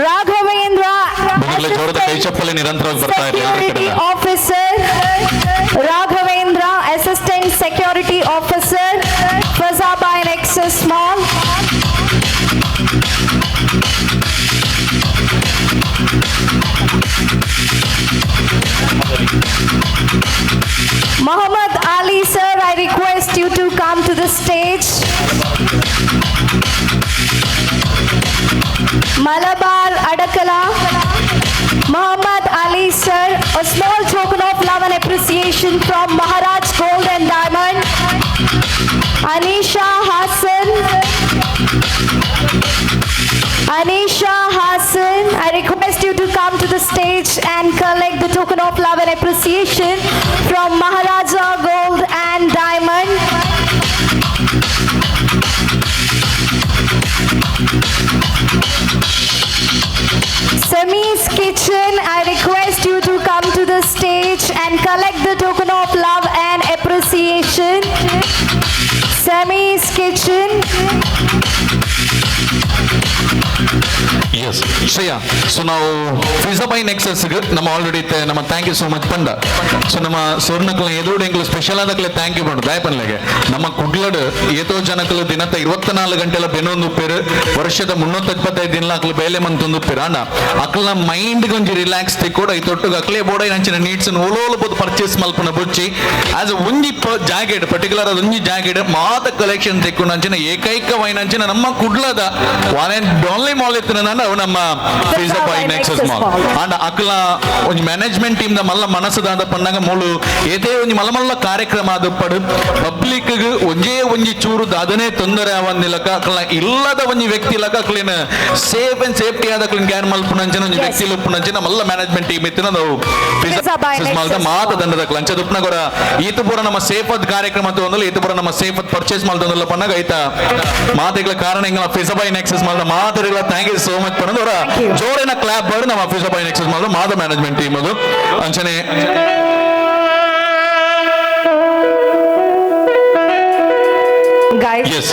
Raghavendra. ಜೋರದ ಕೈ ಚಪ್ಪಲಿ ನಿರಂತರವಾಗಿ ಬರ್ತಾ ಇದೆ ಎಲ್ಲರ Security ಕಡೆಯಿಂದ. Officer Raghavendra, Assistant Security Officer, Fazabai Nexus Mall. Muhammad Ali sir, I request you to come to the stage. Malabar Adakala. Muhammad Ali sir, a small token of love and appreciation from Maharaj Gold and Diamond. Anisha Hassan. Anisha Hassan, I request you to come to the stage and collect the token of love and appreciation from Maharaja Gold and Diamond. Sami's Kitchen, I request you to come to the stage and collect the token of love and appreciation. Sami's Kitchen. S Shreya, so ನಾವು ಫಿಜಾ ಬೈ nexus ನಮ್ಮ already ನಮ್ಮ thank you so much ಪಂಡ. ಸೊ ನಮ್ಮ ಸ್ವರ್ಣಕ್ಲ ಎದುರು ಎಂಕ್ಲು special ಆದಕ್ಲೆ thank you ಪಂಡ ದಾಯಪನ್ಲೆಗೆ. ನಮ್ಮ ಕುಡ್ಲಡ್ ಏತೋ ಜನಕ್ಲು ದಿನತ್ತ 24 ಗಂಟೆಲ ಬೆನೊಂದು ಉಪ್ಪೇರು, ವರ್ಷದ 365 ದಿನ ಅಕ್ಲು ಬೇಲೆ ಮಂತೊಂದು ಉಪ್ಪೇರು. ಅಣ್ಣ ಅಕ್ಲ ಮೈಂಡ್ ಒಂಜಿ ರಿಲ್ಯಾಕ್ಸ್ ತಿಕ್ಕೋಡ ಈ ತೊಟ್ಟುಗ ಅಕ್ಲೆ ಬೋಡ ನಂಚಿನ ನೀಡ್ಸ್ ಓಲೋಲು ಬೋದು ಪರ್ಚೇಸ್ ಮಲ್ಪುನ ಬುಚ್ಚಿ ಆಸ್ ಒಂಜಿ ಜಾಕೆಟ್ ಪರ್ಟಿಕ್ಯುಲರ್ ಅದು ಒಂಜಿ ಜಾಕೆಟ್ ಮಾತ ಕಲೆಕ್ಷನ್ ತಿಕ್ಕು ನಂಚಿನ ಏಕೈಕವೈನಂಚಿನ ನಮ್ಮ ಕುಡ್ಲದ ಒನ್ ಅಂಡ್ ಓನ್ಲಿ ಮಾಲ್ ಇತ್ತಿನ ಅವು ನಮ್ಮ ಫಿಜಾ ಬೈ ನೆಕ್ಸಸ್ ಮಾಲ್. ಅಂಡ್ ಅಕ್ಲ ಒಂಜಿ ಮ್ಯಾನೇಜ್ಮೆಂಟ್ ಟೀಮ್ ದ ಮಲ್ಲ ಮನಸ್ಸುದಾದ ಪನ್ನಗ ಮೂಲು ಏತೇ ಒಂಜಿ ಮಲ್ಲ ಮಲ್ಲ ಕಾರ್ಯಕ್ರಮ ಅದು ಪಡು ಪಬ್ಲಿಕ್ ಒಂಜೇ ಒಂಜಿ ಚೂರು ಅದನ್ನೇ ತೊಂದರೆ ಆವಂದಿಲಕ ಅಕ್ಲ ಇಲ್ಲದ ಒಂಜಿ ವ್ಯಕ್ತಿ ಲಕ ಅಕ್ಲಿನ ಸೇಫ್ ಅಂಡ್ ಸೇಫ್ಟಿ ಆದ ಅಕ್ಲಿನ ಗ್ಯಾನ್ ಮಲ್ಪುನಂಚಿನ ಒಂಜಿ ವ್ಯಕ್ತಿ ಉಪ್ಪುನಂಚಿನ ಮಲ್ಲ ಮ್ಯಾನೇಜ್ಮೆಂಟ್ ಟೀಮ್ ಇತ್ತಿನ ನಾವು ಫಿಜಾ ಬೈ ನೆಕ್ಸಸ್ ಮಾಲ್ ದ ನೆಕ್ಸಸ್ ಮಾತ ದಂಡದ ಅಕ್ಲ ಅಂಚ ದುಪ್ಪನ ಕೊರ ಈತ ಪೂರ ನಮ್ಮ ಸೇಫ್ ಅದ್ ಕಾರ್ಯಕ್ರಮ ತಗೊಂಡಲ್ಲ ಈತ ಪೂರ ನಮ್ಮ ಸೇಫ್ ಅದ್ ಪರ್ಚೇಸ್ ಮಲ್ತೊಂದಲ್ಲ ಪನ್ನಗ ಐತ ಮಾತೆಗಳ ಕಾರಣ ಹಿಂಗ ಫಿಜಾ ಬೈ ನೆಕ್ಸಸ್ ಮಾಲ್ ದ ಮಾತುಗಳ thank you so much ಪನ್ನದವರ ಜೋರಿನ ಕ್ಲಾಪ್ ಮಾಡಿ ನಮ್ಮ ಫಿಜಾ ಬೈ ನೆಕ್ಸಸ್ ಮಾಲ್ ದ ಮಾತ ಮ್ಯಾನೇಜ್ಮೆಂಟ್ ಟೀಮ್ ಅದು ಅಂಚನೆ. Guys. Yes.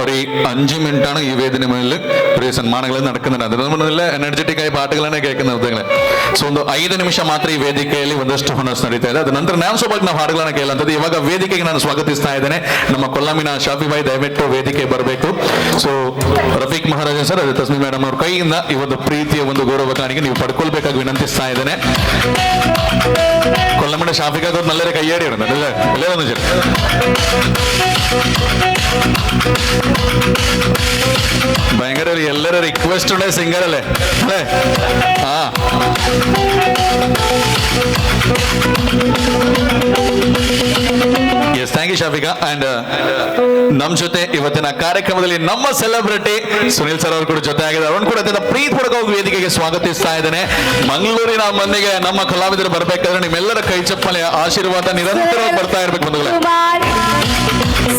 ഒരു 5 മിനിറ്റാണ് ഈ വേദിന് മുന്നിൽ ഒരു സನ್മാനങ്ങൾ നടക്കുന്നുണ്ട്. അതിന് നല്ല ಎನರ್ಜೆಟಿಕ್ ಆಗಿ ಪಾಠಗಳನ್ನೇ ಕೇಳ್ಕೊಂಡು ಸೊ ಒಂದು 5 ನಿಮಿಷ ಮಾತ್ರ ಈ ವೇದಿಕೆಯಲ್ಲಿ ಒಂದಷ್ಟು ಹೊನಸ್ ನಡೀತಾ ಇದೆ. ಅದ ನಂತರ ನಾನು ಸ್ವಲ್ಪ ನಾವು ಹಾಡುಗಳನ್ನ ಕೇಳಂತದ್ದು. ಇವಾಗ ವೇದಿಕೆಗೆ ನಾನು ಸ್ವಾಗತಿಸ್ತಾ ಇದ್ದೇನೆ ನಮ್ಮ ಕೊಲ್ಲಮಿನ ಶಾಫಿ ಭಾಯ್, ದಯವಿಟ್ಟು ವೇದಿಕೆ ಬರಬೇಕು. ಸೊ ರಫೀಕ್ ಮಹಾರಾಜ ಸರ್, ಅದೇ ತಸ್ಮಿ ಮೇಡಮ್ ಅವ್ರ ಕೈಯಿಂದ ಈ ಒಂದು ಪ್ರೀತಿಯ ಒಂದು ಗೌರವ ಕಾಣಿಕೆ ನೀವು ಪಡ್ಕೊಳ್ಬೇಕಾಗಿ ವಿನಂತಿಸ್ತಾ ಇದ್ದೇನೆ. ಕೊಲ್ಲಮಿನ ಶಾಫಿಕ್ ಆಗೋದು ನಲ್ಲರೆ ಕೈಯಾಡಿ ಅಲ್ಲೇ ಎಲ್ಲೇ ಸರ್. ഭയങ്കര ഒരു എല്ലാരും റിക്വസ്റ്റ് ഉള്ള സിംഗർ അല്ലേ അല്ലേ? ആ yes, thank you Shafika. And ನಮ್ಮ ಜೊತೆ ಇವತ್ತಿನ ಕಾರ್ಯಕ್ರಮದಲ್ಲಿ ನಮ್ಮ ಸೆಲೆಬ್ರಿಟಿ ಸುನಿಲ್ ಸರ್ ಅವರು ಕೂಡ ಜೊತೆ ಆಗಿದ್ದಾರೆ. ಅವನು ಕೂಡ ಅತ್ಯಂತ ಪ್ರೀತಿಪೂರ್ವಕವಾಗಿ ವೇದಿಕೆಗೆ ಸ್ವಾಗತಿಸ್ತಾ ಇದ್ದೇನೆ. ಮಂಗಳೂರಿನ ಮಂದಿಗೆ ನಮ್ಮ ಕಲಾವಿದರು ಬರ್ಬೇಕಾದ್ರೆ ನಿಮ್ಮೆಲ್ಲರ ಕೈ ಚಪ್ಪಲೆಯ ಆಶೀರ್ವಾದ ನಿರಂತರವಾಗಿ ಬರ್ತಾ ಇರ್ಬೇಕು ಬಂಧುಗಳೇ. Kumar,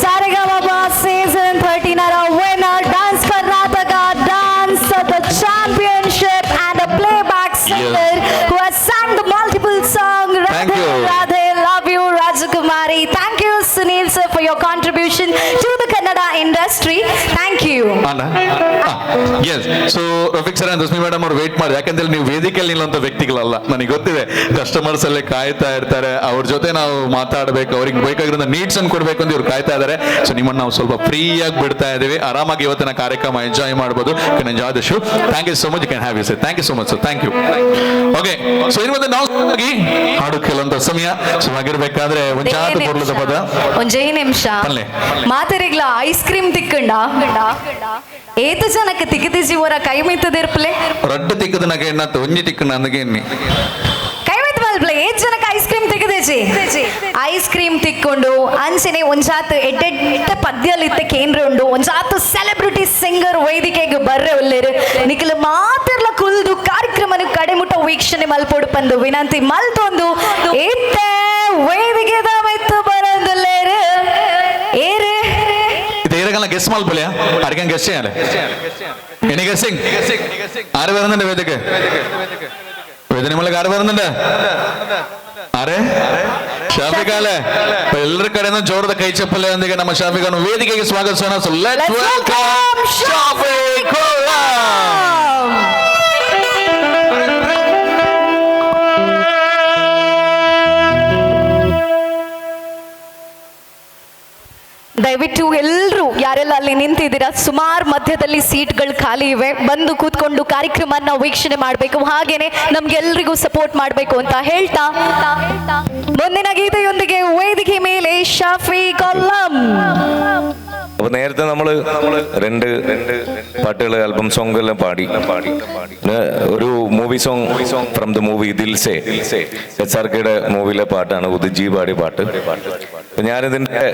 Saregamapa season 13 our winner, Dance Karnataka Dance the championship and a playback singer who has sang the multiple song Thank Radhe you. Radhe Love You Rajakumari. Thank you Sunil sir for your contribution to the Kannada industry. Thank you. ಅಲ್ಲ yes, so Rafiq sir and Rasmi madam ಅವ್ರು wait ಮಾಡಿ, ಯಾಕಂದ್ರೆ ನೀವು ವೇದಿಕೆಯಲ್ಲಿ ನಿಲ್ಲುವಂತ ವ್ಯಕ್ತಿಗಳಲ್ಲ, ನನಗೆ ಗೊತ್ತಿದೆ. Customers ಅಲ್ಲೇ ಕಾಯ್ತಾ ಇರ್ತಾರೆ, ಅವ್ರ ಜೊತೆ ನಾವು ಮಾತಾಡಬೇಕು, ಅವ್ರಿಗೆ ಬೇಕಾಗಿರೋ ನೀಡ್ಸ್ ಅನ್ನು ಕೊಡ್ಬೇಕು ಅಂತ ಇವ್ರು ಕಾಯ್ತಾ ಇದ್ದಾರೆ. ಸೊ ನಿಮ್ಮನ್ನು ನಾವು ಸ್ವಲ್ಪ ಫ್ರೀ ಆಗಿ ಬಿಡ್ತಾ ಇದೀವಿ. ಆರಾಮಾಗಿ ಇವತ್ತಿನ ಕಾರ್ಯಕ್ರಮ ಎಂಜಾಯ್ ಮಾಡ್ಬೋದು. Can enjoy the show. Thank you so much. Can have you sir. Thank you so much sir. Thank you. Okay, so ಇನ್ನು ಮತ್ತೆ ನಾವು ಹಾಡು ಕೇಳುವಂತ ಸಮಯ. ಸೊ ಹಾಗಿರ್ಬೇಕಾದ್ರೆ ಒಂದು ಜಾತ ಪೊರ್ಲದ ಪದ. ಒಂಜೇ ನಿಮಿಷ. ಪಲ್ಲೆ. ಮಾತೆರಿಗ್ಲ ಐಸ್ ಕ್ರೀಮ್ ತಿಕ್ಕಂಡ ಏತ ಜನಕ್ಕೆ ತಿಕ್ಕದಿಜಿ ಓರ ಕೈ ಮಿತ್ತದಿರ್ಪಲೆ. ರಡ್ಡು ತಿಕ್ಕದನಾಗ ಎಣ್ಣತ್ತು ಒಂಜಿ ತಿಕ್ಕನ ಅಂದಗೆ ಎಣ್ಣಿ. ಕೈ ಮಿತ್ತ ಮಲ್ಪ್ಲೆ ಏತ್ ಜನಕ್ಕೆ ಐಸ್ ಕ್ರೀಮ್ ತಿಕ್ಕದಿಜಿ? ಐಸ್ ಕ್ರೀಮ್ ತಿಕ್ಕೊಂಡು ಅಂಚನೆ ಒಂಜಾತ್ ಎಡ್ಡೆಡ್ಡ ಪದ್ಯಲಿತ್ತ ಕೇಂದ್ರ ಉಂಡು. ಒಂಜಾತ್ ಸೆಲೆಬ್ರಿಟಿ ಸಿಂಗರ್ ವೇದಿಕೆಗೆ ಬರ್ರೆ ಉಲ್ಲೇರು. ನಿಖಿಲ ಮಾತಿರ್ಲ ಕುಲ್ದು ಕಾರ್ಯಕ್ರಮನು ಕಡೆಮುಟ್ಟ ವೀಕ್ಷಣೆ ಮಲ್ಪೋಡು ಪಂದು ವಿನಂತಿ ಮಲ್ತೊಂದು ಏತ್ತೆ ವೇದಿಕೆದ ಮೆತ್ತು ಬರಂದುಲ್ಲೇರು ಏರು. ಇದು ಏರಗಲ್ಲ ಗೆಸ್ ಮಲ್ಪಲೆಯಾ? ಅಡಿಗೆ ಗೆಸ್ చేయాలి. Any guessing? ആര് വരുന്നുണ്ട് വേദിക്ക്? വേദനമുള്ള ആര് വരുന്നുണ്ട്? ആരെ? ഷാഫിഖാലെ. ಎಲ್ಲರ ಕಡೆಯಿಂದ ಜೋರದ ಕೈ ಚಪ್ಪಲೆಯೊಂದಿಗೆ ನಮ್ಮ ಶಾಫಿಕ್ ಅನ್ನು ವೇದಿಕೆಗೆ ಸ್ವಾಗತಿಸೋಣ. So let's welcome Shafiq Kollam. ದಯವಿಟ್ಟು ಎಲ್ಲರೂ ಯಾರೆಲ್ಲ ಅಲ್ಲಿ ನಿಂತಿದ್ದೀರಾ, ಸುಮಾರು ಮಧ್ಯದಲ್ಲಿ ಸೀಟ್ಗಳು ಖಾಲಿ ಇವೆ, ಬಂದು ಕೂತ್ಕೊಂಡು ಕಾರ್ಯಕ್ರಮನ ವೀಕ್ಷಣೆ ಮಾಡಬೇಕು, ಹಾಗೇನೆ ನಮ್ಗೆಲ್ರಿಗೂ ಸಪೋರ್ಟ್ ಮಾಡಬೇಕು ಅಂತ ಹೇಳ್ತಾ ಮುಂದಿನ ಗೀತೆಯೊಂದಿಗೆ ವೇದಿಕೆ ಮೇಲೆ ಶಾಫಿ ಕೊಲ್ಲಂ. അപ്പൊ നേരത്തെ നമ്മൾ രണ്ട് പാട്ടുകൾ ആൽബം സോങ് എല്ലാം പാടി. പിന്നെ ഒരു movie song from the movie Dil Se, S R കെയുടെ മൂവിയിലെ പാട്ടാണ്, ഉദിജി പാടിയ പാട്ട്. അപ്പൊ ഞാനിതിന്റെ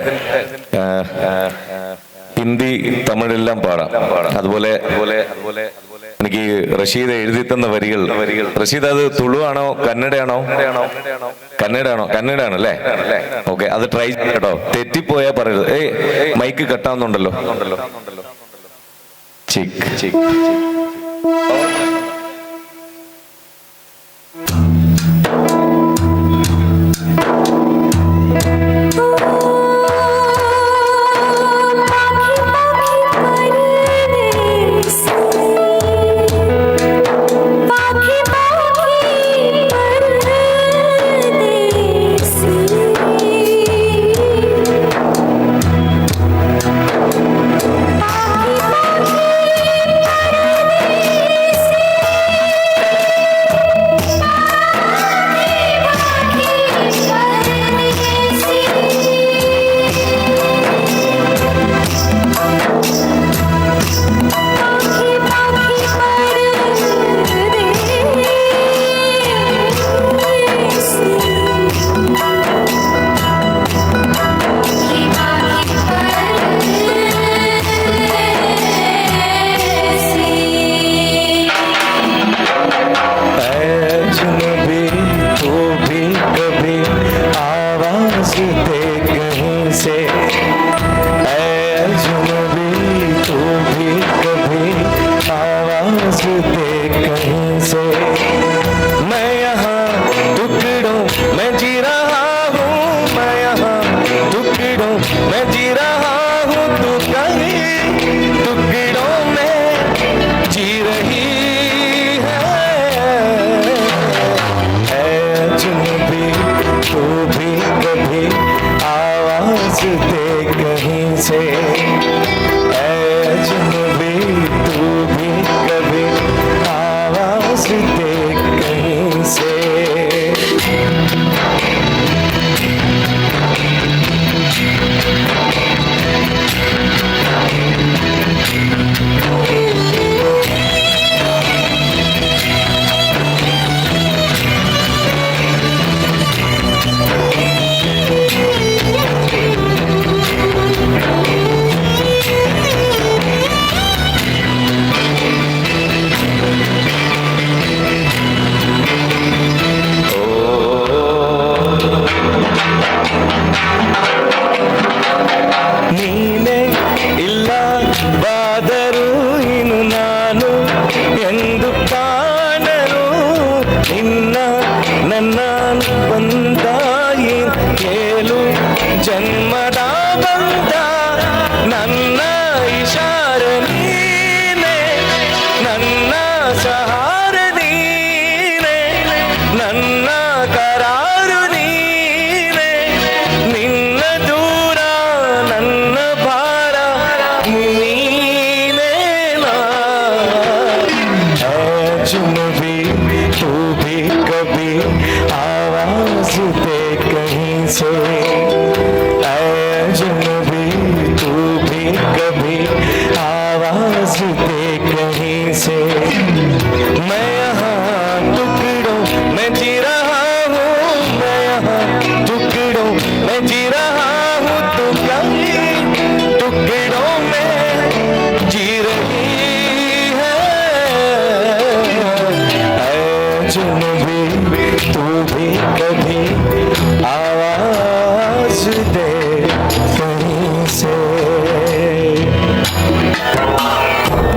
ഹിന്ദി തമിഴെല്ലാം പാടാം. അതുപോലെ എനിക്ക് റഷീദ് എഴുതി തന്ന വരികൾ. റഷീദ്, അത് തുളുവാണോ കന്നഡയാണോ? കന്നഡയാണോ? കന്നഡയാണ് അല്ലേ? ഓക്കെ, അത് ട്രൈ കേട്ടോ, തെറ്റിപ്പോയാ പറയരുത്. ഏയ് മൈക്ക് കട്ടാവുന്നുണ്ടല്ലോ. ചിക്ക് ചിക്ക്.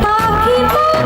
पाखी।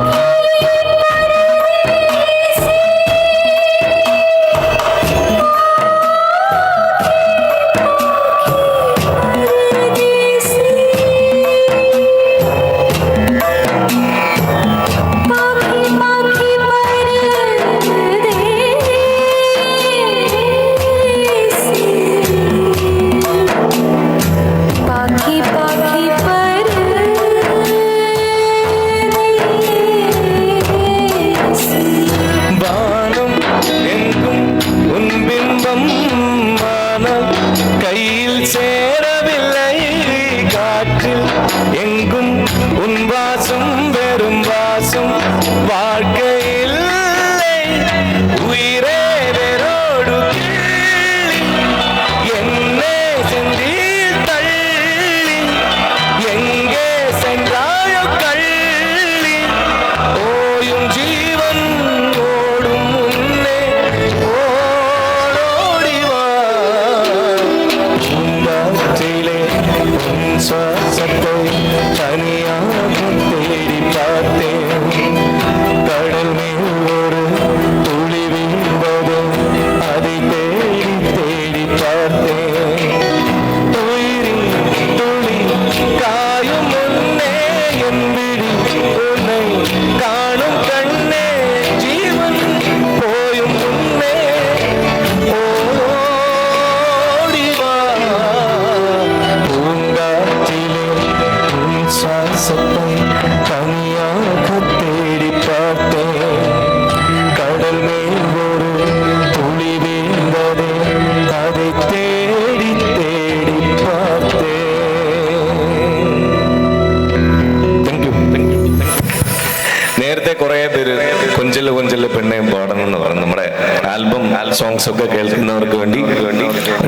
എന്ന് പറയുന്നത്. നമ്മുടെ ആൽബം സോങ്സ് ഒക്കെ കേൾക്കുന്നവർക്ക് വേണ്ടി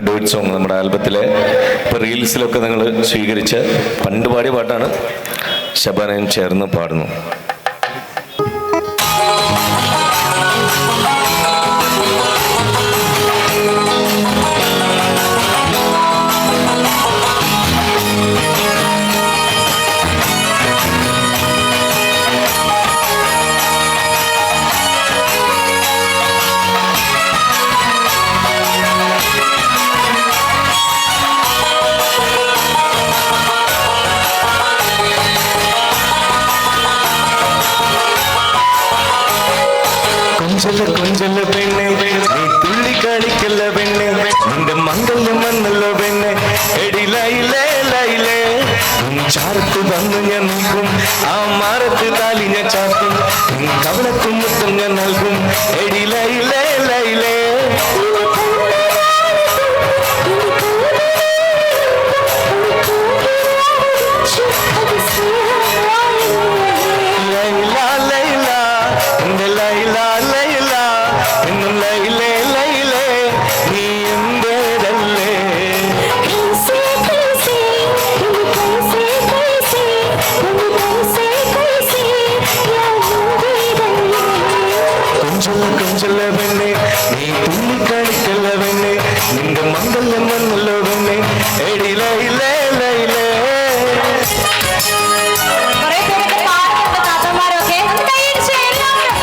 ഡുവറ്റ് സോങ് നമ്മുടെ ആൽബത്തിലെ ഇപ്പൊ റീൽസിലൊക്കെ നിങ്ങൾ സ്വീകരിച്ച പണ്ട് പാടിയ പാട്ടാണ്. ശബാനയും ചേർന്ന് പാടുന്നു. കൊഞ്ചല കൊഞ്ചല പെണ്ണെ, നീ തുള്ളി കളിക്കല്ല പെണ്ണെ, നിന്റെ മംഗല്യം വന്നല്ലോ പെണ്ണെ, എടി ലൈലേ ലൈലേ. നിൻ ചാരത്ത് വന്ന് ഞാൻ നിൽക്കും, ആ മാറത്ത് താലി ഞാൻ ചാർത്തും, നിൻ കവളത്തും മുത്തം ഞാൻ നൽകും, എടി ലൈലേ ലൈലേ. ലൈല ലൈല എന്റെ ലൈല ലൈല, എന്നും ലൈലേ ലൈലേ, നീ എന്റേതല്ലേ. കൊഞ്ചല കൊഞ്ചല പെണ്ണെ, നീ തുള്ളി കളിക്കല്ല പെണ്ണെ, നിന്റെ മംഗല്യം വന്നല്ലോ പെണ്ണെ, എടി ലൈലേ ലൈലേ. കുറേ പേരൊക്കെ പാടുന്നുണ്ട്, താത്തമാരൊക്കെ. ഒന്ന് കൈയടിച്ചേ എല്ലാവരും.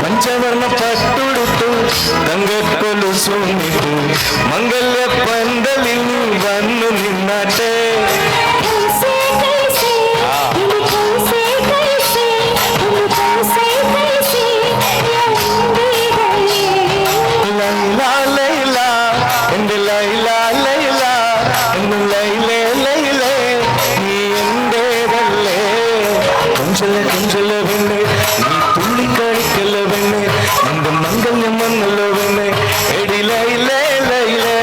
പഞ്ചവർണ്ണ പട്ടുടുത്തു തങ്കക്കൊലുസുമിട്ടു മംഗല്യ പന്തലിൽ നീ വന്നു നിന്നാട്ടെ. ലൈല ലൈല എന്റെ ലൈല ലൈല, എന്നും ലൈലേ ലൈലേ, നീ എന്റേതല്ലേ. കൊഞ്ചല കൊഞ്ചല പെണ്ണെ, നീ തുള്ളി കളിക്കല്ല പെണ്ണെ, നിന്റെ മംഗല്യം വന്നല്ലോ പെണ്ണെ, എടി ലൈലേ ലൈലേ.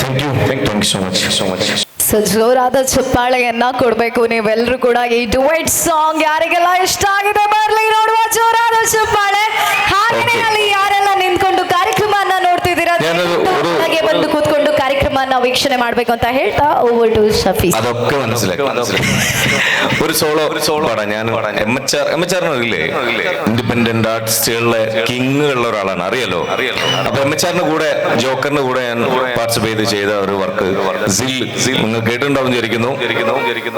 Thank you, thank you so much, so much. So ಜೋರಾದ ಚಪ್ಪಾಳೆಯನ್ನ ಕೊಡಬೇಕು ನೀವೆಲ್ಲರೂ ಕೂಡ. ಈ ಡುವೆಟ್ ಸಾಂಗ್ ಯಾರಿಗೆಲ್ಲ ಇಷ್ಟ ಆಗಿದೆ ಬರ್ಲಿ ನೋಡುವ ಜೋರಾದ ಚಪ್ಪಾಳೆ. ಹಾಗೇನೆ ಅಲ್ಲಿ ಯಾರೆಲ್ಲ ನಿಂತ್ಕೊಂಡು ಕಾರ್ಯಕ್ರಮನ ನೋಡ್ತಿದ್ದೀರಾ, ഞാനൊരു ഒരു ಹಾಗೆ ಬಂದು ಕೂತ್ಕೊಂಡು ಕಾರ್ಯಕ್ರಮನ ವೀಕ್ಷಣೆ ಮಾಡ್ಬೇಕು ಅಂತ ಹೇಳ್ತಾ ಓವರ್ ಟು ಶಫಿ. അതൊക്കെ മനസ്സിലാക്കി ഒരു സോളോ പാടാം. ഞാൻ M H R, M H ആറിന് അറിയില്ലേ? ഇൻഡിപെൻഡന്റ് ആർട്ടിസ്റ്റുകളിലെ കിങ്ങുള്ള ഒരാളാണ്, അറിയാലോ. അപ്പൊ എം എച്ച് ആറിന്റെ കൂടെ, ജോക്കറിന്റെ കൂടെ ഞാൻ പാർട്ടിസിപ്പേറ്റ് ചെയ്ത ഒരു വർക്ക് സിൽ, നിങ്ങൾ കേട്ടിട്ടുണ്ടാവും വിചാരിക്കുന്നു,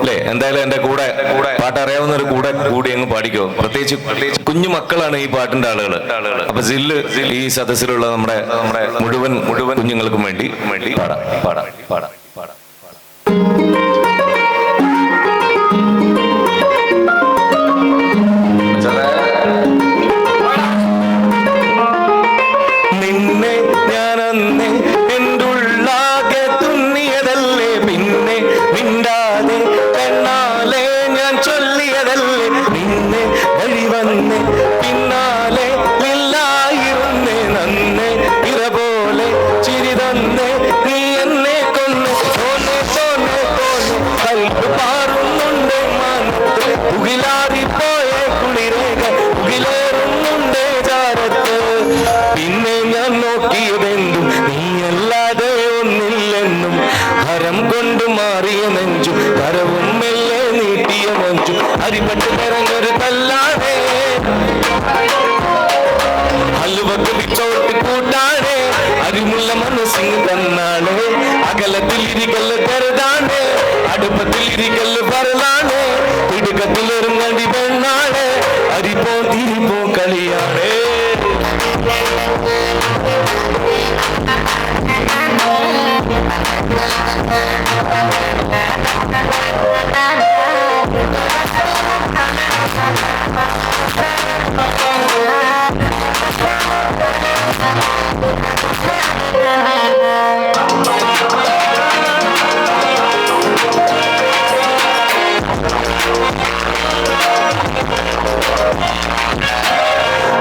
അല്ലേ? എന്തായാലും എന്റെ കൂടെ പാട്ട് അറിയാവുന്ന ഒരു കൂടെ കൂടി അങ്ങ് പാടിക്കോ. പ്രത്യേകിച്ച് കുഞ്ഞു മക്കളാണ് ഈ പാട്ടിന്റെ ആളുകൾ. അപ്പൊ സില്ല് ഈ സദസ്സിലുള്ള നമ്മുടെ മുഴുവൻ മുഴുവൻ കുഞ്ഞുങ്ങൾക്കും വേണ്ടി പാടാം പാടാം പാടാം പാടാം. നിന്നെ ഞാനന്ന് എന്റുള്ളാകെ തുന്നിയതല്ലേ, പിന്നെ മിണ്ടാതെ കണ്ണാലെ ഞാൻ ചൊല്ലിയതല്ലേ, നിന്നെ വഴി വന്ന് പിന്നാലെ ഇല്ലായിരുന്നേ, നന്നെ ഇറ പോലെ ചിരി തന്നേ നീ എന്നെ കൊന്ന്, തോന്നെ തോന്നെ തോന്നെ കൽപ്പ് പാറുന്നുണ്ട് മാനത്ത്, പുകിലാറിപ്പോയ തെരഞ്ഞൊരു കല്ലാണേ ഹലുവക്ക് വിച്ചോട്ട് കൂട്ടാണേ അറിമുള്ള മനസ്സിങ് തന്നാണേ അകലത്തിലിരിക്കല്ല് കരുതാണേ അടുപ്പത്തിലിരിക്കല്ല് പറലാണേ തിടുക്കത്തിലൊരുങ്ങണ്ടി പെണ്ണാണേ അരിപ്പോ തിരിപ്പോ കളിയാണേ.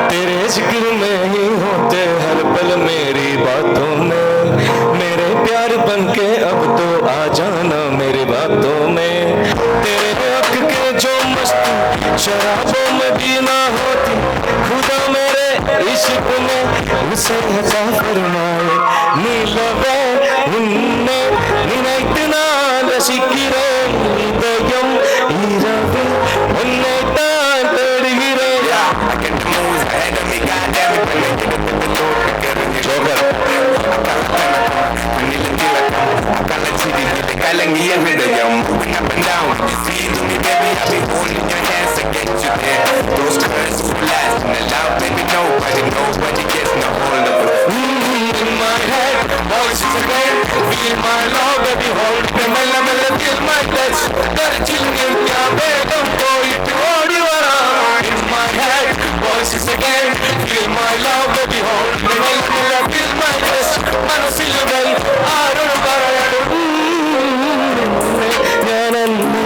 तेरे जिक्र में ही होते हर पल मेरी बातों में, मेरे प्यार बन के अब तो आ जाना मेरी बातों में। तेरे हक के जो मस्ती शराबों में भी ना होती, खुदा मेरे इश्क में उसे अता फरमाए। नीलवे उन्ने निனைத்து நான் ரசிக்கிறேன், இதயம் இரவு உன்னை தான் தேடுகிறேன். കലങ്ങിയ ഹൃദയം moving up and down. You see to me, baby, I be holding your hands to get you there. Those curves will last and allow, baby, nobody, nobody gets no hold of us. In my head, voices again. Feel my love, baby, hold me, mella, mella, feel my touch. കരച്ചിൽ ഞാൻ വേഗം പോയിട്ട് ഓടി വരാം. In my head, voices again. Feel my love, baby, hold me, mella, mella, feel my touch. മനസ്സിലുകൾ ആരോട് പറയണം ഞാനന്ന്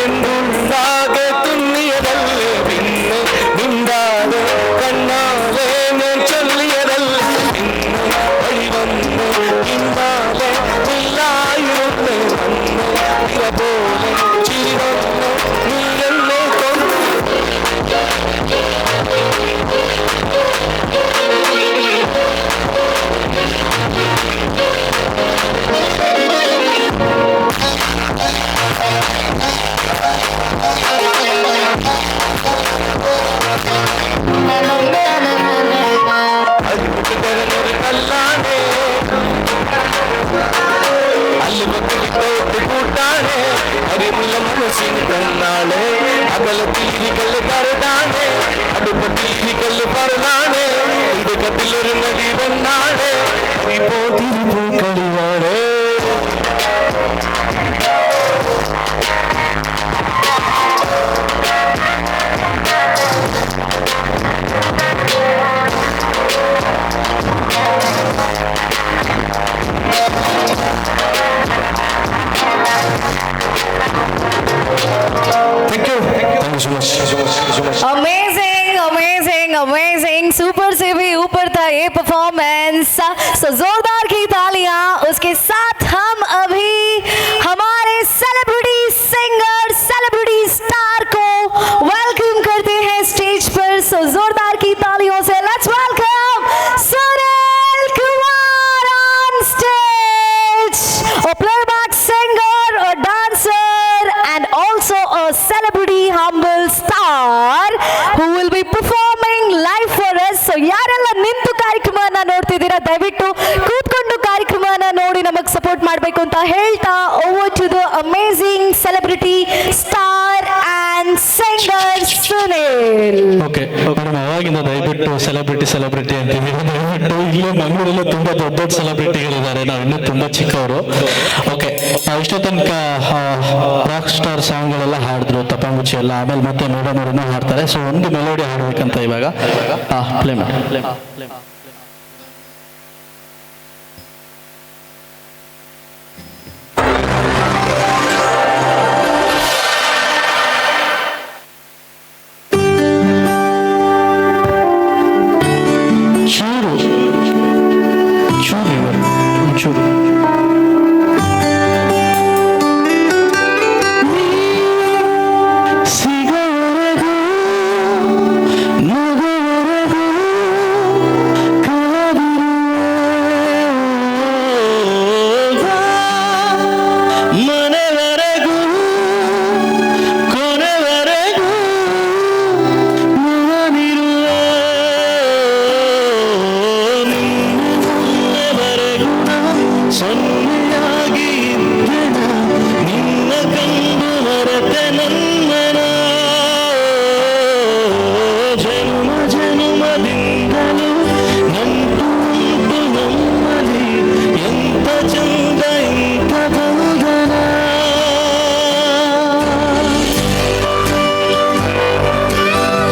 എന്തുണ്ടാകെ തുന്നിയതല്ലേ, പിന്നെ മിണ്ടാതെ കണ്ണാലെ ഞാൻ ചൊല്ലിയതല്ലേ, പിന്നെ വഴി വന്ന് പിന്നാലെ ഇല്ലായിരുന്നു വന്ന് ഇവ പോലെ ചിരി വന്ന് നീ എന്നെ കൊന്നു. അരിമുട്ട് തെരഞ്ഞൊരു കല്ലാണേ അല്ലുപത്ത് വിട്ടോട്ട് കൂട്ടാണേ അറിമുള്ള മനസ്സിന് തന്നാളേ അകലത്തിലിരിക്കല്ല് കരുതാണേ അടുപ്പത്തിലിരിക്കല്ല് പറലാണേ ഇടുക്കത്തിലൊരു നദി വന്നാണേ തിരിപ്പോ തിരിപ്പോ കളിയാണേ. Thank you. Thank you so much. So much. So much. Amazing, amazing, amazing. Super से भी ऊपर था ये परफॉर्मेंस। सो जोरदार की तालियां। उसके साथ हम अभी हमारे सेलिब्रिटी सिंगर, सेलिब्रिटी स्टार को welcome करते हैं स्टेज पर। सो जोरदार की तालियों से let's welcome Sunil Kumar on stage, a playback singer, a dancer and also a celebrity humble star who will be performing live for us. So ಯಾರೆಲ್ಲ ನಿಂತು ಕಾರ್ಯಕ್ರಮನ ನೋಡ್ತಿದ್ದೀರಾ, ದಯವಿಟ್ಟು ಕೂತ್ಕೊಂಡು ಕಾರ್ಯಕ್ರಮನ ನೋಡಿ ನಮಗೆ ಸಪೋರ್ಟ್ ಮಾಡಬೇಕು ಅಂತ ಹೇಳ್ತಾ over to the amazing celebrity star and singer Sunil. Okay madam, ಅವಾಗಿಂದ ದಯವಿಟ್ಟು ಸೆಲೆಬ್ರಿಟಿ ಸೆಲೆಬ್ರಿಟಿ ಅಂತಿದ್ದೀವಿ. ದಯವಿಟ್ಟು ಇಲ್ಲೇ ಮಂಗಳೂರಲ್ಲೂ ತುಂಬ ದೊಡ್ಡ ದೊಡ್ಡ ಸೆಲೆಬ್ರಿಟಿಗಳಿದ್ದಾರೆ, ನಾವು ಇನ್ನೂ ತುಂಬ ಚಿಕ್ಕವರು. ಓಕೆ, ನಾವು ಇಷ್ಟೋ ತನಕ ರಾಕ್ ಸ್ಟಾರ್ ಸಾಂಗ್ಗಳೆಲ್ಲ ಹಾಡಿದ್ರು, ತಪ್ಪಂಗುಚ್ಚಿ ಎಲ್ಲ, ಆಮೇಲೆ ಮತ್ತೆ ಮೇಡಮ್ ಅವರನ್ನು ಹಾಡ್ತಾರೆ. ಸೊ ಒಂದು ಮೆಲೋಡಿ ಹಾಡ್ಬೇಕಂತ ಇವಾಗ ಪ್ಲೇ ಮಾಡಿ. ಚೂರು ಚೂರು ಇವರು ಚೂರು ಸಿಗೋವರೆಗೂ ನಗುವರೆಗೂ ಸೊನ್ನೆಯಾಗಿ ಇದ್ದೆನ, ನಿನ್ನ ಕಂಡು ಮರೆತೆ ನನ್ನನ. ಜನ್ಮ ಜನ್ಮದಿಂದಲೂ ನಂಟು ಉಂಟು ನಮ್ಮಲ್ಲಿ, ಎಂತ ಚಂದ ಇಂಥ ಬಂಧನ.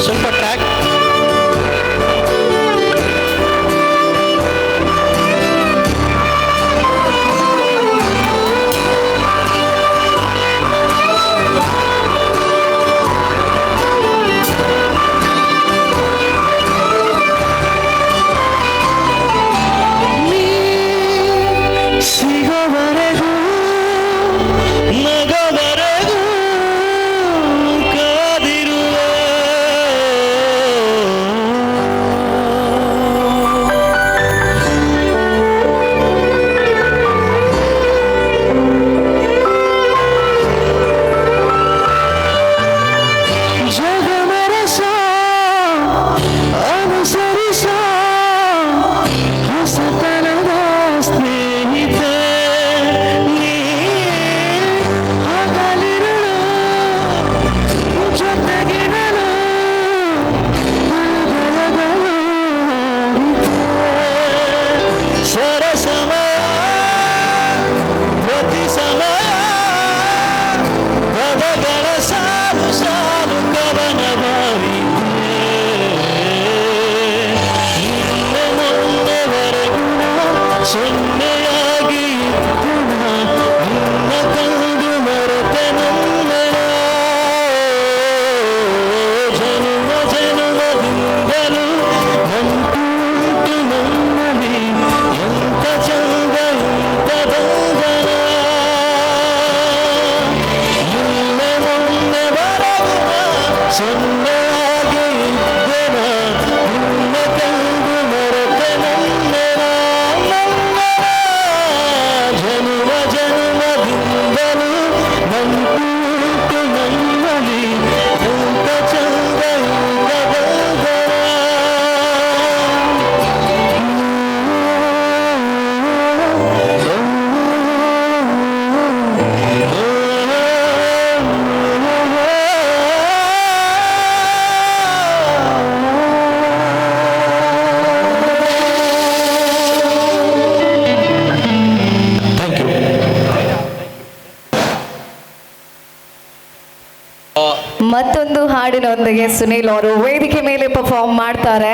ಸ್ವಲ್ಪ ಟ್ರ್ಯಾಕ್. ನೀ ಸಿಗೋವರೆಗೂ ನಗವರೆಗೂ ಕಾದಿರುವೆ. ಜಗಮರಸ ಅನುಸರಿಸ ಹೊಸತನದ ಸ್ನೇಹಿತೆ ನೀ, ಹಗಲಿರುಳು ಜೊತೆಗಿರಲು ಬೆಳಗಲು ಸರಸಮಯ ಪ್ರತಿ ಸಮಯ ಪದಗಳ ಸಾಲು ಸಾಲು ಕವನವಾಗಿದೆ. ನಿನ್ನೆ ಮೊನ್ನೆವರೆಗೂ ಸೊನ್ನೆಯಾಗಿ ಇದ್ದೆನ, ನಿನ್ನ ಕಂಡು ಮರೆತೆ ನನ್ನನ. ಜನ್ಮ ಜನ್ಮದಿಂದಲೂ ನಂಟು ಉಂಟು ನಮ್ಮಲ್ಲಿ, ಎಂತ ಚಂದ ಇಂಥ ಬಂಧನ. ನಿನ್ನೆ ಮೊನ್ನೆವರೆಗೂ ಸೊನ್ನೆಯಾಗಿ ಇದ್ದೆನ, ನಿನ್ನ ಕಂಡು ಮರೆತೆ ನನ್ನನ. ನನ್ನನ ಜನ್ಮ ಜನ್ಮದಿಂದಲೂ ನಂಟು ಉಂಟು ನಮ್ಮಲ್ಲಿ, ಎಂತ ಚಂದ ಇಂಥ ಬಂಧನ. ಮತ್ತೊಂದು ಹಾಡಿನೊಂದಿಗೆ ಸುನೀಲ್ ಅವರು ವೇದಿಕೆ ಮೇಲೆ ಪರ್ಫಾರ್ಮ್ ಮಾಡ್ತಾರೆ.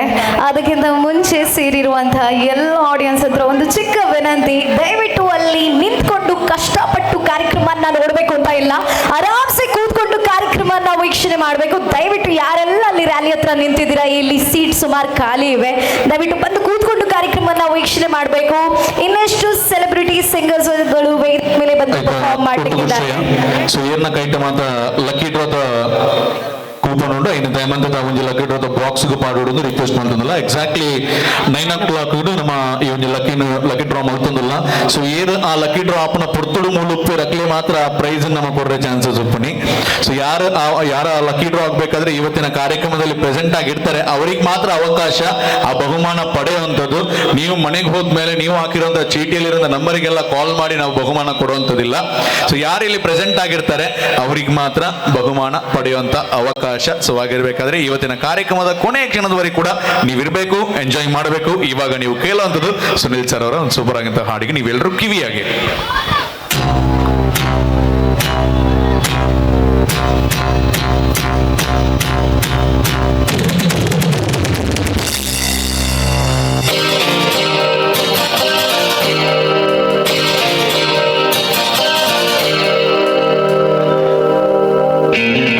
ಅದಕ್ಕಿಂತ ಮುಂಚೆ ಸೇರಿರುವಂತಹ ಎಲ್ಲ ಆಡಿಯನ್ಸ್ ಹತ್ರ ಒಂದು ಚಿಕ್ಕ ವಿನಂತಿ, ದಯವಿಟ್ಟು ಅಲ್ಲಿ ನಿಂತ್ಕೊಂಡು ಕಷ್ಟಪಟ್ಟು ಕಾರ್ಯಕ್ರಮನ ನೋಡಬೇಕು ಅಂತ ಇಲ್ಲ, ಆರಾಮ್ಸೆ ಕೂತ್ಕೊಂಡು ಕಾರ್ಯಕ್ರಮನ ವೀಕ್ಷಣೆ ಮಾಡಬೇಕು. ದಯವಿಟ್ಟು ಯಾರೆಲ್ಲ ಅಲ್ಲಿ ರ್ಯಾಲಿ ಹತ್ರ ನಿಂತಿದ್ದೀರಾ, ಇಲ್ಲಿ ಸೀಟ್ ಸುಮಾರು ಖಾಲಿ ಇವೆ, ದಯವಿಟ್ಟು ಬಂದು ಕೂತ್ಕೊಂಡು ಕಾರ್ಯಕ್ರಮನ ವೀಕ್ಷಣೆ ಮಾಡಬೇಕು. ಇನ್ನಷ್ಟು ಸೆಲೆಬ್ರಿಟಿ ಸಿಂಗರ್ಸ್ಗಳು ವೇದಿಕೆ ಮೇಲೆ ಬಂದು ಪರ್ಫಾರ್ಮ್ ಮಾಡ್ಲಿಕ್ಕಿದ್ದಾರೆ. ಸೊ ಏರ್ನ ಕೈಟ ಮಾತ ಲಕ್ಕಿ ಡ್ರಾತ ಕೂಪನ್ ಉಂಡು ಐನ ದಯಮಂತದ ಒಂಜಿ ಲಕ್ಕಿ ಡ್ರಾತ ಬಾಕ್ಸ್ ಗೆ ಪಾಡೋಡು ರಿಕ್ವೆಸ್ಟ್ ಮಾಡ್ತಂದಿಲ್ಲ. ಎಕ್ಸಾಕ್ಟ್ಲಿ 9 o'clock ನಮ್ಮ ಈ ಒಂಜಿ lucky lucky draw ಮಲ್ತೊಂದಿಲ್ಲ. So ಏರ್ ಆ ಲಕ್ಕಿ ಡ್ರಾ ಆಪನ ಪೊರ್ತುಡು ಮೂಲುಪ್ಪು ರಕ್ಲೆ ಮಾತ್ರ ಪ್ರೈಸ್ ನಮ್ಮ ಕೊಡ್ರೆ ಚಾನ್ಸಸ್ ಉಪ್ಪುನಿ. ಸೊ ಯಾರು ಯಾರ ಲಕ್ಕಿ ಡ್ರಾ ಆಗ್ಬೇಕಾದ್ರೆ ಇವತ್ತಿನ ಕಾರ್ಯಕ್ರಮದಲ್ಲಿ ಪ್ರೆಸೆಂಟ್ ಆಗಿರ್ತಾರೆ ಅವ್ರಿಗೆ ಮಾತ್ರ ಅವಕಾಶ ಆ ಬಹುಮಾನ ಪಡೆಯುವಂಥದ್ದು. ನೀವು ಮನೆಗೆ ಹೋದ್ಮೇಲೆ ನೀವು ಹಾಕಿರುವಂಥ ಚೀಟಿಯಲ್ಲಿರೋ ನಂಬರಿಗೆಲ್ಲ ಕಾಲ್ ಮಾಡಿ ನಾವು ಬಹುಮಾನ ಕೊಡುವಂಥದ್ದಿಲ್ಲ. ಸೊ ಯಾರು ಇಲ್ಲಿ ಪ್ರೆಸೆಂಟ್ ಆಗಿರ್ತಾರೆ ಅವ್ರಿಗೆ ಮಾತ್ರ ಬಹುಮಾನ ಪಡೆಯುವಂಥ ಅವಕಾಶ. ಸೊ ಆಗಿರ್ಬೇಕಾದ್ರೆ ಇವತ್ತಿನ ಕಾರ್ಯಕ್ರಮದ ಕೊನೆಯ ಕ್ಷಣದವರೆಗೆ ಕೂಡ ನೀವಿರಬೇಕು, ಎಂಜಾಯ್ ಮಾಡಬೇಕು. ಇವಾಗ ನೀವು ಕೇಳುವಂಥದ್ದು ಸುನಿಲ್ ಸರ್ ಅವರ ಒಂದು ಸೂಪರ್ ಆಗಿಂತ ಹಾಡಿಗೆ ನೀವೆಲ್ಲರೂ ಕಿವಿಯಾಗಿ. Thank you.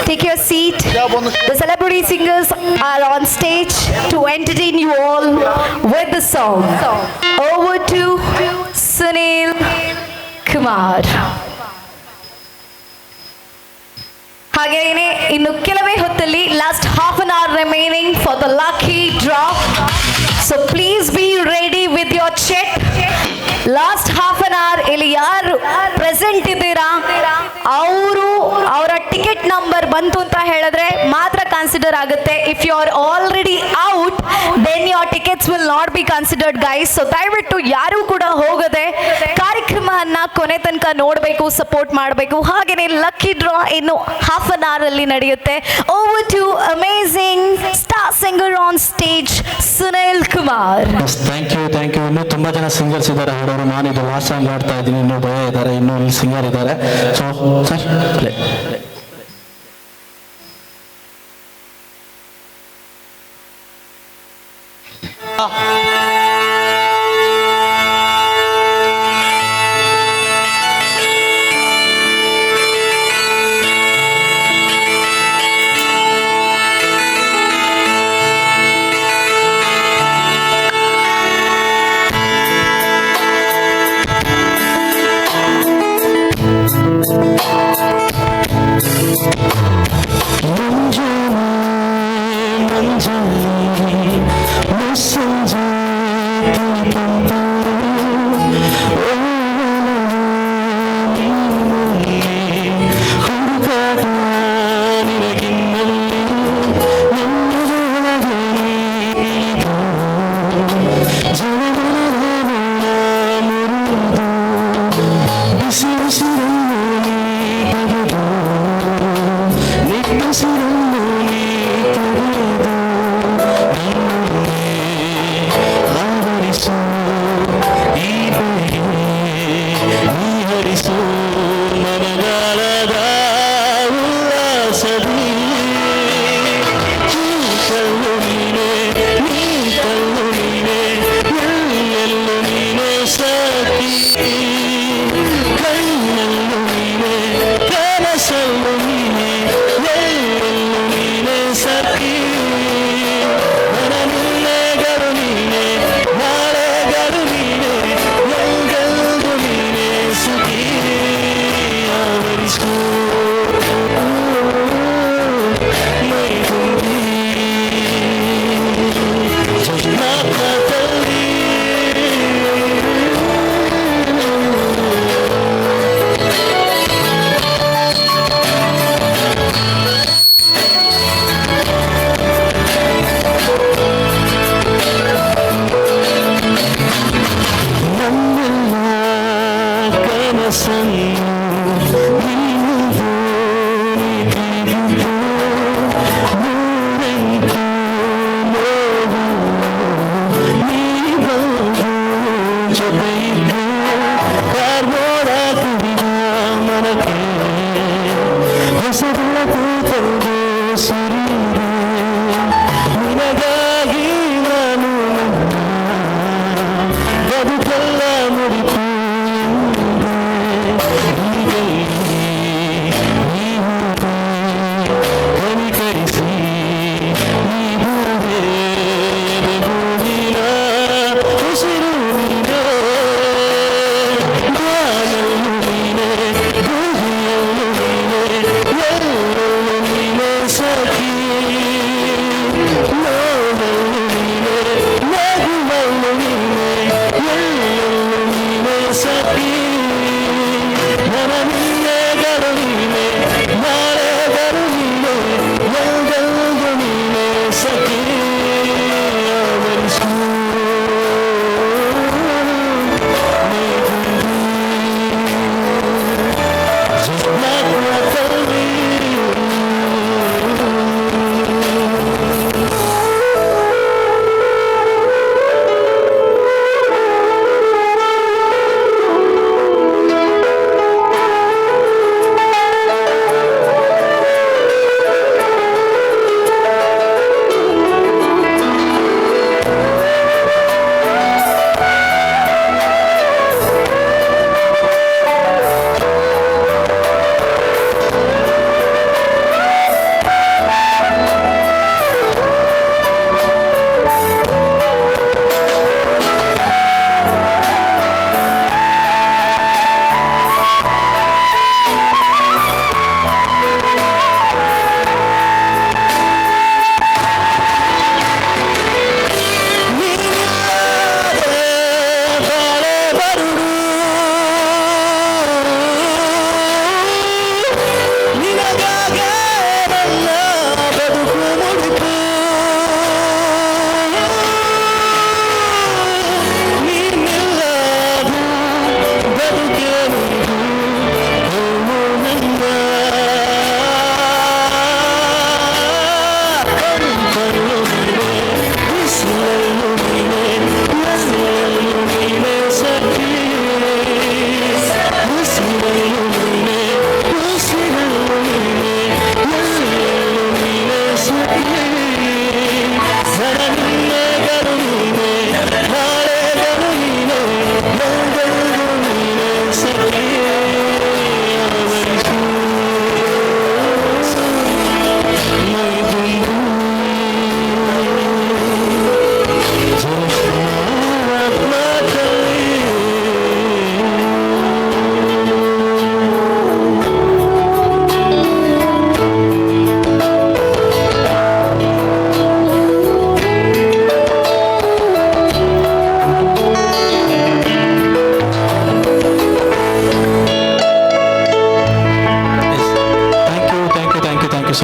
Take your seat. The celebrity singers are on stage to entertain you all with the song. Over to Sunil Kumar. ಹಾಗೇನೆ ಇನ್ನು ಕೆಲವೇ ಹೊತ್ತಲ್ಲಿ, last half an hour remaining for the lucky draw, so please be ready with your chit. Last half an hour. ಇಲ್ಲಿ ಯಾರು present ಇದ್ದೀರಾ, ಅವರು ಅವರ ticket number ಬಂತು ಅಂತ ಹೇಳಿದ್ರೆ ಮಾತ್ರ ಕನ್ಸಿಡರ್ ಆಗುತ್ತೆ. If you are already out, then your tickets will not be considered, guys. So ದಯವಿಟ್ಟು ಯಾರೂ ಕೂಡ ಹೋಗದೆ ಕಾರ್ಯಕ್ರಮವನ್ನ ಕೊನೆ ತನಕ ನೋಡಬೇಕು, ಸಪೋರ್ಟ್ ಮಾಡಬೇಕು. ಹಾಗೆಯೇ ಲಕ್ಕಿ ಡ್ರಾ ಇನ್ನು ಹಾಫ್ ಅನ್ ಅವರ್ ಅಲ್ಲಿ ನಡೆಯುತ್ತೆ. Over to amazing star singer on stage, Sunil Kumar. Thank you, thank you. ಇನ್ನೂ ತುಂಬ ಜನ ಸಿಂಗರ್ಸ್ ಇದ್ದಾರೆ ಹಾಡೋರು. ನಾನು ಇದು ಲಾಸ್ಟ್ ಸಾಂಗ್ ಹಾಡ್ತಾ ಇದ್ದೀನಿ. ಇನ್ನೂ ಭಯ ಇದ್ದಾರೆ, ಇನ್ನೂ ಇಲ್ಲಿ ಸಿಂಗರ್ ಇದ್ದಾರೆ. So sir, play.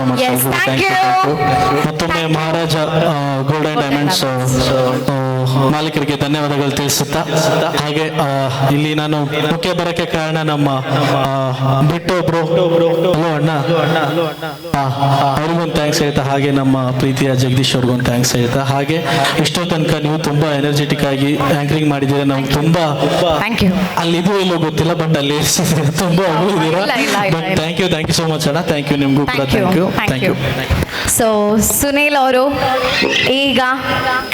much. Yes, thank you. ಮತ್ತೊಮ್ಮೆ ಮಹಾರಾಜ gold and diamonds ಮಾಲೀಕರಿಗೆ ಧನ್ಯವಾದಗಳು ತಿಳಿಸುತ್ತಾ, ಹಾಗೆ ಇಲ್ಲಿ ನಾನು ಮುಖ್ಯ ಬರೋಕ್ಕೆ ಕಾರಣ ನಮ್ಮ ಬಿಟ್ಟೊಬ್ರು ಹಲೋ ಅಣ್ಣ, ಅವ್ರಿಗೊಂದು thanks ಹೇಳ್ತಾ, ಹಾಗೆ ನಮ್ಮ ಪ್ರೀತಿಯ ಜಗದೀಶ್ ಅವ್ರಿಗೊಂದು thanks ಹೇಳ್ತಾ, ಹಾಗೆ ಇಷ್ಟೋ ತನಕ ನೀವು ತುಂಬಾ ಎನರ್ಜೆಟಿಕ್ ಆಗಿ ಆಂಕರಿಂಗ್ ಮಾಡಿದ್ದೀರಾ. ನಮ್ಗೆ ತುಂಬಾ thank you. ಅಲ್ಲಿ ಇದು ಎಲ್ಲೋ ಗೊತ್ತಿಲ್ಲ, ಬಟ್ ಅಲ್ಲಿ ತುಂಬಾ ಹೊಗಳಿದ್ದೀರಾ. ಇಲ್ಲ, ಇಲ್ಲ, ಇಲ್ಲ, ಬಟ್ ಇಲ್ಲ. Thank you, thank you so much ಅಣ್ಣ. Thank you ನಿಮಗೂ ಕೂಡ. Thank you. Thank you, thank you. So Sunil ಅವರು ಈಗ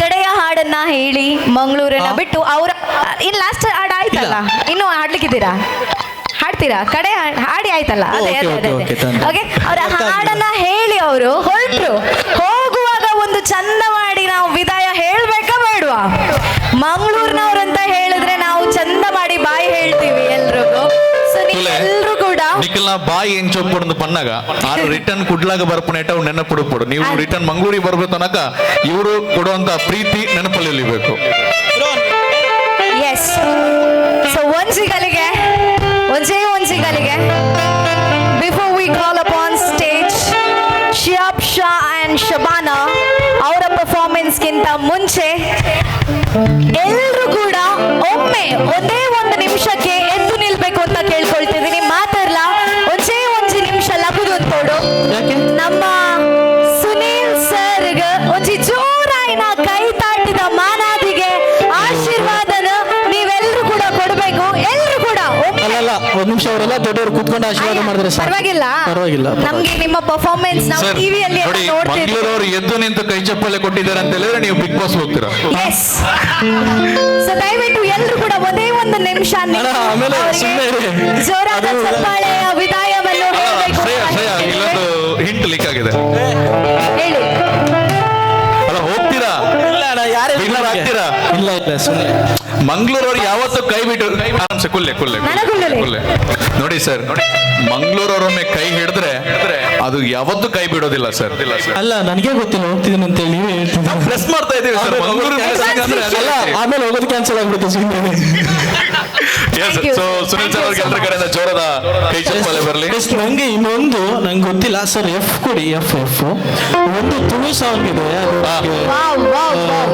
ಕಡೆಯ ಹಾಡನ್ನ ಹೇಳಿ ಮಂಗಳೂರನ್ನ ಬಿಟ್ಟು ಅವರ ಇನ್ ಲಾಸ್ಟ್ ಹಾಡು ಆಯ್ತಲ್ಲ, ಇನ್ನು ಹಾಡ್ಲಿಕ್ಕಿದ್ದೀರಾ? ಹಾಡ್ತೀರಾ? ಕಡೆ ಹಾಡಿ ಆಯ್ತಲ್ಲ? ಅದೇ Okay, ಅದೇ okay, ಅದೇ okay, done. Okay, ಅವರ ಹಾಡನ್ನ ಹೇಳಿ ಅವರು ಹೊರಟ್ರು. ಹೋಗುವಾಗ ಒಂದು ಚಂದ ಮಾಡಿ ನಾವು ವಿದಾಯ ಹೇಳ್ಬೇಕಾ ಬೇಡ್ವಾ? ಮಂಗಳೂರಿನವ್ರಂತ ಹೇಳಿದ್ರೆ ನಾವು ಚಂದ ಮಾಡಿ ಬಾಯಿ ಹೇಳ್ತೀವಿ ಎಲ್ರಿಗೂ. ಸೊ ನೀವೆಲ್ರೂ ಕೂಡ ನಿಖಲ್ನ ಬಾಯಿ ಎಂಚೊಪ್ಪುಂದು ಪನ್ನಾಗ ಆರು ರಿಟರ್ನ್ ಕುಡ್ಲಾಗ ಬರ್ಪುನೇಟ ಅವ್ನು ನೆನಪುಡುಪುಡು. ನೀವು ರಿಟರ್ನ್ ಮಂಗಳೂರಿಗೆ ಬರ್ಬೇಕು ತನಕ ಇವರು ಕೊಡುವಂತ ಪ್ರೀತಿ ನೆನಪಲ್ಲಿ ಉಳಿಬೇಕು. ಎಸ್, ಸೊ ಒಂಜಿಗಲಿಗೆ ಒಂಜೇ ಒಂಜಿಗಲಿಗೆ before we call upon stage Shiyab Shah and Shabana ಅವರ ಪರ್ಫಾರ್ಮೆನ್ಸ್ಗಿಂತ ಮುಂಚೆ ಎಲ್ಲರೂ ಕೂಡ ಒಮ್ಮೆ ಒಂದೇ ಒಂದು ನಿಮಿಷಕ್ಕೆ ಎದ್ದು ನಿಲ್ಬೇಕು ಅಂತ ಕೇಳ್ಕೊಳ್ತಿದ್ದೀನಿ. ಮಾತಾಡ್ಲ ಒಂಜೇ ಒಂಜಿ ನಿಮಿಷ ಲಗುದು ಅಂತೋಡು. ನಮ್ಮ ಸುನೀಲ್ ಸರ್ ಒಂಜಿ ಜೋರಾಯಿನ ಕೈ ತಾಟಿದ ಮಾನಾದಿಗೆ ಆಶೀರ್ವಾದನ ನೀವೆಲ್ಲರೂ ಕೂಡ ಕೊಡಬೇಕು. ಎಲ್ಲರೂ ಕೂಡ ಒಮ್ಮೆ. ಅಲ್ಲ, ಒಂದ್ ನಿಮಿಷ, ಅವರೆಲ್ಲ ದೊಡ್ಡವರು ಕೂತ್ಕೊಂಡು ಆಶೀರ್ವಾದ ಮಾಡಿದ್ರೆ ಸಾಕು. ಪರವಾಗಿಲ್ಲ, ಪರವಾಗಿಲ್ಲ. ನಮ್ಗೆ ನಿಮ್ಮ ಪರ್ಫಾರ್ಮೆನ್ಸ್ ನಾವು ಸರ್ ಟಿವಿಯಲ್ಲಿ ನೋಡಿ, ನೋಡ್ತಿದ್ವಿ. ಮಂಗಳೂರವ್ರು ಎದ್ದು ನಿಂತು ಕೈ ಚಪ್ಪಾಳೆ ಕೊಟ್ಟಿದ್ದಾರೆ ಅಂತ ಹೇಳಿದ್ರೆ ನೀವು ಬಿಗ್ ಬಾಸ್ ಹೋಗ್ತೀರಾ. ಎಸ್, ಸೊ ದಯವಿಟ್ಟು ಎಲ್ಲರೂ ಕೂಡ ಒಂದೇ ಒಂದು ನಿಮಿಷ ನಿಂತು ಆಮೇಲೆ ಅವ್ರಿಗೆ ಸುಮ್ನೆ ಇರಿ. ಜೋರಾದ ಚಪ್ಪಾಳೆಯ ವಿದಾಯವನ್ನು ಹೇಳಬೇಕು. ಶ್ರೇಯಾ, ಶ್ರೇಯಾ, ಇಲ್ಲೊಂದು ಹಿಂಟ್ ಲೀಕ್ ಆಗಿದೆ. ಹೇಳಿ. ಅಲ್ಲ, ಹೋಗ್ತೀರಾ? ವಿನ್ನರ್ ಆಗ್ತೀರಾ? ಇಲ್ಲ ಇಲ್ಲ, ಸುಮ್ಮನೆ. ಮಂಗಳೂರವ್ರು ಯಾವತ್ತೂ ಕೈ ಬಿಟ್ಟು ಆರಾಮ್ಸೆ ಕುಲ್ಲೆ ಕುಲ್ಲೆ ನನಗುಲ್ಲಲೆ. ಕುಲ್ಲೆ. ನೋಡಿ ಸರ್, ಮಂಗಳೂರವ್ರೊಮ್ಮೆ ಕೈ ಹಿಡಿದ್ರೆ ಅದು ಯಾವತ್ತೂ ಕೈ ಬಿಡೋದಿಲ್ಲ ಸರ್. ಅಲ್ಲ, ನನಗೆ ಗೊತ್ತಿಲ್ಲ ಹೋಗ್ತಿದ್ದೀನಿ ಅಂತ ಹೇಳಿ, ನೀವೇ ಹೇಳ್ತಿದ್ದೀರಾ. ಪ್ರೆಸ್ ಮಾಡ್ತಾ ಇದೀವಿ ಸರ್. ಮಂಗಳೂರು blessing ಅಂದ್ರೆ ಅದೇ. ಅಲ್ಲ, ಆಮೇಲೆ ಹೋಗೋದು ಕ್ಯಾನ್ಸಲ್ ಆಗ್ಬಿಡುತ್ತೆ ಸುಮ್ಮನೆ. Yes, so Sunil sir ಅವ್ರಿಗೆ ಎಲ್ಲರ ಕಡೆಯಿಂದ ಜೋರದ ಕೈ ಚಪ್ಪಾಳೆ ಬರಲಿ. ಎಸ್, ನಂಗೆ ಇನ್ನೊಂದು ನಂಗೆ ಗೊತ್ತಿಲ್ಲ ಸರ್, ಎಫ್ ಕೊಡಿ, ಎಫ್ ಎಫ್ ಒಂದು ತುಳು ಸಾಂಗ್ ಇದೆ, ಅದು ನಂಗೆ, wow wow wow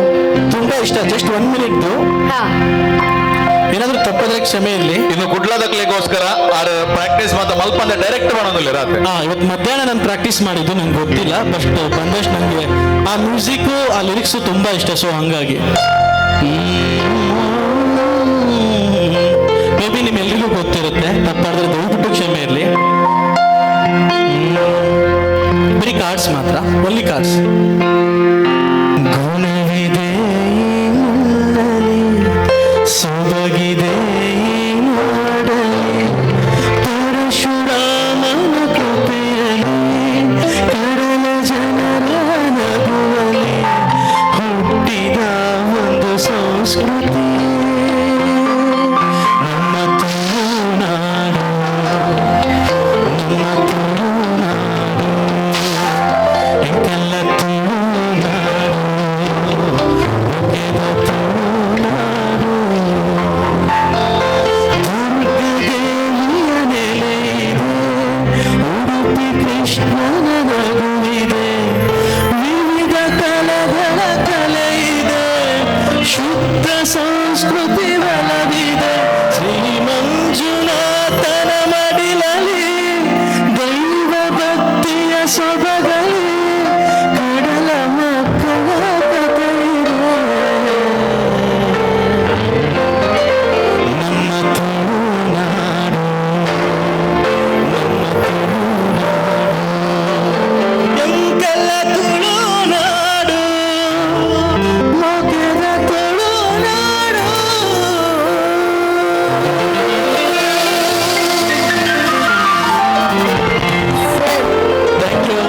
ತುಂಬಾ ಇಷ್ಟ. Just 1 minute. ಹಾ ಏನಾದ್ರೂ ತಪ್ಪಾದ್ರೆ ಕ್ಷಮೆ ಇರಲಿ. ಇನ್ನು ಕುಡ್ಲದಕ್ಲಿಗೋಸ್ಕರ ಆರ್ ಪ್ರಾಕ್ಟೀಸ್ ಮಾತ್ರ ಮಲ್ಪಂದ ಡೈರೆಕ್ಟ್ ಮಾಡೋದಿಲ್ಲ ರಾತ್ರಿ. ಹಾ, ಇವತ್ತು ಮಧ್ಯಾಹ್ನ ನಾನು ಪ್ರಾಕ್ಟೀಸ್ ಮಾಡಿದ್ದು, ನಂಗೆ ಗೊತ್ತಿಲ್ಲ, ಬಟ್ ಬಂದಷ್ಟು ನನಗೆ ಆ ಮ್ಯೂಸಿಕ್ಕು ಆ ಲಿರಿಕ್ಸು ತುಂಬಾ ಇಷ್ಟ. ಸೊ ಹಂಗಾಗಿ ಮೇ ಬಿ ನಿಮ್ಮೆಲ್ರಿಗೂ ಗೊತ್ತಿರುತ್ತೆ, ತಪ್ಪಾಡಿದ್ರೆ ದಯವಿಟ್ಟು ಕ್ಷಮೆ ಇರಲಿ. ಬರೀ ಕಾರ್ಡ್ಸ್ ಮಾತ್ರ, ಓನ್ಲಿ ಕಾರ್ಡ್ಸ್. ಗುಣವಿದೆ ಈ ಮಣ್ಣಲ್ಲಿ, ಸೊಬಗಿದೆ ಈ ನಾಡಲ್ಲಿ, ಪರಶುರಾಮನ ಕೃಪೆಯಲ್ಲಿ, ಕಡಲ ಜನರ ನಗುವಲ್ಲಿ ಹುಟ್ಟಿದ ಒಂದು ಸಂಸ್ಕೃತಿ ನಮ್ಮ ತುಳುನಾಡು, ನಮ್ಮ ತುಳುನಾಡು, ಎಂಕೆಲ್ಲ ತುಳುನಾಡು, ಮುಗಿದ ತುಳುನಾಡು. ದುರ್ಗದೇವಿಯ ನೆಲೆ ಇದೆ, ಉಡುಪಿ ಕೃಷ್ಣನ ನಗುವಿದೆ, ವಿವಿಧ ಕಲೆಗಳ ಕಲೆ ಇದೆ, ಶುದ್ಧ ಸಂಸ್ಕೃತಿ ಬಲವಿದೆ, ಶ್ರೀ ಮಂಜುನಾಥನ ಮಡಿಲಲಿ ದೈವ ಭಕ್ತಿಯ ಸೊಬಗಲಿ ಕಡಲ ಮಕ್ಕಳ ಕಥೆ ಇದೆ. ನಮ್ಮ ತುಳುನಾಡು, ನಮ್ಮ Tulunadu, ಎಂಕೆಲ್ಲ Tulunadu, ಮೊಗೆದ Tulunadu. Thank you,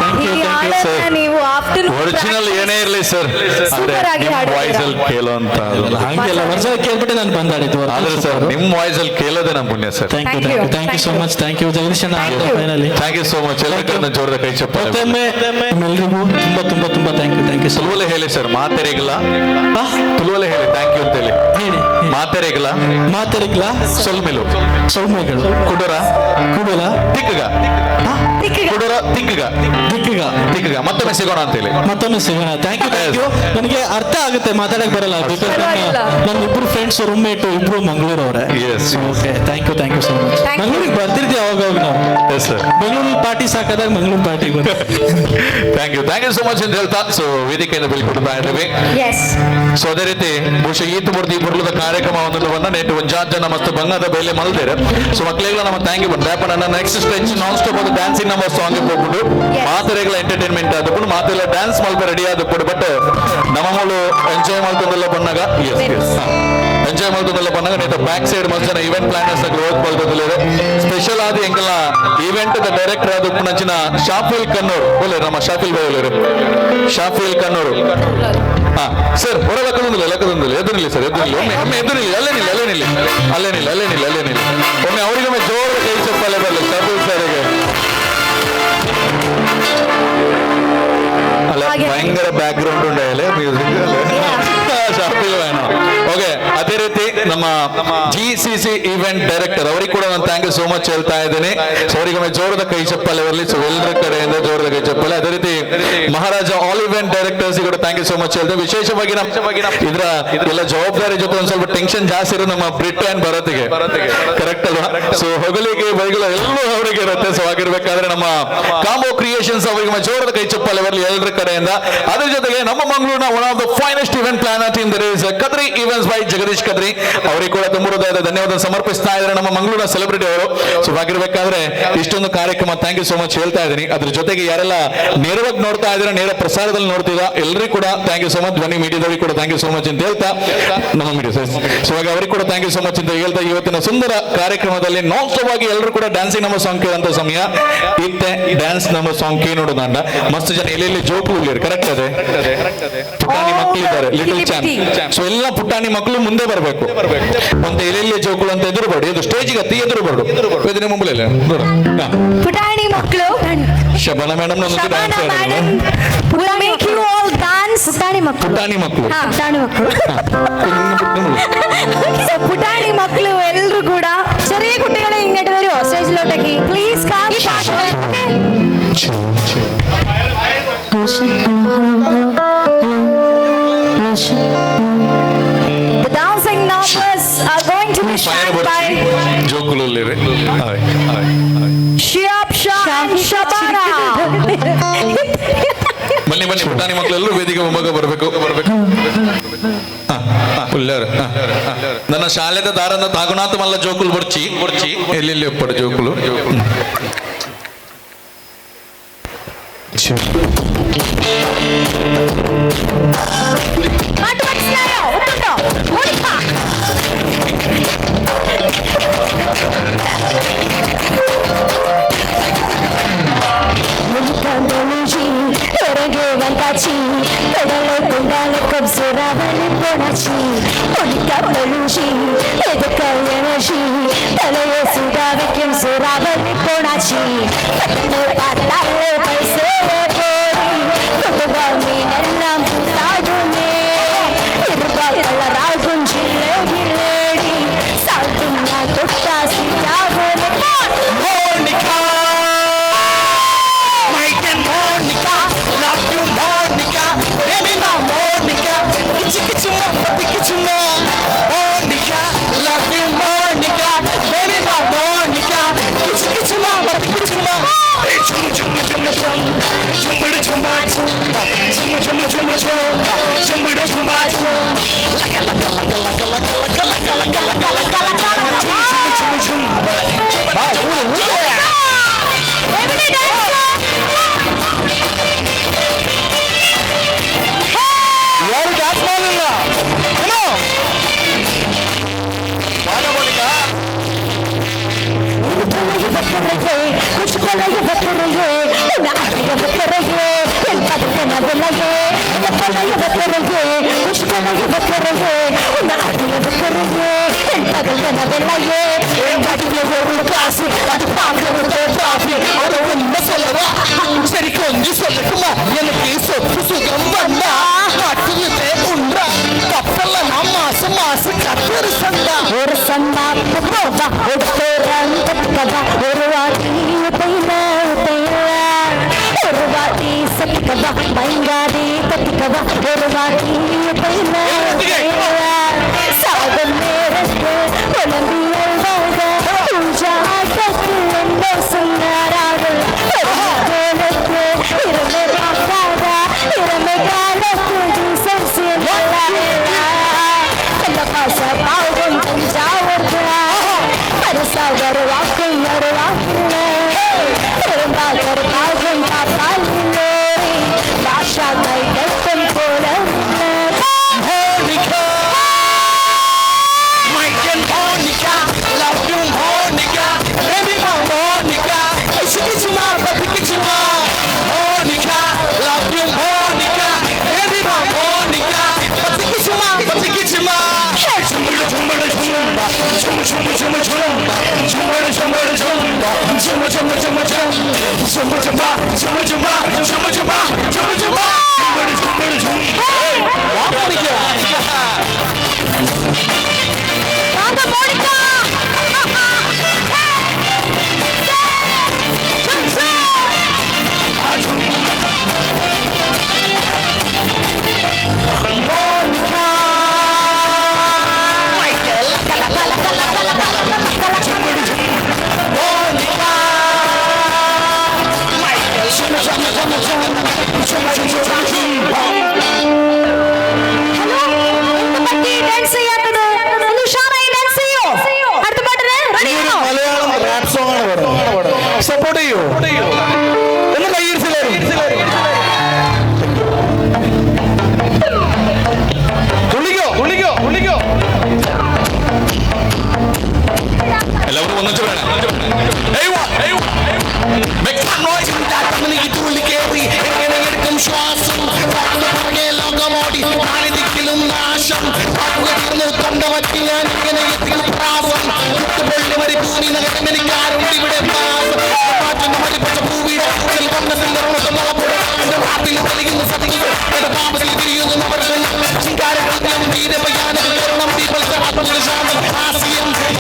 thank you, ಈ thank you. ಹಾಡನ್ನ ನೀವು ಆಫ್ಟರ್ನೂನ್ ಒರಿಜಿನಲ್ ಏನ್ ಏನೇ ಇರಲಿ ಸರ್, Super ಆಗಿ ಹಾಡಿದ್ದೀರಾ. ವಾಯ್ಸ್ ಅಲ್ಲಿ ಕೇಳುವಂತ ಹಂಗೆಲ್ಲ ವರ್ಷ ಕೇಳ್ಬಿಟ್ಟೆ ನಾನು ಬಂದಾಡಿದ್ದು. ಆದ್ರೆ ಸರ್, ನಿಮ್ಮ ವಾಯ್ಸ್ ಅಲ್ಲಿ ಕೇಳೋದೇ ನಮ್ಮ ಪುಣ್ಯ sir. Thank you, thank you, thank you so much. Thank you Jagadish ಅಣ್ಣ. Finally thank you so much. ಎಲ್ಲರ ಕಡೆ ಜೋರದ ಕೈ ಚಪ್ಪಾಳೆ. ಮತ್ತೊಮ್ಮೆ ನಿಮ್ಮೆಲ್ರಿಗೂ ತುಂಬಾ ತುಂಬಾ ತುಂಬಾ thank you, thank you. ತುಳುವಲ್ಲೇ ಹೇಳಿ ಸರ್, ಮಾತೆರೆಗಲ. ತುಳುವಲ್ಲೇ ಹೇಳಿ thank you ಅಂತ ಹೇಳಿ. ಹೇಳಿ. ಮಾತೆರೆಗಲ. ಮಾತೆರೆಗಲ. ಸೊಲ್ಮೆಲು. ಸೌಮ್ಯಗಳು. ಕುಡರ. ಕುಡಲ. ತಿಕ್ಕಗ. ಕುಡರ ತಿಕ್ಕಗ. ದಿಕ್ಕಗ. ತಿಕ್ಕಗ. ಮತ್ತೊಮ್ಮೆ ಸಿಗೋಣ ಅಂತ ಹೇಳಿ. ಮತ್ತೊಮ್ಮೆ ಸಿಗೋಣ. Thank you, thank you. ನನಗೆ ಅರ್ಥ ಆಗುತ್ತೆ, ಮಾತಾಡಕ್ ಬರಲ್ಲ. Because ನನ್ನ ಇಬ್ರು ಫ್ರೆಂಡ್ಸ್, ರೂಮ್ಮೇಟ್ ಇಬ್ರು ಮಂಗಳೂರು ಅವರೇ. Okay, thank you, thank you so much. Thank you. ಮಂಗಳೂರಿಗೆ ಬರ್ತಿರ್ತೀವಿ ಅವಾಗ ಅವಾಗ ನಾವು. Yes sir. Bengaluru party ಸಾಕಾದಾಗ Mangaluru ಪಾರ್ಟಿಗೆ ಬಂದು. Thank you, thank you so much ಅಂತ ಹೇಳ್ತಾ, ಸೊ ವೇದಿಕೆಯನ್ನು ಬೀಳ್ಕೊಡ್ತಾ ಇದ್ದೀವಿ. ಎಸ್. ಸೊ ಅದೇ ರೀತಿ ಬಹುಶಃ ಈತು ಬುರ್ದಿ ಬುರ್ಲದ ಕಾರ್ಯಕ್ರಮ ಒಂದು ಬಂದ ನೆಟ್ ಒಂಜಾತ್ ಜನ ಮಸ್ತ್ ಬಂಗದ ಬೇಲೆ ಮಲ್ದೇರು. ಸೊ ಮಕ್ಕಳಿಗೆಲ್ಲ ನಮ್ಮ thank you ಬಂದ ನನ್ನ ನೆಕ್ಸ್ಟ್ ಸ್ಟೆಚ್ ನಾನ್ ಸ್ಟಾಪ್ ಅದು ಡ್ಯಾನ್ಸಿಂಗ್ ನಮ್ಮ ಸಾಂಗ್ ಹೋಗ್ಬಿಟ್ಟು ಮಾತೆರೆಗಳ ಎಂಟರ್ಟೈನ್ಮೆಂಟ್ ಆದప్పుడు ಮಾತೆಲ್ಲ ಡ್ಯಾನ್ಸ್ ಮಲ್ಪ ರೆಡಿ ಆದప్పుడు. ಬಟ್ ನಮ್ಮ ಮೂಲು ಎಂಜಾಯ್ ಮಾಡ್ಕೊಂಡೆಲ್ಲ ಬಂದಾಗ, ಎಸ್ ಎಸ್, ಎಂಜಾಯ್ ಮಾಡ್ಕೊಂಡೆಲ್ಲ ಬಂದಾಗ ನೇತ ಬ್ಯಾಕ್ ಸೈಡ್ ಮಸ್ತ್ ಜನ ಇವೆಂಟ್ ಪ್ಲಾನರ್ಸ್ ವರ್ಕ್ ಮಾಡ್ಕೊಂಡಲ್ಲ. ಸ್ಪೆಷಲ್ ಆದ ಎಂಕಲ್ನ ಈವೆಂಟ್ ಡೈರೆಕ್ಟರ್ ಆದ ಉಪ್ಪುನಂಚಿನ ಶಾಫಿಲ್ ಕನ್ನೂರ್ ಬೋಲೆ, ನಮ್ಮ ಶಾಫಿಲ್ ಬಾಯ್ ಬೋಲೇರು, ಶಾಫಿಲ್ ಕನ್ನೂರು. ಹಾ ಸರ್, ಹೊರ ಲಕ್ಕದೊಂದಿಲ್ಲ, ಲಕ್ಕದೊಂದಿಲ್ಲ. ಎದ್ದು ನಿಲ್ಲಿ ಸರ್, ಎದ್ದು ನಿಲ್ಲಿ. ಒಮ್ಮೆ ಒಮ್ಮೆ ಎದ್ದು ನಿಲ್ಲಿ. ಅಲ್ಲೇ ನಿಲ್ಲಿ, ಅಲ್ಲೇ ನಿಲ್ಲಿ, ಅಲ್ಲೇ ನಿಲ್ಲಿ, ಅಲ್ಲೇ ನಿಲ್ಲಿ, ಅಲ್ಲೇ ನಿಲ್ಲಿ. ಒಮ್ಮೆ ಅವರಿಗೊಮ್ಮೆ ಜೋರ ಕೈ ಚಪ್ಪಾಳೆ ಬರಲಿ ಶಾಫಿಲ್ ಸರ್ಗೆ. ಅಲ್ಲ, ಭಯಂಕರ ಬ್ಯಾಕ್ ಗ್ರೌಂಡ್ ಉಂಡಾಯಲೆ ಮ್ಯೂಸಿಕ್ ಶಾಫಿಲ್ വേണം. ಓಕೆ, ಅದೇ ರೀತಿ ನಮ್ಮ GCC event director ಅವರಿಗೆ ಕೂಡ ನಾನು thank you so much ಹೇಳ್ತಾ ಇದ್ದೀನಿ. ಸೊ ಅವರಿಗೊಮ್ಮೆ ಜೋರದ ಕೈ ಚಪ್ಪಾಳೆ ಬರಲಿ. ಸೊ ಎಲ್ಲರ ಕಡೆಯಿಂದ ಜೋರದ ಕೈ ಚಪ್ಪಾಳೆ. ಅದೇ ರೀತಿ ಮಹಾರಾಜ ಆಲ್ ಇವೆಂಟ್ ಡೈರೆಕ್ಟರ್ಸ್ ಕೂಡ thank you so much ಹೇಳ್ತೇವೆ. ವಿಶೇಷವಾಗಿ ನಮ್ಮ ಇದರ ಎಲ್ಲ ಜವಾಬ್ದಾರಿ ಜೊತೆ ಒಂದು ಸ್ವಲ್ಪ ಟೆನ್ಷನ್ ಜಾಸ್ತಿ ಇರೋ ನಮ್ಮ ಬ್ರಿಟ್ ಅಂಡ್ ಭರತ್ಗೆ, ಕರೆಕ್ಟ್ ಅಲ್ವಾ? ಸೊ ಹೊಗಳಿಕೆ ಬೈಗಳು ಎಲ್ಲವೂ ಅವರಿಗೆ ಇರುತ್ತೆ. ಸೊ ಆಗಿರ್ಬೇಕಾದ್ರೆ ನಮ್ಮ ಕಾಂಬೋ ಕ್ರಿಯೇಷನ್ಸ್ ಅವರಿಗೆ ಜೋರದ ಕೈ ಚಪ್ಪಾಳೆ ಬರಲಿ ಎಲ್ಲರ ಕಡೆಯಿಂದ. ಅದ್ರ ಜೊತೆಗೆ ನಮ್ಮ ಮಂಗಳೂರಿನ one of the finest event planner team, there is Kadri events by Jagadish Kadri ಅವರಿಗೆ ಕೂಡ ತುಂಬ ಹೃದಯದ ಧನ್ಯವಾದ ಸಮರ್ಪಿಸ್ತಾ ಇದ್ದಾರೆ, ನಮ್ಮ ಮಂಗಳೂರಿನ ಸೆಲೆಬ್ರಿಟಿ ಅವರು. ಸೊ ಆಗಿರ್ಬೇಕಾದ್ರೆ ಇಷ್ಟೊಂದು ಕಾರ್ಯಕ್ರಮ thank you so much ಹೇಳ್ತಾ ಇದ್ದೀನಿ. ಅದ್ರ ಜೊತೆಗೆ ಯಾರೆಲ್ಲ ನೇರವಾಗಿ ನೋಡ್ತಾ ಇದ್ದೀರಾ, ನೇರ ಪ್ರಸಾರದಲ್ಲಿ ನೋಡ್ತೀರಾ, ಎಲ್ಲರಿಗೂ ಕೂಡ thank you so much. ಧ್ವನಿ ಮೀಡಿಯಾದವರಿಗೆ ಕೂಡ thank you so much ಅಂತ ಹೇಳ್ತಾ, ನಮ್ಮ ಮೀಡಿಯಾ ಸೊ ಹಾಗೆ ಅವರಿಗೆ ಕೂಡ thank you so much ಅಂತ ಹೇಳ್ತಾ, ಇವತ್ತಿನ ಸುಂದರ ಕಾರ್ಯಕ್ರಮದಲ್ಲಿ ನಾನ್ ಸ್ಟಾಪ್ ಆಗಿ ಎಲ್ಲರೂ ಕೂಡ ಡ್ಯಾನ್ಸಿಂಗ್ ನಮ್ಮ ಸಾಂಗ್ ಕೇಳುವಂತ ಸಮಯ ಇತ್ತೆ. ಡ್ಯಾನ್ಸ್ ನಮ್ಮ ಸಾಂಗ್ ಕೇ ನೋಡೋದಂಡ ಮಸ್ತ್ ಜನ ಎಲ್ಲೆಲ್ಲಿ ಜೋಕು ಉಳ್ಳೀರು, ಕರೆಕ್ಟ್ ಅದೇ ಪುಟಾಣಿ ಮಕ್ಕಳು ಇದ್ದಾರೆ, ಲಿಟಲ್ ಚಾನ್. ಸೊ ಎಲ್ಲ ಪುಟಾಣಿ ಮಕ್ಕಳು ಮುಂದೆ ಬರಬೇಕು ಅಂತ ಎಲ್ಲೆಲ್ಲಿ ಜೋಕುಳು ಅಂತ ಎದುರು ಬರಡು, ಇದು ಸ್ಟೇಜಿಗೆ ಅತ್ತಿ ಎದುರು ಬರಡು. ಇದು ನಿಮ್ಮ ಮುಂಬೈಲಿ ನೋಡು. ಪುಟಾಣಿ ಮಕ್ಕಳು. Shabana madam Shabana dance madam will make you all dance. ಪುಟಾಣಿ ಮಕ್ಕಳು. ಪುಟಾಣಿ ಮಕ್ಕಳು. ಹಾ, ಪುಟಾಣಿ ಮಕ್ಕಳು. ಸೊ ಪುಟಾಣಿ ಮಕ್ಕಳು ಎಲ್ಲರೂ ಕೂಡ ചെറിയ കുട്ടികളെ ഇങ്ങോട്ട് വരുമോ സ്റ്റേജിലോട്ടേക്ക്? പ്ലീസ്. ഈ പാട്ട്. The dancing numbers are going to be fire sung by ಜೋಕುಲು ಉಳ್ಳೀರು. Shihab Shah and Shabana. ಬನ್ನಿ ಬನ್ನಿ, ಪುಟಾಣಿ ಮಕ್ಕಳೆಲ್ಲರೂ ವೇದಿಕೆ ಮುಂಭಾಗ ಬರಬೇಕು ಬರಬೇಕು. ನನ್ನ ಶಾಲೆದ ದಾರನ ತಾಗುನಾಥ ಮಲ್ಲ ಜೋಕುಲು ಬರ್ಚಿ ಬರ್ಚಿ. ಎಲ್ಲೆಲ್ಲಿ ಒಪ್ಪಡು ಜೋಕುಲು. പാട്ട് മനസ്സിലായോ? ഒത്തുണ്ടോ? ഓടിപ്പാ. வந்தாச்சி கடலை கொண்டால கப்சுராவலி போனாச்சி ஒலிக்கா பொழுஷி எதுக்க எனர்ஜி தலையை சுடா வைக்கும் சுறாவலி போனாச்சி பார்த்தாலே பைசே போடி குடும்பா மீனெல்லாம் தாடுமே இருபா கலராகும் ஜில்லே கில்லேடி சாப்பிட்டுனா தொட்டா சீட்டாகும். Monica, my dear Monica, love you Monica, baby my Monica, kichi kichi mo, kichi mo, Monica, love you Monica, baby my Monica, kichi kichi mo, kichi mo. Chum chum chum chum, chum chum chum, chum chum chum chum, chum chum chum, laka laka laka laka laka laka laka laka laka laka laka, chum chum chum chum. എവിടെ dance? ಯಾರು dance ಮಾಡಲಿಲ್ಲ. Hello சொல்லவில்லையே. என் கையில ஒரு காசு, அது பார்க்கறது trophy. அதை உண்மை சொல்லவா? சரி கொஞ்சம் சொல்லட்டுமா? எனக்கு சொத்து சுகம் வந்தா நாட்டுலே உண்டா தப்பல்ல. நான் மாசம் மாசம் கத்துரு சந்தா. ஒரு சந்தா போவா ஒரு ஒரு வாட்டி தைல தைல, ஒரு வாட்டி சத்திக்கவா பயங்காதே தத்திக்கவா, ஒரு வாட்டி தைல தைல. சாதம் நேரத்து புலம்பியல் வாழ்க பூஜா ஆட்டத்தில் என்ன சொன்னாரார்கள். கோலத்து இரவு பார்க்காதா இரவு காலத்து பாவம் தஞ்சாவூர் பரிசா வருவாக்கும் வருவாக்குள்ள பெரும்பாலர் பாகம் பார்த்தால் பாஷா கை கட்டும் போல. Monica, Mike and Monica, love you Monica, baby Monica, kichima kichima. Monica, love you Monica, baby Monica, kichima kichima. Chumba chumba chumba, chumba chumba chumba chumba, chumba chumba chumba, chumba chumba chumba chumba, chumba chumba chumba chumba chumba chumba chumba, chumba chumba chumba. Hey, Monica. வாங்க Monica. Hello, എന്ത് പറ്റി dance ചെയ്യാത്തത്? ഒന്ന് ഉഷാറായി dance ചെയ്യോ. അടുത്ത പാട്ടിന് റെഡിയാണോ? മലയാളം റാപ്പ് സോങ് ആണ് പാടുന്നത്. സപ്പോർട്ട് ചെയ്യോ? ഒന്ന് കയ്യടിച്ചില്ലേ? തുള്ളിക്കോ തുള്ളിക്കോ തുള്ളിക്കോ. എല്ലാവരും ഒന്നിച്ച് വേണം. Make some noise. തുള്ളി കേറി എങ്ങനെ എടുക്കും ശ്വാസം? പറന്ന് പുറകെ ലോകമോടി, നാല് ദിക്കിലും നാശം. പാട്ടുക തീർന്നു, തൊണ്ട വറ്റി, ഞാൻ ഇങ്ങനെ എത്തിക്കും പ്രാസം. കുത്തുപൊള്ളി മരുഭൂമി നഗരം, എനിക്കാരുണ്ട് ഇവിടെ പാസം. മാറ്റുന്ന മരിപ്പച്ച പൂവിട തെളിയുന്ന സതികൾ പാമ്പത്തിൽ തിരിയുന്നു ശിങ്കാരം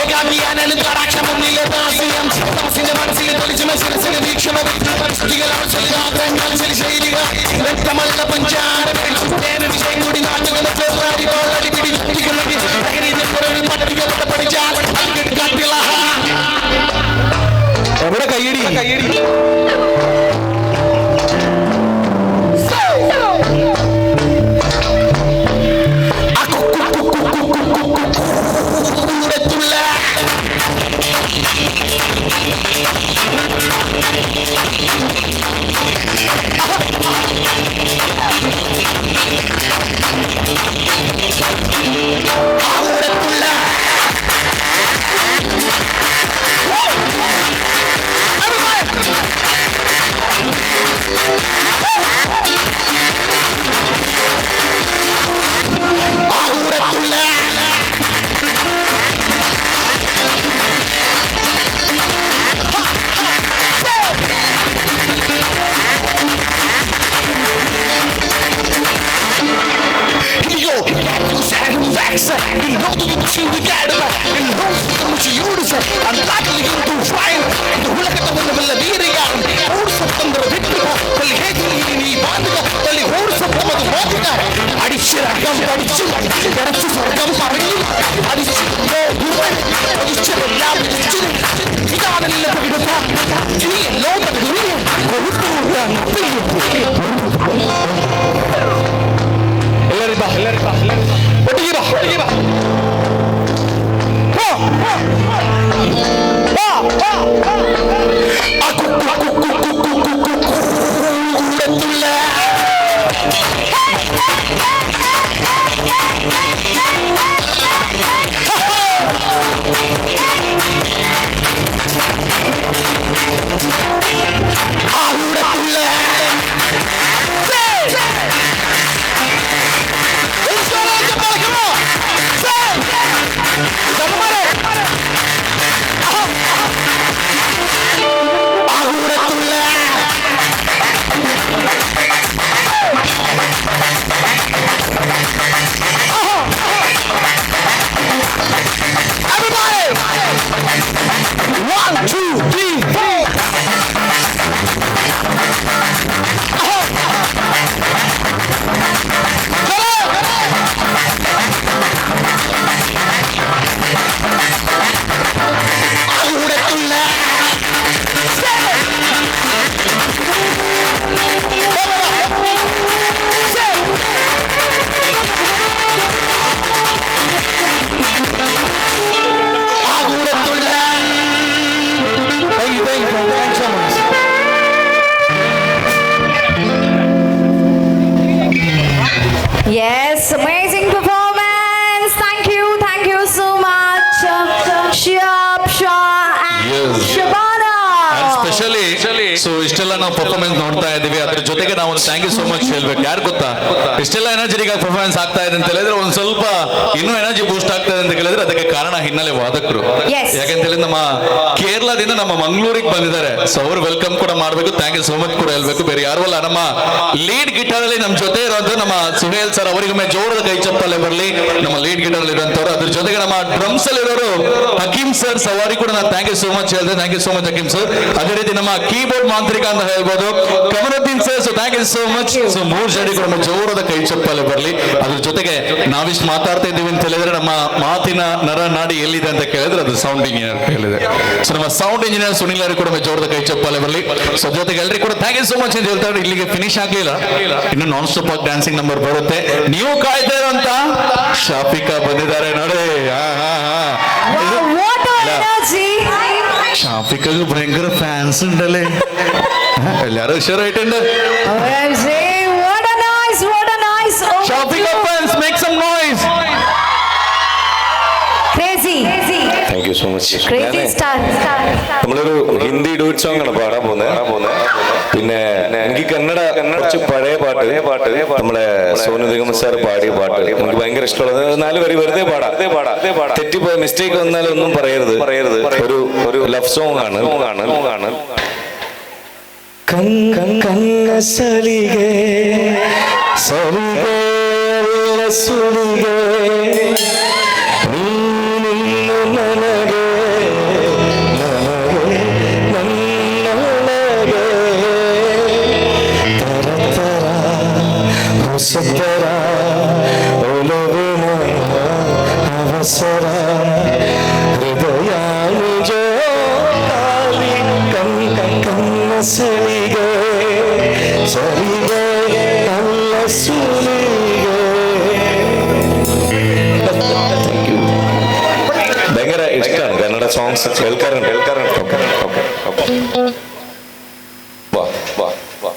ഏകാഗിയാനും കടാക്ഷമം നിലദാസ്യം തമസിന്റെ മനസ്സിലെ തെളിച്ചമ ശിരസിന് വീക്ഷണ ശൈലികൾ രക്തമല്ല പഞ്ചാരം വിഷയം കൂടി നാട്ടുകൾ ചെറുതാടി പോളടി പിടി പട്ടിക പഠിച്ചാൽ കാട്ടില്ല. എവിടെ കയ്യടി കയ്യടി? അടിച്ചിറക്കം പഠിച്ചു കിടച്ചു സ്വർഗം പറഞ്ഞു അടിച്ചു അടിച്ചതെല്ലാം ഇതാണല്ലോ എല്ലാരും ബാ, എല്ലാരും ബാ, ഒട്ടിക്ക് ബാ, ഒട്ടിക്ക് ബാ. പോ, പോ, പോ, പോ. Come on! ನಾವು ಪರ್ಫಾರ್ಮೆನ್ಸ್ ನೋಡ್ತಾ ಇದ್ದೀವಿ, ಅದ್ರ ಜೊತೆಗೆ ನಾವು ಒಂದು thank you so much ಹೇಳ್ಬೇಕು. ಯಾರು ಗೊತ್ತಾ, ಇಷ್ಟೆಲ್ಲ ಎನರ್ಜೆಟಿಕ್ ಆಗಿ ಪರ್ಫಾರ್ಮೆನ್ಸ್ ಆಗ್ತಾ ಇದೆ ಅಂತ ಹೇಳಿದ್ರೆ, ಒಂದ್ ಸ್ವಲ್ಪ ಇನ್ನೂ ಎನರ್ಜಿ ಬೂಸ್ಟ್ ಆಗ್ತಾ ಇದೆ ಅಂತ ಹೇಳಿದ್ರೆ ಅದಕ್ಕೆ ಕಾರಣ ಹಿನ್ನೆಲೆ ವಾದಕರು. ಯಾಕಂತ ಹೇಳಿದ್ರೆ ನಮ್ಮ ಕೇರಳದಿಂದ ನಮ್ಮ ಮಂಗಳೂರಿಗೆ ಬಂದಿದ್ದಾರೆ. ಸೊ ಅವ್ರು welcome ಕೂಡ ಮಾಡ್ಬೇಕು, thank you so much ಕೂಡ ಹೇಳ್ಬೇಕು. ಬೇರೆ ಯಾರು ಅಲ್ಲ, ನಮ್ಮ ಲೀಡ್ ಗಿಟಾರ್ ಅಲ್ಲಿ ನಮ್ಮ ಜೊತೆ ಇರುವಂತ ನಮ್ಮ ಸುಹೇಲ್ ಸರ್ ಅವರಿಗೊಮ್ಮೆ ಜೋರದ ಕೈ ಚಪ್ಪಾಳೆ ಬರಲಿ, ನಮ್ಮ ಲೀಡ್ ಗಿಟಾರ್ ಅಲ್ಲಿ ಇರುವಂತವ್ರು. ಅದ್ರ ಜೊತೆಗೆ ನಮ್ಮ ಡ್ರಮ್ಸ್ ಅಲ್ಲಿ ಇರೋರು ಹಕೀಂ ಸರ್ ಸವಾರಿ ಕೂಡ ನಾನು thank you so much ಹೇಳಿದೆ. Thank you so much Hakeem sir. ಅದೇ ರೀತಿ ನಮ್ಮ ಕೀಬೋರ್ಡ್ ಮಾಂತ್ರಿಕ ಅಂತ ಹೇಳ್ಬೋದು Kamaruddin sir, so thank you so much. So ಮೂರು ಜನ ಕೂಡ ನಮ್ಮ ಜೋರದ ಕೈ ಚಪ್ಪಾಳೆ ಬರಲಿ. ಅದ್ರ ಜೊತೆಗೆ ನಾವಿಷ್ಟು ಮಾತಾಡ್ತಾ ಇದ್ದೀವಿ ಅಂತ ಹೇಳಿದ್ರೆ ನಮ್ಮ ಮಾತಿನ ನರ ನಾಡಿ ಎಲ್ಲಿದೆ ಅಂತ ಕೇಳಿದ್ರೆ ಅದು ಸೌಂಡ್ ಇಂಜಿನಿಯರ್ ಹೇಳಿದೆ. ಸೊ ನಮ್ಮ ಸೌಂಡ್ ಇಂಜಿನಿಯರ್ ಸುನಿಲ್ ಅವರು ಕೂಡ ಜೋರದ ಕೈ ಚಪ್ಪಾಳೆ ಬರಲಿ. ಸೊ ಜೊತೆಗೆ ಎಲ್ಲರಿಗೂ ಕೂಡ thank you so much ಅಂತ ಹೇಳ್ತಾರೆ. ಇಲ್ಲಿಗೆ ಫಿನಿಶ್ ಆಗ್ಲಿಲ್ಲ, ಇನ್ನು ನಾನ್ ಸ್ಟಾಪ್ ಆಗಿ ಡ್ಯಾನ್ಸಿಂಗ್ ನಂಬರ್ ಬರುತ್ತೆ. ನೀವು ಕಾಯ್ತಾ ಇರೋಂತ ಶಾಫಿಕಾ ಬಂದಿದ್ದಾರೆ ನೋಡಿ. ಹಾ ಹಾ ಹಾ, ഷാഫിക്കൊക്കെ ഭയങ്കര ഫാൻസ് ഉണ്ടല്ലേ, എല്ലാരും ഉഷാറായിട്ടുണ്ട്. Shafika fans make some noise. Crazy thank you so much. Crazy star. നമ്മളൊരു ഹിന്ദി ഡ്യൂറ്റ് സോങ് ആണ് പാടാൻ പോകുന്നത്. പിന്നെ എനിക്ക് കന്നഡ കുറച്ച് പഴയ പാട്ട്, നമ്മളെ സോനു നിഗം സാർ പാടിയ പാട്ട് എനിക്ക് ഭയങ്കര ഇഷ്ടമുള്ളത്. നാല് വരി വെറുതെ പാടാം, പാടാം. തെറ്റിപ്പോയ മിസ്റ്റേക്ക് വന്നാലും ഒന്നും പറയരുത്, പറയരുത്. ഒരു ഒരു ലവ് സോങ് ആണ് ആണ് ആണ്. ಕನ್ನ ಸಲಿಗೆ ಸಲಿಗೆ ಸುಲಿಗೆ ನೀನಿನ್ನು ನನಗೆ ನನಗೆ ನನ್ನೊಳಗೆ ತರ ತರ ಹೊಸತರ ಒಲವಿನ ಅವಸರ ಹೃದಯ ನಿಜ ಕನ್ನ ಸಲಿಗೆ ಸಲಿಗೆ ಅಲ್ಲ ಸುಲಿಗೆ. Thank you. ഭയങ്കര ഇഷ്ടമാണ് കന്നഡ സോങ്സ് കേൾക്കാറുണ്ട്, കേൾക്കാറുണ്ട്. ഓക്കെ ഓക്കെ ഓക്കെ, വാ വാ വാ.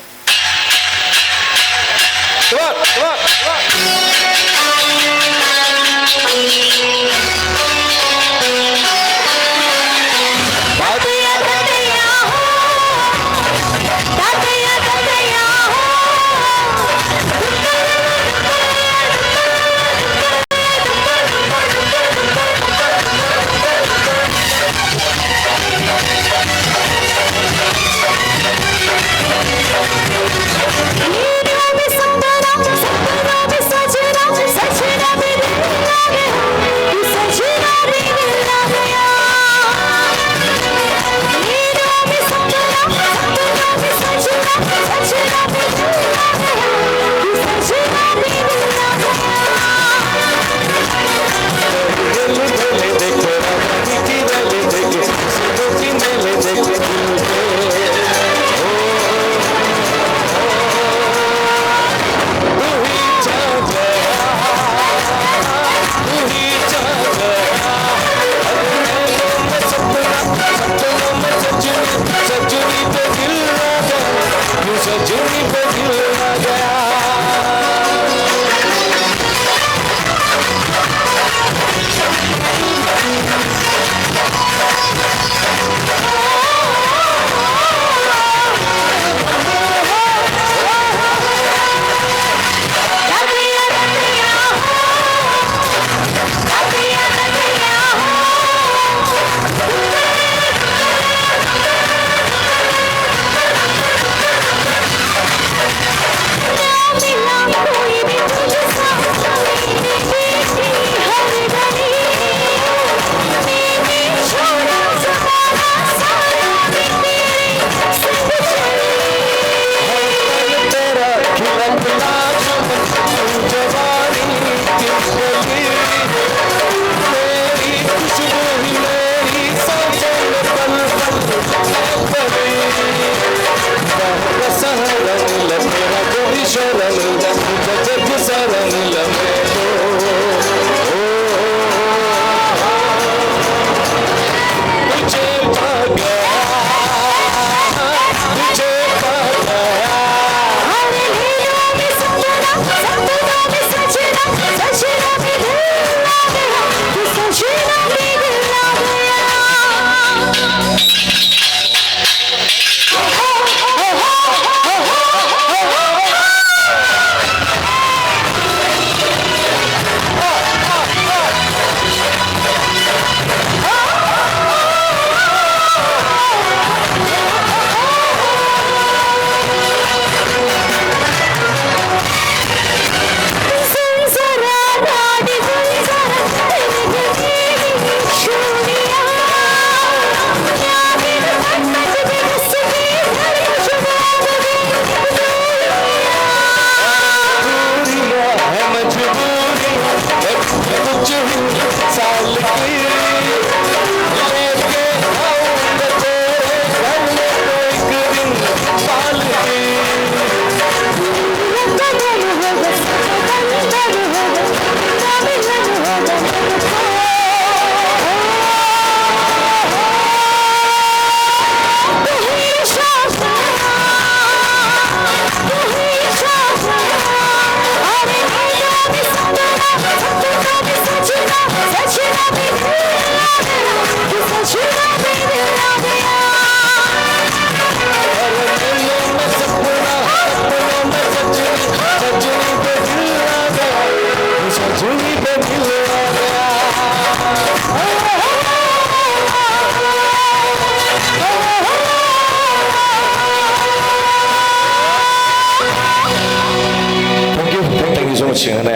Much. അങ്ങനെ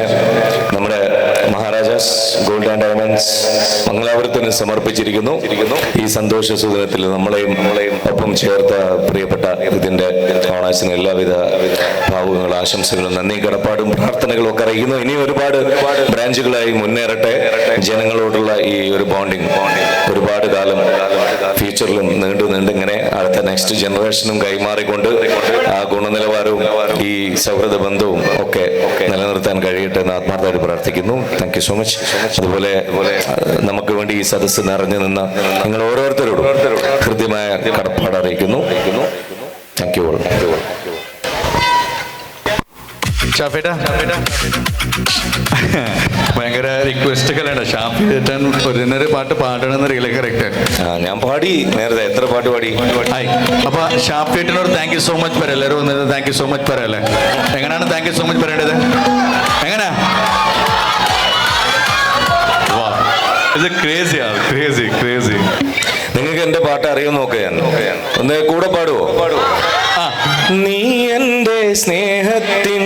നമ്മുടെ മഹാരാജാസ് gold and diamonds മംഗലാപുരത്തിന് സമർപ്പിച്ചിരിക്കുന്നു. ഈ സന്തോഷ സുദിനത്തിൽ നമ്മളെയും ഒപ്പം ചേർത്ത പ്രിയപ്പെട്ട ഇതിന്റെ ഓണേഴ്സിന് എല്ലാവിധ ഭാവുകങ്ങളും ആശംസകളും നന്ദി കടപ്പാടും പ്രാർത്ഥനകളും ഒക്കെ അറിയിക്കുന്നു. ഇനി ഒരുപാട് ബ്രാഞ്ചുകളായി മുന്നേറട്ടെ. ജനങ്ങളോടുള്ള ഈ ഒരു ബോണ്ടിങ് ഒരുപാട് കാലം ഫ്യൂച്ചറിലും നീണ്ടു നീണ്ട് ഇങ്ങനെ അടുത്ത നെക്സ്റ്റ് ജനറേഷനും കൈമാറിക്കൊണ്ട് ആ ഗുണനിലവാരവും ഈ സൗഹൃദ ബന്ധവും ഒക്കെ നിലനിർത്താൻ കഴിയട്ടെ എന്ന് ആത്മാർത്ഥമായിട്ട് പ്രാർത്ഥിക്കുന്നു. Thank you so much. അതുപോലെ നമുക്ക് വേണ്ടി ഈ സദസ്സ് നിറഞ്ഞു നിന്ന നിങ്ങൾ ഓരോരുത്തരോടും ഹൃദ്യമായ കടപ്പാട് അറിയിക്കുന്നു. Thank you all. ഷാഫേട്ടാ, ഭയങ്കര റിക്വസ്റ്റ് ഒക്കെ അല്ലേടാ ഷാഫി ചേട്ടൻ ഒരു പാട്ട് പാടണമെന്നറിയില്ല. കറക്റ്റ്. ഞാൻ പാടി നേരത്തെ. എത്ര പാട്ട് പാടി? ഹായ്. അപ്പൊ ഷാഫി ചേട്ടനോട് thank you so much പറയാം. എല്ലാവരും വന്നത് thank you so much പറയല്ലേ? എങ്ങനെയാണ് thank you so much പറയേണ്ടത്? എങ്ങനെയാ? ഇത് ക്രേസിയാ, ക്രേസി ക്രേസി. നിങ്ങൾക്ക് എന്റെ പാട്ട് അറിയാൻ നോക്കുക. ഞാൻ ഒന്ന് കൂടെ പാടുവോ? നീ എന്റെ സ്നേഹത്തിൻ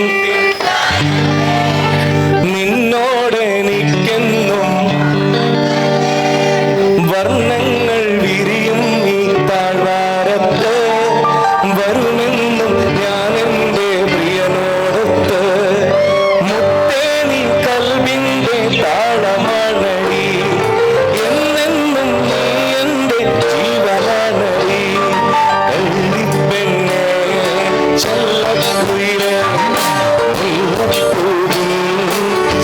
നിന്നോടെനിക്കെന്നും വർണ്ണങ്ങൾ വിരിയും ഈ താഴ്വാരത്ത് വരുമെന്നും ഞാൻ എൻ്റെ പ്രിയനോടൊത്ത്. മുത്തേ നീ കൽവിൻ്റെ താളമാണടി, എന്നെന്നും നീ എൻ്റെ ജീവനാണടി. കള്ളിപ്പെണ്ണേ ചെല്ലക്കുയിലേ മുല്ലപ്പൂവിൻ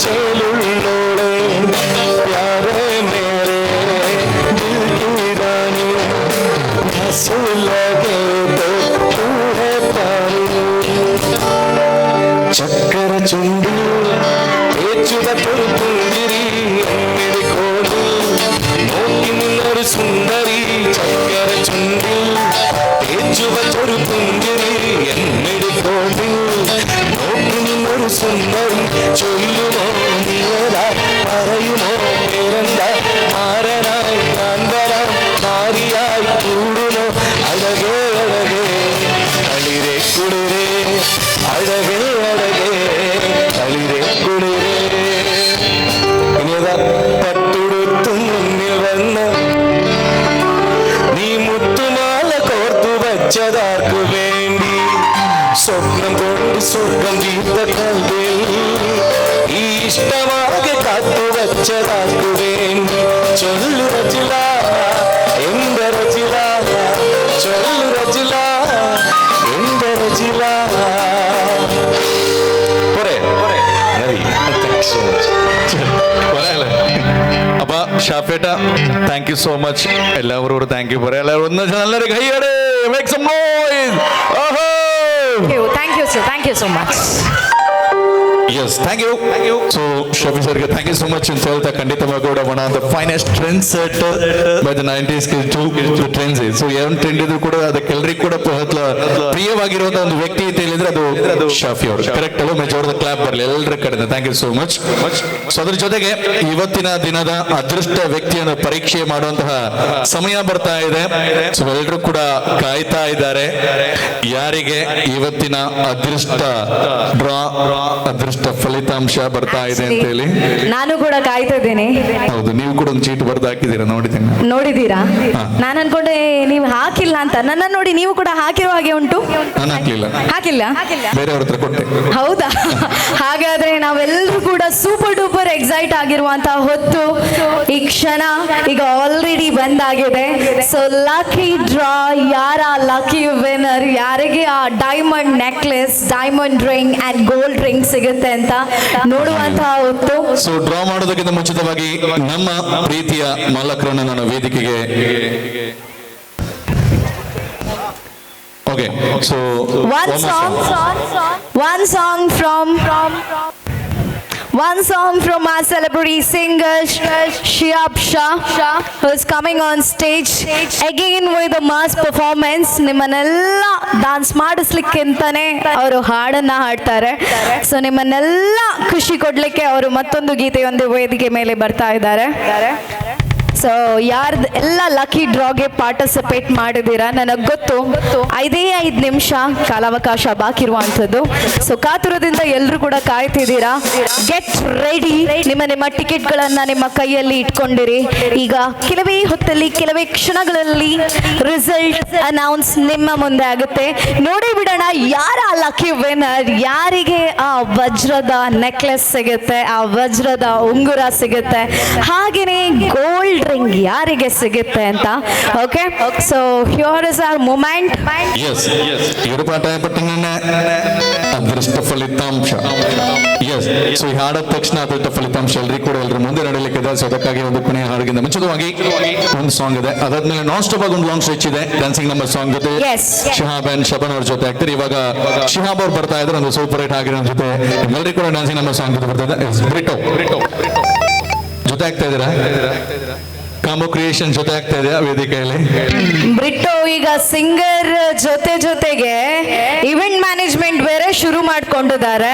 ചേലുള്ളോളെ പ്യാരേ മേരേ ദിൽ കി റാണി പ്യാസ് ലഗേ തോ തൂ ഹൈ പാനി. ചക്കര ചുണ്ടിൽ തേച്ചുവത്തൊരു പുഞ്ചിരി എന്നിടി കോലിൽ നോക്കി നിന്നൊരു സുന്ദരി. ചക്കര ചുണ്ടിൽ തേച്ചുവത്തൊരു പുഞ്ചിരി എന്നിടി കോലിൽ നോക്കി നിന്നൊരു സുന്ദരി. ചൊല്ലുമോ നീയതാ, പറയുമോ പേരെന്താ? മാരനായി ഞാൻ വരാം, മാരിയായി കൂടുമോ? അഴകേ അഴകേ കളിരേ കുളിരേ, അഴകേ അഴകേ കളിരേ കുളിരേ. ഇനിയതാ പട്ടുടുത്തു മുന്നിൽ വന്ന് നീ മുത്തുമാല കോർത്തു വച്ചതാർക്കു വേണ്ടി? സ്വപ്നം കൊണ്ട് സ്വർഗം വീത്ത കൽവിൽ ഈ ഇഷ്ടമാകെ കാത്തു വച്ചതാർക്കു വേണ്ടി? ചൊല്ലു രചില എന്റെ രചില, ചൊല്ലു രചില എന്റെ രചില. പോരെ? മതി. Thank so much. പറയാല്ലേ? അപ്പൊ ഷാഫേട്ട thank you so much. എല്ലാവരോടും thank you പറയാം. എല്ലാവരും ഒന്ന് നല്ലൊരു കൈയ്യടി. Make some noise. ഓഹോ. Thank you sir, thank you so much. Yes, thank you. Thank you. So Shafi ಸರ್ಗೆ thank you so much ಅಂತ ಹೇಳ್ತಾ, ಖಂಡಿತವಾಗಿ ಕೂಡ one of the finest trend set by the 90s to trends. So ಏನ್ trend ಇದ್ರು ಕೂಡ ಅದಕ್ಕೆಲ್ಲರಿಗೂ ಕೂಡ ಪ್ರಿಯವಾಗಿರುವಂತಹ ಒಂದು ವ್ಯಕ್ತಿ ಅಂತ ಹೇಳಿದ್ರೆ ಅದು ಶಾಫಿ ಅವರು. ಕರೆಕ್ಟ್ ಅಲ್ವಾ? ಜೋರದ ಕ್ಲಾಪ್ ಬರಲಿ ಎಲ್ಲರ ಕಡೆಯಿಂದ. Thank you so much. So ಅದ್ರ ಜೊತೆಗೆ ಇವತ್ತಿನ ದಿನದ ಅದೃಷ್ಟ ವ್ಯಕ್ತಿಯನ್ನು ಪರೀಕ್ಷೆ ಮಾಡುವಂತಹ ಸಮಯ ಬರ್ತಾ ಇದೆ. ಸೊ ಎಲ್ಲರೂ ಕೂಡ ಕಾಯ್ತಾ ಇದ್ದಾರೆ, ಯಾರಿಗೆ ಇವತ್ತಿನ ಅದೃಷ್ಟ ಡ್ರಾ, ಅದೃಷ್ಟ ಫಲಿತಾಂಶ ಬರ್ತಾ ಇದೆ ಅಂತ ಹೇಳಿ. ನಾನು ಕೂಡ ಕಾಯ್ತಾ ಇದ್ದೀನಿ. ಹೌದು, ನೀವು ಕೂಡ ಒಂದು ಚೀಟ್ ಬರ್ದು ಹಾಕಿದ್ದೀರಾ, ನೋಡಿದ್ದೀನಿ. ನೋಡಿದೀರಾ? ಹಾ. ನಾನು ಅನ್ಕೊಂಡೆ ನೀವು ಹಾಕಿಲ್ಲ ಅಂತ. ನನ್ನ ನೋಡಿ ನೀವು ಕೂಡ ಹಾಕಿರೋ ಹಾಗೆ ಉಂಟು. ನಾನು ಹಾಕ್ಲಿಲ್ಲ. ಹಾಕಿಲ್ಲ? ಬೇರೆಯವ್ರ ಹತ್ರ ಕೊಟ್ಟೆ. ಹೌದಾ? ಹಾಗಾದ್ರೆ ನಾವೆಲ್ಲರೂ ಕೂಡ super duper excite ಆಗಿರುವಂತಹ ಹೊತ್ತು, ಈ ಕ್ಷಣ ಈಗ ಆಲ್ರೆಡಿ ಬಂದಾಗಿದೆ. So lucky draw, ಯಾರ ಲಕ್ಕಿ ವಿನ್ನರ್, ಯಾರಿಗೆ ಆ diamond necklace, diamond ring and gold ring ಸಿಗುತ್ತೆ ಅಂತ ನೋಡುವಂತಹ ಹೊತ್ತು. ಸೊ ಡ್ರಾ ಮಾಡೋದಕ್ಕಿಂತ ಮುಂಚಿತವಾಗಿ ನಮ್ಮ ಪ್ರೀತಿಯ ಮಾಲಕರನ್ನು ನಾನು ವೇದಿಕೆಗೆ, okay, so One song from our celebrity singer Shihab Shah, who is coming on stage again with a mass performance. ನಿಮ್ಮನ್ನೆಲ್ಲ ಡಾನ್ಸ್ ಮಾಡಿಸ್ಲಿಕ್ಕೆ ಅಂತಾನೆ ಅವರು ಹಾಡನ್ನ ಹಾಡ್ತಾರೆ. ಸೊ ನಿಮ್ಮನ್ನೆಲ್ಲ ಖುಷಿ ಕೊಡ್ಲಿಕ್ಕೆ ಅವರು ಮತ್ತೊಂದು ಗೀತೆಯೊಂದು ವೇದಿಕೆ ಮೇಲೆ ಬರ್ತಾ ಇದ್ದಾರೆ. ಸೊ ಯಾರ್ದು ಎಲ್ಲ ಲಕ್ಕಿ ಡ್ರಾಗೆ ಪಾರ್ಟಿಸಿಪೇಟ್ ಮಾಡಿದ್ದೀರಾ ನನಗೆ ಗೊತ್ತು. 5 ನಿಮಿಷ ಕಾಲಾವಕಾಶ ಬಾಕಿ ಇರುವಂಥದ್ದು. ಸೊ ಕಾತುರದಿಂದ ಎಲ್ಲರೂ ಕೂಡ ಕಾಯ್ತಿದ್ದೀರಾ. ಗೆಟ್ ರೆಡಿ, ನಿಮ್ಮ ನಿಮ್ಮ ಟಿಕೆಟ್ಗಳನ್ನು ನಿಮ್ಮ ಕೈಯಲ್ಲಿ ಇಟ್ಕೊಂಡಿರಿ. ಈಗ ಕೆಲವೇ ಹೊತ್ತಲ್ಲಿ, ಕೆಲವೇ ಕ್ಷಣಗಳಲ್ಲಿ ರಿಸಲ್ಟ್ ಅನೌನ್ಸ್ ನಿಮ್ಮ ಮುಂದೆ ಆಗುತ್ತೆ. ನೋಡಿ ಬಿಡೋಣ ಯಾರ ಲಕ್ಕಿ ವಿನ್ನರ್, ಯಾರಿಗೆ ಆ ವಜ್ರದ ನೆಕ್ಲೆಸ್ ಸಿಗುತ್ತೆ, ಆ ವಜ್ರದ ಉಂಗುರ ಸಿಗುತ್ತೆ, ಹಾಗೆಯೇ ಗೋಲ್ಡ್ ರಿಂಗ್ ಯಾರಿಗೆ ಸಿಗುತ್ತೆ ಅಂತ. Okay, so here is our moment. Yes, ಈ ഒരു പാട്ടായപ്പോഴത്തേനെ ಅದೃಷ್ಟ ಫಲಿತಾಂಶ. ಎಸ್, ಸೊ ಈ ಹಾಡಾದ ತಕ್ಷಣ ಅದೃಷ್ಟ ಫಲಿತಾಂಶ ಎಲ್ರಿಗೂ ಕೂಡ ಎಲ್ಲರ ಮುಂದೆ ನಡೀಲಿಕ್ಕಿದೆ. ಸೊ ಅದಕ್ಕಾಗಿ ಒಂದು ಕೊನೆಯ ಹಾಡಿಗಿಂತ ಮುಂಚಿತವಾಗಿ ಒಂದು ಸಾಂಗ್ ಇದೆ. ಅದಾದ್ಮೇಲೆ ನಾನ್ ಸ್ಟಾಪ್ ಆಗಿ ಒಂದು ಲಾಂಗ್ ಸ್ಟ್ರೆಚ್ ಇದೆ, ಡ್ಯಾನ್ಸಿಂಗ್ ನಂಬರ್ ಸಾಂಗ್ ಜೊತೆ ಶಿಹಾಬ್ ಅಂಡ್ ಶಬನ್ ಅವ್ರ ಜೊತೆ ಆಗ್ತಾರೆ. ಇವಾಗ ಶಿಹಾಬ್ ಅವ್ರು ಬರ್ತಾ ಇದ್ರೆ ಒಂದು ಸೂಪರ್ ಹಿಟ್ ಆಗಿರೋ ಜೊತೆ ಎಲ್ಲರಿಗೂ ಕೂಡ ಡ್ಯಾನ್ಸಿಂಗ್ ನಂಬರ್ ಸಾಂಗ್ ಜೊತೆ ಬರ್ತಾ ಇದೆ. ಬ್ರಿಟೋ ಜೊತೆ ಆಗ್ತಾ ಇದ್ದೀರಾ? ಕಾಂಬೋ ಕ್ರಿಯೇಷನ್ ಜೊತೆ ಆಗ್ತಾ ಇದೆಯಾ ವೇದಿಕೆಯಲ್ಲಿ? ಬ್ರಿಟೋ ಈಗ ಸಿಂಗರ್ ಜೊತೆ ಜೊತೆಗೆ ಇವೆಂಟ್ ಮ್ಯಾನೇಜ್ಮೆಂಟ್ ಬೇರೆ ಶುರು ಮಾಡ್ಕೊಂಡಿದ್ದಾರೆ.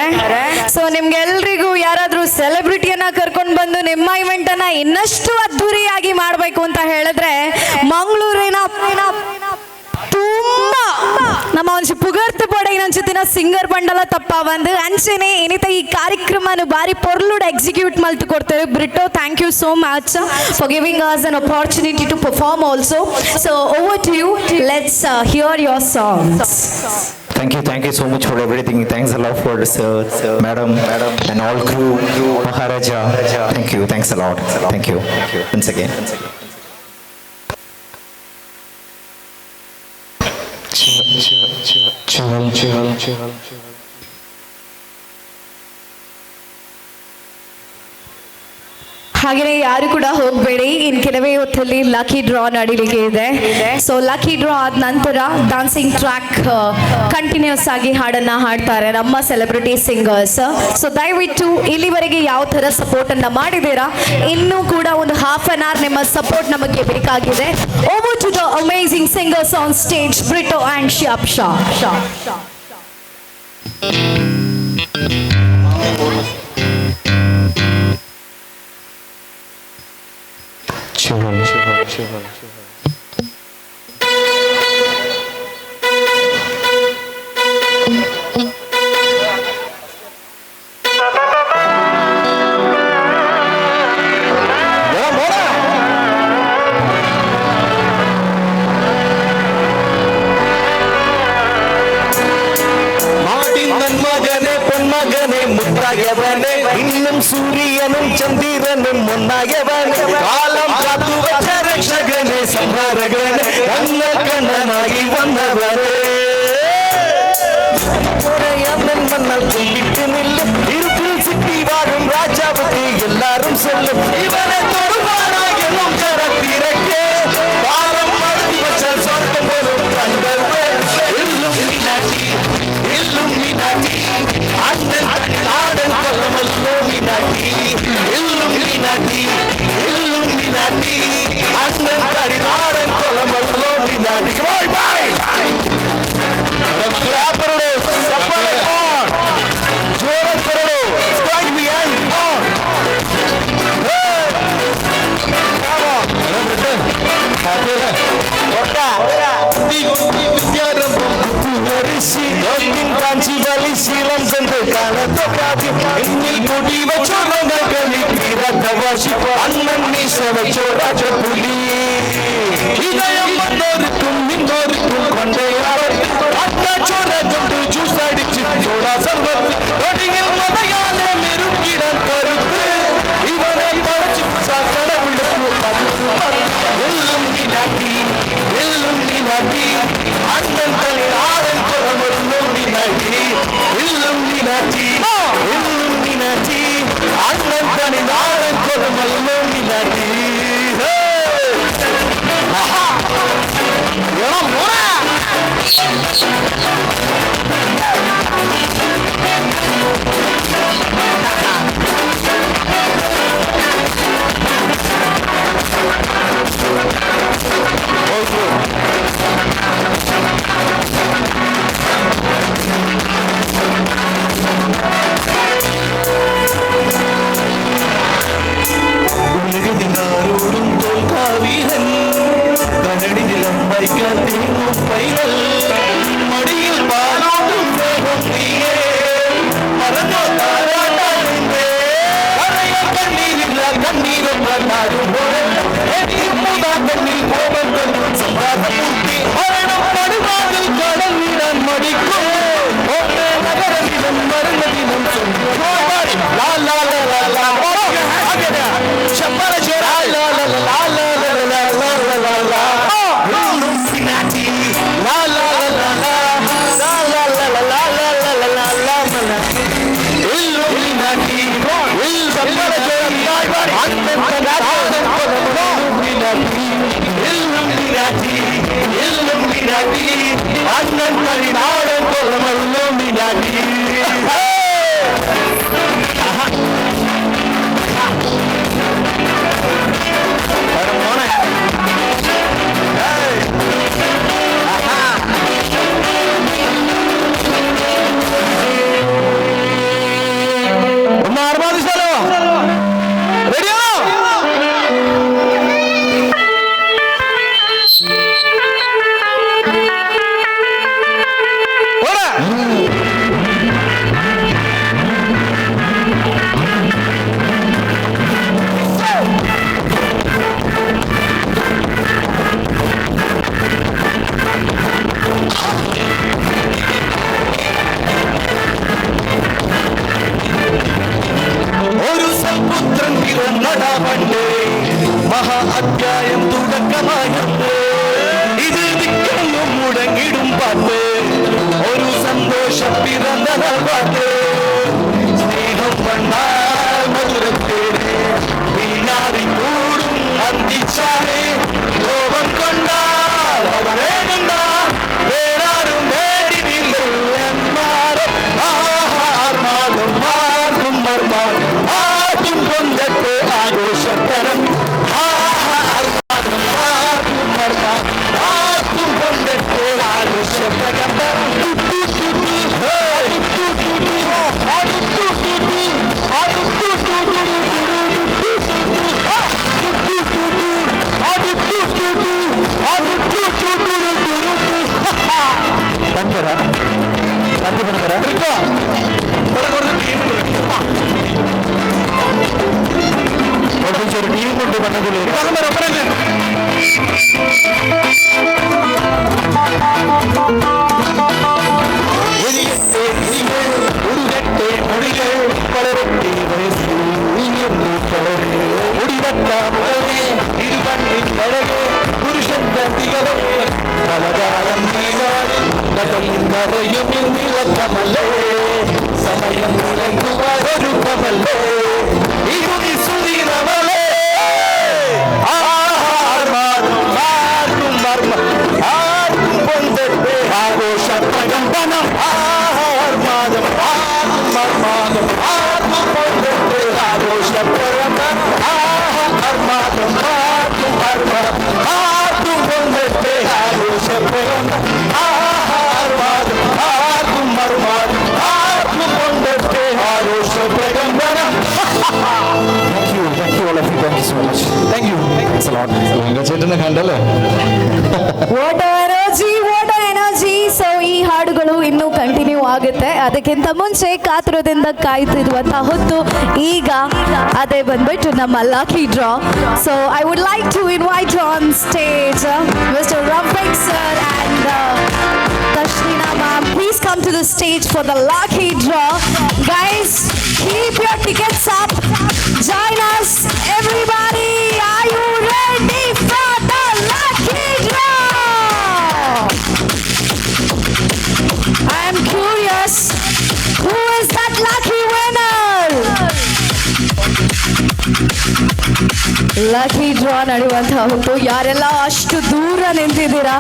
ಸೊ ನಿಮ್ಗೆಲ್ರಿಗೂ ಯಾರಾದ್ರೂ ಸೆಲೆಬ್ರಿಟಿಯನ್ನ ಕರ್ಕೊಂಡು ಬಂದು ನಿಮ್ಮ ಇವೆಂಟ್ ಅನ್ನ ಇನ್ನಷ್ಟು ಅದ್ಧೂರಿಯಾಗಿ ಮಾಡಬೇಕು ಅಂತ ಹೇಳಿದ್ರೆ ಮಂಗಳೂರಿನ ತುಂಬಾ ನಮ್ಮ ಒಂಜಿ ಪುಗರ್ತು ಪಡೆ ಇನ್ನೊಂಚುತ್ತಿನ ಸಿಂಗರ್ ಬಂಡಲ ತಪ್ಪ ಬಂದು ಅಂಚೆನೆ ಏನಿತ ಈ ಕಾರ್ಯಕ್ರಮನ ಬಾರಿ ಪೊರ್ಲುಡ್ ಎಕ್ಸಿಕ್ಯೂಟ್ ಮಲ್ತು ಕೊಡ್ತಾರೆ. Britto, thank you so much for giving us an opportunity to perform also. So over to you, let's hear your songs. Thank you so much for everything. Thanks a lot for sir, madam, and all crew, Maharaja. Thank you, thanks a lot. Thank you once again. Chahal, Chahal, Chahal. ಹಾಗೆಯೇ ಯಾರು ಕೂಡ ಹೋಗಬೇಡಿ, ಇನ್ ಕೆಲವೇ ಹೊತ್ತಲ್ಲಿ ಲಕ್ಕಿ draw ನಡೀಲಿಕ್ಕೆ ಇದೆ. ಸೊ ಲಕ್ಕಿ draw ಆದ ನಂತರ ಡಾನ್ಸಿಂಗ್ ಟ್ರ್ಯಾಕ್ ಕಂಟಿನ್ಯೂಸ್ ಆಗಿ ಹಾಡನ್ನ ಹಾಡ್ತಾರೆ ನಮ್ಮ ಸೆಲೆಬ್ರಿಟಿ ಸಿಂಗರ್ಸ್. ಸೊ ದಯವಿಟ್ಟು ಇಲ್ಲಿವರೆಗೆ ಯಾವ ಥರ ಸಪೋರ್ಟನ್ನು ಮಾಡಿದ್ದೀರಾ, ಇನ್ನೂ ಕೂಡ ಒಂದು ಹಾಫ್ ಆನ್ ಅವರ್ ನಿಮ್ಮ ಸಪೋರ್ಟ್ ನಮಗೆ ಬೇಕಾಗಿದೆ. Over to the amazing singers on stage, Britto and Shihab Shah. Chahal, Chahal, Chahal. മകനെ പൊന്മകനെ മുത്തായവനെ ഇന്നും സൂര്യനും ചന്ദ്രനും ഒന്നായവനെ കാലം കാത്തുവച്ച രക്ഷകനെ സംഹാരകനെ കണ്ണ കണ്ണനായി വന്നവനെ മന്നാൽ കുമ്പിട്ട് നില്ലും ഇരുപ്പിൽ സിറ്റി വാഴും രാജാവുക്ക് എല്ലാരും சொல்லும் ഇവനെ തൊടുവാനായെന്നും കരത്തിരക്കേ പാറം മടത്തി വച്ചാൽ സ്വർഗം പോലും കണ്ടവേ ഇല്ലുമിനാറ്റി ഇല്ലുമിനാറ്റി അണ്ണൻ നാടൻ കൊല്ലമല്ലുമിനാറ്റി ഇല്ലുമിനാറ്റി ഇല്ലുമിനാറ്റി അണ്ണൻ തടി നാടൻ കൊല്ലമല്ലുമിനാറ്റി. Bye bye. இதயம் வந்தோருக்கும் நின்றோருக்கும் கொண்டே கொண்டு ஜூஸ் அடிச்சு சோடா சர்வத்து தொடியில் மதையாலே மெருக்கிடம் கருத்து இவனை படைச்சு கடவுளுக்கு எல்லும் நினாட்டி எல்லும் நினாட்டி அண்ணன் தலை ஆடல் குரலும் நினாட்டி எல்லும் நினாட்டி எல்லும் நினாட்டி அண்ணன் தனி ஆடல் குரலும் நினாட்டி. உலகினாரோடும் தோல்காத തനിനാടൻ കൊലമല്ലോ. ഒന്ന് ആർമാദിച്ചാലോ? റെഡിയാണോ? ഒരു സൽപുത്രൻ പിറന്നടാ പണ്ടേ, മഹാ അധ്യായം തുടക്കമായത്. ഇത് ദിക്കെങ്ങും മുഴങ്ങിടും പാട്ട്, ഒരു സന്തോഷം പിറന്നട പാട്ട്. സ്നേഹം വന്നാൽ മധുരത്തേട് പിന്നാറി കൂടും അന്തിച്ചാലേ. കോപം കൊണ്ടാൽ അവരെ കണ്ടാൽ വേറാരും വേടിനില്ല. ആർമാദം മാർക്കും മർമാർ ആർക്കും പൊന്തട്ടെ ആഘോഷത്തരം. ആർമാദം മാർക്കും മർമാർ ആർക്കും പൊന്തട്ടെ ആഘോഷപ്രകമ്പനം. എരിയട്ടെ കിളികൾ, ഉരുകട്ടെ മൊഴികൾ, വളരട്ടെ വയസ്സ്, ഇനിയൊന്നു വളരെ. മുടിവെട്ടാമുടനെ ഇരുകണ്ണിൻ അഴകെ, പുരുഷന്റെ തികവേ. പലകാലം നീങ്ങാതെ കടലിൽ നിറയും ഇന്നിളക്കമല്ലേ, സമയം നിറങ്ങുവാനൊരുക്കമല്ലേ, ഇരുതി സുദിനമല്ലേ. ആർമാദം മാർക്കും മർമ്മ ആർക്കും പൊന്തട്ടെ ആഘോഷ പ്രകമ്പനം. ആർമാദം ആർക്കും മർമാദം ആർക്കും പൊന്തട്ടെ ആഘോഷ പ്രകമ്പനം. ആർമാദം ആർക്കും മർമ്മ ആർക്കും പൊന്തട്ടെ ആഘോഷ പ്രകമ്പനം. ആർമാദം ആർക്കും മർമാദം ആർക്കും പൊന്തട്ടെ ആഘോഷ പ്രകമ്പനം. Thank you, thank you all of you. Thank you so much. Thank you. Thanks a lot. ചേട്ടനെ കണ്ടല്ലേ? What energy, what energy! So ಈ ಹಾಡುಗಳು ಇನ್ನೂ ಕಂಟಿನ್ಯೂ ಆಗುತ್ತೆ. ಅದಕ್ಕಿಂತ ಮುಂಚೆ ಕಾತುರದಿಂದ ಕಾಯ್ತಿರುವಂತಹ ಹೊತ್ತು ಈಗ ಅದೇ ಬಂದ್ಬಿಟ್ಟು ನಮ್ಮ lucky draw. So I would like to invite on stage Mister Rafiq sir and Tashnina ma'am. Please come to the stage for the lucky draw. Guys, keep your tickets up. Join us, everybody. Are you ready for the lucky draw? I am curious, who is that lucky winner? Lucky draw ನಡೆಯುವಂತಹ ಹೊತ್ತು. ಯಾರೆಲ್ಲ ಅಷ್ಟು ದೂರ ನಿಂತಿದ್ದೀರಾ,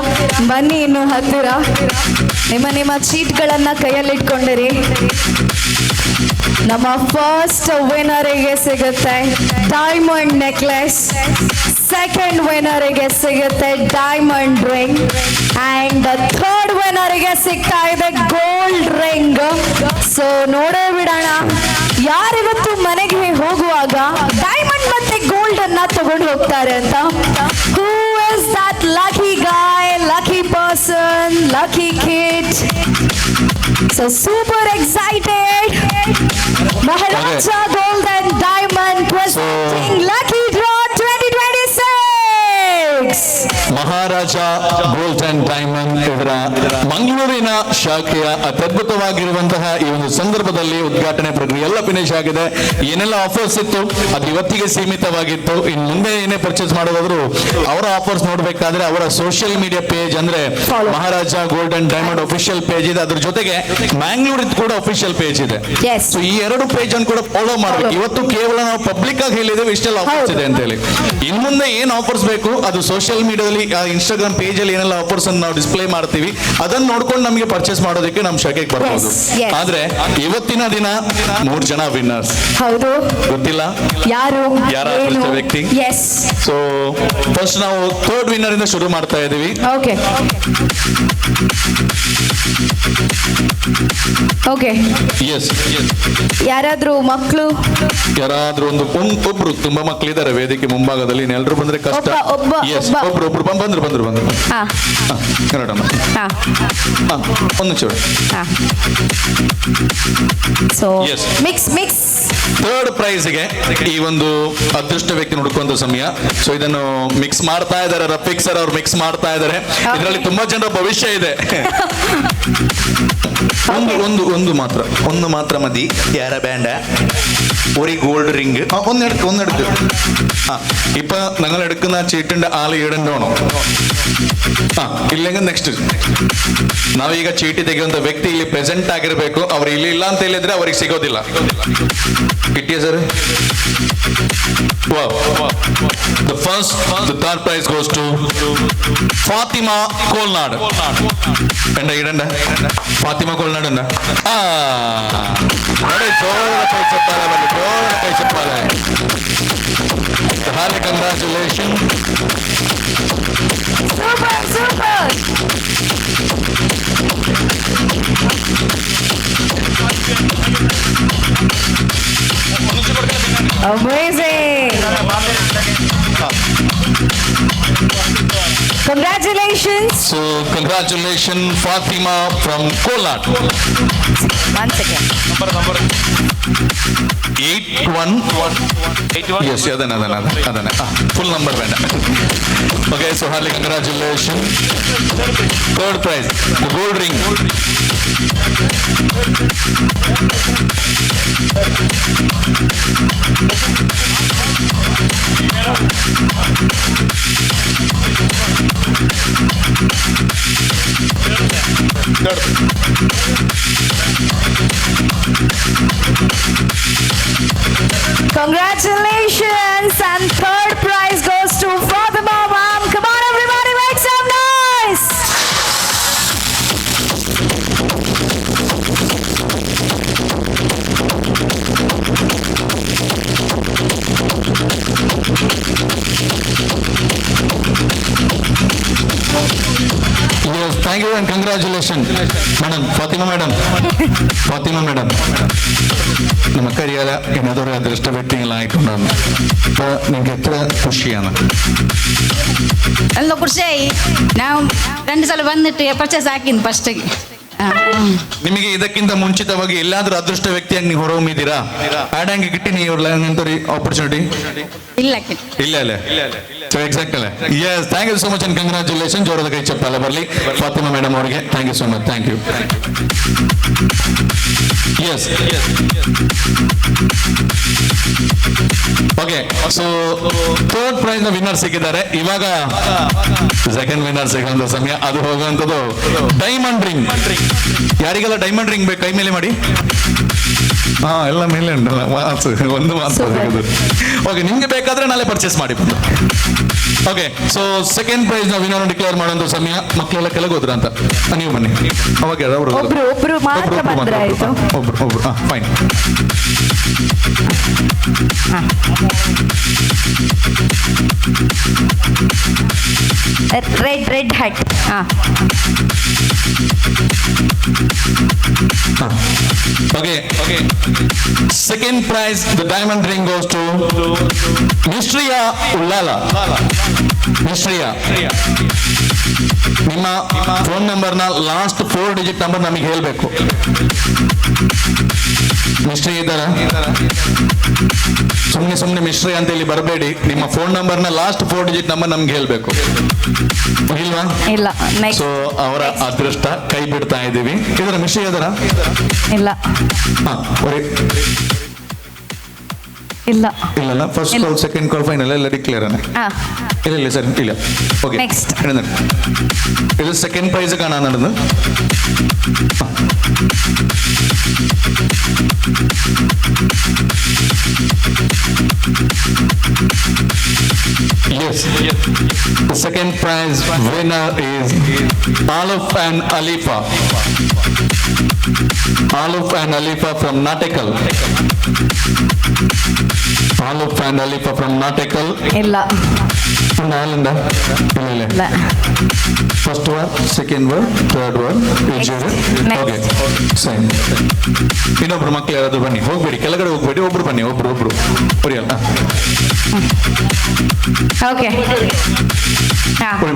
ಬನ್ನಿ ಇನ್ನು ಹತ್ತಿರ. ನಿಮ್ಮ ನಿಮ್ಮ ಚೀಟ್ಗಳನ್ನ ಕೈಯಲ್ಲಿಟ್ಕೊಂಡಿರಿ. ನಮ್ಮ ಫಸ್ಟ್ ವಿನ್ನರಿಗೆ ಸಿಗುತ್ತೆ ಡೈಮಂಡ್ ನೆಕ್ಲೆಸ್, ಸೆಕೆಂಡ್ ವಿನ್ನರಿಗೆ ಸಿಗುತ್ತೆ ಡೈಮಂಡ್ ರಿಂಗ್, ಆ್ಯಂಡ್ ಥರ್ಡ್ ವಿನ್ನರಿಗೆ ಸಿಗ್ತಾ ಇದೆ ಗೋಲ್ಡ್ ರಿಂಗ್. ಸೊ ನೋಡೇ ಬಿಡೋಣ, ಯಾರಿವತ್ತು ಮನೆಗೆ ಹೋಗುವಾಗ ಡೈಮಂಡ್ ಮತ್ತೆ ಗೋಲ್ಡ್ ಅನ್ನ ತಗೊಂಡು ಹೋಗ್ತಾರೆ ಅಂತ. Who is that lucky guy, lucky person, lucky kid? So super excited. Maharaja Gold and Diamond presenting Lucky Draw 2026. Maharaja gold and diamond ಇದರ ಮಂಗಳೂರಿನ ಶಾಖೆಯ ಅತ್ಯದ್ಭುತವಾಗಿರುವಂತಹ ಈ ಒಂದು ಸಂದರ್ಭದಲ್ಲಿ ಉದ್ಘಾಟನೆ ಪ್ರಕ್ರಿಯೆ ಎಲ್ಲ ಫಿನಿಶ್ ಆಗಿದೆ. ಏನೆಲ್ಲ ಆಫರ್ಸ್ ಇತ್ತು, ಅದು ಇವತ್ತಿಗೆ ಸೀಮಿತವಾಗಿತ್ತು. ಇನ್ ಮುಂದೆ ಏನೇ ಪರ್ಚೇಸ್ ಮಾಡೋದಾದ್ರು ಅವರ ಆಫರ್ಸ್ ನೋಡ್ಬೇಕಾದ್ರೆ ಅವರ ಸೋಷಿಯಲ್ ಮೀಡಿಯಾ ಪೇಜ್ ಅಂದ್ರೆ ಮಹಾರಾಜ ಗೋಲ್ಡ್ ಅಂಡ್ ಡೈಮಂಡ್ ಅಫಿಷಿಯಲ್ page ಇದೆ. ಅದ್ರ ಜೊತೆಗೆ ಮ್ಯಾಂಗ್ಳೂರ್ ಕೂಡ ಅಫಿಷಿಯಲ್ ಪೇಜ್ ಇದೆ. ಸೊ ಈ ಎರಡು ಪೇಜ್ ಅನ್ನು ಕೂಡ ಫಾಲೋ ಮಾಡ್ಬೇಕು. ಇವತ್ತು ಕೇವಲ ನಾವು ಪಬ್ಲಿಕ್ ಆಗಿ ಹೇಳಿದ್ದೇವೆ ಇಷ್ಟೆಲ್ಲ ಆಫರ್ಸ್ ಇದೆ ಅಂತ ಹೇಳಿ. ಇನ್ ಮುಂದೆ ಏನ್ ಆಫರ್ಸ್ ಬೇಕು, ಅದು ಸೋಷಿಯಲ್ ಮೀಡಿಯಾದಲ್ಲಿ, ಇನ್ಸ್ಟಾಗ್ರಾಮ್ ಪೇಜ್ ಅಲ್ಲಿ ಏನೆಲ್ಲ ಆಫರ್ಸ್ ಅನ್ನು ನಾವು ಡಿಸ್ಪ್ಲೇ ಮಾಡ್ತೀವಿ, ಅದನ್ನ ನೋಡ್ಕೊಂಡು ನಮಗೆ ಪರ್ಚೇಸ್ ಮಾಡೋದಕ್ಕೆ ನಮ್ಮ ಶಾಖೆಗೆ ಬರ್ಬೋದು. ಆದ್ರೆ ಇವತ್ತಿನ ದಿನ 3 ಜನ ವಿನ್ನರ್ಸ್. ಹೌದು, ಗೊತ್ತಿಲ್ಲ ಯಾರು ಯಾರ ಅದೃಷ್ಟ ವ್ಯಕ್ತಿ. ಎಸ್. ಸೊ ಫಸ್ಟ್ ನಾವು ಥರ್ಡ್ ವಿನ್ನರ್ ಇಂದ ಶುರು ಮಾಡ್ತಾ ಇದೀವಿ. Okay okay. ಎಸ್. ಯಾರಾದ್ರೂ ಮಕ್ಕಳು, ಯಾರಾದ್ರೂ ಒಂದು ಒಬ್ರು, ತುಂಬಾ ಮಕ್ಕಳಿದ್ದಾರೆ ವೇದಿಕೆ ಮುಂಭಾಗದಲ್ಲಿ, ಎಲ್ಲರೂ ಬಂದ್ರೆ ಕಷ್ಟ. ಒಬ್ಬ, ಎಸ್, ಒಬ್ಬ. ಒಬ್ರು ಒಬ್ರು ಬಂದ್ರು ಬಂದ್ರು ಬಂದ್ರು. ಹಾ ಕನ್ನಡಮ್ಮ. ಹಾ ಹಾ, ಒಂದು ನಿಮಿಷ. ಹಾ. ಸೊ Yes. Mix mix third ಪ್ರೈಸ್ಗೆ ಈ ಒಂದು ಅದೃಷ್ಟ ವ್ಯಕ್ತಿ ಹುಡುಕುವಂತ ಸಮಯ. ಸೊ ಇದನ್ನು ಮಿಕ್ಸ್ ಮಾಡ್ತಾ ಇದ್ದಾರೆ ರಫೀಕ್ ಸರ್ ಅವ್ರು, ಮಿಕ್ಸ್ ಮಾಡ್ತಾ ಇದ್ದಾರೆ. ಇದರಲ್ಲಿ ತುಂಬಾ ಜನರ ಭವಿಷ್ಯ ಇದೆ. ಒಂದು ಒಂದು ಒಂದು ಮಾತ್ರ, ಒಂದು ಮಾತ್ರ ಮದಿ ಯಾರ ಬ್ಯಾಂಡ ഒരു ഗോൾഡ് റിംഗ്. ഒന്നെടുക്ക് ഒന്നെടുക്ക്. ആ ഇപ്പൊ നിങ്ങൾ എടുക്കുന്ന ചീട്ടിന്റെ ആള് ഈടണ്ടോണോ? ആ ഇല്ലെങ്കിൽ ನೆಕ್ಸ್ಟ್. ನಾವೀಗ ಚೀಟಿ ತೆಗೆಯುವಂತ ವ್ಯಕ್ತಿ ಇಲ್ಲಿ ಪ್ರೆಸೆಂಟ್ ಆಗಿರ್ಬೇಕು. ಅವ್ರು ಇಲ್ಲಿ ಇಲ್ಲ ಅಂತ ಹೇಳಿದ್ರೆ ಅವ್ರಿಗೆ ಸಿಗೋದಿಲ್ಲ. ಕಿಟ್ಟಿಯ sir. The first, the third prize goes to Fatima Kolnad. വേണ്ട ഇടണ്ട, ഫാത്തിമ കോൾനാട് ഉണ്ട്. ആ ನೋಡಿ, ಜೋರ ಕೈ ಚಪ್ಪಾಳೆ ಬನ್ನಿ, ಜೋರ ಕೈ ಚಪ್ಪಾಳೆ. Hearty congratulation. Super super. Amazing. Congratulations. So congratulation Fatima from Kolnad. One second. Number 81. Yes, അതന്നെ അതന്നെ അതന്നെ. ഫുൾ നമ്പർ വേണ്ട. Okay, so heartily congratulation. Third prize gold ring. Congratulations, and third prize goes to Fatima ma'am. Come on everybody, make some noise. Yes, thank you and congratulations, madam. Fatima madam. Fatima madam. നമുക്കറിയാല എന്നതൊരു അദൃഷ്ട വ്യക്തികളായിട്ടുണ്ടെന്ന്. അപ്പൊ നിങ്ങൾക്ക് എത്ര ഖുഷിയാണ്? നല്ല ಖುಷಿಯಾയി. ನಾವು രണ്ട് ಸಲ ಬಂದಿಟ್ಟು purchase ಹಾಕಿದ್ದು ಫಸ್ಟಿಗೆ. ನಿಮಗೆ ಇದಕ್ಕಿಂತ ಮುಂಚಿತವಾಗಿ ಎಲ್ಲಾದ್ರೂ ಅದೃಷ್ಟ ವ್ಯಕ್ತಿಯಾಗಿ ನೀವು ಹೊರಹೊಮ್ಮಿದ್ದೀರಾ? ಆಡಂಗೆ ಗಿಟ್ಟಿ ನೀವು ಆಪರ್ಚುನಿಟಿ ಇಲ್ಲ. ಇಲ್ಲ ಅಲ್ಲ. ಸೊ ಎಕ್ಸಾಕ್ಟ್ ಅಲ್ಲ. Yes, thank you so much and congratulation. ಜೋರದ ಕೈ ಚಪ್ಪಾಳೆ ಬರಲಿ ಫಾತಿಮಾ ಮೇಡಮ್ ಅವರಿಗೆ. Thank you so much. Thank you. Yes. Okay, so third prize ನ ವಿನ್ನರ್ ಸಿಕ್ಕಿದ್ದಾರೆ. ಇವಾಗ ಸೆಕೆಂಡ್ ವಿನ್ನರ್ ಸಿಗುವಂತ ಸಮಯ. ಅದು ಹೋಗುವಂಥದ್ದು ಡೈಮಂಡ್ ರಿಂಗ್. ಯಾರಿಗೆಲ್ಲ ಡೈಮಂಡ್ ರಿಂಗ್ ಬೇಕು ಕೈ ಮೇಲೆ ಮಾಡಿ. ಹಾ, ಎಲ್ಲ ಮೇಲೆ ಉಂಟಲ್ಲ, ಒಂದು ಮಾತ್ರ ಸಿಗೋದು. ಓಕೆ, ನಿಮ್ಗೆ ಬೇಕಾದ್ರೆ ನಾಳೆ ಪರ್ಚೇಸ್ ಮಾಡಿ ಬಂದು. ಓಕೆ, ಸೊ ಸೆಕೆಂಡ್ ಪ್ರೈಸ್ ನ ವಿನ್ನರ್ ಡಿಕ್ಲೇರ್ ಮಾಡುವಂತ ಸಮಯ. ಮಕ್ಕಳೆಲ್ಲ ಕೆಳಗೆ ಹೋದ್ರ ಅಂತ, ನೀವು ಬನ್ನಿ. ಅವಾಗ ಅವರು ಒಬ್ರು ಒಬ್ರು ಮಾತ್ರ ಬಂದ್ರೆ ಆಯ್ತು. ಒಬ್ರು ಒಬ್ರು. ಹಾ, fine. Red red hat. Ha Okay, okay. Second prize, the diamond ring goes to Mishriya Ullala. Mishriya. ನಿಮ್ಮ ಫೋನ್ ನಂಬರ್ನ ಲಾಸ್ಟ್ 4 ಡಿಜಿಟ್ ನಂಬರ್ ನಮಗೆ ಹೇಳಬೇಕು. ಮಿಸ್ಟ್ರಿ ಇದ್ದಾರಾ? ಸುಮ್ಮನೆ ಸುಮ್ಮನೆ ಮಿಸ್ಟ್ರಿ ಅಂತ ಹೇಳಿ ಬರಬೇಡಿ. ನಿಮ್ಮ ಫೋನ್ ನಂಬರ್ನ ಲಾಸ್ಟ್ 4 ಡಿಜಿಟ್ ನಂಬರ್ ನಮ್ಗೆ ಹೇಳ್ಬೇಕು. ಇಲ್ವಾ? ಇಲ್ಲ. ಸೊ ಅವರ ಅದೃಷ್ಟ ಕೈ ಬಿಡ್ತಾ ಇದ್ದೀವಿ. ಇದರ ಮಿಸ್ಟ್ರಿ ಇದಾರ? ಇಲ್ಲ. ಇಲ್ಲ. ಇಲ್ಲಲ್ಲ. First call, second call, final ಎಲ್ಲ ಡಿಕ್ಲೇರ್. ಇಲ್ಲ ಇಲ್ಲ ಸರ್, ಇಲ್ಲ. ಓಕೆ, ಇದು ಸೆಕೆಂಡ್ ಪ್ರೈಸ್ കാണാനുള്ളത്. Yes. The second prize winner is Aluf and Alifa. Aluf and Alifa from Natekal. Aluf and Alifa from Natekal. ಇಲ್ಲ. ನಾಲಂದ ಇಲ್ಲ ಇಲ್ಲ. First word, second word, third word. Okay, same. ಇನ್ನೊಬ್ರು ಮಕ್ಕಳು ಯಾರಾದ್ರು ಬನ್ನಿ. ಹೋಗ್ಬೇಡಿ, ಕೆಳಗಡೆ ಹೋಗ್ಬೇಡಿ. ಒಬ್ರು ಬನ್ನಿ, ಒಬ್ರು ಒಬ್ರು ಹೊರಿಯಲ್ಲ. Okay.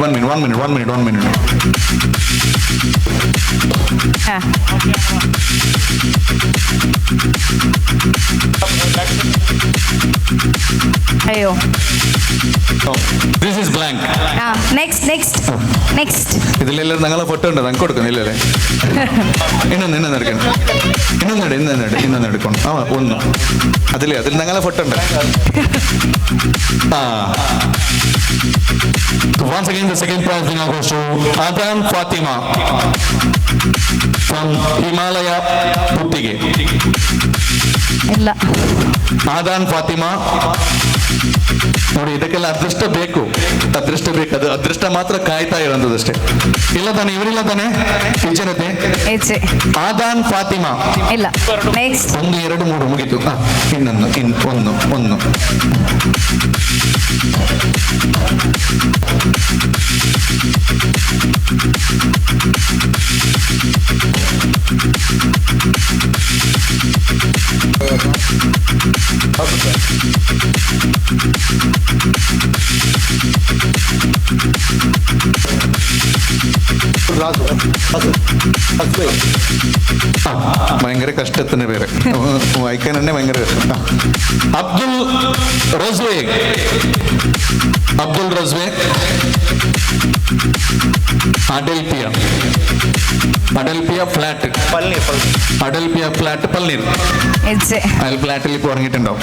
One minute, one minute, one minute, one minute. ಹಾ. ಅಯ್ಯೋ. This is blank. ಹಾ, ನೆಕ್ಸ್ಟ್ ನೆಕ್ಸ್ಟ್ ನೆಕ್ಸ್ಟ್. ഇതിലെല്ലാം ഞങ്ങളെ ഫോട്ടോ ഉണ്ട്, ഞങ്ങൾക്ക് കൊടുക്കണം. ഇല്ലല്ലേ? ಇನ್ನೊಂದು ಇನ್ನೊಂದು എടുക്കണം. ಇನ್ನೊಂದು എടു, ಇನ್ನೊಂದು എടു, ಇನ್ನೊಂದು എടുക്കണം. ആ ഒന്ന് അതിലേ അതിൽ ഞങ്ങളെ ഫോട്ടോ ഉണ്ട്. ആ Once again, the second prize winner goes to Adan Fatima from Himalaya Puttige. ಇಲ್ಲ. ಆದಾನ್ ಫಾತಿಮಾ. ನೋಡಿ, ಇದಕ್ಕೆಲ್ಲ ಅದೃಷ್ಟ ಬೇಕು, ಅದೃಷ್ಟ ಬೇಕು. ಅದು ಅದೃಷ್ಟ ಮಾತ್ರ ಕಾಯ್ತಾ ಇರೋಂಥದ್ದಷ್ಟೇ. ಇಲ್ಲ ತಾನೆ? ಇವರಿಲ್ಲ ತಾನೆ? ಈ ಜನತೆ ಹೆಚ್ಚೆ. ಆದಾನ್ ಫಾತಿಮಾ. ಇಲ್ಲ, ನೆಕ್ಸ್ಟ್. ಒಂದು, ಎರಡು, ಮೂರು ಮುಗೀತು. ಇನ್ನೊಂದು ಒಂದು ಒಂದು. ഭയങ്കര കഷ്ടത്തിന് പേര് വായിക്കാൻ തന്നെ ഭയങ്കര കഷ്ടം. അബ്ദുൽ റസ്വേ, അബ്ദുൽ റസ്വേ, അഡൽപിയ, അഡൽപിയ ഫ്ലാറ്റ്, അഡൽപിയ ഫ്ലാറ്റ്, പള്നീർ. ಹೆಚ್ಚೆ. അയാൾ ഫ്ലാറ്റിൽ ഇപ്പൊ ഉറങ്ങിയിട്ടുണ്ടാവും.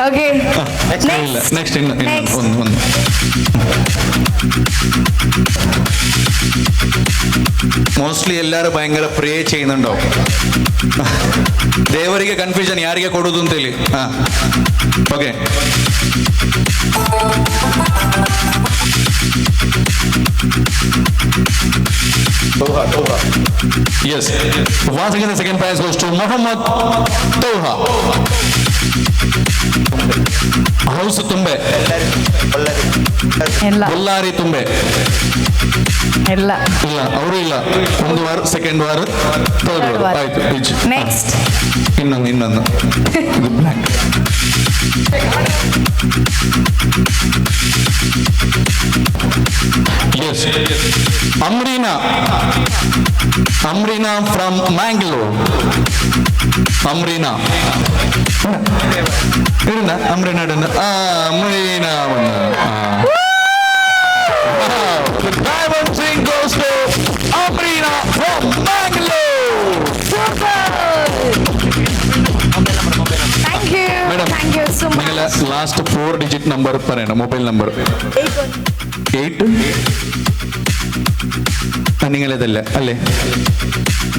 ഓക്കെ. ഇല്ല, നെക്സ്റ്റ്. ഇന്ന് ഒന്ന് ഒന്ന്. മോസ്റ്റ്ಲಿ ಎಲ್ಲರೂ ಭಯಂಕರ ಪ್ರೇ ചെയ്യുന്നുണ്ടാവും. ದೇವರಿಗೆ ಕನ್ಫ್ಯೂಷನ್ ಯಾರಿಗೆ ಕೊಡೋದು ಅಂತೇಳಿ. ಹಾ, okay. Yes. Once again, the second prize goes to Muhammad Toha. House Tumbe. Bollari Tumbe. ಇಲ್ಲ. ಇಲ್ಲ, ಅವರು ಇಲ್ಲ. ಒಂದು ವಾರ, ಸೆಕೆಂಡ್ ವಾರ, ಥರ್ಡ್ ವಾರ ಆಯ್ತು. ನೆಕ್ಸ್ಟ್. ಇನ್ನೊಂದು ಇನ್ನೊಂದು. ಇದು black. Yes, Amreena, Amreena from Mangalore. Amreena ഇടുന്ന, അമ്രീന ഇടുന്ന. ആ, അമ്രീന വന്ന്. The diamond ring goes to Amrina from Mangalore. Thank you. Madam, thank you so much. നിങ്ങളെ ലാസ്റ്റ് 4 ഡിജിറ്റ് നമ്പർ പറയണം, മൊബൈൽ നമ്പർ. 8. നിങ്ങളേതല്ല അല്ലേ?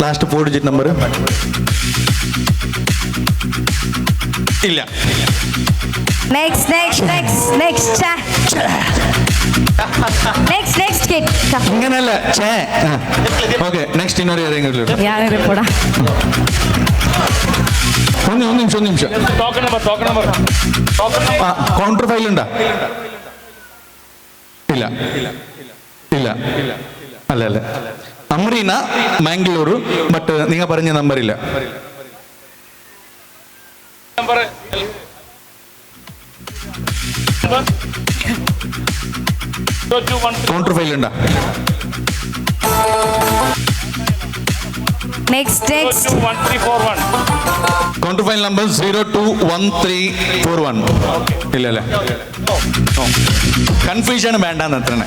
ലാസ്റ്റ് 4 ഡിജിറ്റ് നമ്പർ ഇല്ല. Next next next next next next kid. ഇങ്ങനല്ല. Okay, next. ಇನ್ನೊರು ಯಾരെങ്കിലും? ಯಾರು ಕೂಡ. ഒന്ന് ഒന്ന് നിമിഷം, ഒന്ന് നിമിഷം. Token number, token number, token. Counter file ഉണ്ടോ? ഇല്ല ഇല്ല, അല്ല അല്ല. അമ്രീന മാംഗ്ലൂർ, ബട്ട് നിങ്ങൾ പറഞ്ഞ നമ്പർ ഇല്ല. നമ്പർ കൗണ്ടർ ഫയൽ ഉണ്ടോ? Next next. 1341. Counter file number 021341. ഇല്ല അല്ലേ? കൺഫ്യൂഷൻ വേണ്ടെന്ന് അത്രന്നെ.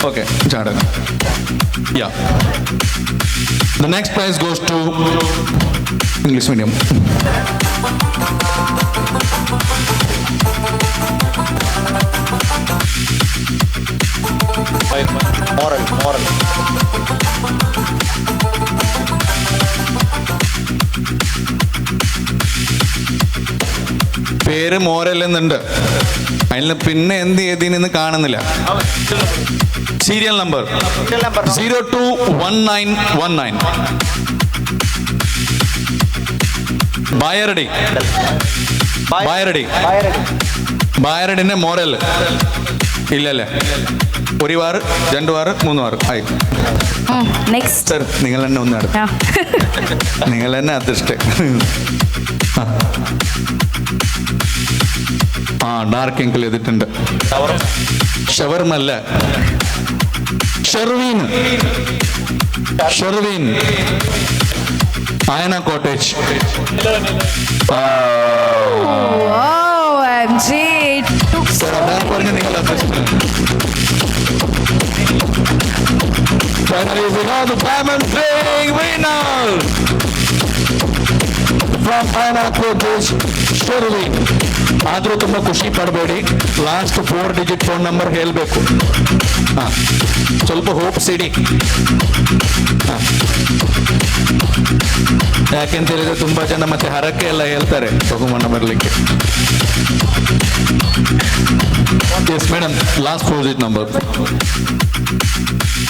ഓക്കെ, ചാടുക. Yeah, the next prize goes to English medium. Moral, moral. പേര് മോരല്ലെന്നുണ്ട്. അതിന് പിന്നെ എന്ത് ചെയ്തിനെന്ന് കാണുന്നില്ല. Serial number 021919. Bayaradi, Bayaradi, ബായരടിന്റെ moral ഇല്ലല്ലേ? ഒരു വാറ്, രണ്ട് വാറ്, മൂന്ന് വാറ് ആയി. നെക്സ്റ്റ് സർ, നിങ്ങൾ തന്നെ ഒന്ന് നടത്തും. നിങ്ങൾ തന്നെ അദൃഷ്ട. ആ ഡാർക്ക് എങ്കിൾ ചെയ്തിട്ടുണ്ട്. ഷവർമല്ല, ഷെർവീൻ, ഷെർവീൻ, ആയന കോട്ടേജ്. OMG. Sir, അതാണ് പറഞ്ഞ നിങ്ങൾ അദൃഷ്ട. Finally, we have the diamond ring winner from Ayana Cottage, Sherwin. ಆದರೂ ತುಂಬ ಖುಷಿ ಪಡಬೇಡಿ. ಲಾಸ್ಟ್ 4 ಡಿಜಿಟ್ ಫೋನ್ ನಂಬರ್ ಹೇಳಬೇಕು. ಹಾಂ, ಸ್ವಲ್ಪ ಹೋಪ್ಸ್ ಇಡಿ. ಹಾಂ, ಯಾಕೆಂತ ಹೇಳಿದ್ರೆ ತುಂಬ ಜನ ಮತ್ತೆ ಹರಕೆ ಎಲ್ಲ ಹೇಳ್ತಾರೆ ಬಹುಮಾನ ಬರಲಿಕ್ಕೆ. Yes madam, last 4 digit number.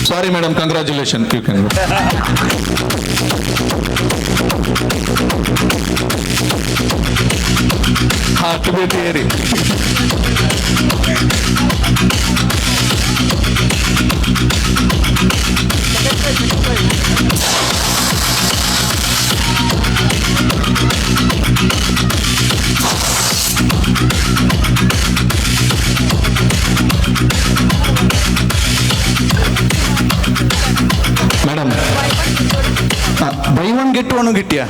Sorry madam, congratulation, you can. Heart beat ಏರಿ. Madam, buy one get one ಗಿಟ್ಟಿಯಾ?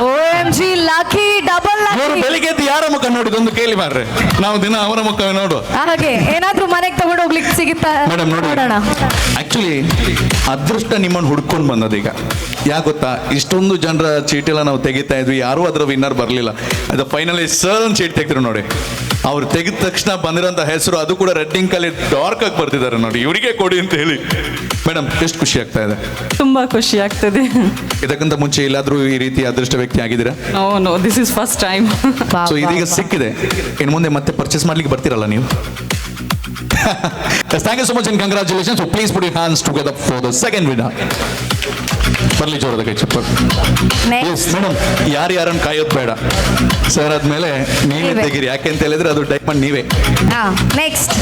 OMG, lucky, double ಇವರು ಲಕ್ಕಿ. ಬೆಳಿಗ್ಗೆ ಎದ್ದು ಯಾರ ಮುಖ ನೋಡಿದ್ದು ಒಂದು ಕೇಳಿ ಮಾರ್ರೆ. ನಾವು ದಿನ ಅವರ ಮುಖ ನೋಡುವ. ಹಾಗೆ ಏನಾದ್ರೂ ಮನೆಗೆ ತಗೊಂಡು ಹೋಗ್ಲಿಕ್ಕೆ ಸಿಗುತ್ತಾ ಮೇಡಮ್ ನೋಡಿ, ನೋಡೋಣ. ಆಕ್ಚುಲಿ ಅದೃಷ್ಟ ನಿಮ್ಮನ್ನು ಹುಡ್ಕೊಂಡು ಬಂದದ್ದು ಈಗ. ಯಾಕೆ ಗೊತ್ತಾ, ಇಷ್ಟೊಂದು ಜನರ ಚೀಟೆಲ್ಲ ನಾವು ತೆಗಿತಾ ಇದ್ವಿ, ಯಾರೂ ಅದರ ವಿನ್ನರ್ ಬರಲಿಲ್ಲ. ಅದು ಫೈನಲಿ ಸರ್ ಒಂದು ಚೀಟ್ ತೆಗೆದ್ರು ನೋಡಿ. ಅವ್ರು ತೆಗೆದ ತಕ್ಷಣ ಬಂದಿರೋಂಥ ಹೆಸರು, ಅದು ಕೂಡ ರೆಡ್ ಇಂಕಲ್ಲಿ ಡಾರ್ಕ್ ಆಗಿ ಬರ್ತಿದ್ದಾರೆ ನೋಡಿ, ಇವರಿಗೆ ಕೊಡಿ ಅಂತ ಹೇಳಿ. ಮೇಡಮ್, ಎಷ್ಟು ಖುಷಿ ಆಗ್ತಾ ಇದೆ? ತುಂಬಾ ಖುಷಿ ಆಗ್ತದೆ. ಇದಕ್ಕಿಂತ ಮುಂಚೆ ಎಲ್ಲಾದ್ರೂ ಈ ರೀತಿ ಅದೃಷ್ಟ ವ್ಯಕ್ತಿ ಆಗಿದ್ದೀರಾ? No no, this is first time. So ಇದೀಗ ಸಿಕ್ಕಿದೆ, ಇನ್ನು ಮುಂದೆ ಮತ್ತೆ ಪರ್ಚೇಸ್ ಮಾಡ್ಲಿಕ್ಕೆ ಬರ್ತೀರಲ್ಲ ನೀವು? Thank you so much and congratulations. So please put your hands together for the second winner. ಬರ್ಲಿ ಜೋರದ ಕೈ ಚಪ್ಪಾಳೆ. ಎಸ್ ಮೇಡಮ್, ಯಾರು ಯಾರನ್ನು ಕಾಯೋದು ಬೇಡ. ಸರ್ ಆದ್ಮೇಲೆ ನೀವೇ ನೀವೇ. ತೆಗೀರಿ. ಯಾಕೆ ಅಂತ ಹೇಳಿದ್ರೆ ಅದು ಡೈಮಂಡ್ ನೀವೇ. ನೆಕ್ಸ್ಟ್.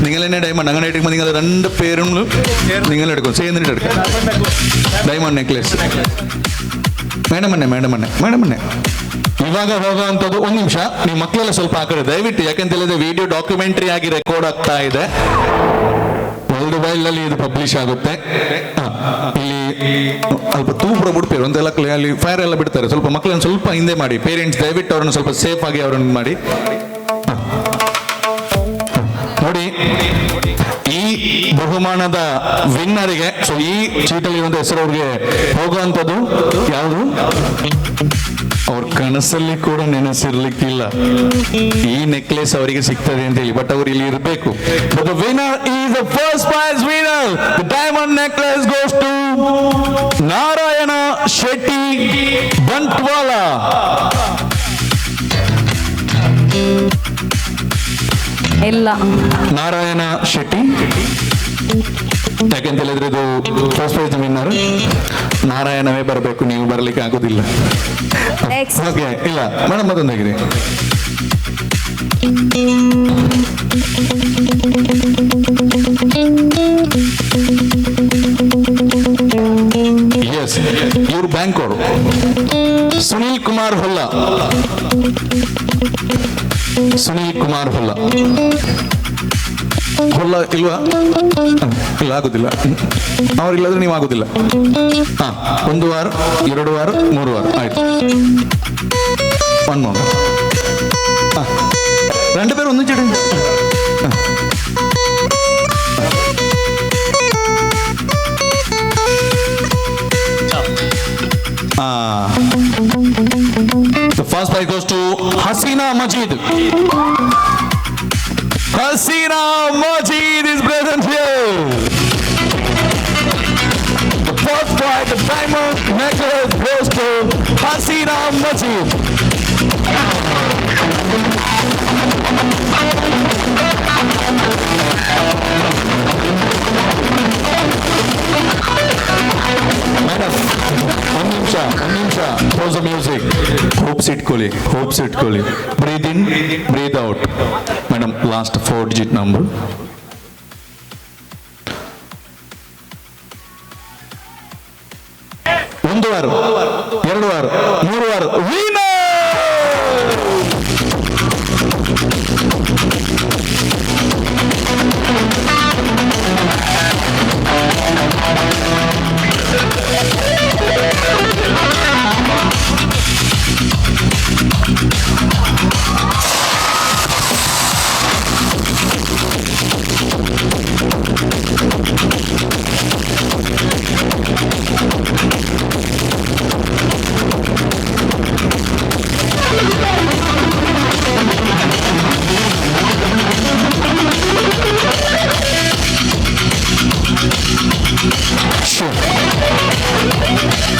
നിങ്ങൾ തന്നെ ഡയമണ്ട് അങ്ങനെ എടുക്കുമ്പോൾ നിങ്ങൾ രണ്ട് പേരും നിങ്ങൾ എടുക്കും. ചെയ്യുന്നിട്ട് എടുക്കാം ಡೈಮಂಡ್ ನೆಕ್ಲೆಸ್. ಮೇಡಮ್ ಅನ್ನೆ, ಮೇಡಮ್ ಅನ್ನೆ, ಮೇಡಮ್ ಅನ್ನೆ. ಇವಾಗ ಹೋಗುವಂಥದ್ದು ಒಂದು ನಿಮಿಷ, ನೀವು ಮಕ್ಕಳೆಲ್ಲ ಸ್ವಲ್ಪ ಆ ಕಡೆ ದಯವಿಟ್ಟು, ಯಾಕೆಂತ ಹೇಳಿದ್ರೆ ವಿಡಿಯೋ ಡಾಕ್ಯುಮೆಂಟ್ರಿ ಆಗಿ ರೆಕಾರ್ಡ್ ಆಗ್ತಾ ಇದೆ. ವರ್ಲ್ಡ್ ವೈಡ್ ಅಲ್ಲಿ ಇದು ಪಬ್ಲಿಷ್ ಆಗುತ್ತೆ. ಇಲ್ಲಿ ಸ್ವಲ್ಪ ತೂಬ್ರ ಬಿಡ್ತೀವಿ ಒಂದೆಲ್ಲ, ಅಲ್ಲಿ ಫೈರ್ ಎಲ್ಲ ಬಿಡ್ತಾರೆ. ಸ್ವಲ್ಪ ಮಕ್ಕಳನ್ನು ಸ್ವಲ್ಪ ಹಿಂದೆ ಮಾಡಿ ಪೇರೆಂಟ್ಸ್, ದಯವಿಟ್ಟು ಅವ್ರನ್ನ ಸ್ವಲ್ಪ ಸೇಫ್ ಆಗಿ ಅವರನ್ನು ಮಾಡಿ. ನೋಡಿ, ಈ ಬಹುಮಾನದ ವಿನ್ನರಿಗೆ, ಸೊ ಈ ಚೀಟಲ್ಲಿ ಒಂದು ಹೆಸರು ಅವ್ರಿಗೆ ಹೋಗುವಂಥದ್ದು ಯಾವುದು, ಅವ್ರ ಕನಸಲ್ಲಿ ಕೂಡ ನೆನೆಸಿರ್ಲಿಕ್ಕಿಲ್ಲ ಈ ನೆಕ್ಲೆಸ್ ಅವರಿಗೆ ಸಿಗ್ತದೆ ಅಂತ ಹೇಳಿ. ಬಟ್ ಅವ್ರು ಇಲ್ಲಿ ಇರಬೇಕು. But the winner is the first prize winner. The diamond necklace goes to Narayana Shetty Bantwal. ಇಲ್ಲ, ನಾರಾಯಣ ಶೆಟ್ಟಿ. ಯಾಕೆಂತ ಹೇಳಿದ್ರೆ ಇದು ಫಸ್ಟ್ ಪ್ರೈಸ್ ವಿನ್ನರ್ ನಾರಾಯಣವೇ ಬರಬೇಕು, ನೀವು ಬರಲಿಕ್ಕೆ ಆಗೋದಿಲ್ಲ. ಓಕೆ, ಇಲ್ಲ ಮೇಡಮ್, ಮತ್ತೊಂದು ಹೇಗಿದೆ. ಎಸ್, ಇವರು ಬ್ಯಾಂಕ್ ಅವರು ಸುನೀಲ್ ಕುಮಾರ್ ಹೊಲ್ಲ. ಸುನೀಲ್ ಕುಮಾರ್ ಹೊಲ್ಲ. ಹೊಲ್ಲ ಇಲ್ವಾ? ಇಲ್ಲ, ಆಗುದಿಲ್ಲ. ಅವ್ರಿಲ್ಲಾದ್ರೆ ನೀವು ಆಗುದಿಲ್ಲ. ಹಾ, ಒಂದು ವಾರ, ಎರಡು ವಾರ, ಮೂರು ವಾರ ಆಯ್ತು. One more. ಹಾ, രണ്ട് പേരും ഒന്നിച്ചിട്ട്. ആ, The first prize goes to Hasina Majid. Hasina Majid is present here. The first prize, the diamond necklace, goes to Hasina Majid. Madam, ಒಂದು ನಿಮಿಷ, ಒಂದು ನಿಮಿಷ. Pause music. ಹೋಪ್ಸ್ ಇಟ್ಕೊಳ್ಳಿ, ಹೋಪ್ಸ್ ಇಟ್ಕೊಳ್ಳಿ. Breathe in, breathe out. Madam, last 4 digit number. 1 6 2 6 3 6. Winner!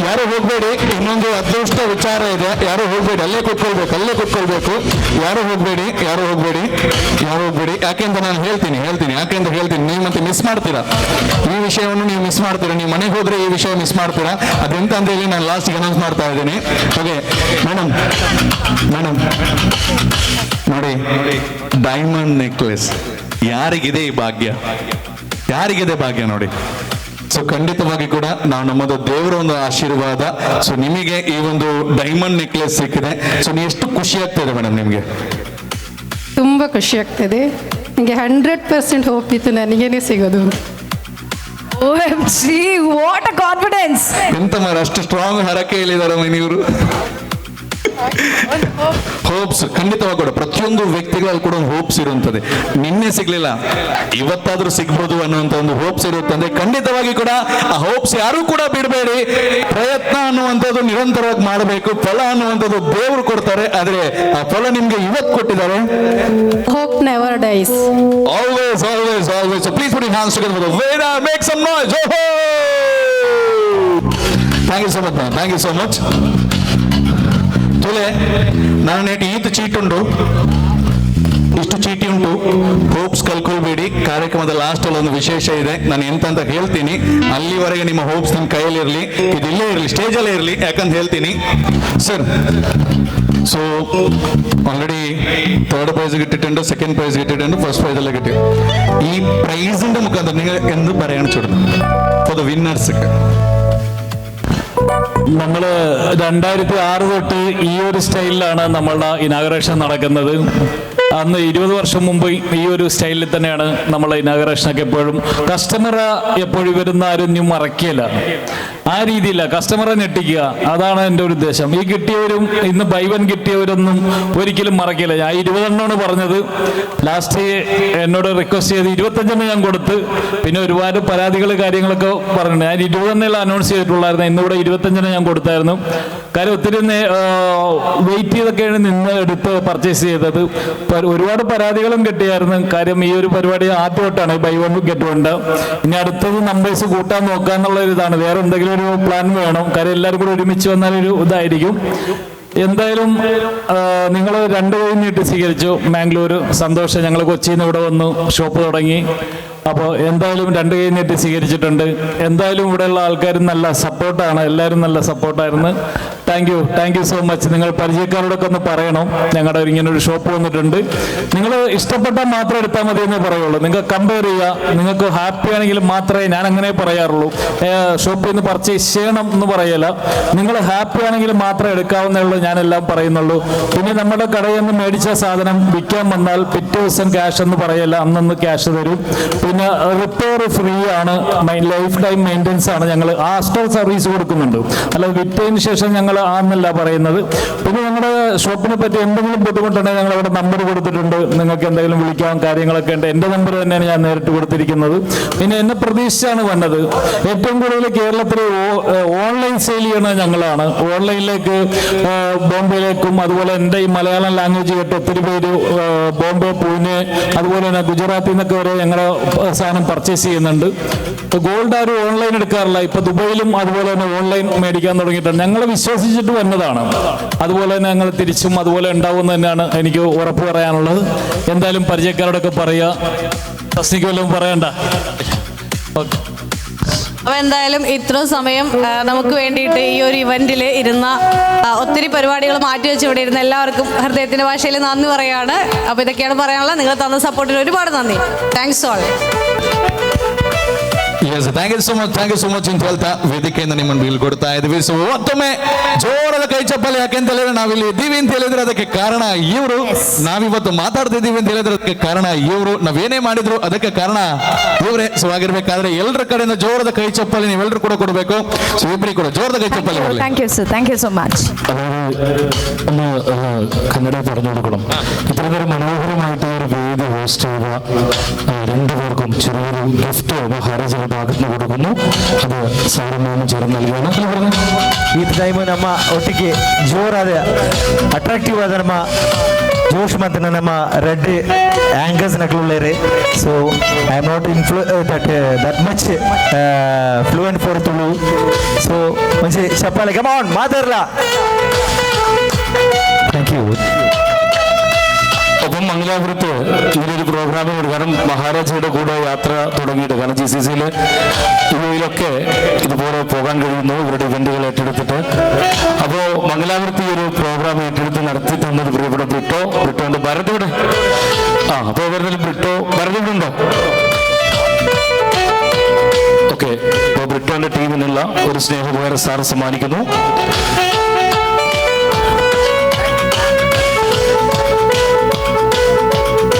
ಯಾರು ಹೋಗ್ಬೇಡಿ, ಇನ್ನೊಂದು ಅದೃಷ್ಟ ವಿಚಾರ ಇದೆ. ಯಾರು ಹೋಗ್ಬೇಡಿ, ಅಲ್ಲೇ ಕೂತ್ಕೊಳ್ಬೇಕು, ಅಲ್ಲೇ ಕೂತ್ಕೊಳ್ಬೇಕು. ಯಾರು ಹೋಗ್ಬೇಡಿ, ಯಾರು ಹೋಗ್ಬೇಡಿ, ಯಾರು ಹೋಗ್ಬೇಡಿ. ಯಾಕೆಂತ ನಾನು ಹೇಳ್ತೀನಿ, ಹೇಳ್ತೀನಿ ಯಾಕೆಂತ ಹೇಳ್ತೀನಿ. ನೀವು ಮತ್ತೆ ಮಿಸ್ ಮಾಡ್ತೀರಾ ಈ ವಿಷಯವನ್ನು, ನೀವು ಮಿಸ್ ಮಾಡ್ತೀರಾ. ನೀವು ಮನೆಗೆ ಹೋದ್ರೆ ಈ ವಿಷಯ ಮಿಸ್ ಮಾಡ್ತೀರಾ. ಅದೆಂತ ಅಂತ ಹೇಳಿ ನಾನು ಲಾಸ್ಟಿಗೆ ಅನೌನ್ಸ್ ಮಾಡ್ತಾ ಇದ್ದೀನಿ. ಓಕೆ ಮೇಡಮ್, ಮೇಡಮ್ ನೋಡಿ, ಡೈಮಂಡ್ ನೆಕ್ಲೆಸ್ ಯಾರಿಗಿದೆ ಈ ಭಾಗ್ಯ? ಯಾರಿಗಿದೆ ಭಾಗ್ಯ ನೋಡಿ. ಸೊ ಖಂಡಿತವಾಗಿ ಕೂಡ ನಾವು ನಮ್ಮದು ದೇವರ ಒಂದು ಆಶೀರ್ವಾದ. ಸೊ ನಿಮಗೆ ಈ ಒಂದು ಡೈಮಂಡ್ ನೆಕ್ಲೆಸ್ ಸಿಕ್ಕಿದೆ. ಸೊ ನೀವು ಎಷ್ಟು ಖುಷಿ ಆಗ್ತಿದೆ ಮೇಡಮ್ ನಿಮಗೆ? ತುಂಬ ಖುಷಿ ಆಗ್ತದೆ. ನನಗೆ 100% ಹೋಪ್ ಇತ್ತು ನನಗೇನೆ ಸಿಗೋದು. OMG, what a confidence! ಎಂತ ಮಾರ ಅಷ್ಟು ಸ್ಟ್ರಾಂಗ್ ಹರಕೆ ಹೇಳಿದಾರೆ ಇವರು. ಹೋಪ್ಸ್ ಖಂಡಿತವಾಗಿ ಕೂಡ ಪ್ರತಿಯೊಂದು ವ್ಯಕ್ತಿಗಳಲ್ಲಿ ಕೂಡ ಒಂದು ಹೋಪ್ಸ್ ಇರುವಂತದೆ. ನಿನ್ನೆ ಸಿಗ್ಲಿಲ್ಲ, ಇವತ್ತಾದ್ರೂ ಸಿಗ್ಬೋದು ಅನ್ನುವಂತ ಒಂದು ಹೋಪ್ಸ್ ಇರುತ್ತಂದ್ರೆ ಖಂಡಿತವಾಗಿ ಕೂಡ ಆ ಹೋಪ್ಸ್ ಯಾರು ಕೂಡ ಬಿಡಬೇಡಿ. ಪ್ರಯತ್ನ ಅನ್ನುವಂಥದ್ದು ನಿರಂತರವಾಗಿ ಮಾಡಬೇಕು. ಫಲ ಅನ್ನುವಂಥದ್ದು ದೇವರು ಕೊಡ್ತಾರೆ, ಆದ್ರೆ ಆ ಫಲ ನಿಮ್ಗೆ ಇವತ್ತು ಕೊಟ್ಟಿದ್ದಾರೆ. Hope never dies. Always, always, always. So please put your hands together for the winner. Make some noise. Oh-ho! Thank you so much, ma'am. Thank you so much. ತುಲೆ ನಾನು ನೇಟ್ ಈತ ಚೀಟ್ ಉಂಟು, ಇಷ್ಟು ಚೀಟಿ ಉಂಟು. ಹೋಪ್ಸ್ ಕಲ್ಕೊಳ್ಬೇಡಿ. ಕಾರ್ಯಕ್ರಮದ ಲಾಸ್ಟ್ ಅಲ್ಲಿ ಒಂದು ವಿಶೇಷ ಇದೆ, ನಾನು ಎಂತ ಅಂತ ಹೇಳ್ತೀನಿ. ಅಲ್ಲಿವರೆಗೆ ನಿಮ್ಮ ಹೋಪ್ಸ್ ನಿಮ್ಮ ಕೈಯಲ್ಲಿರಲಿ, ಇದು ಇಲ್ಲೇ ಇರಲಿ, ಸ್ಟೇಜಲ್ಲೇ ಇರಲಿ, ಯಾಕಂತ ಹೇಳ್ತೀನಿ ಸರ್. ಸೊ ಆಲ್ರೆಡಿ ಥರ್ಡ್ ಪ್ರೈಸ್ കിട്ടിയിട്ടുണ്ട്, സെക്കൻഡ് പ്രൈസ് കിട്ടിയിട്ടുണ്ട്, ഫസ്റ്റ് പ്രൈസ് എല്ലാം കിട്ടി. ഈ പ്രൈസിന്റെ മുഖാന്തരം നിങ്ങൾ എന്ത് പറയാണ് ചുടുന്നത് ഫോർ the വിന്നേഴ്സ്? നമ്മൾ 2006 തൊട്ട് ഈ ഒരു സ്റ്റൈലിലാണ് നമ്മളുടെ ഇനാഗറേഷൻ നടക്കുന്നത്. അന്ന് 20 വർഷം മുമ്പ് ഈ ഒരു സ്റ്റൈലിൽ തന്നെയാണ് നമ്മളെ ഇനാഗറേഷനൊക്കെ. എപ്പോഴും കസ്റ്റമറെ എപ്പോഴും വരുന്ന ആരും ഇനി മറക്കില്ല, ആ രീതിയില്ല. കസ്റ്റമറെ ഞെട്ടിക്കുക, അതാണ് എൻ്റെ ഒരു ഉദ്ദേശം. ഈ കിട്ടിയവരും ഇന്ന് ബൈ വൺ കിട്ടിയവരൊന്നും ഒരിക്കലും മറക്കില്ല. ഞാൻ 20 എണ്ണമാണ് പറഞ്ഞത്. ലാസ്റ്റ് എന്നോട് റിക്വസ്റ്റ് ചെയ്ത് 25 ഞാൻ കൊടുത്ത്. പിന്നെ ഒരുപാട് പരാതികൾ കാര്യങ്ങളൊക്കെ പറഞ്ഞിട്ടുണ്ട്. ഞാൻ 20 എണ്ണം അനൗൺസ് ചെയ്തിട്ടുള്ളായിരുന്നു. ഇന്നിവിടെ 25 ഞാൻ കൊടുത്തായിരുന്നു. കാര്യം ഒത്തിരി വെയിറ്റ് ചെയ്തൊക്കെയാണ് നിന്ന് എടുത്ത് പർച്ചേസ് ചെയ്തത്. ഒരുപാട് പരാതികളും കിട്ടിയായിരുന്നു. കാര്യം ഈ ഒരു പരിപാടി ആദ്യമായിട്ടാണ് ബൈ വൺ ഗെറ്റ് വൺ. ഇനി അടുത്തത് നമ്പേഴ്സ് കൂട്ടാൻ നോക്കുക എന്നുള്ള ഒരു ഇതാണ്. വേറെ എന്തെങ്കിലും ഒരു പ്ലാൻ വേണം. കാര്യം എല്ലാവരും കൂടെ ഒരുമിച്ച് വന്നാൽ ഒരു ഇതായിരിക്കും. എന്തായാലും നിങ്ങൾ 2 കൈ നീട്ടി സ്വീകരിച്ചു. മാംഗ്ലൂർ സന്തോഷം. ഞങ്ങൾ കൊച്ചിയിൽ നിന്ന് ഇവിടെ വന്നു ഷോപ്പ് തുടങ്ങി. അപ്പോൾ എന്തായാലും 2 കൈ നീട്ടി സ്വീകരിച്ചിട്ടുണ്ട്. എന്തായാലും ഇവിടെയുള്ള ആൾക്കാരും നല്ല സപ്പോർട്ടാണ്, എല്ലാവരും നല്ല സപ്പോർട്ടായിരുന്നു. Thank you, thank you so much. നിങ്ങൾ പരിചയക്കാരോടൊക്കെ ഒന്ന് പറയണം, ഞങ്ങളുടെ ഇങ്ങനൊരു ഷോപ്പ് വന്നിട്ടുണ്ട്. നിങ്ങൾ ഇഷ്ടപ്പെട്ടാൽ മാത്രം എടുത്താൽ മതി എന്നേ പറയുള്ളൂ. നിങ്ങൾക്ക് കമ്പയർ ചെയ്യുക, നിങ്ങൾക്ക് ഹാപ്പി ആണെങ്കിൽ മാത്രമേ ഞാൻ അങ്ങനെ പറയാറുള്ളൂ. ഷോപ്പിൽ നിന്ന് പർച്ചേസ് ചെയ്യണം എന്ന് പറയല. നിങ്ങൾ ഹാപ്പി ആണെങ്കിൽ മാത്രമേ എടുക്കാവുന്നേ ഉള്ളൂ, ഞാനെല്ലാം പറയുന്നുള്ളൂ. പിന്നെ നമ്മുടെ കടയിൽ നിന്ന് മേടിച്ച സാധനം വിൽക്കാൻ വന്നാൽ പിറ്റേ ദിവസം ക്യാഷ് എന്ന് പറയല, അന്നന്ന് ക്യാഷ് തരും. പിന്നെ റിപ്പയർ ഫ്രീ ആണ്, ലൈഫ് ടൈം മെയിൻ്റനൻസ് ആണ്. ഞങ്ങൾ ആസ്റ്റർ സർവീസ് കൊടുക്കുന്നുണ്ട്, അല്ലാതെ വിറ്റതിന് ശേഷം ഞങ്ങൾ ആന്നല്ല പറയുന്നത്. പിന്നെ ഞങ്ങളുടെ ഷോപ്പിനെ പറ്റി എന്തെങ്കിലും ബുദ്ധിമുട്ടുണ്ടെങ്കിൽ ഞങ്ങൾ അവിടെ നമ്പർ കൊടുത്തിട്ടുണ്ട്, നിങ്ങൾക്ക് എന്തെങ്കിലും വിളിക്കാൻ കാര്യങ്ങളൊക്കെ ഉണ്ട്. എൻ്റെ നമ്പർ തന്നെയാണ് ഞാൻ നേരിട്ട് കൊടുത്തിരിക്കുന്നത്. പിന്നെ എന്നെ പ്രതീക്ഷിച്ചാണ് വന്നത്. ഏറ്റവും കൂടുതൽ കേരളത്തിൽ ഓൺലൈൻ സെയിൽ ചെയ്യണത് ഞങ്ങളാണ്. ഓൺലൈനിലേക്ക് ബോംബെയിലേക്കും അതുപോലെ എൻ്റെ ഈ മലയാളം ലാംഗ്വേജ് കേട്ട് ഒത്തിരി പേര് ബോംബെ, പൂനെ, അതുപോലെ തന്നെ ഗുജറാത്തിൽ നിന്നൊക്കെ വരെ ഞങ്ങളുടെ സാധനം പർച്ചേസ് ചെയ്യുന്നുണ്ട്. ഗോൾഡ് ആരും ഓൺലൈൻ എടുക്കാറില്ല. ഇപ്പൊ ദുബൈയിലും അതുപോലെ തന്നെ ഓൺലൈൻ മേടിക്കാൻ തുടങ്ങിയിട്ടുണ്ട്. ഞങ്ങൾ വിശ്വസിച്ചിട്ട് വന്നതാണ്. അതുപോലെ തന്നെ ഞങ്ങൾ തിരിച്ചും അതുപോലെ ഉണ്ടാവുമെന്ന് തന്നെയാണ് എനിക്ക് ഉറപ്പ് പറയാനുള്ളത്. എന്തായാലും പരിചയക്കാരോടൊക്കെ പറയുക, തസ്നിക്ക് വല്ലതും പറയണ്ട. ഓക്കെ. അപ്പോൾ എന്തായാലും ഇത്ര സമയം നമുക്ക് വേണ്ടിയിട്ട് ഈ ഒരു ഇവന്റിൽ ഇരുന്ന, ഒത്തിരി പരിപാടികൾ മാറ്റി വെച്ച് ഇവിടെ ഇരുന്ന എല്ലാവർക്കും ഹൃദയത്തിന്റെ ഭാഷയിൽ നന്ദി പറയാണ്. അപ്പോൾ ഇതൊക്കെയാണ് പറയാനുള്ളത്. നിങ്ങൾ തന്ന സപ്പോർട്ടിന് ഒരുപാട് നന്ദി. Thanks all. Yes, thank you so much, thank you so much ಅಂತ ಹೇಳ್ತಾ ವೇದಿಕೆಯಿಂದ ನಿಮ್ಮನ್ನು ಬೀಳ್ಕೊಡ್ತಾ ಇದ್ವಿ. ಸೊ ಮತ್ತೊಮ್ಮೆ ಜೋರಾದ ಕೈ ಚಪ್ಪಾಳೆ. ಯಾಕೆಂತ ಹೇಳಿದ್ರೆ ನಾವಿಲ್ಲಿ ಇದ್ದೀವಿ ಅಂತ ಹೇಳಿದ್ರೆ ಅದಕ್ಕೆ ಕಾರಣ ಇವರು. ನಾವಿವತ್ತು ಮಾತಾಡ್ತಿದ್ದೀವಿ ಅಂತ ಹೇಳಿದ್ರೆ ಅದಕ್ಕೆ ಕಾರಣ ಇವರು. ನಾವೇನೇ ಮಾಡಿದ್ರು ಅದಕ್ಕೆ ಕಾರಣ ಇವರೇ. ಸೊ ಆಗಿರ್ಬೇಕಾದ್ರೆ ಎಲ್ಲರ ಕಡೆಯಿಂದ ಜೋರದ ಕೈ ಚಪ್ಪಾಳೆ ನೀವೆಲ್ಲರೂ ಕೂಡ ಕೊಡಬೇಕು. ಸೊ ಇಬ್ಬರಿಗೆ ಕೂಡ ಜೋರದ ಕೈ ಚಪ್ಪಾಳೆ ಬರಲಿ. Thank you sir, thank you so much. അതായത് ഒന്ന് കന്നഡ പറഞ്ഞു കൊടുക്കണം. ഇത്രയേറെ മനോഹരമായിട്ട് ഈ ഒരു വേദി ഹോസ്റ്റ് ചെയ്ത രണ്ടുപേർക്കും ചെറിയൊരു ഗിഫ്റ്റ് മഹാരാജയുടെ ഭാഗത്ത് നിന്ന് കൊടുക്കുന്നു. അത് സാറും മാമും ചേർന്ന് നൽകുകയാണ്. അല്ല പറഞ്ഞേ? ಈ ಟೈಮ್ ನಮ್ಮ ಒಟ್ಟಿಗೆ ಜೋರಾದ ಅಟ್ರಾಕ್ಟಿವ್ ಆದ ನಮ್ಮ ಜೋಶ್ ಮತ್ತು ನಮ್ಮ ರೆಡ್ ಆ್ಯಂಕರ್ಸ್ ನಕಲುಳ್ಳೇರು. So I am not that much fluent for Tulu. So ಒಂಚೆ ಚಪ್ಪಾಳೆ, ಕಮ್ ಆನ್ ಮಾತಾಡಲ್ಲ. Thank you. ഒപ്പം മംഗലാപുരത്ത് ഇങ്ങനൊരു പ്രോഗ്രാമിന്, കാരണം മഹാരാജയുടെ കൂടെ യാത്ര തുടങ്ങിയിട്ട്, കാരണം ജിസിസിയിൽ യുഎഇയിലൊക്കെ ഇതുപോലെ പോകാൻ കഴിയുന്നു ഇവരുടെ ഇവന്റുകൾ ഏറ്റെടുത്തിട്ട്. അപ്പോൾ മംഗലാപുരത്ത് ഈ ഒരു പ്രോഗ്രാം ഏറ്റെടുത്ത് നടത്തി തന്നത് പ്രിയപ്പെട്ട ബ്രിട്ടോ, ബ്രിട്ടോന്റെ ഭരത് ഇവിടെ. അപ്പോൾ വരുന്നതിൽ ബ്രിട്ടോ, ഭരത് ഇവിടെ ഉണ്ടോ? ഓക്കെ, അപ്പോൾ ബ്രിട്ടോന്റെ ടീമിനുള്ള ഒരു സ്നേഹോപകാര സാർ സമ്മാനിക്കുന്നു.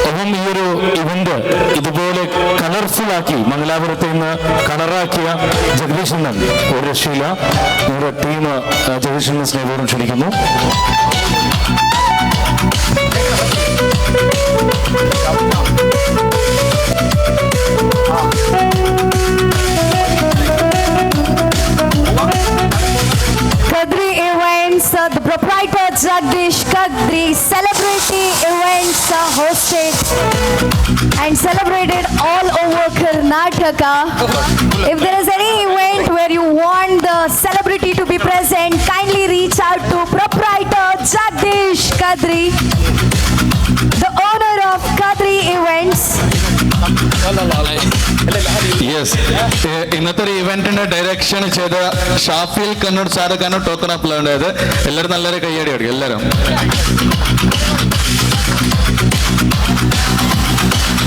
ഒപ്പം ഈ ഒരു ഇവന്റ് ഇതുപോലെ കളർഫുൾ ആക്കി മംഗലാപുരത്ത് നിന്ന് കളറാക്കിയ ജഗദീശൻ ഒരു രക്ഷയില്ല. നിങ്ങളുടെ ടീം ജഗദീശൻ സ്നേഹപൂർവ്വം ക്ഷണിക്കുന്നു. Kadri Events, the proprietor Jagdish Kadri, celebrity events hosted and celebrated all over Karnataka. If there is any event where you want the celebrity to be present, kindly reach out to proprietor Jagdish Kadri, the owner of Kadri Events. Yes, ഇന്നത്തെ ഒരു ഇവന്റിന്റെ direction ചെയ്ത shuffle Kannur സാറൊക്കെയാണ് token up ഉണ്ടായത്. എല്ലാവരും നല്ലൊരു കയ്യടി അടിക്കും എല്ലാവരും.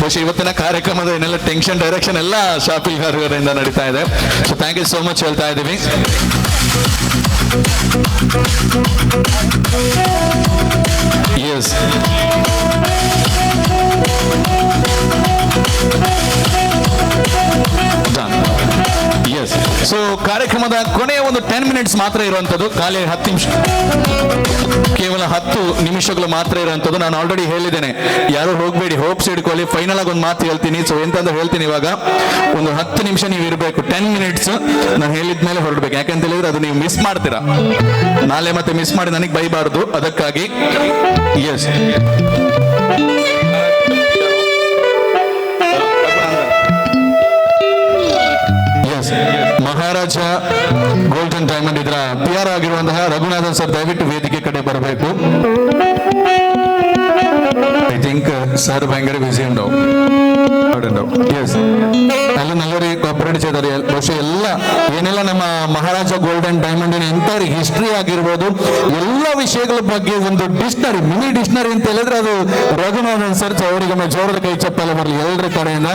ಬಹುಶಃ ಇವತ್ತಿನ ಕಾರ್ಯಕ್ರಮದ ಏನೆಲ್ಲ ಟೆನ್ಷನ್ ಡೈರೆಕ್ಷನ್ ಎಲ್ಲ ಶಾಫಿಲ್ ಅವರಿಂದ ನಡೀತಾ ಇದೆ. So thank you so much ಹೇಳ್ತಾ ಇದ್ದೀವಿ. ಎಸ್ ಎಸ್, ಸೊ ಕಾರ್ಯಕ್ರಮದ ಕೊನೆಯ ಒಂದು 10 ಮಿನಿಟ್ಸ್ ಮಾತ್ರ ಇರುವಂತದ್ದು. ಖಾಲಿ 10 ನಿಮಿಷ, ಕೇವಲ 10 ನಿಮಿಷಗಳು ಮಾತ್ರ ಇರುವಂತದ್ದು. ನಾನು ಆಲ್ರೆಡಿ ಹೇಳಿದ್ದೇನೆ, ಯಾರು ಹೋಗ್ಬೇಡಿ, ಹೋಪ್ಸ್ ಇಟ್ಕೊಳ್ಳಿ. ಫೈನಲ್ ಆಗಿ ಒಂದು ಮಾತು ಹೇಳ್ತೀನಿ. ಸೊ ಎಂತಂದ್ರೆ ಹೇಳ್ತೀನಿ, ಇವಾಗ ಒಂದು 10 ನಿಮಿಷ ನೀವು ಇರಬೇಕು. 10 ಮಿನಿಟ್ಸ್ ನಾನು ಹೇಳಿದ ಮೇಲೆ ಹೊರಡ್ಬೇಕು. ಯಾಕಂತ ಹೇಳಿದ್ರೆ ಅದು ನೀವು ಮಿಸ್ ಮಾಡ್ತೀರಾ ನಾಳೆ, ಮತ್ತೆ ಮಿಸ್ ಮಾಡಿ ನನಗೆ ಬೈಬಾರ್ದು, ಅದಕ್ಕಾಗಿ. ಎಸ್ ಎಸ್, ಮಹಾರಾಜ ಗೋಲ್ಡನ್ ಡೈಮಂಡ್ ಇದರ ಪಿ ಆರ್ ಆಗಿರುವಂತಹ ರಘುನಾಥನ್ ಸರ್ ದಯವಿಟ್ಟು ವೇದಿಕೆ ಕಡೆ ಬರಬೇಕು. I think sir ഭയങ്കര ബിസി ഉണ്ടാവും അവിടെ ഉണ്ടാവും. ಎಸ್, ಅಲ್ಲಿ ನಲ್ಲೊരു ಕೋಪರೇಟ್ ചെയ്ದಾರೆ. ಬಹುಶಃ ಎಲ್ಲ ಏನೆಲ್ಲ ನಮ್ಮ Maharaja golden diamond entire history ಆಗಿರ್ಬೋದು, ಎಲ್ಲ ವಿಷಯಗಳ ಬಗ್ಗೆ ಒಂದು ಡಿಕ್ಷನರಿ, ಮಿನಿ ಡಿಕ್ಷನರಿ ಅಂತ ಹೇಳಿದ್ರೆ ಅದು ರಘುನಾಥನ್ ಸರ್. ಅವರಿಗೆ ಒಮ್ಮೆ ಜೋರದ ಕೈ ಚಪ್ಪಾಳೆ ಬರಲಿ ಎಲ್ಲರ ಕಡೆಯಿಂದ.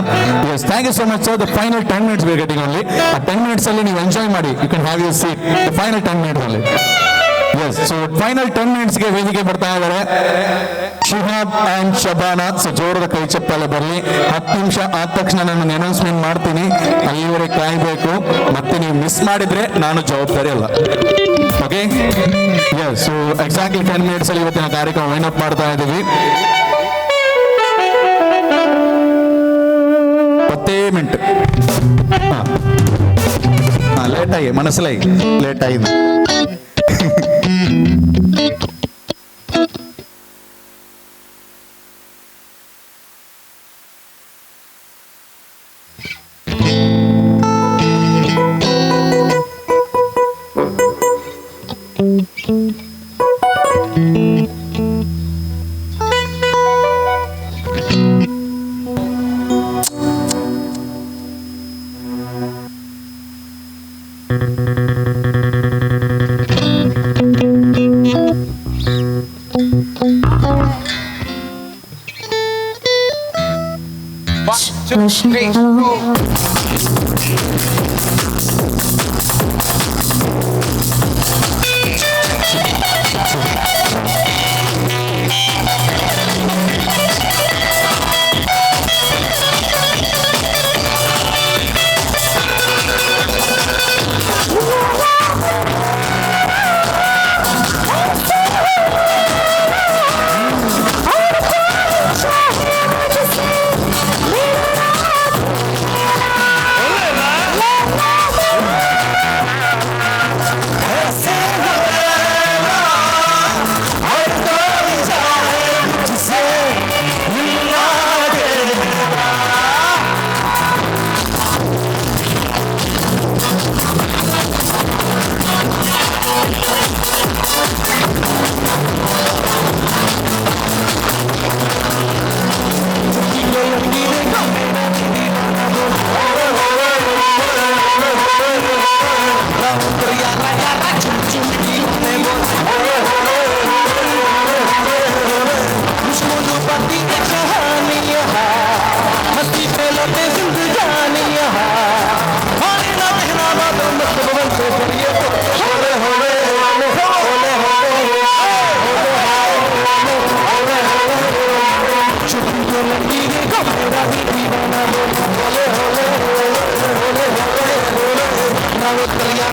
Yes, thank you so much sir. The final 10 minutes we getting only. ಆ 10 ಮಿನಿಟ್ಸ್ ಅಲ್ಲಿ ನೀವು ಎಂಜಾಯ್ ಮಾಡಿ. You can have your seat the final 10 minutes only. Yes, so final 10 ಮಿನಿಟ್ಸ್ಗೆ ವೇದಿಕೆ ಬರ್ತಾ ಇದ್ದಾರೆ ಶಿಹಾಬ್ ಅಂಡ್ ಶಬಾನ. ಸೊ ಜೋರದ ಕೈ ಚಪ್ಪಾಳೆ ಬರಲಿ. 10 ನಿಮಿಷ ಆದ ತಕ್ಷಣ ನಾನು ಅನೌನ್ಸ್ಮೆಂಟ್ ಮಾಡ್ತೀನಿ, ಅಲ್ಲಿವರೆಗೆ ಕಾಯ್ಬೇಕು. ಮತ್ತೆ ನೀವು ಮಿಸ್ ಮಾಡಿದ್ರೆ ನಾನು ಜವಾಬ್ದಾರಿ ಅಲ್ಲ. Okay, yes, so exactly 10 minutes ಅಲ್ಲಿ ಇವತ್ತಿನ ಕಾರ್ಯಕ್ರಮ ವೈಂಡ್ ಅಪ್ ಮಾಡ್ತಾ ಇದ್ದೀವಿ. 10 ಮಿನಿಟ್ ಲೇಟಾಗಿ ಮನಸ್ಸಲಾಗಿ ಲೇಟ್ ಆಗಿದೆ.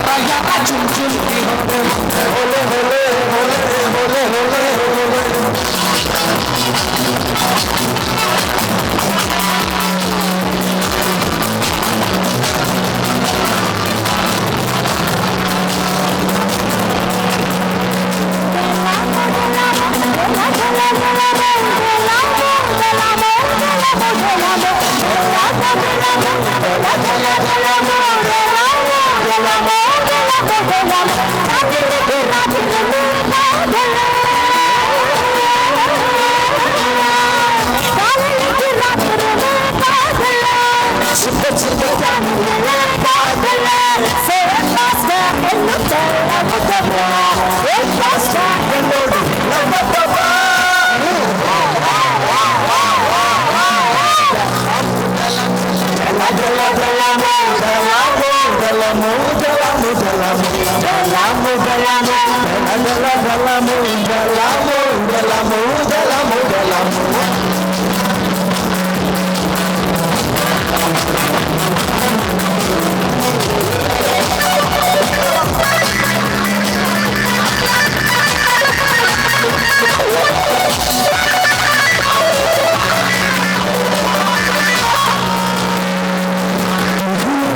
यारा यारा चुन चुन की होले होले होले होले होले होले होले।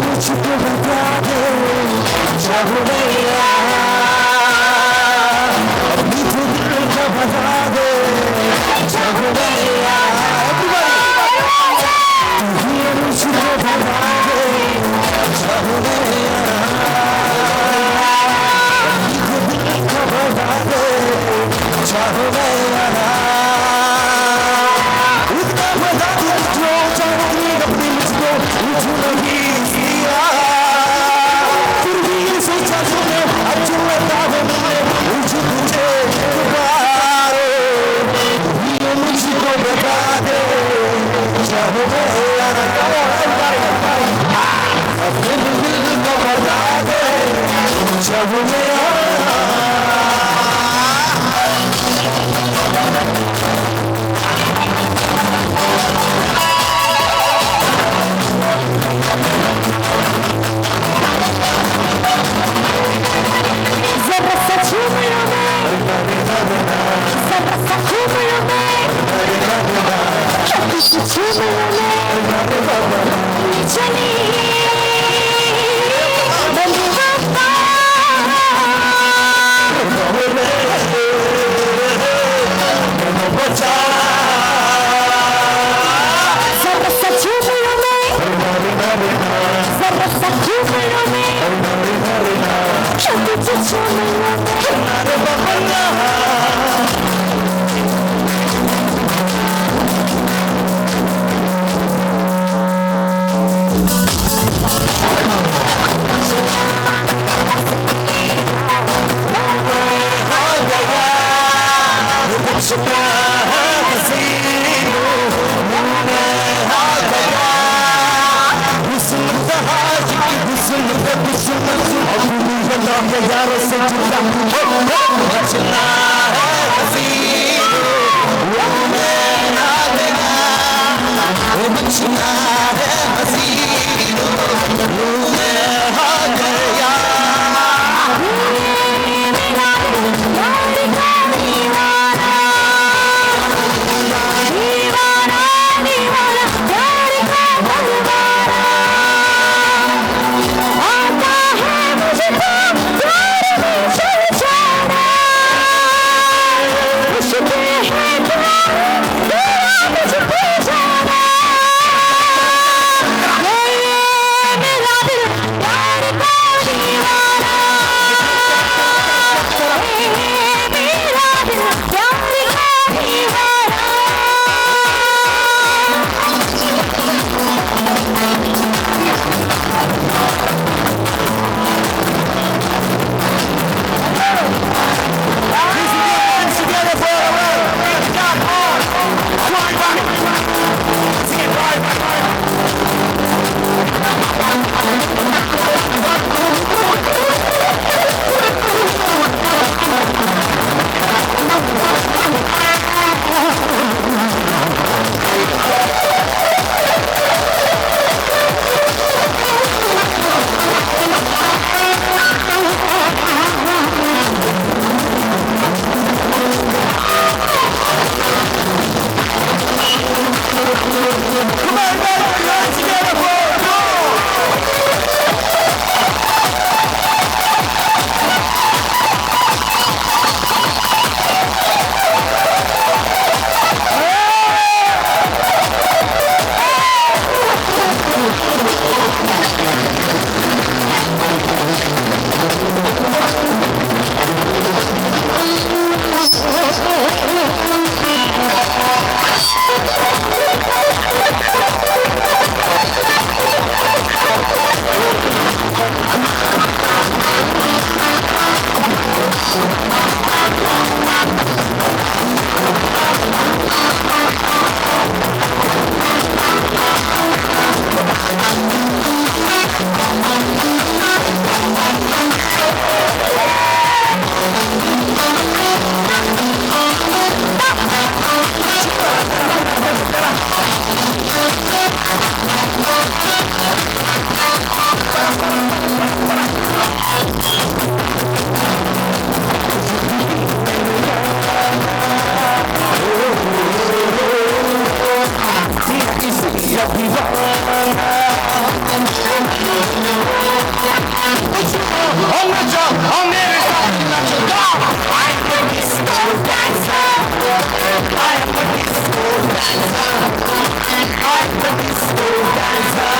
मुझको I'm a disco dancer. I'm a disco dancer. I'm a disco dancer.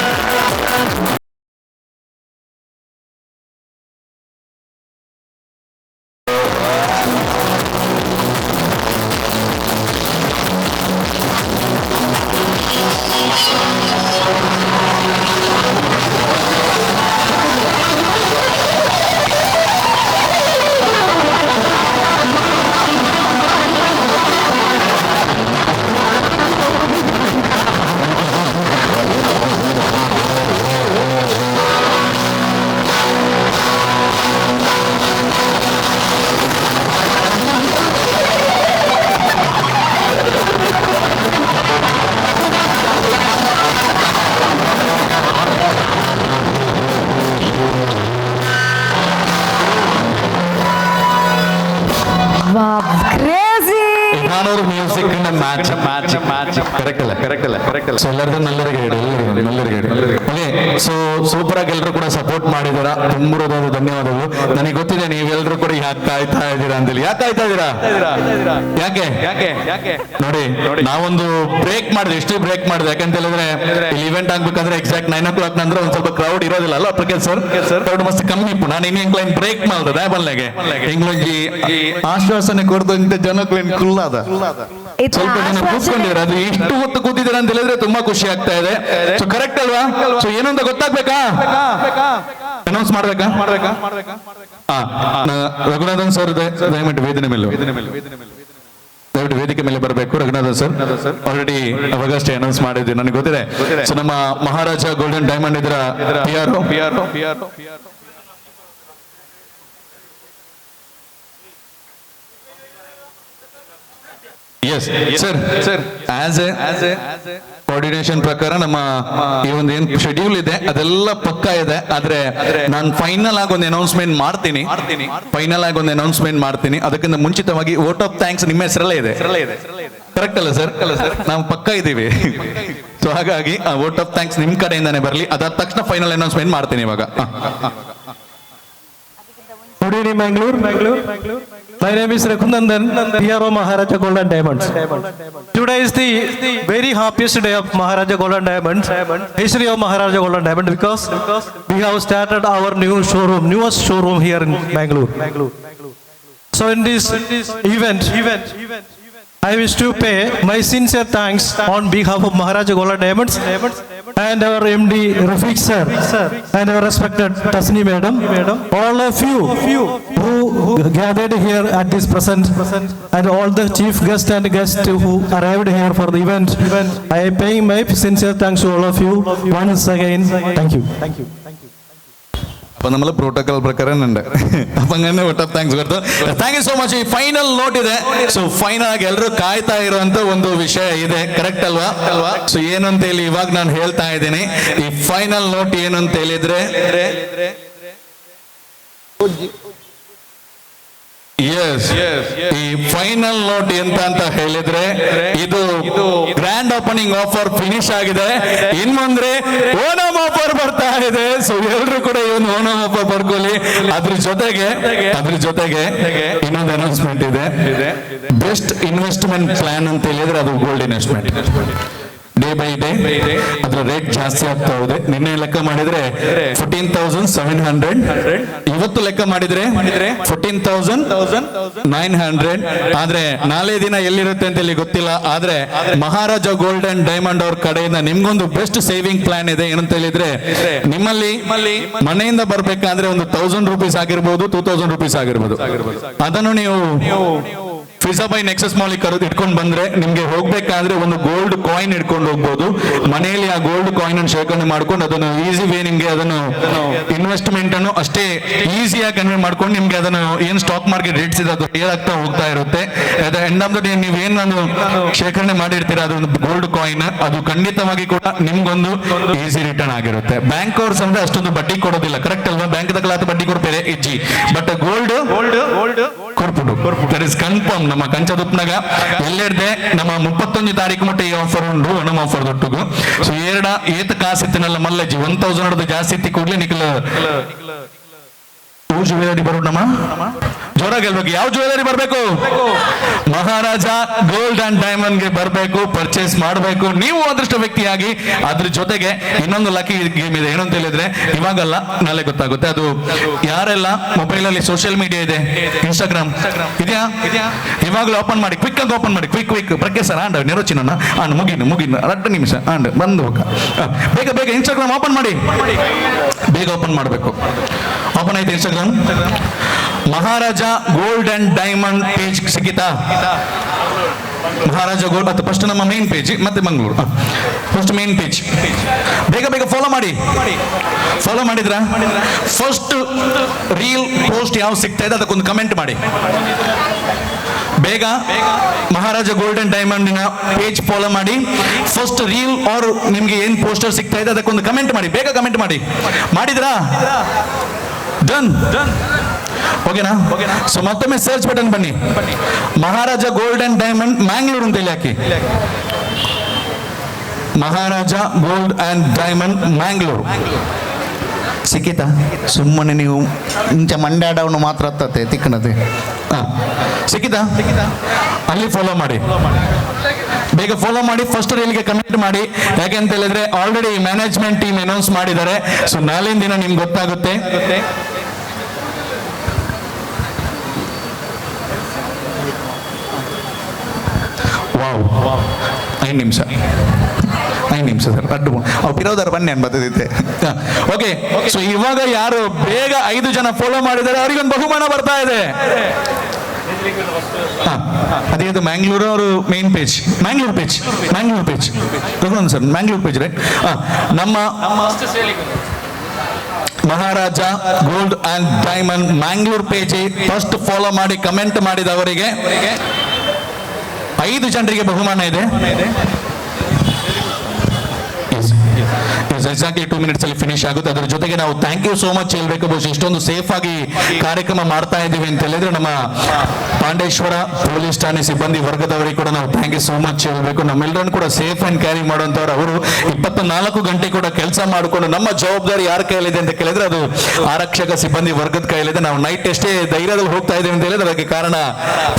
Crazy. ನಾನೂರು music match match match correct ಅಲ್ಲ ಕರೆಕ್ಟ್ ಅಲ್ಲ ಕರೆಕ್ಟ್ ಅಲ್ಲ. ಸೊ ಎಲ್ಲರದ್ದು ನಲ್ಲರಿಗೆ ಹೇಳಿ, ಎಲ್ಲರಿಗೂ ನಲ್ಲರಿಗೆ ಹೇಳಿ. ಓಕೆ, ಸೊ ಸೂಪರ್ ಆಗಿ ಎಲ್ಲರೂ ಕೂಡ ಸಪೋರ್ಟ್ ಮಾಡಿದಾರ, ತುಂಬ ಹೃದಯದ ಧನ್ಯವಾದಗಳು. ನನಗೆ ಗೊತ್ತಿದೆ ನೀವೆಲ್ಲರೂ ಕೂಡ ಯಾಕೆ ಕಾಯ್ತಾ ಇದ್ದೀರಾ ಅಂತೇಳಿ. ಯಾಕೆ ಕಾಯ್ತಾ ಇದ್ದೀರಾ? ಯಾಕೆ ಯಾಕೆ ಯಾಕೆ? ನೋಡಿ ನೋಡಿ, ನಾವೊಂದು ಬ್ರೇಕ್ ಮಾಡಿದೆ, ಎಷ್ಟು ಬ್ರೇಕ್ ಮಾಡಿದೆ ಯಾಕಂತ ಹೇಳಿದ್ರೆ ಇಲ್ಲಿ ಇವೆಂಟ್ ಆಗ್ಬೇಕಂದ್ರೆ ಎಕ್ಸಾಕ್ಟ್ 9 o'clock ನಂತರ ಒಂದ್ ಸ್ವಲ್ಪ ಕ್ರೌಡ್ ಇರೋದಿಲ್ಲ ಅಲ್ಲ ಪ್ರಖೇತ್ ಸರ್? ಕ್ರೌಡ್ ಮಸ್ತ್ ಕಮ್ಮಿ ಇಪ್ಪು. ನಾನು ಇನ್ನೇನ್ ಕ್ಲೈನ್ ಬ್ರೇಕ್ ಮಾಡ್ದೆ ಬಲ್ಲೆಗೆ ಹಿಂಗ್ಲೊಂಜಿ ಆಶ್ವಾಸನೆ ಕೊಡ್ದಂತೆ ಜನಕ್ಲೇನ್ ಕುಲ್ಲಾದ ಸ್ವಲ್ಪ ಜನ ಕೂತ್ಕೊಂಡಿದ್ದಾರೆ, ಅದು ಎಷ್ಟು ಹೊತ್ತು ಕೂತಿದ್ದಾರೆ ಅಂತ ಹೇಳಿದ್ರೆ ತುಂಬಾ ಖುಷಿ ಆಗ್ತಾ ಇದೆ. ಸೊ ಕರೆಕ್ಟ್ ಅಲ್ವಾ? ಸೊ ಏನು ಅಂತ ಗೊತ್ತಾಗ್ಬೇಕಾ? ಅನೌನ್ಸ್ ಮಾಡ್ಬೇಕಾ? ರಘುನಾಥನ್ ಸರ್ ದಯವಿಟ್ಟು ವೇದಿಕೆ ಮೇಲೆ, ದಯವಿಟ್ಟು ವೇದಿಕೆ ಮೇಲೆ ಬರಬೇಕು. ರಘುನಾಥನ್ ಸರ್ ಆಲ್ರೆಡಿ ಅವಾಗಷ್ಟೇ ಅನೌನ್ಸ್ ಮಾಡಿದ್ವಿ, ನನಗೆ ಗೊತ್ತಿದೆ. ಸೊ ನಮ್ಮ ಮಹಾರಾಜ ಗೋಲ್ಡನ್ ಡೈಮಂಡ್ ಇದರ P R S sir sir as a coordination ಪ್ರಕಾರ ನಮ್ಮ ಈ ಒಂದು ಏನ್ ಶೆಡ್ಯೂಲ್ ಇದೆ ಅದೆಲ್ಲ ಪಕ್ಕಾ ಇದೆ. ಆದ್ರೆ ನಾನು ಫೈನಲ್ ಆಗಿ ಒಂದು ಅನೌನ್ಸ್ಮೆಂಟ್ ಮಾಡ್ತೀನಿ, ಫೈನಲ್ ಆಗಿ ಒಂದು ಅನೌನ್ಸ್ಮೆಂಟ್ ಮಾಡ್ತೀನಿ. ಅದಕ್ಕಿಂತ ಮುಂಚಿತವಾಗಿ ವೋಟ್ ಆಫ್ thanks ನಿಮ್ಮ ಹೆಸರಲ್ಲೇ ಇದೆ, ಕರೆಕ್ಟ್ ಅಲ್ಲ ಸರ್? ನಾವು ಪಕ್ಕಾ ಇದ್ದೀವಿ. ಸೊ ಹಾಗಾಗಿ ಆ ವೋಟ್ ಆಫ್ thanks ನಿಮ್ ಕಡೆಯಿಂದಾನೆ ಬರಲಿ, ಅದಾದ ತಕ್ಷಣ ಫೈನಲ್ ಅನೌನ್ಸ್ಮೆಂಟ್ ಮಾಡ್ತೀನಿ ಇವಾಗ. Good evening, Mangalore. My name is Raghunandan, PRO Maharaja Gold and Diamonds. Today is the very happiest day of Maharaja Gold and Diamonds, history of Maharaja Gold and Diamonds, because we have started our new showroom, newest showroom here in Mangalore. So in this event, I wish to pay my sincere thanks on behalf of Maharaja Gold and Diamonds and our MD Rafiq sir and our respected Tasni madam, all of you who gathered here at this present and all the chief guest and guests who arrived here for the event. I am paying my sincere thanks to all of you once again. Thank you. Thank you. ಅಪ್ಪ നമ്മൾ protocol ಪ್ರಕಾರ ഉണ്ട്. ಅಪ್ಪ ಹಂಗನೆ vote of thanks ಕೊಡ್ತು. Thank you so much. ಈ final note ಇದೆ. ಸೊ final ಆಗಿ ಎಲ್ಲರೂ ಕಾಯ್ತಾ ಇರುವಂತ ಒಂದು ವಿಷಯ ಇದೆ, ಕರೆಕ್ಟ್ ಅಲ್ವಾ? ಅಲ್ವಾ? ಸೊ ಏನು ಅಂತ ಹೇಳಿ ಇವಾಗ ನಾನು ಹೇಳ್ತಾ ಇದ್ದೀನಿ. ಈ ಫೈನಲ್ ನೋಟ್ ಏನು ಅಂತ ಹೇಳಿದ್ರೆ, ಎಸ್, ಈ ಫೈನಲ್ ನೋಟ್ ಎಂತ ಅಂತ ಹೇಳಿದ್ರೆ, ಇದು ಗ್ರ್ಯಾಂಡ್ ಓಪನಿಂಗ್ ಆಫರ್ ಫಿನಿಶ್ ಆಗಿದೆ. ಇನ್ಮುಂದ್ರೆ ಓಣಂ ಆಫರ್ ಬರ್ತಾ ಇದೆ. ಸೊ ಎಲ್ರು ಕೂಡ ಈ ಒಂದು ಓಣಂ ಆಫರ್ ಬರ್ಕೊಳ್ಳಿ. ಅದ್ರ ಜೊತೆಗೆ ಇನ್ನೊಂದು ಅನೌನ್ಸ್ಮೆಂಟ್ ಇದೆ. ಬೆಸ್ಟ್ ಇನ್ವೆಸ್ಟ್ಮೆಂಟ್ ಪ್ಲಾನ್ ಅಂತ ಹೇಳಿದ್ರೆ ಅದು gold investment. Day by day ಅದರ ರೇಟ್ ಜಾಸ್ತಿ ಆಗ್ತಾ ಹೋದೆ. ನಿನ್ನೆ ಲೆಕ್ಕ ಮಾಡಿದ್ರೆ 14,700, ಇವತ್ತು ಲೆಕ್ಕ ಮಾಡಿದ್ರೆ 14,900. ಆದ್ರೆ ನಾಳೆ ದಿನ ಎಲ್ಲಿರುತ್ತೆ ಅಂತ ಹೇಳಿ ಗೊತ್ತಿಲ್ಲ. ಆದ್ರೆ ಮಹಾರಾಜ ಗೋಲ್ಡ್ ಅಂಡ್ ಡೈಮಂಡ್ ಅವ್ರ ಕಡೆಯಿಂದ ನಿಮ್ಗೊಂದು ಬೆಸ್ಟ್ ಸೇವಿಂಗ್ ಪ್ಲಾನ್ ಇದೆ. ಏನಂತ ಹೇಳಿದ್ರೆ, ನಿಮ್ಮಲ್ಲಿ ಮನೆಯಿಂದ ಬರ್ಬೇಕಾದ್ರೆ ಒಂದು 1,000 ರುಪೀಸ್ ಆಗಿರ್ಬೋದು, 2,000 ರುಪೀಸ್ ಆಗಿರ್ಬೋದು. ಅದನ್ನು ನೀವು ಫಿಜಾ ಬೈ ನೆಕ್ಸಸ್ ಮಾಲ್ ಕರೆದು ಇಟ್ಕೊಂಡು ಬಂದ್ರೆ ನಿಮ್ಗೆ ಹೋಗ್ಬೇಕಾದ್ರೆ ಒಂದು ಗೋಲ್ಡ್ ಕಾಯಿನ್ ಇಟ್ಕೊಂಡು ಹೋಗ್ಬೋದು. ಮನೆಯಲ್ಲಿ ಆ ಗೋಲ್ಡ್ ಕಾಯಿನ್ ಅನ್ನು ಶೇಖರಣೆ ಮಾಡ್ಕೊಂಡು ಅದನ್ನು ಈಸಿ ವೇ ನಿಮ್ಗೆ ಅದನ್ನು ಇನ್ವೆಸ್ಟ್ಮೆಂಟ್ ಅನ್ನು ಅಷ್ಟೇ ಈಸಿಯಾಗಿ ಕನ್ವರ್ಟ್ ಮಾಡ್ಕೊಂಡು ನಿಮ್ಗೆ ಅದನ್ನು ಏನ್ ಸ್ಟಾಕ್ ಮಾರ್ಕೆಟ್ ರೇಟ್ಸ್ ಇದೆ ಅದು ಏರಾಗ್ತಾ ಹೋಗ್ತಾ ಇರುತ್ತೆ. At end of the day ನೀವೇನು ಶೇಖರಣೆ ಮಾಡಿರ್ತೀರಾ ಅದೊಂದು ಗೋಲ್ಡ್ ಕಾಯಿನ್, ಅದು ಖಂಡಿತವಾಗಿ ಕೂಡ ನಿಮ್ಗೊಂದು ಈಸಿ ರಿಟರ್ನ್ ಆಗಿರುತ್ತೆ. ಬ್ಯಾಂಕ್ ಅವ್ರ ಅಂದ್ರೆ ಅಷ್ಟೊಂದು ಬಡ್ಡಿ ಕೊಡೋದಿಲ್ಲ, ಕರೆಕ್ಟ್ ಅಲ್ವಾ? ಬ್ಯಾಂಕ್ ತಗೊಳ್ಳಾತ ಬಡ್ಡಿ ಕೊಡ್ತಾರೆ ಇಜ್ಜಿ, ಬಟ್ ಗೋಲ್ಡ್ ಗೋಲ್ಡ್ ಕೊರ್ಪುಡು, that is confirm. ನಮ್ಮ ಕಂಚದುಪ್ನಾಗ ಎಲ್ಲೆಡ್ದೆ ನಮ್ಮ 31 ತಾರೀಕು ಮಟ್ಟ ಈ ಆಫರ್ ಉಂಟು, ಓಣಂ ಆಫರ್ ದೊಟ್ಟುಗು. ಸೊ ಎರಡ ಏತ ಕಾಸಿತ್ತಿನಲ್ಲ ಮಲ್ಲಜ್ಜಿ 1,000 ಜಾಸ್ತಿ ಇತ್ತಿ ಕೂಡ್ಲೆ ನಿಖಲ ಊಜು ವೇದಿ ಬರು ನಮ್ಮ ಜೋರಾಗಿ ಹೇಳ್ಬೇಕು. ಯಾವ ಜ್ಯುವೆಲರಿ ಬರಬೇಕು? ಮಹಾರಾಜ ಗೋಲ್ಡ್ ಅಂಡ್ ಡೈಮಂಡ್ ಗೆ ಬರಬೇಕು, ಪರ್ಚೇಸ್ ಮಾಡಬೇಕು ನೀವು ಅದೃಷ್ಟ ವ್ಯಕ್ತಿಯಾಗಿ. ಅದ್ರ ಜೊತೆಗೆ ಇನ್ನೊಂದು ಲಕ್ಕಿ ಗೇಮ್ ಇದೆ. ಏನಂತ ಹೇಳಿದ್ರೆ ಇವಾಗಲ್ಲ, ನಾಳೆ ಗೊತ್ತಾಗುತ್ತೆ. ಅದು ಯಾರೆಲ್ಲ ಮೊಬೈಲ್ ಅಲ್ಲಿ ಸೋಷಿಯಲ್ ಮೀಡಿಯಾ ಇದೆ, ಇನ್ಸ್ಟಾಗ್ರಾಮ್ ಇದೆಯಾ? ಇವಾಗಲೂ ಓಪನ್ ಮಾಡಿ, ಕ್ವಿಕ್ ಆಗಿ ಓಪನ್ ಮಾಡಿ, ಕ್ವಿಕ್ ಕ್ವಿಕ್. ಪ್ರಜ್ಞೆ ಸರ್ ಆಂಡ್ ನೆರೋಚಿನ ಆಂಡ್ ಮುಗಿನ ಮುಗಿನ 2 ನಿಮಿಷ ಆಂಡ್ ಬಂದು ಹೋಗ. ಬೇಗ ಬೇಗ ಇನ್ಸ್ಟಾಗ್ರಾಮ್ ಓಪನ್ ಮಾಡಿ, ಬೇಗ ಓಪನ್ ಮಾಡಬೇಕು. ಓಪನ್ ಆಯ್ತು Instagram. Maharaja gold and diamond page ಸಿಕ್ಕಿತಾ? ಮಹಾರಾಜ ಗೋಲ್ಡ್ ಮತ್ತು ಫಸ್ಟ್ ನಮ್ಮ ಮೇನ್ ಪೇಜ್, ಮತ್ತೆ ಮಂಗಳೂರು ಫಸ್ಟ್ ಮೇನ್ ಪೇಜ್. ಬೇಗ ಬೇಗ ಫಾಲೋ ಮಾಡಿ. ಫಾಲೋ ಮಾಡಿದ್ರ ಫಸ್ಟ್ ರೀಲ್ ಪೋಸ್ಟ್ ಯಾವ ಸಿಗ್ತಾ ಇದೆ ಅದಕ್ಕೊಂದು ಕಮೆಂಟ್ ಮಾಡಿ ಬೇಗ. ಮಹಾರಾಜ ಗೋಲ್ಡ್ ಅಂಡ್ ಡೈಮಂಡಿನ ಪೇಜ್ ಫಾಲೋ ಮಾಡಿ, ಫಸ್ಟ್ ರೀಲ್ ಆರ್ ನಿಮ್ಗೆ ಏನ್ ಪೋಸ್ಟರ್ ಸಿಗ್ತಾ ಇದೆ ಅದಕ್ಕೊಂದು ಕಮೆಂಟ್ ಮಾಡಿ, ಬೇಗ ಕಮೆಂಟ್ ಮಾಡಿ. ಮಾಡಿದ್ರಾ? ಡನ್, ಓಕೆನಾ? ಸೊ ಮತ್ತೊಮ್ಮೆ ಸರ್ಚ್ ಬಟನ್ ಬನ್ನಿ, ಮಹಾರಾಜ ಗೋಲ್ಡ್ ಅಂಡ್ ಡೈಮಂಡ್ ಮ್ಯಾಂಗ್ಳೂರ್ ಅಂತ ಹೇಳಿ hockey. Maharaja gold and diamond Mangalore ಸಿಕ್ಕಿತಾ? ಸುಮ್ಮನೆ ನೀವು ಇಂಚ ಮಂಡ್ಯಾಡವನು ಮಾತ್ರ ಹತ್ತತೆ ತಿಕ್ಕನತೆ. ಸಿಕ್ಕಿತಾ? ಅಲ್ಲಿ ಫಾಲೋ ಮಾಡಿ, ಬೇಗ ಫಾಲೋ ಮಾಡಿ, ಫಸ್ಟ್ ರೀಲ್ಗೆ ಕಮೆಂಟ್ ಮಾಡಿ. ಯಾಕೆಂತ ಹೇಳಿದ್ರೆ ಆಲ್ರೆಡಿ ಮ್ಯಾನೇಜ್ಮೆಂಟ್ ಟೀಮ್ ಅನೌನ್ಸ್ ಮಾಡಿದ್ದಾರೆ. ಸೊ ನಾಳಿನ ದಿನ ನಿಮ್ಗೆ ಗೊತ್ತಾಗುತ್ತೆ. ವಾವ್, 5 ನಿಮಿಷ, 5 ನಿಮಿಷ ಸರ್, ಅಡ್ಡು ಅವು ಪಿರೋದರ ಬನ್ನಿ ಅನ್ಬತ್ತಿದ್ದೆ. ಓಕೆ, ಸೊ ಇವಾಗ ಯಾರು ಬೇಗ 5 ಜನ ಫಾಲೋ ಮಾಡಿದ್ದಾರೆ ಅವರಿಗೊಂದು ಬಹುಮಾನ ಬರ್ತಾ ಇದೆ. ಅದೇ ಅದು ಮ್ಯಾಂಗ್ಳೂರು ಅವರು main page, Mangalore page, Mangalore page Raghunandan sir, Mangalore page right. ನಮ್ಮ Maharaja gold and diamond Mangalore page first follow ಮಾಡಿ ಕಮೆಂಟ್ ಮಾಡಿದವರಿಗೆ 5 ಜನರಿಗೆ ಬಹುಮಾನ ಇದೆ. ಎಕ್ಸಾಕ್ಟ್ಲಿ 2 ಮಿನಿಟ್ಸ್ ಅಲ್ಲಿ ಫಿನಿಶ್ ಆಗುತ್ತೆ. ಅದರ ಜೊತೆಗೆ ನಾವು thank you so much ಹೇಳ್ಬೇಕು. ಬಹುಶಃ ಇಷ್ಟೊಂದು ಸೇಫ್ ಆಗಿ ಕಾರ್ಯಕ್ರಮ ಮಾಡ್ತಾ ಇದ್ದೀವಿ ಅಂತ ಹೇಳಿದ್ರೆ ನಮ್ಮ ಪಾಂಡೇಶ್ವರ ಪೊಲೀಸ್ ಠಾಣೆ ಸಿಬ್ಬಂದಿ ವರ್ಗದವರಿಗೆ ಕೂಡ ನಾವು thank you so much ಹೇಳ್ಬೇಕು. ನಮ್ಮೆಲ್ಲರನ್ನು ಕೂಡ ಸೇಫ್ ಅಂಡ್ ಕ್ಯಾರಿ ಮಾಡುವಂತವ್ರು ಅವರು. 24 ಗಂಟೆ ಕೂಡ ಕೆಲಸ ಮಾಡಿಕೊಂಡು ನಮ್ಮ ಜವಾಬ್ದಾರಿ ಯಾರ ಕೈಯಲ್ಲಿದೆ ಅಂತ ಕೇಳಿದ್ರೆ ಅದು ಆರಕ್ಷಕ ಸಿಬ್ಬಂದಿ ವರ್ಗದ ಕೈಯಲ್ಲಿದೆ. ನಾವು ನೈಟ್ ಎಷ್ಟೇ ಧೈರ್ಯದಲ್ಲಿ ಹೋಗ್ತಾ ಇದ್ದೀವಿ ಅಂತ ಹೇಳಿದ್ರೆ ಅದಕ್ಕೆ ಕಾರಣ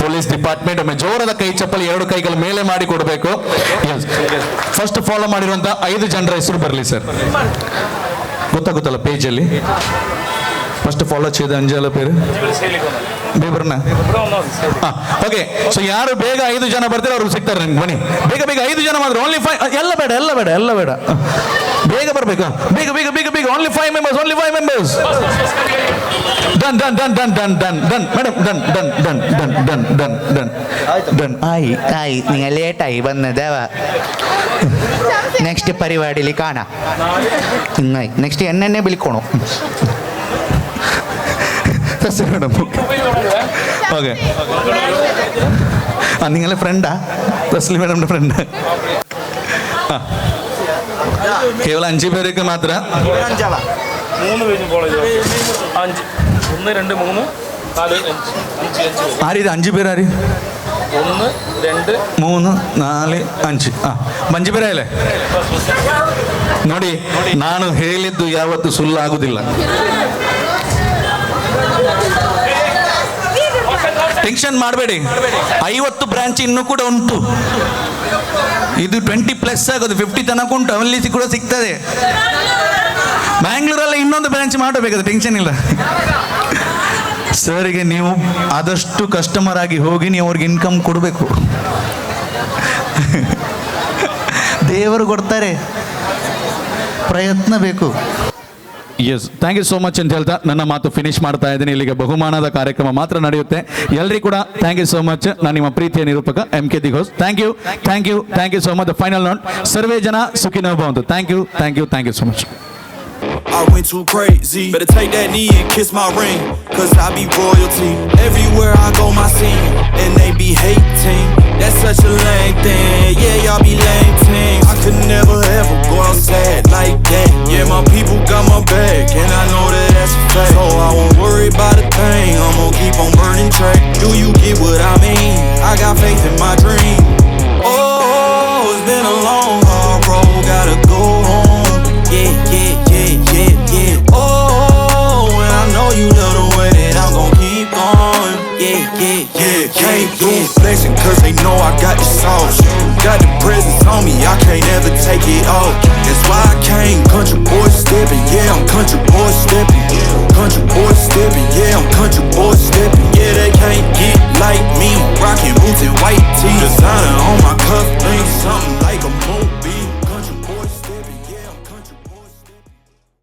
ಪೊಲೀಸ್ ಡಿಪಾರ್ಟ್ಮೆಂಟ್. ಒಮ್ಮೆ ಜೋರದ ಕೈ ಚಪ್ಪಲಿ 2 ಕೈಗಳ ಮೇಲೆ ಮಾಡಿ ಕೊಡಬೇಕು. ಫಸ್ಟ್ ಫಾಲೋ ಮಾಡಿರುವಂತಹ 5 ಜನರ ಹೆಸರು ಬರಲಿ ಸರ್. ಗೊತ್ತಾಗುತ್ತಲ್ಲ ಪೇಜಲ್ಲಿ ಫಸ್ಟ್ ಫಾಲೋ ചെയ്ത ಅಂಜಾಲ പേര് ಬೇಬರ್ನ. ಓಕೆ, ಸೊ ಯಾರು ಬೇಗ 5 ಜನ ಬರ್ತಾರೆ ಅವ್ರು ಸಿಗ್ತಾರೆ ನಿಮ್ಗೆ. ಬನ್ನಿ ಬೇಗ ಬೇಗ, 5 ಜನ ಮಾತ್ರ, ಓನ್ಲಿ 5. ಎಲ್ಲ ಬೇಡ, ಎಲ್ಲ ಬೇಡ, ಎಲ್ಲ ಬೇಡ, ಬೇಗ ಬರ್ಬೇಕು, ಬೇಗ ಬೇಗ ಬೇಗ ಬೇಗ. Only 5 members, only 5 members. Done done done done done done done madam, done done done done done done done done. ಆಯ್ ಆಯ್, നിങ്ങൾ ലേറ്റായി വന്നതേവ. നെക്സ്റ്റ് പരിപാടിയിൽ കാണാം. നെക്സ്റ്റ് എന്നെ വിളിക്കണോ? Madam okay. നിങ്ങളെ ഫ്രണ്ടാ? തസ്ലി മേഡമിന്റെ ഫ്രണ്ട്. കേവലം 5 പേർക്ക് മാത്ര. 3 പേജും കോളേജ് 5 1 2 3 4 5 5 5. ആര് ഇത് 5 പേരാര്? 1 2 3 4 5. 5 പേരായല്ലേ? ನೋಡಿ, ನಾನು ಹೇಳಿದ್ದು ಯಾವತ್ತು ಸುಳ್ಳಾಗುದಿಲ್ಲ. ಟೆನ್ಷನ್ ಮಾಡಬೇಡಿ. 50 ಬ್ರಾಂಚ್ ಇನ್ನೂ ಕೂಡ ಉಂಟು. ಇದು 20+ ಆಗೋದು, 50 ತನಕ ಉಂಟು, ಅಲ್ಲಿ ಕೂಡ ಸಿಗ್ತದೆ. ಬ್ಯಾಂಗ್ಳೂರಲ್ಲಿ ಇನ್ನೊಂದು ಬ್ರಾಂಚ್ ಮಾಡಬೇಕಾದ್ರೆ ಟೆನ್ಷನ್ ಇಲ್ಲ. ಸರಿಗೆ ನೀವು ಆದಷ್ಟು ಕಸ್ಟಮರ್ ಆಗಿ ಹೋಗಿ ನೀವು ಅವ್ರಿಗೆ ಇನ್ಕಮ್ ಕೊಡಬೇಕು. ದೇವರು ಕೊಡ್ತಾರೆ, ಪ್ರಯತ್ನ ಬೇಕು. Yes, thank you so much ಅಂತ ಹೇಳ್ತಾ ನನ್ನ ಮಾತು ಫಿನಿಶ್ ಮಾಡ್ತಾ ಇದ್ದೀನಿ. ಇಲ್ಲಿಗೆ ಬಹುಮಾನದ ಕಾರ್ಯಕ್ರಮ ಮಾತ್ರ ನಡೆಯುತ್ತೆ. ಎಲ್ಲರಿಗೂ ಕೂಡ thank you so much. ನಾನು ನಿಮ್ಮ ಪ್ರೀತಿಯ ನಿರೂಪಕ ಎಂ ಕೆ ದಿಘೋಸ್. Thank you, thank you, thank you so much. Final note, ಸರ್ವೇ ಜನ ಸುಖಿನೋ ಭವಂತು. Thank you, thank you, thank you so much. I went too crazy. Better take that knee and kiss my ring, cause I be royalty. Everywhere I go, my scene, and they be hating. That's such a lame thing. Yeah, y'all be lame teams. I could never ever go outside like that. Yeah, my people got my back, and I know that that's a fact. So I won't worry about a thing. I'm gonna keep on burning track. Do you get what I mean? I got faith in my dream. Oh, it's been a long, hard road. Gotta go home. Yeah, yeah, yeah, yeah, yeah. Oh, and I know you love the way that I'm gonna keep going. Came through flexing cause they know I got the sauce. Got the presence on me, I can't ever take it off. That's why I came country boy stepping, yeah, I'm country boy stepping. Country boy stepping, yeah, I'm country boy stepping. Yeah, they can't get like me, I'm rocking boots and white tee. Designer on my cuff, ain't something.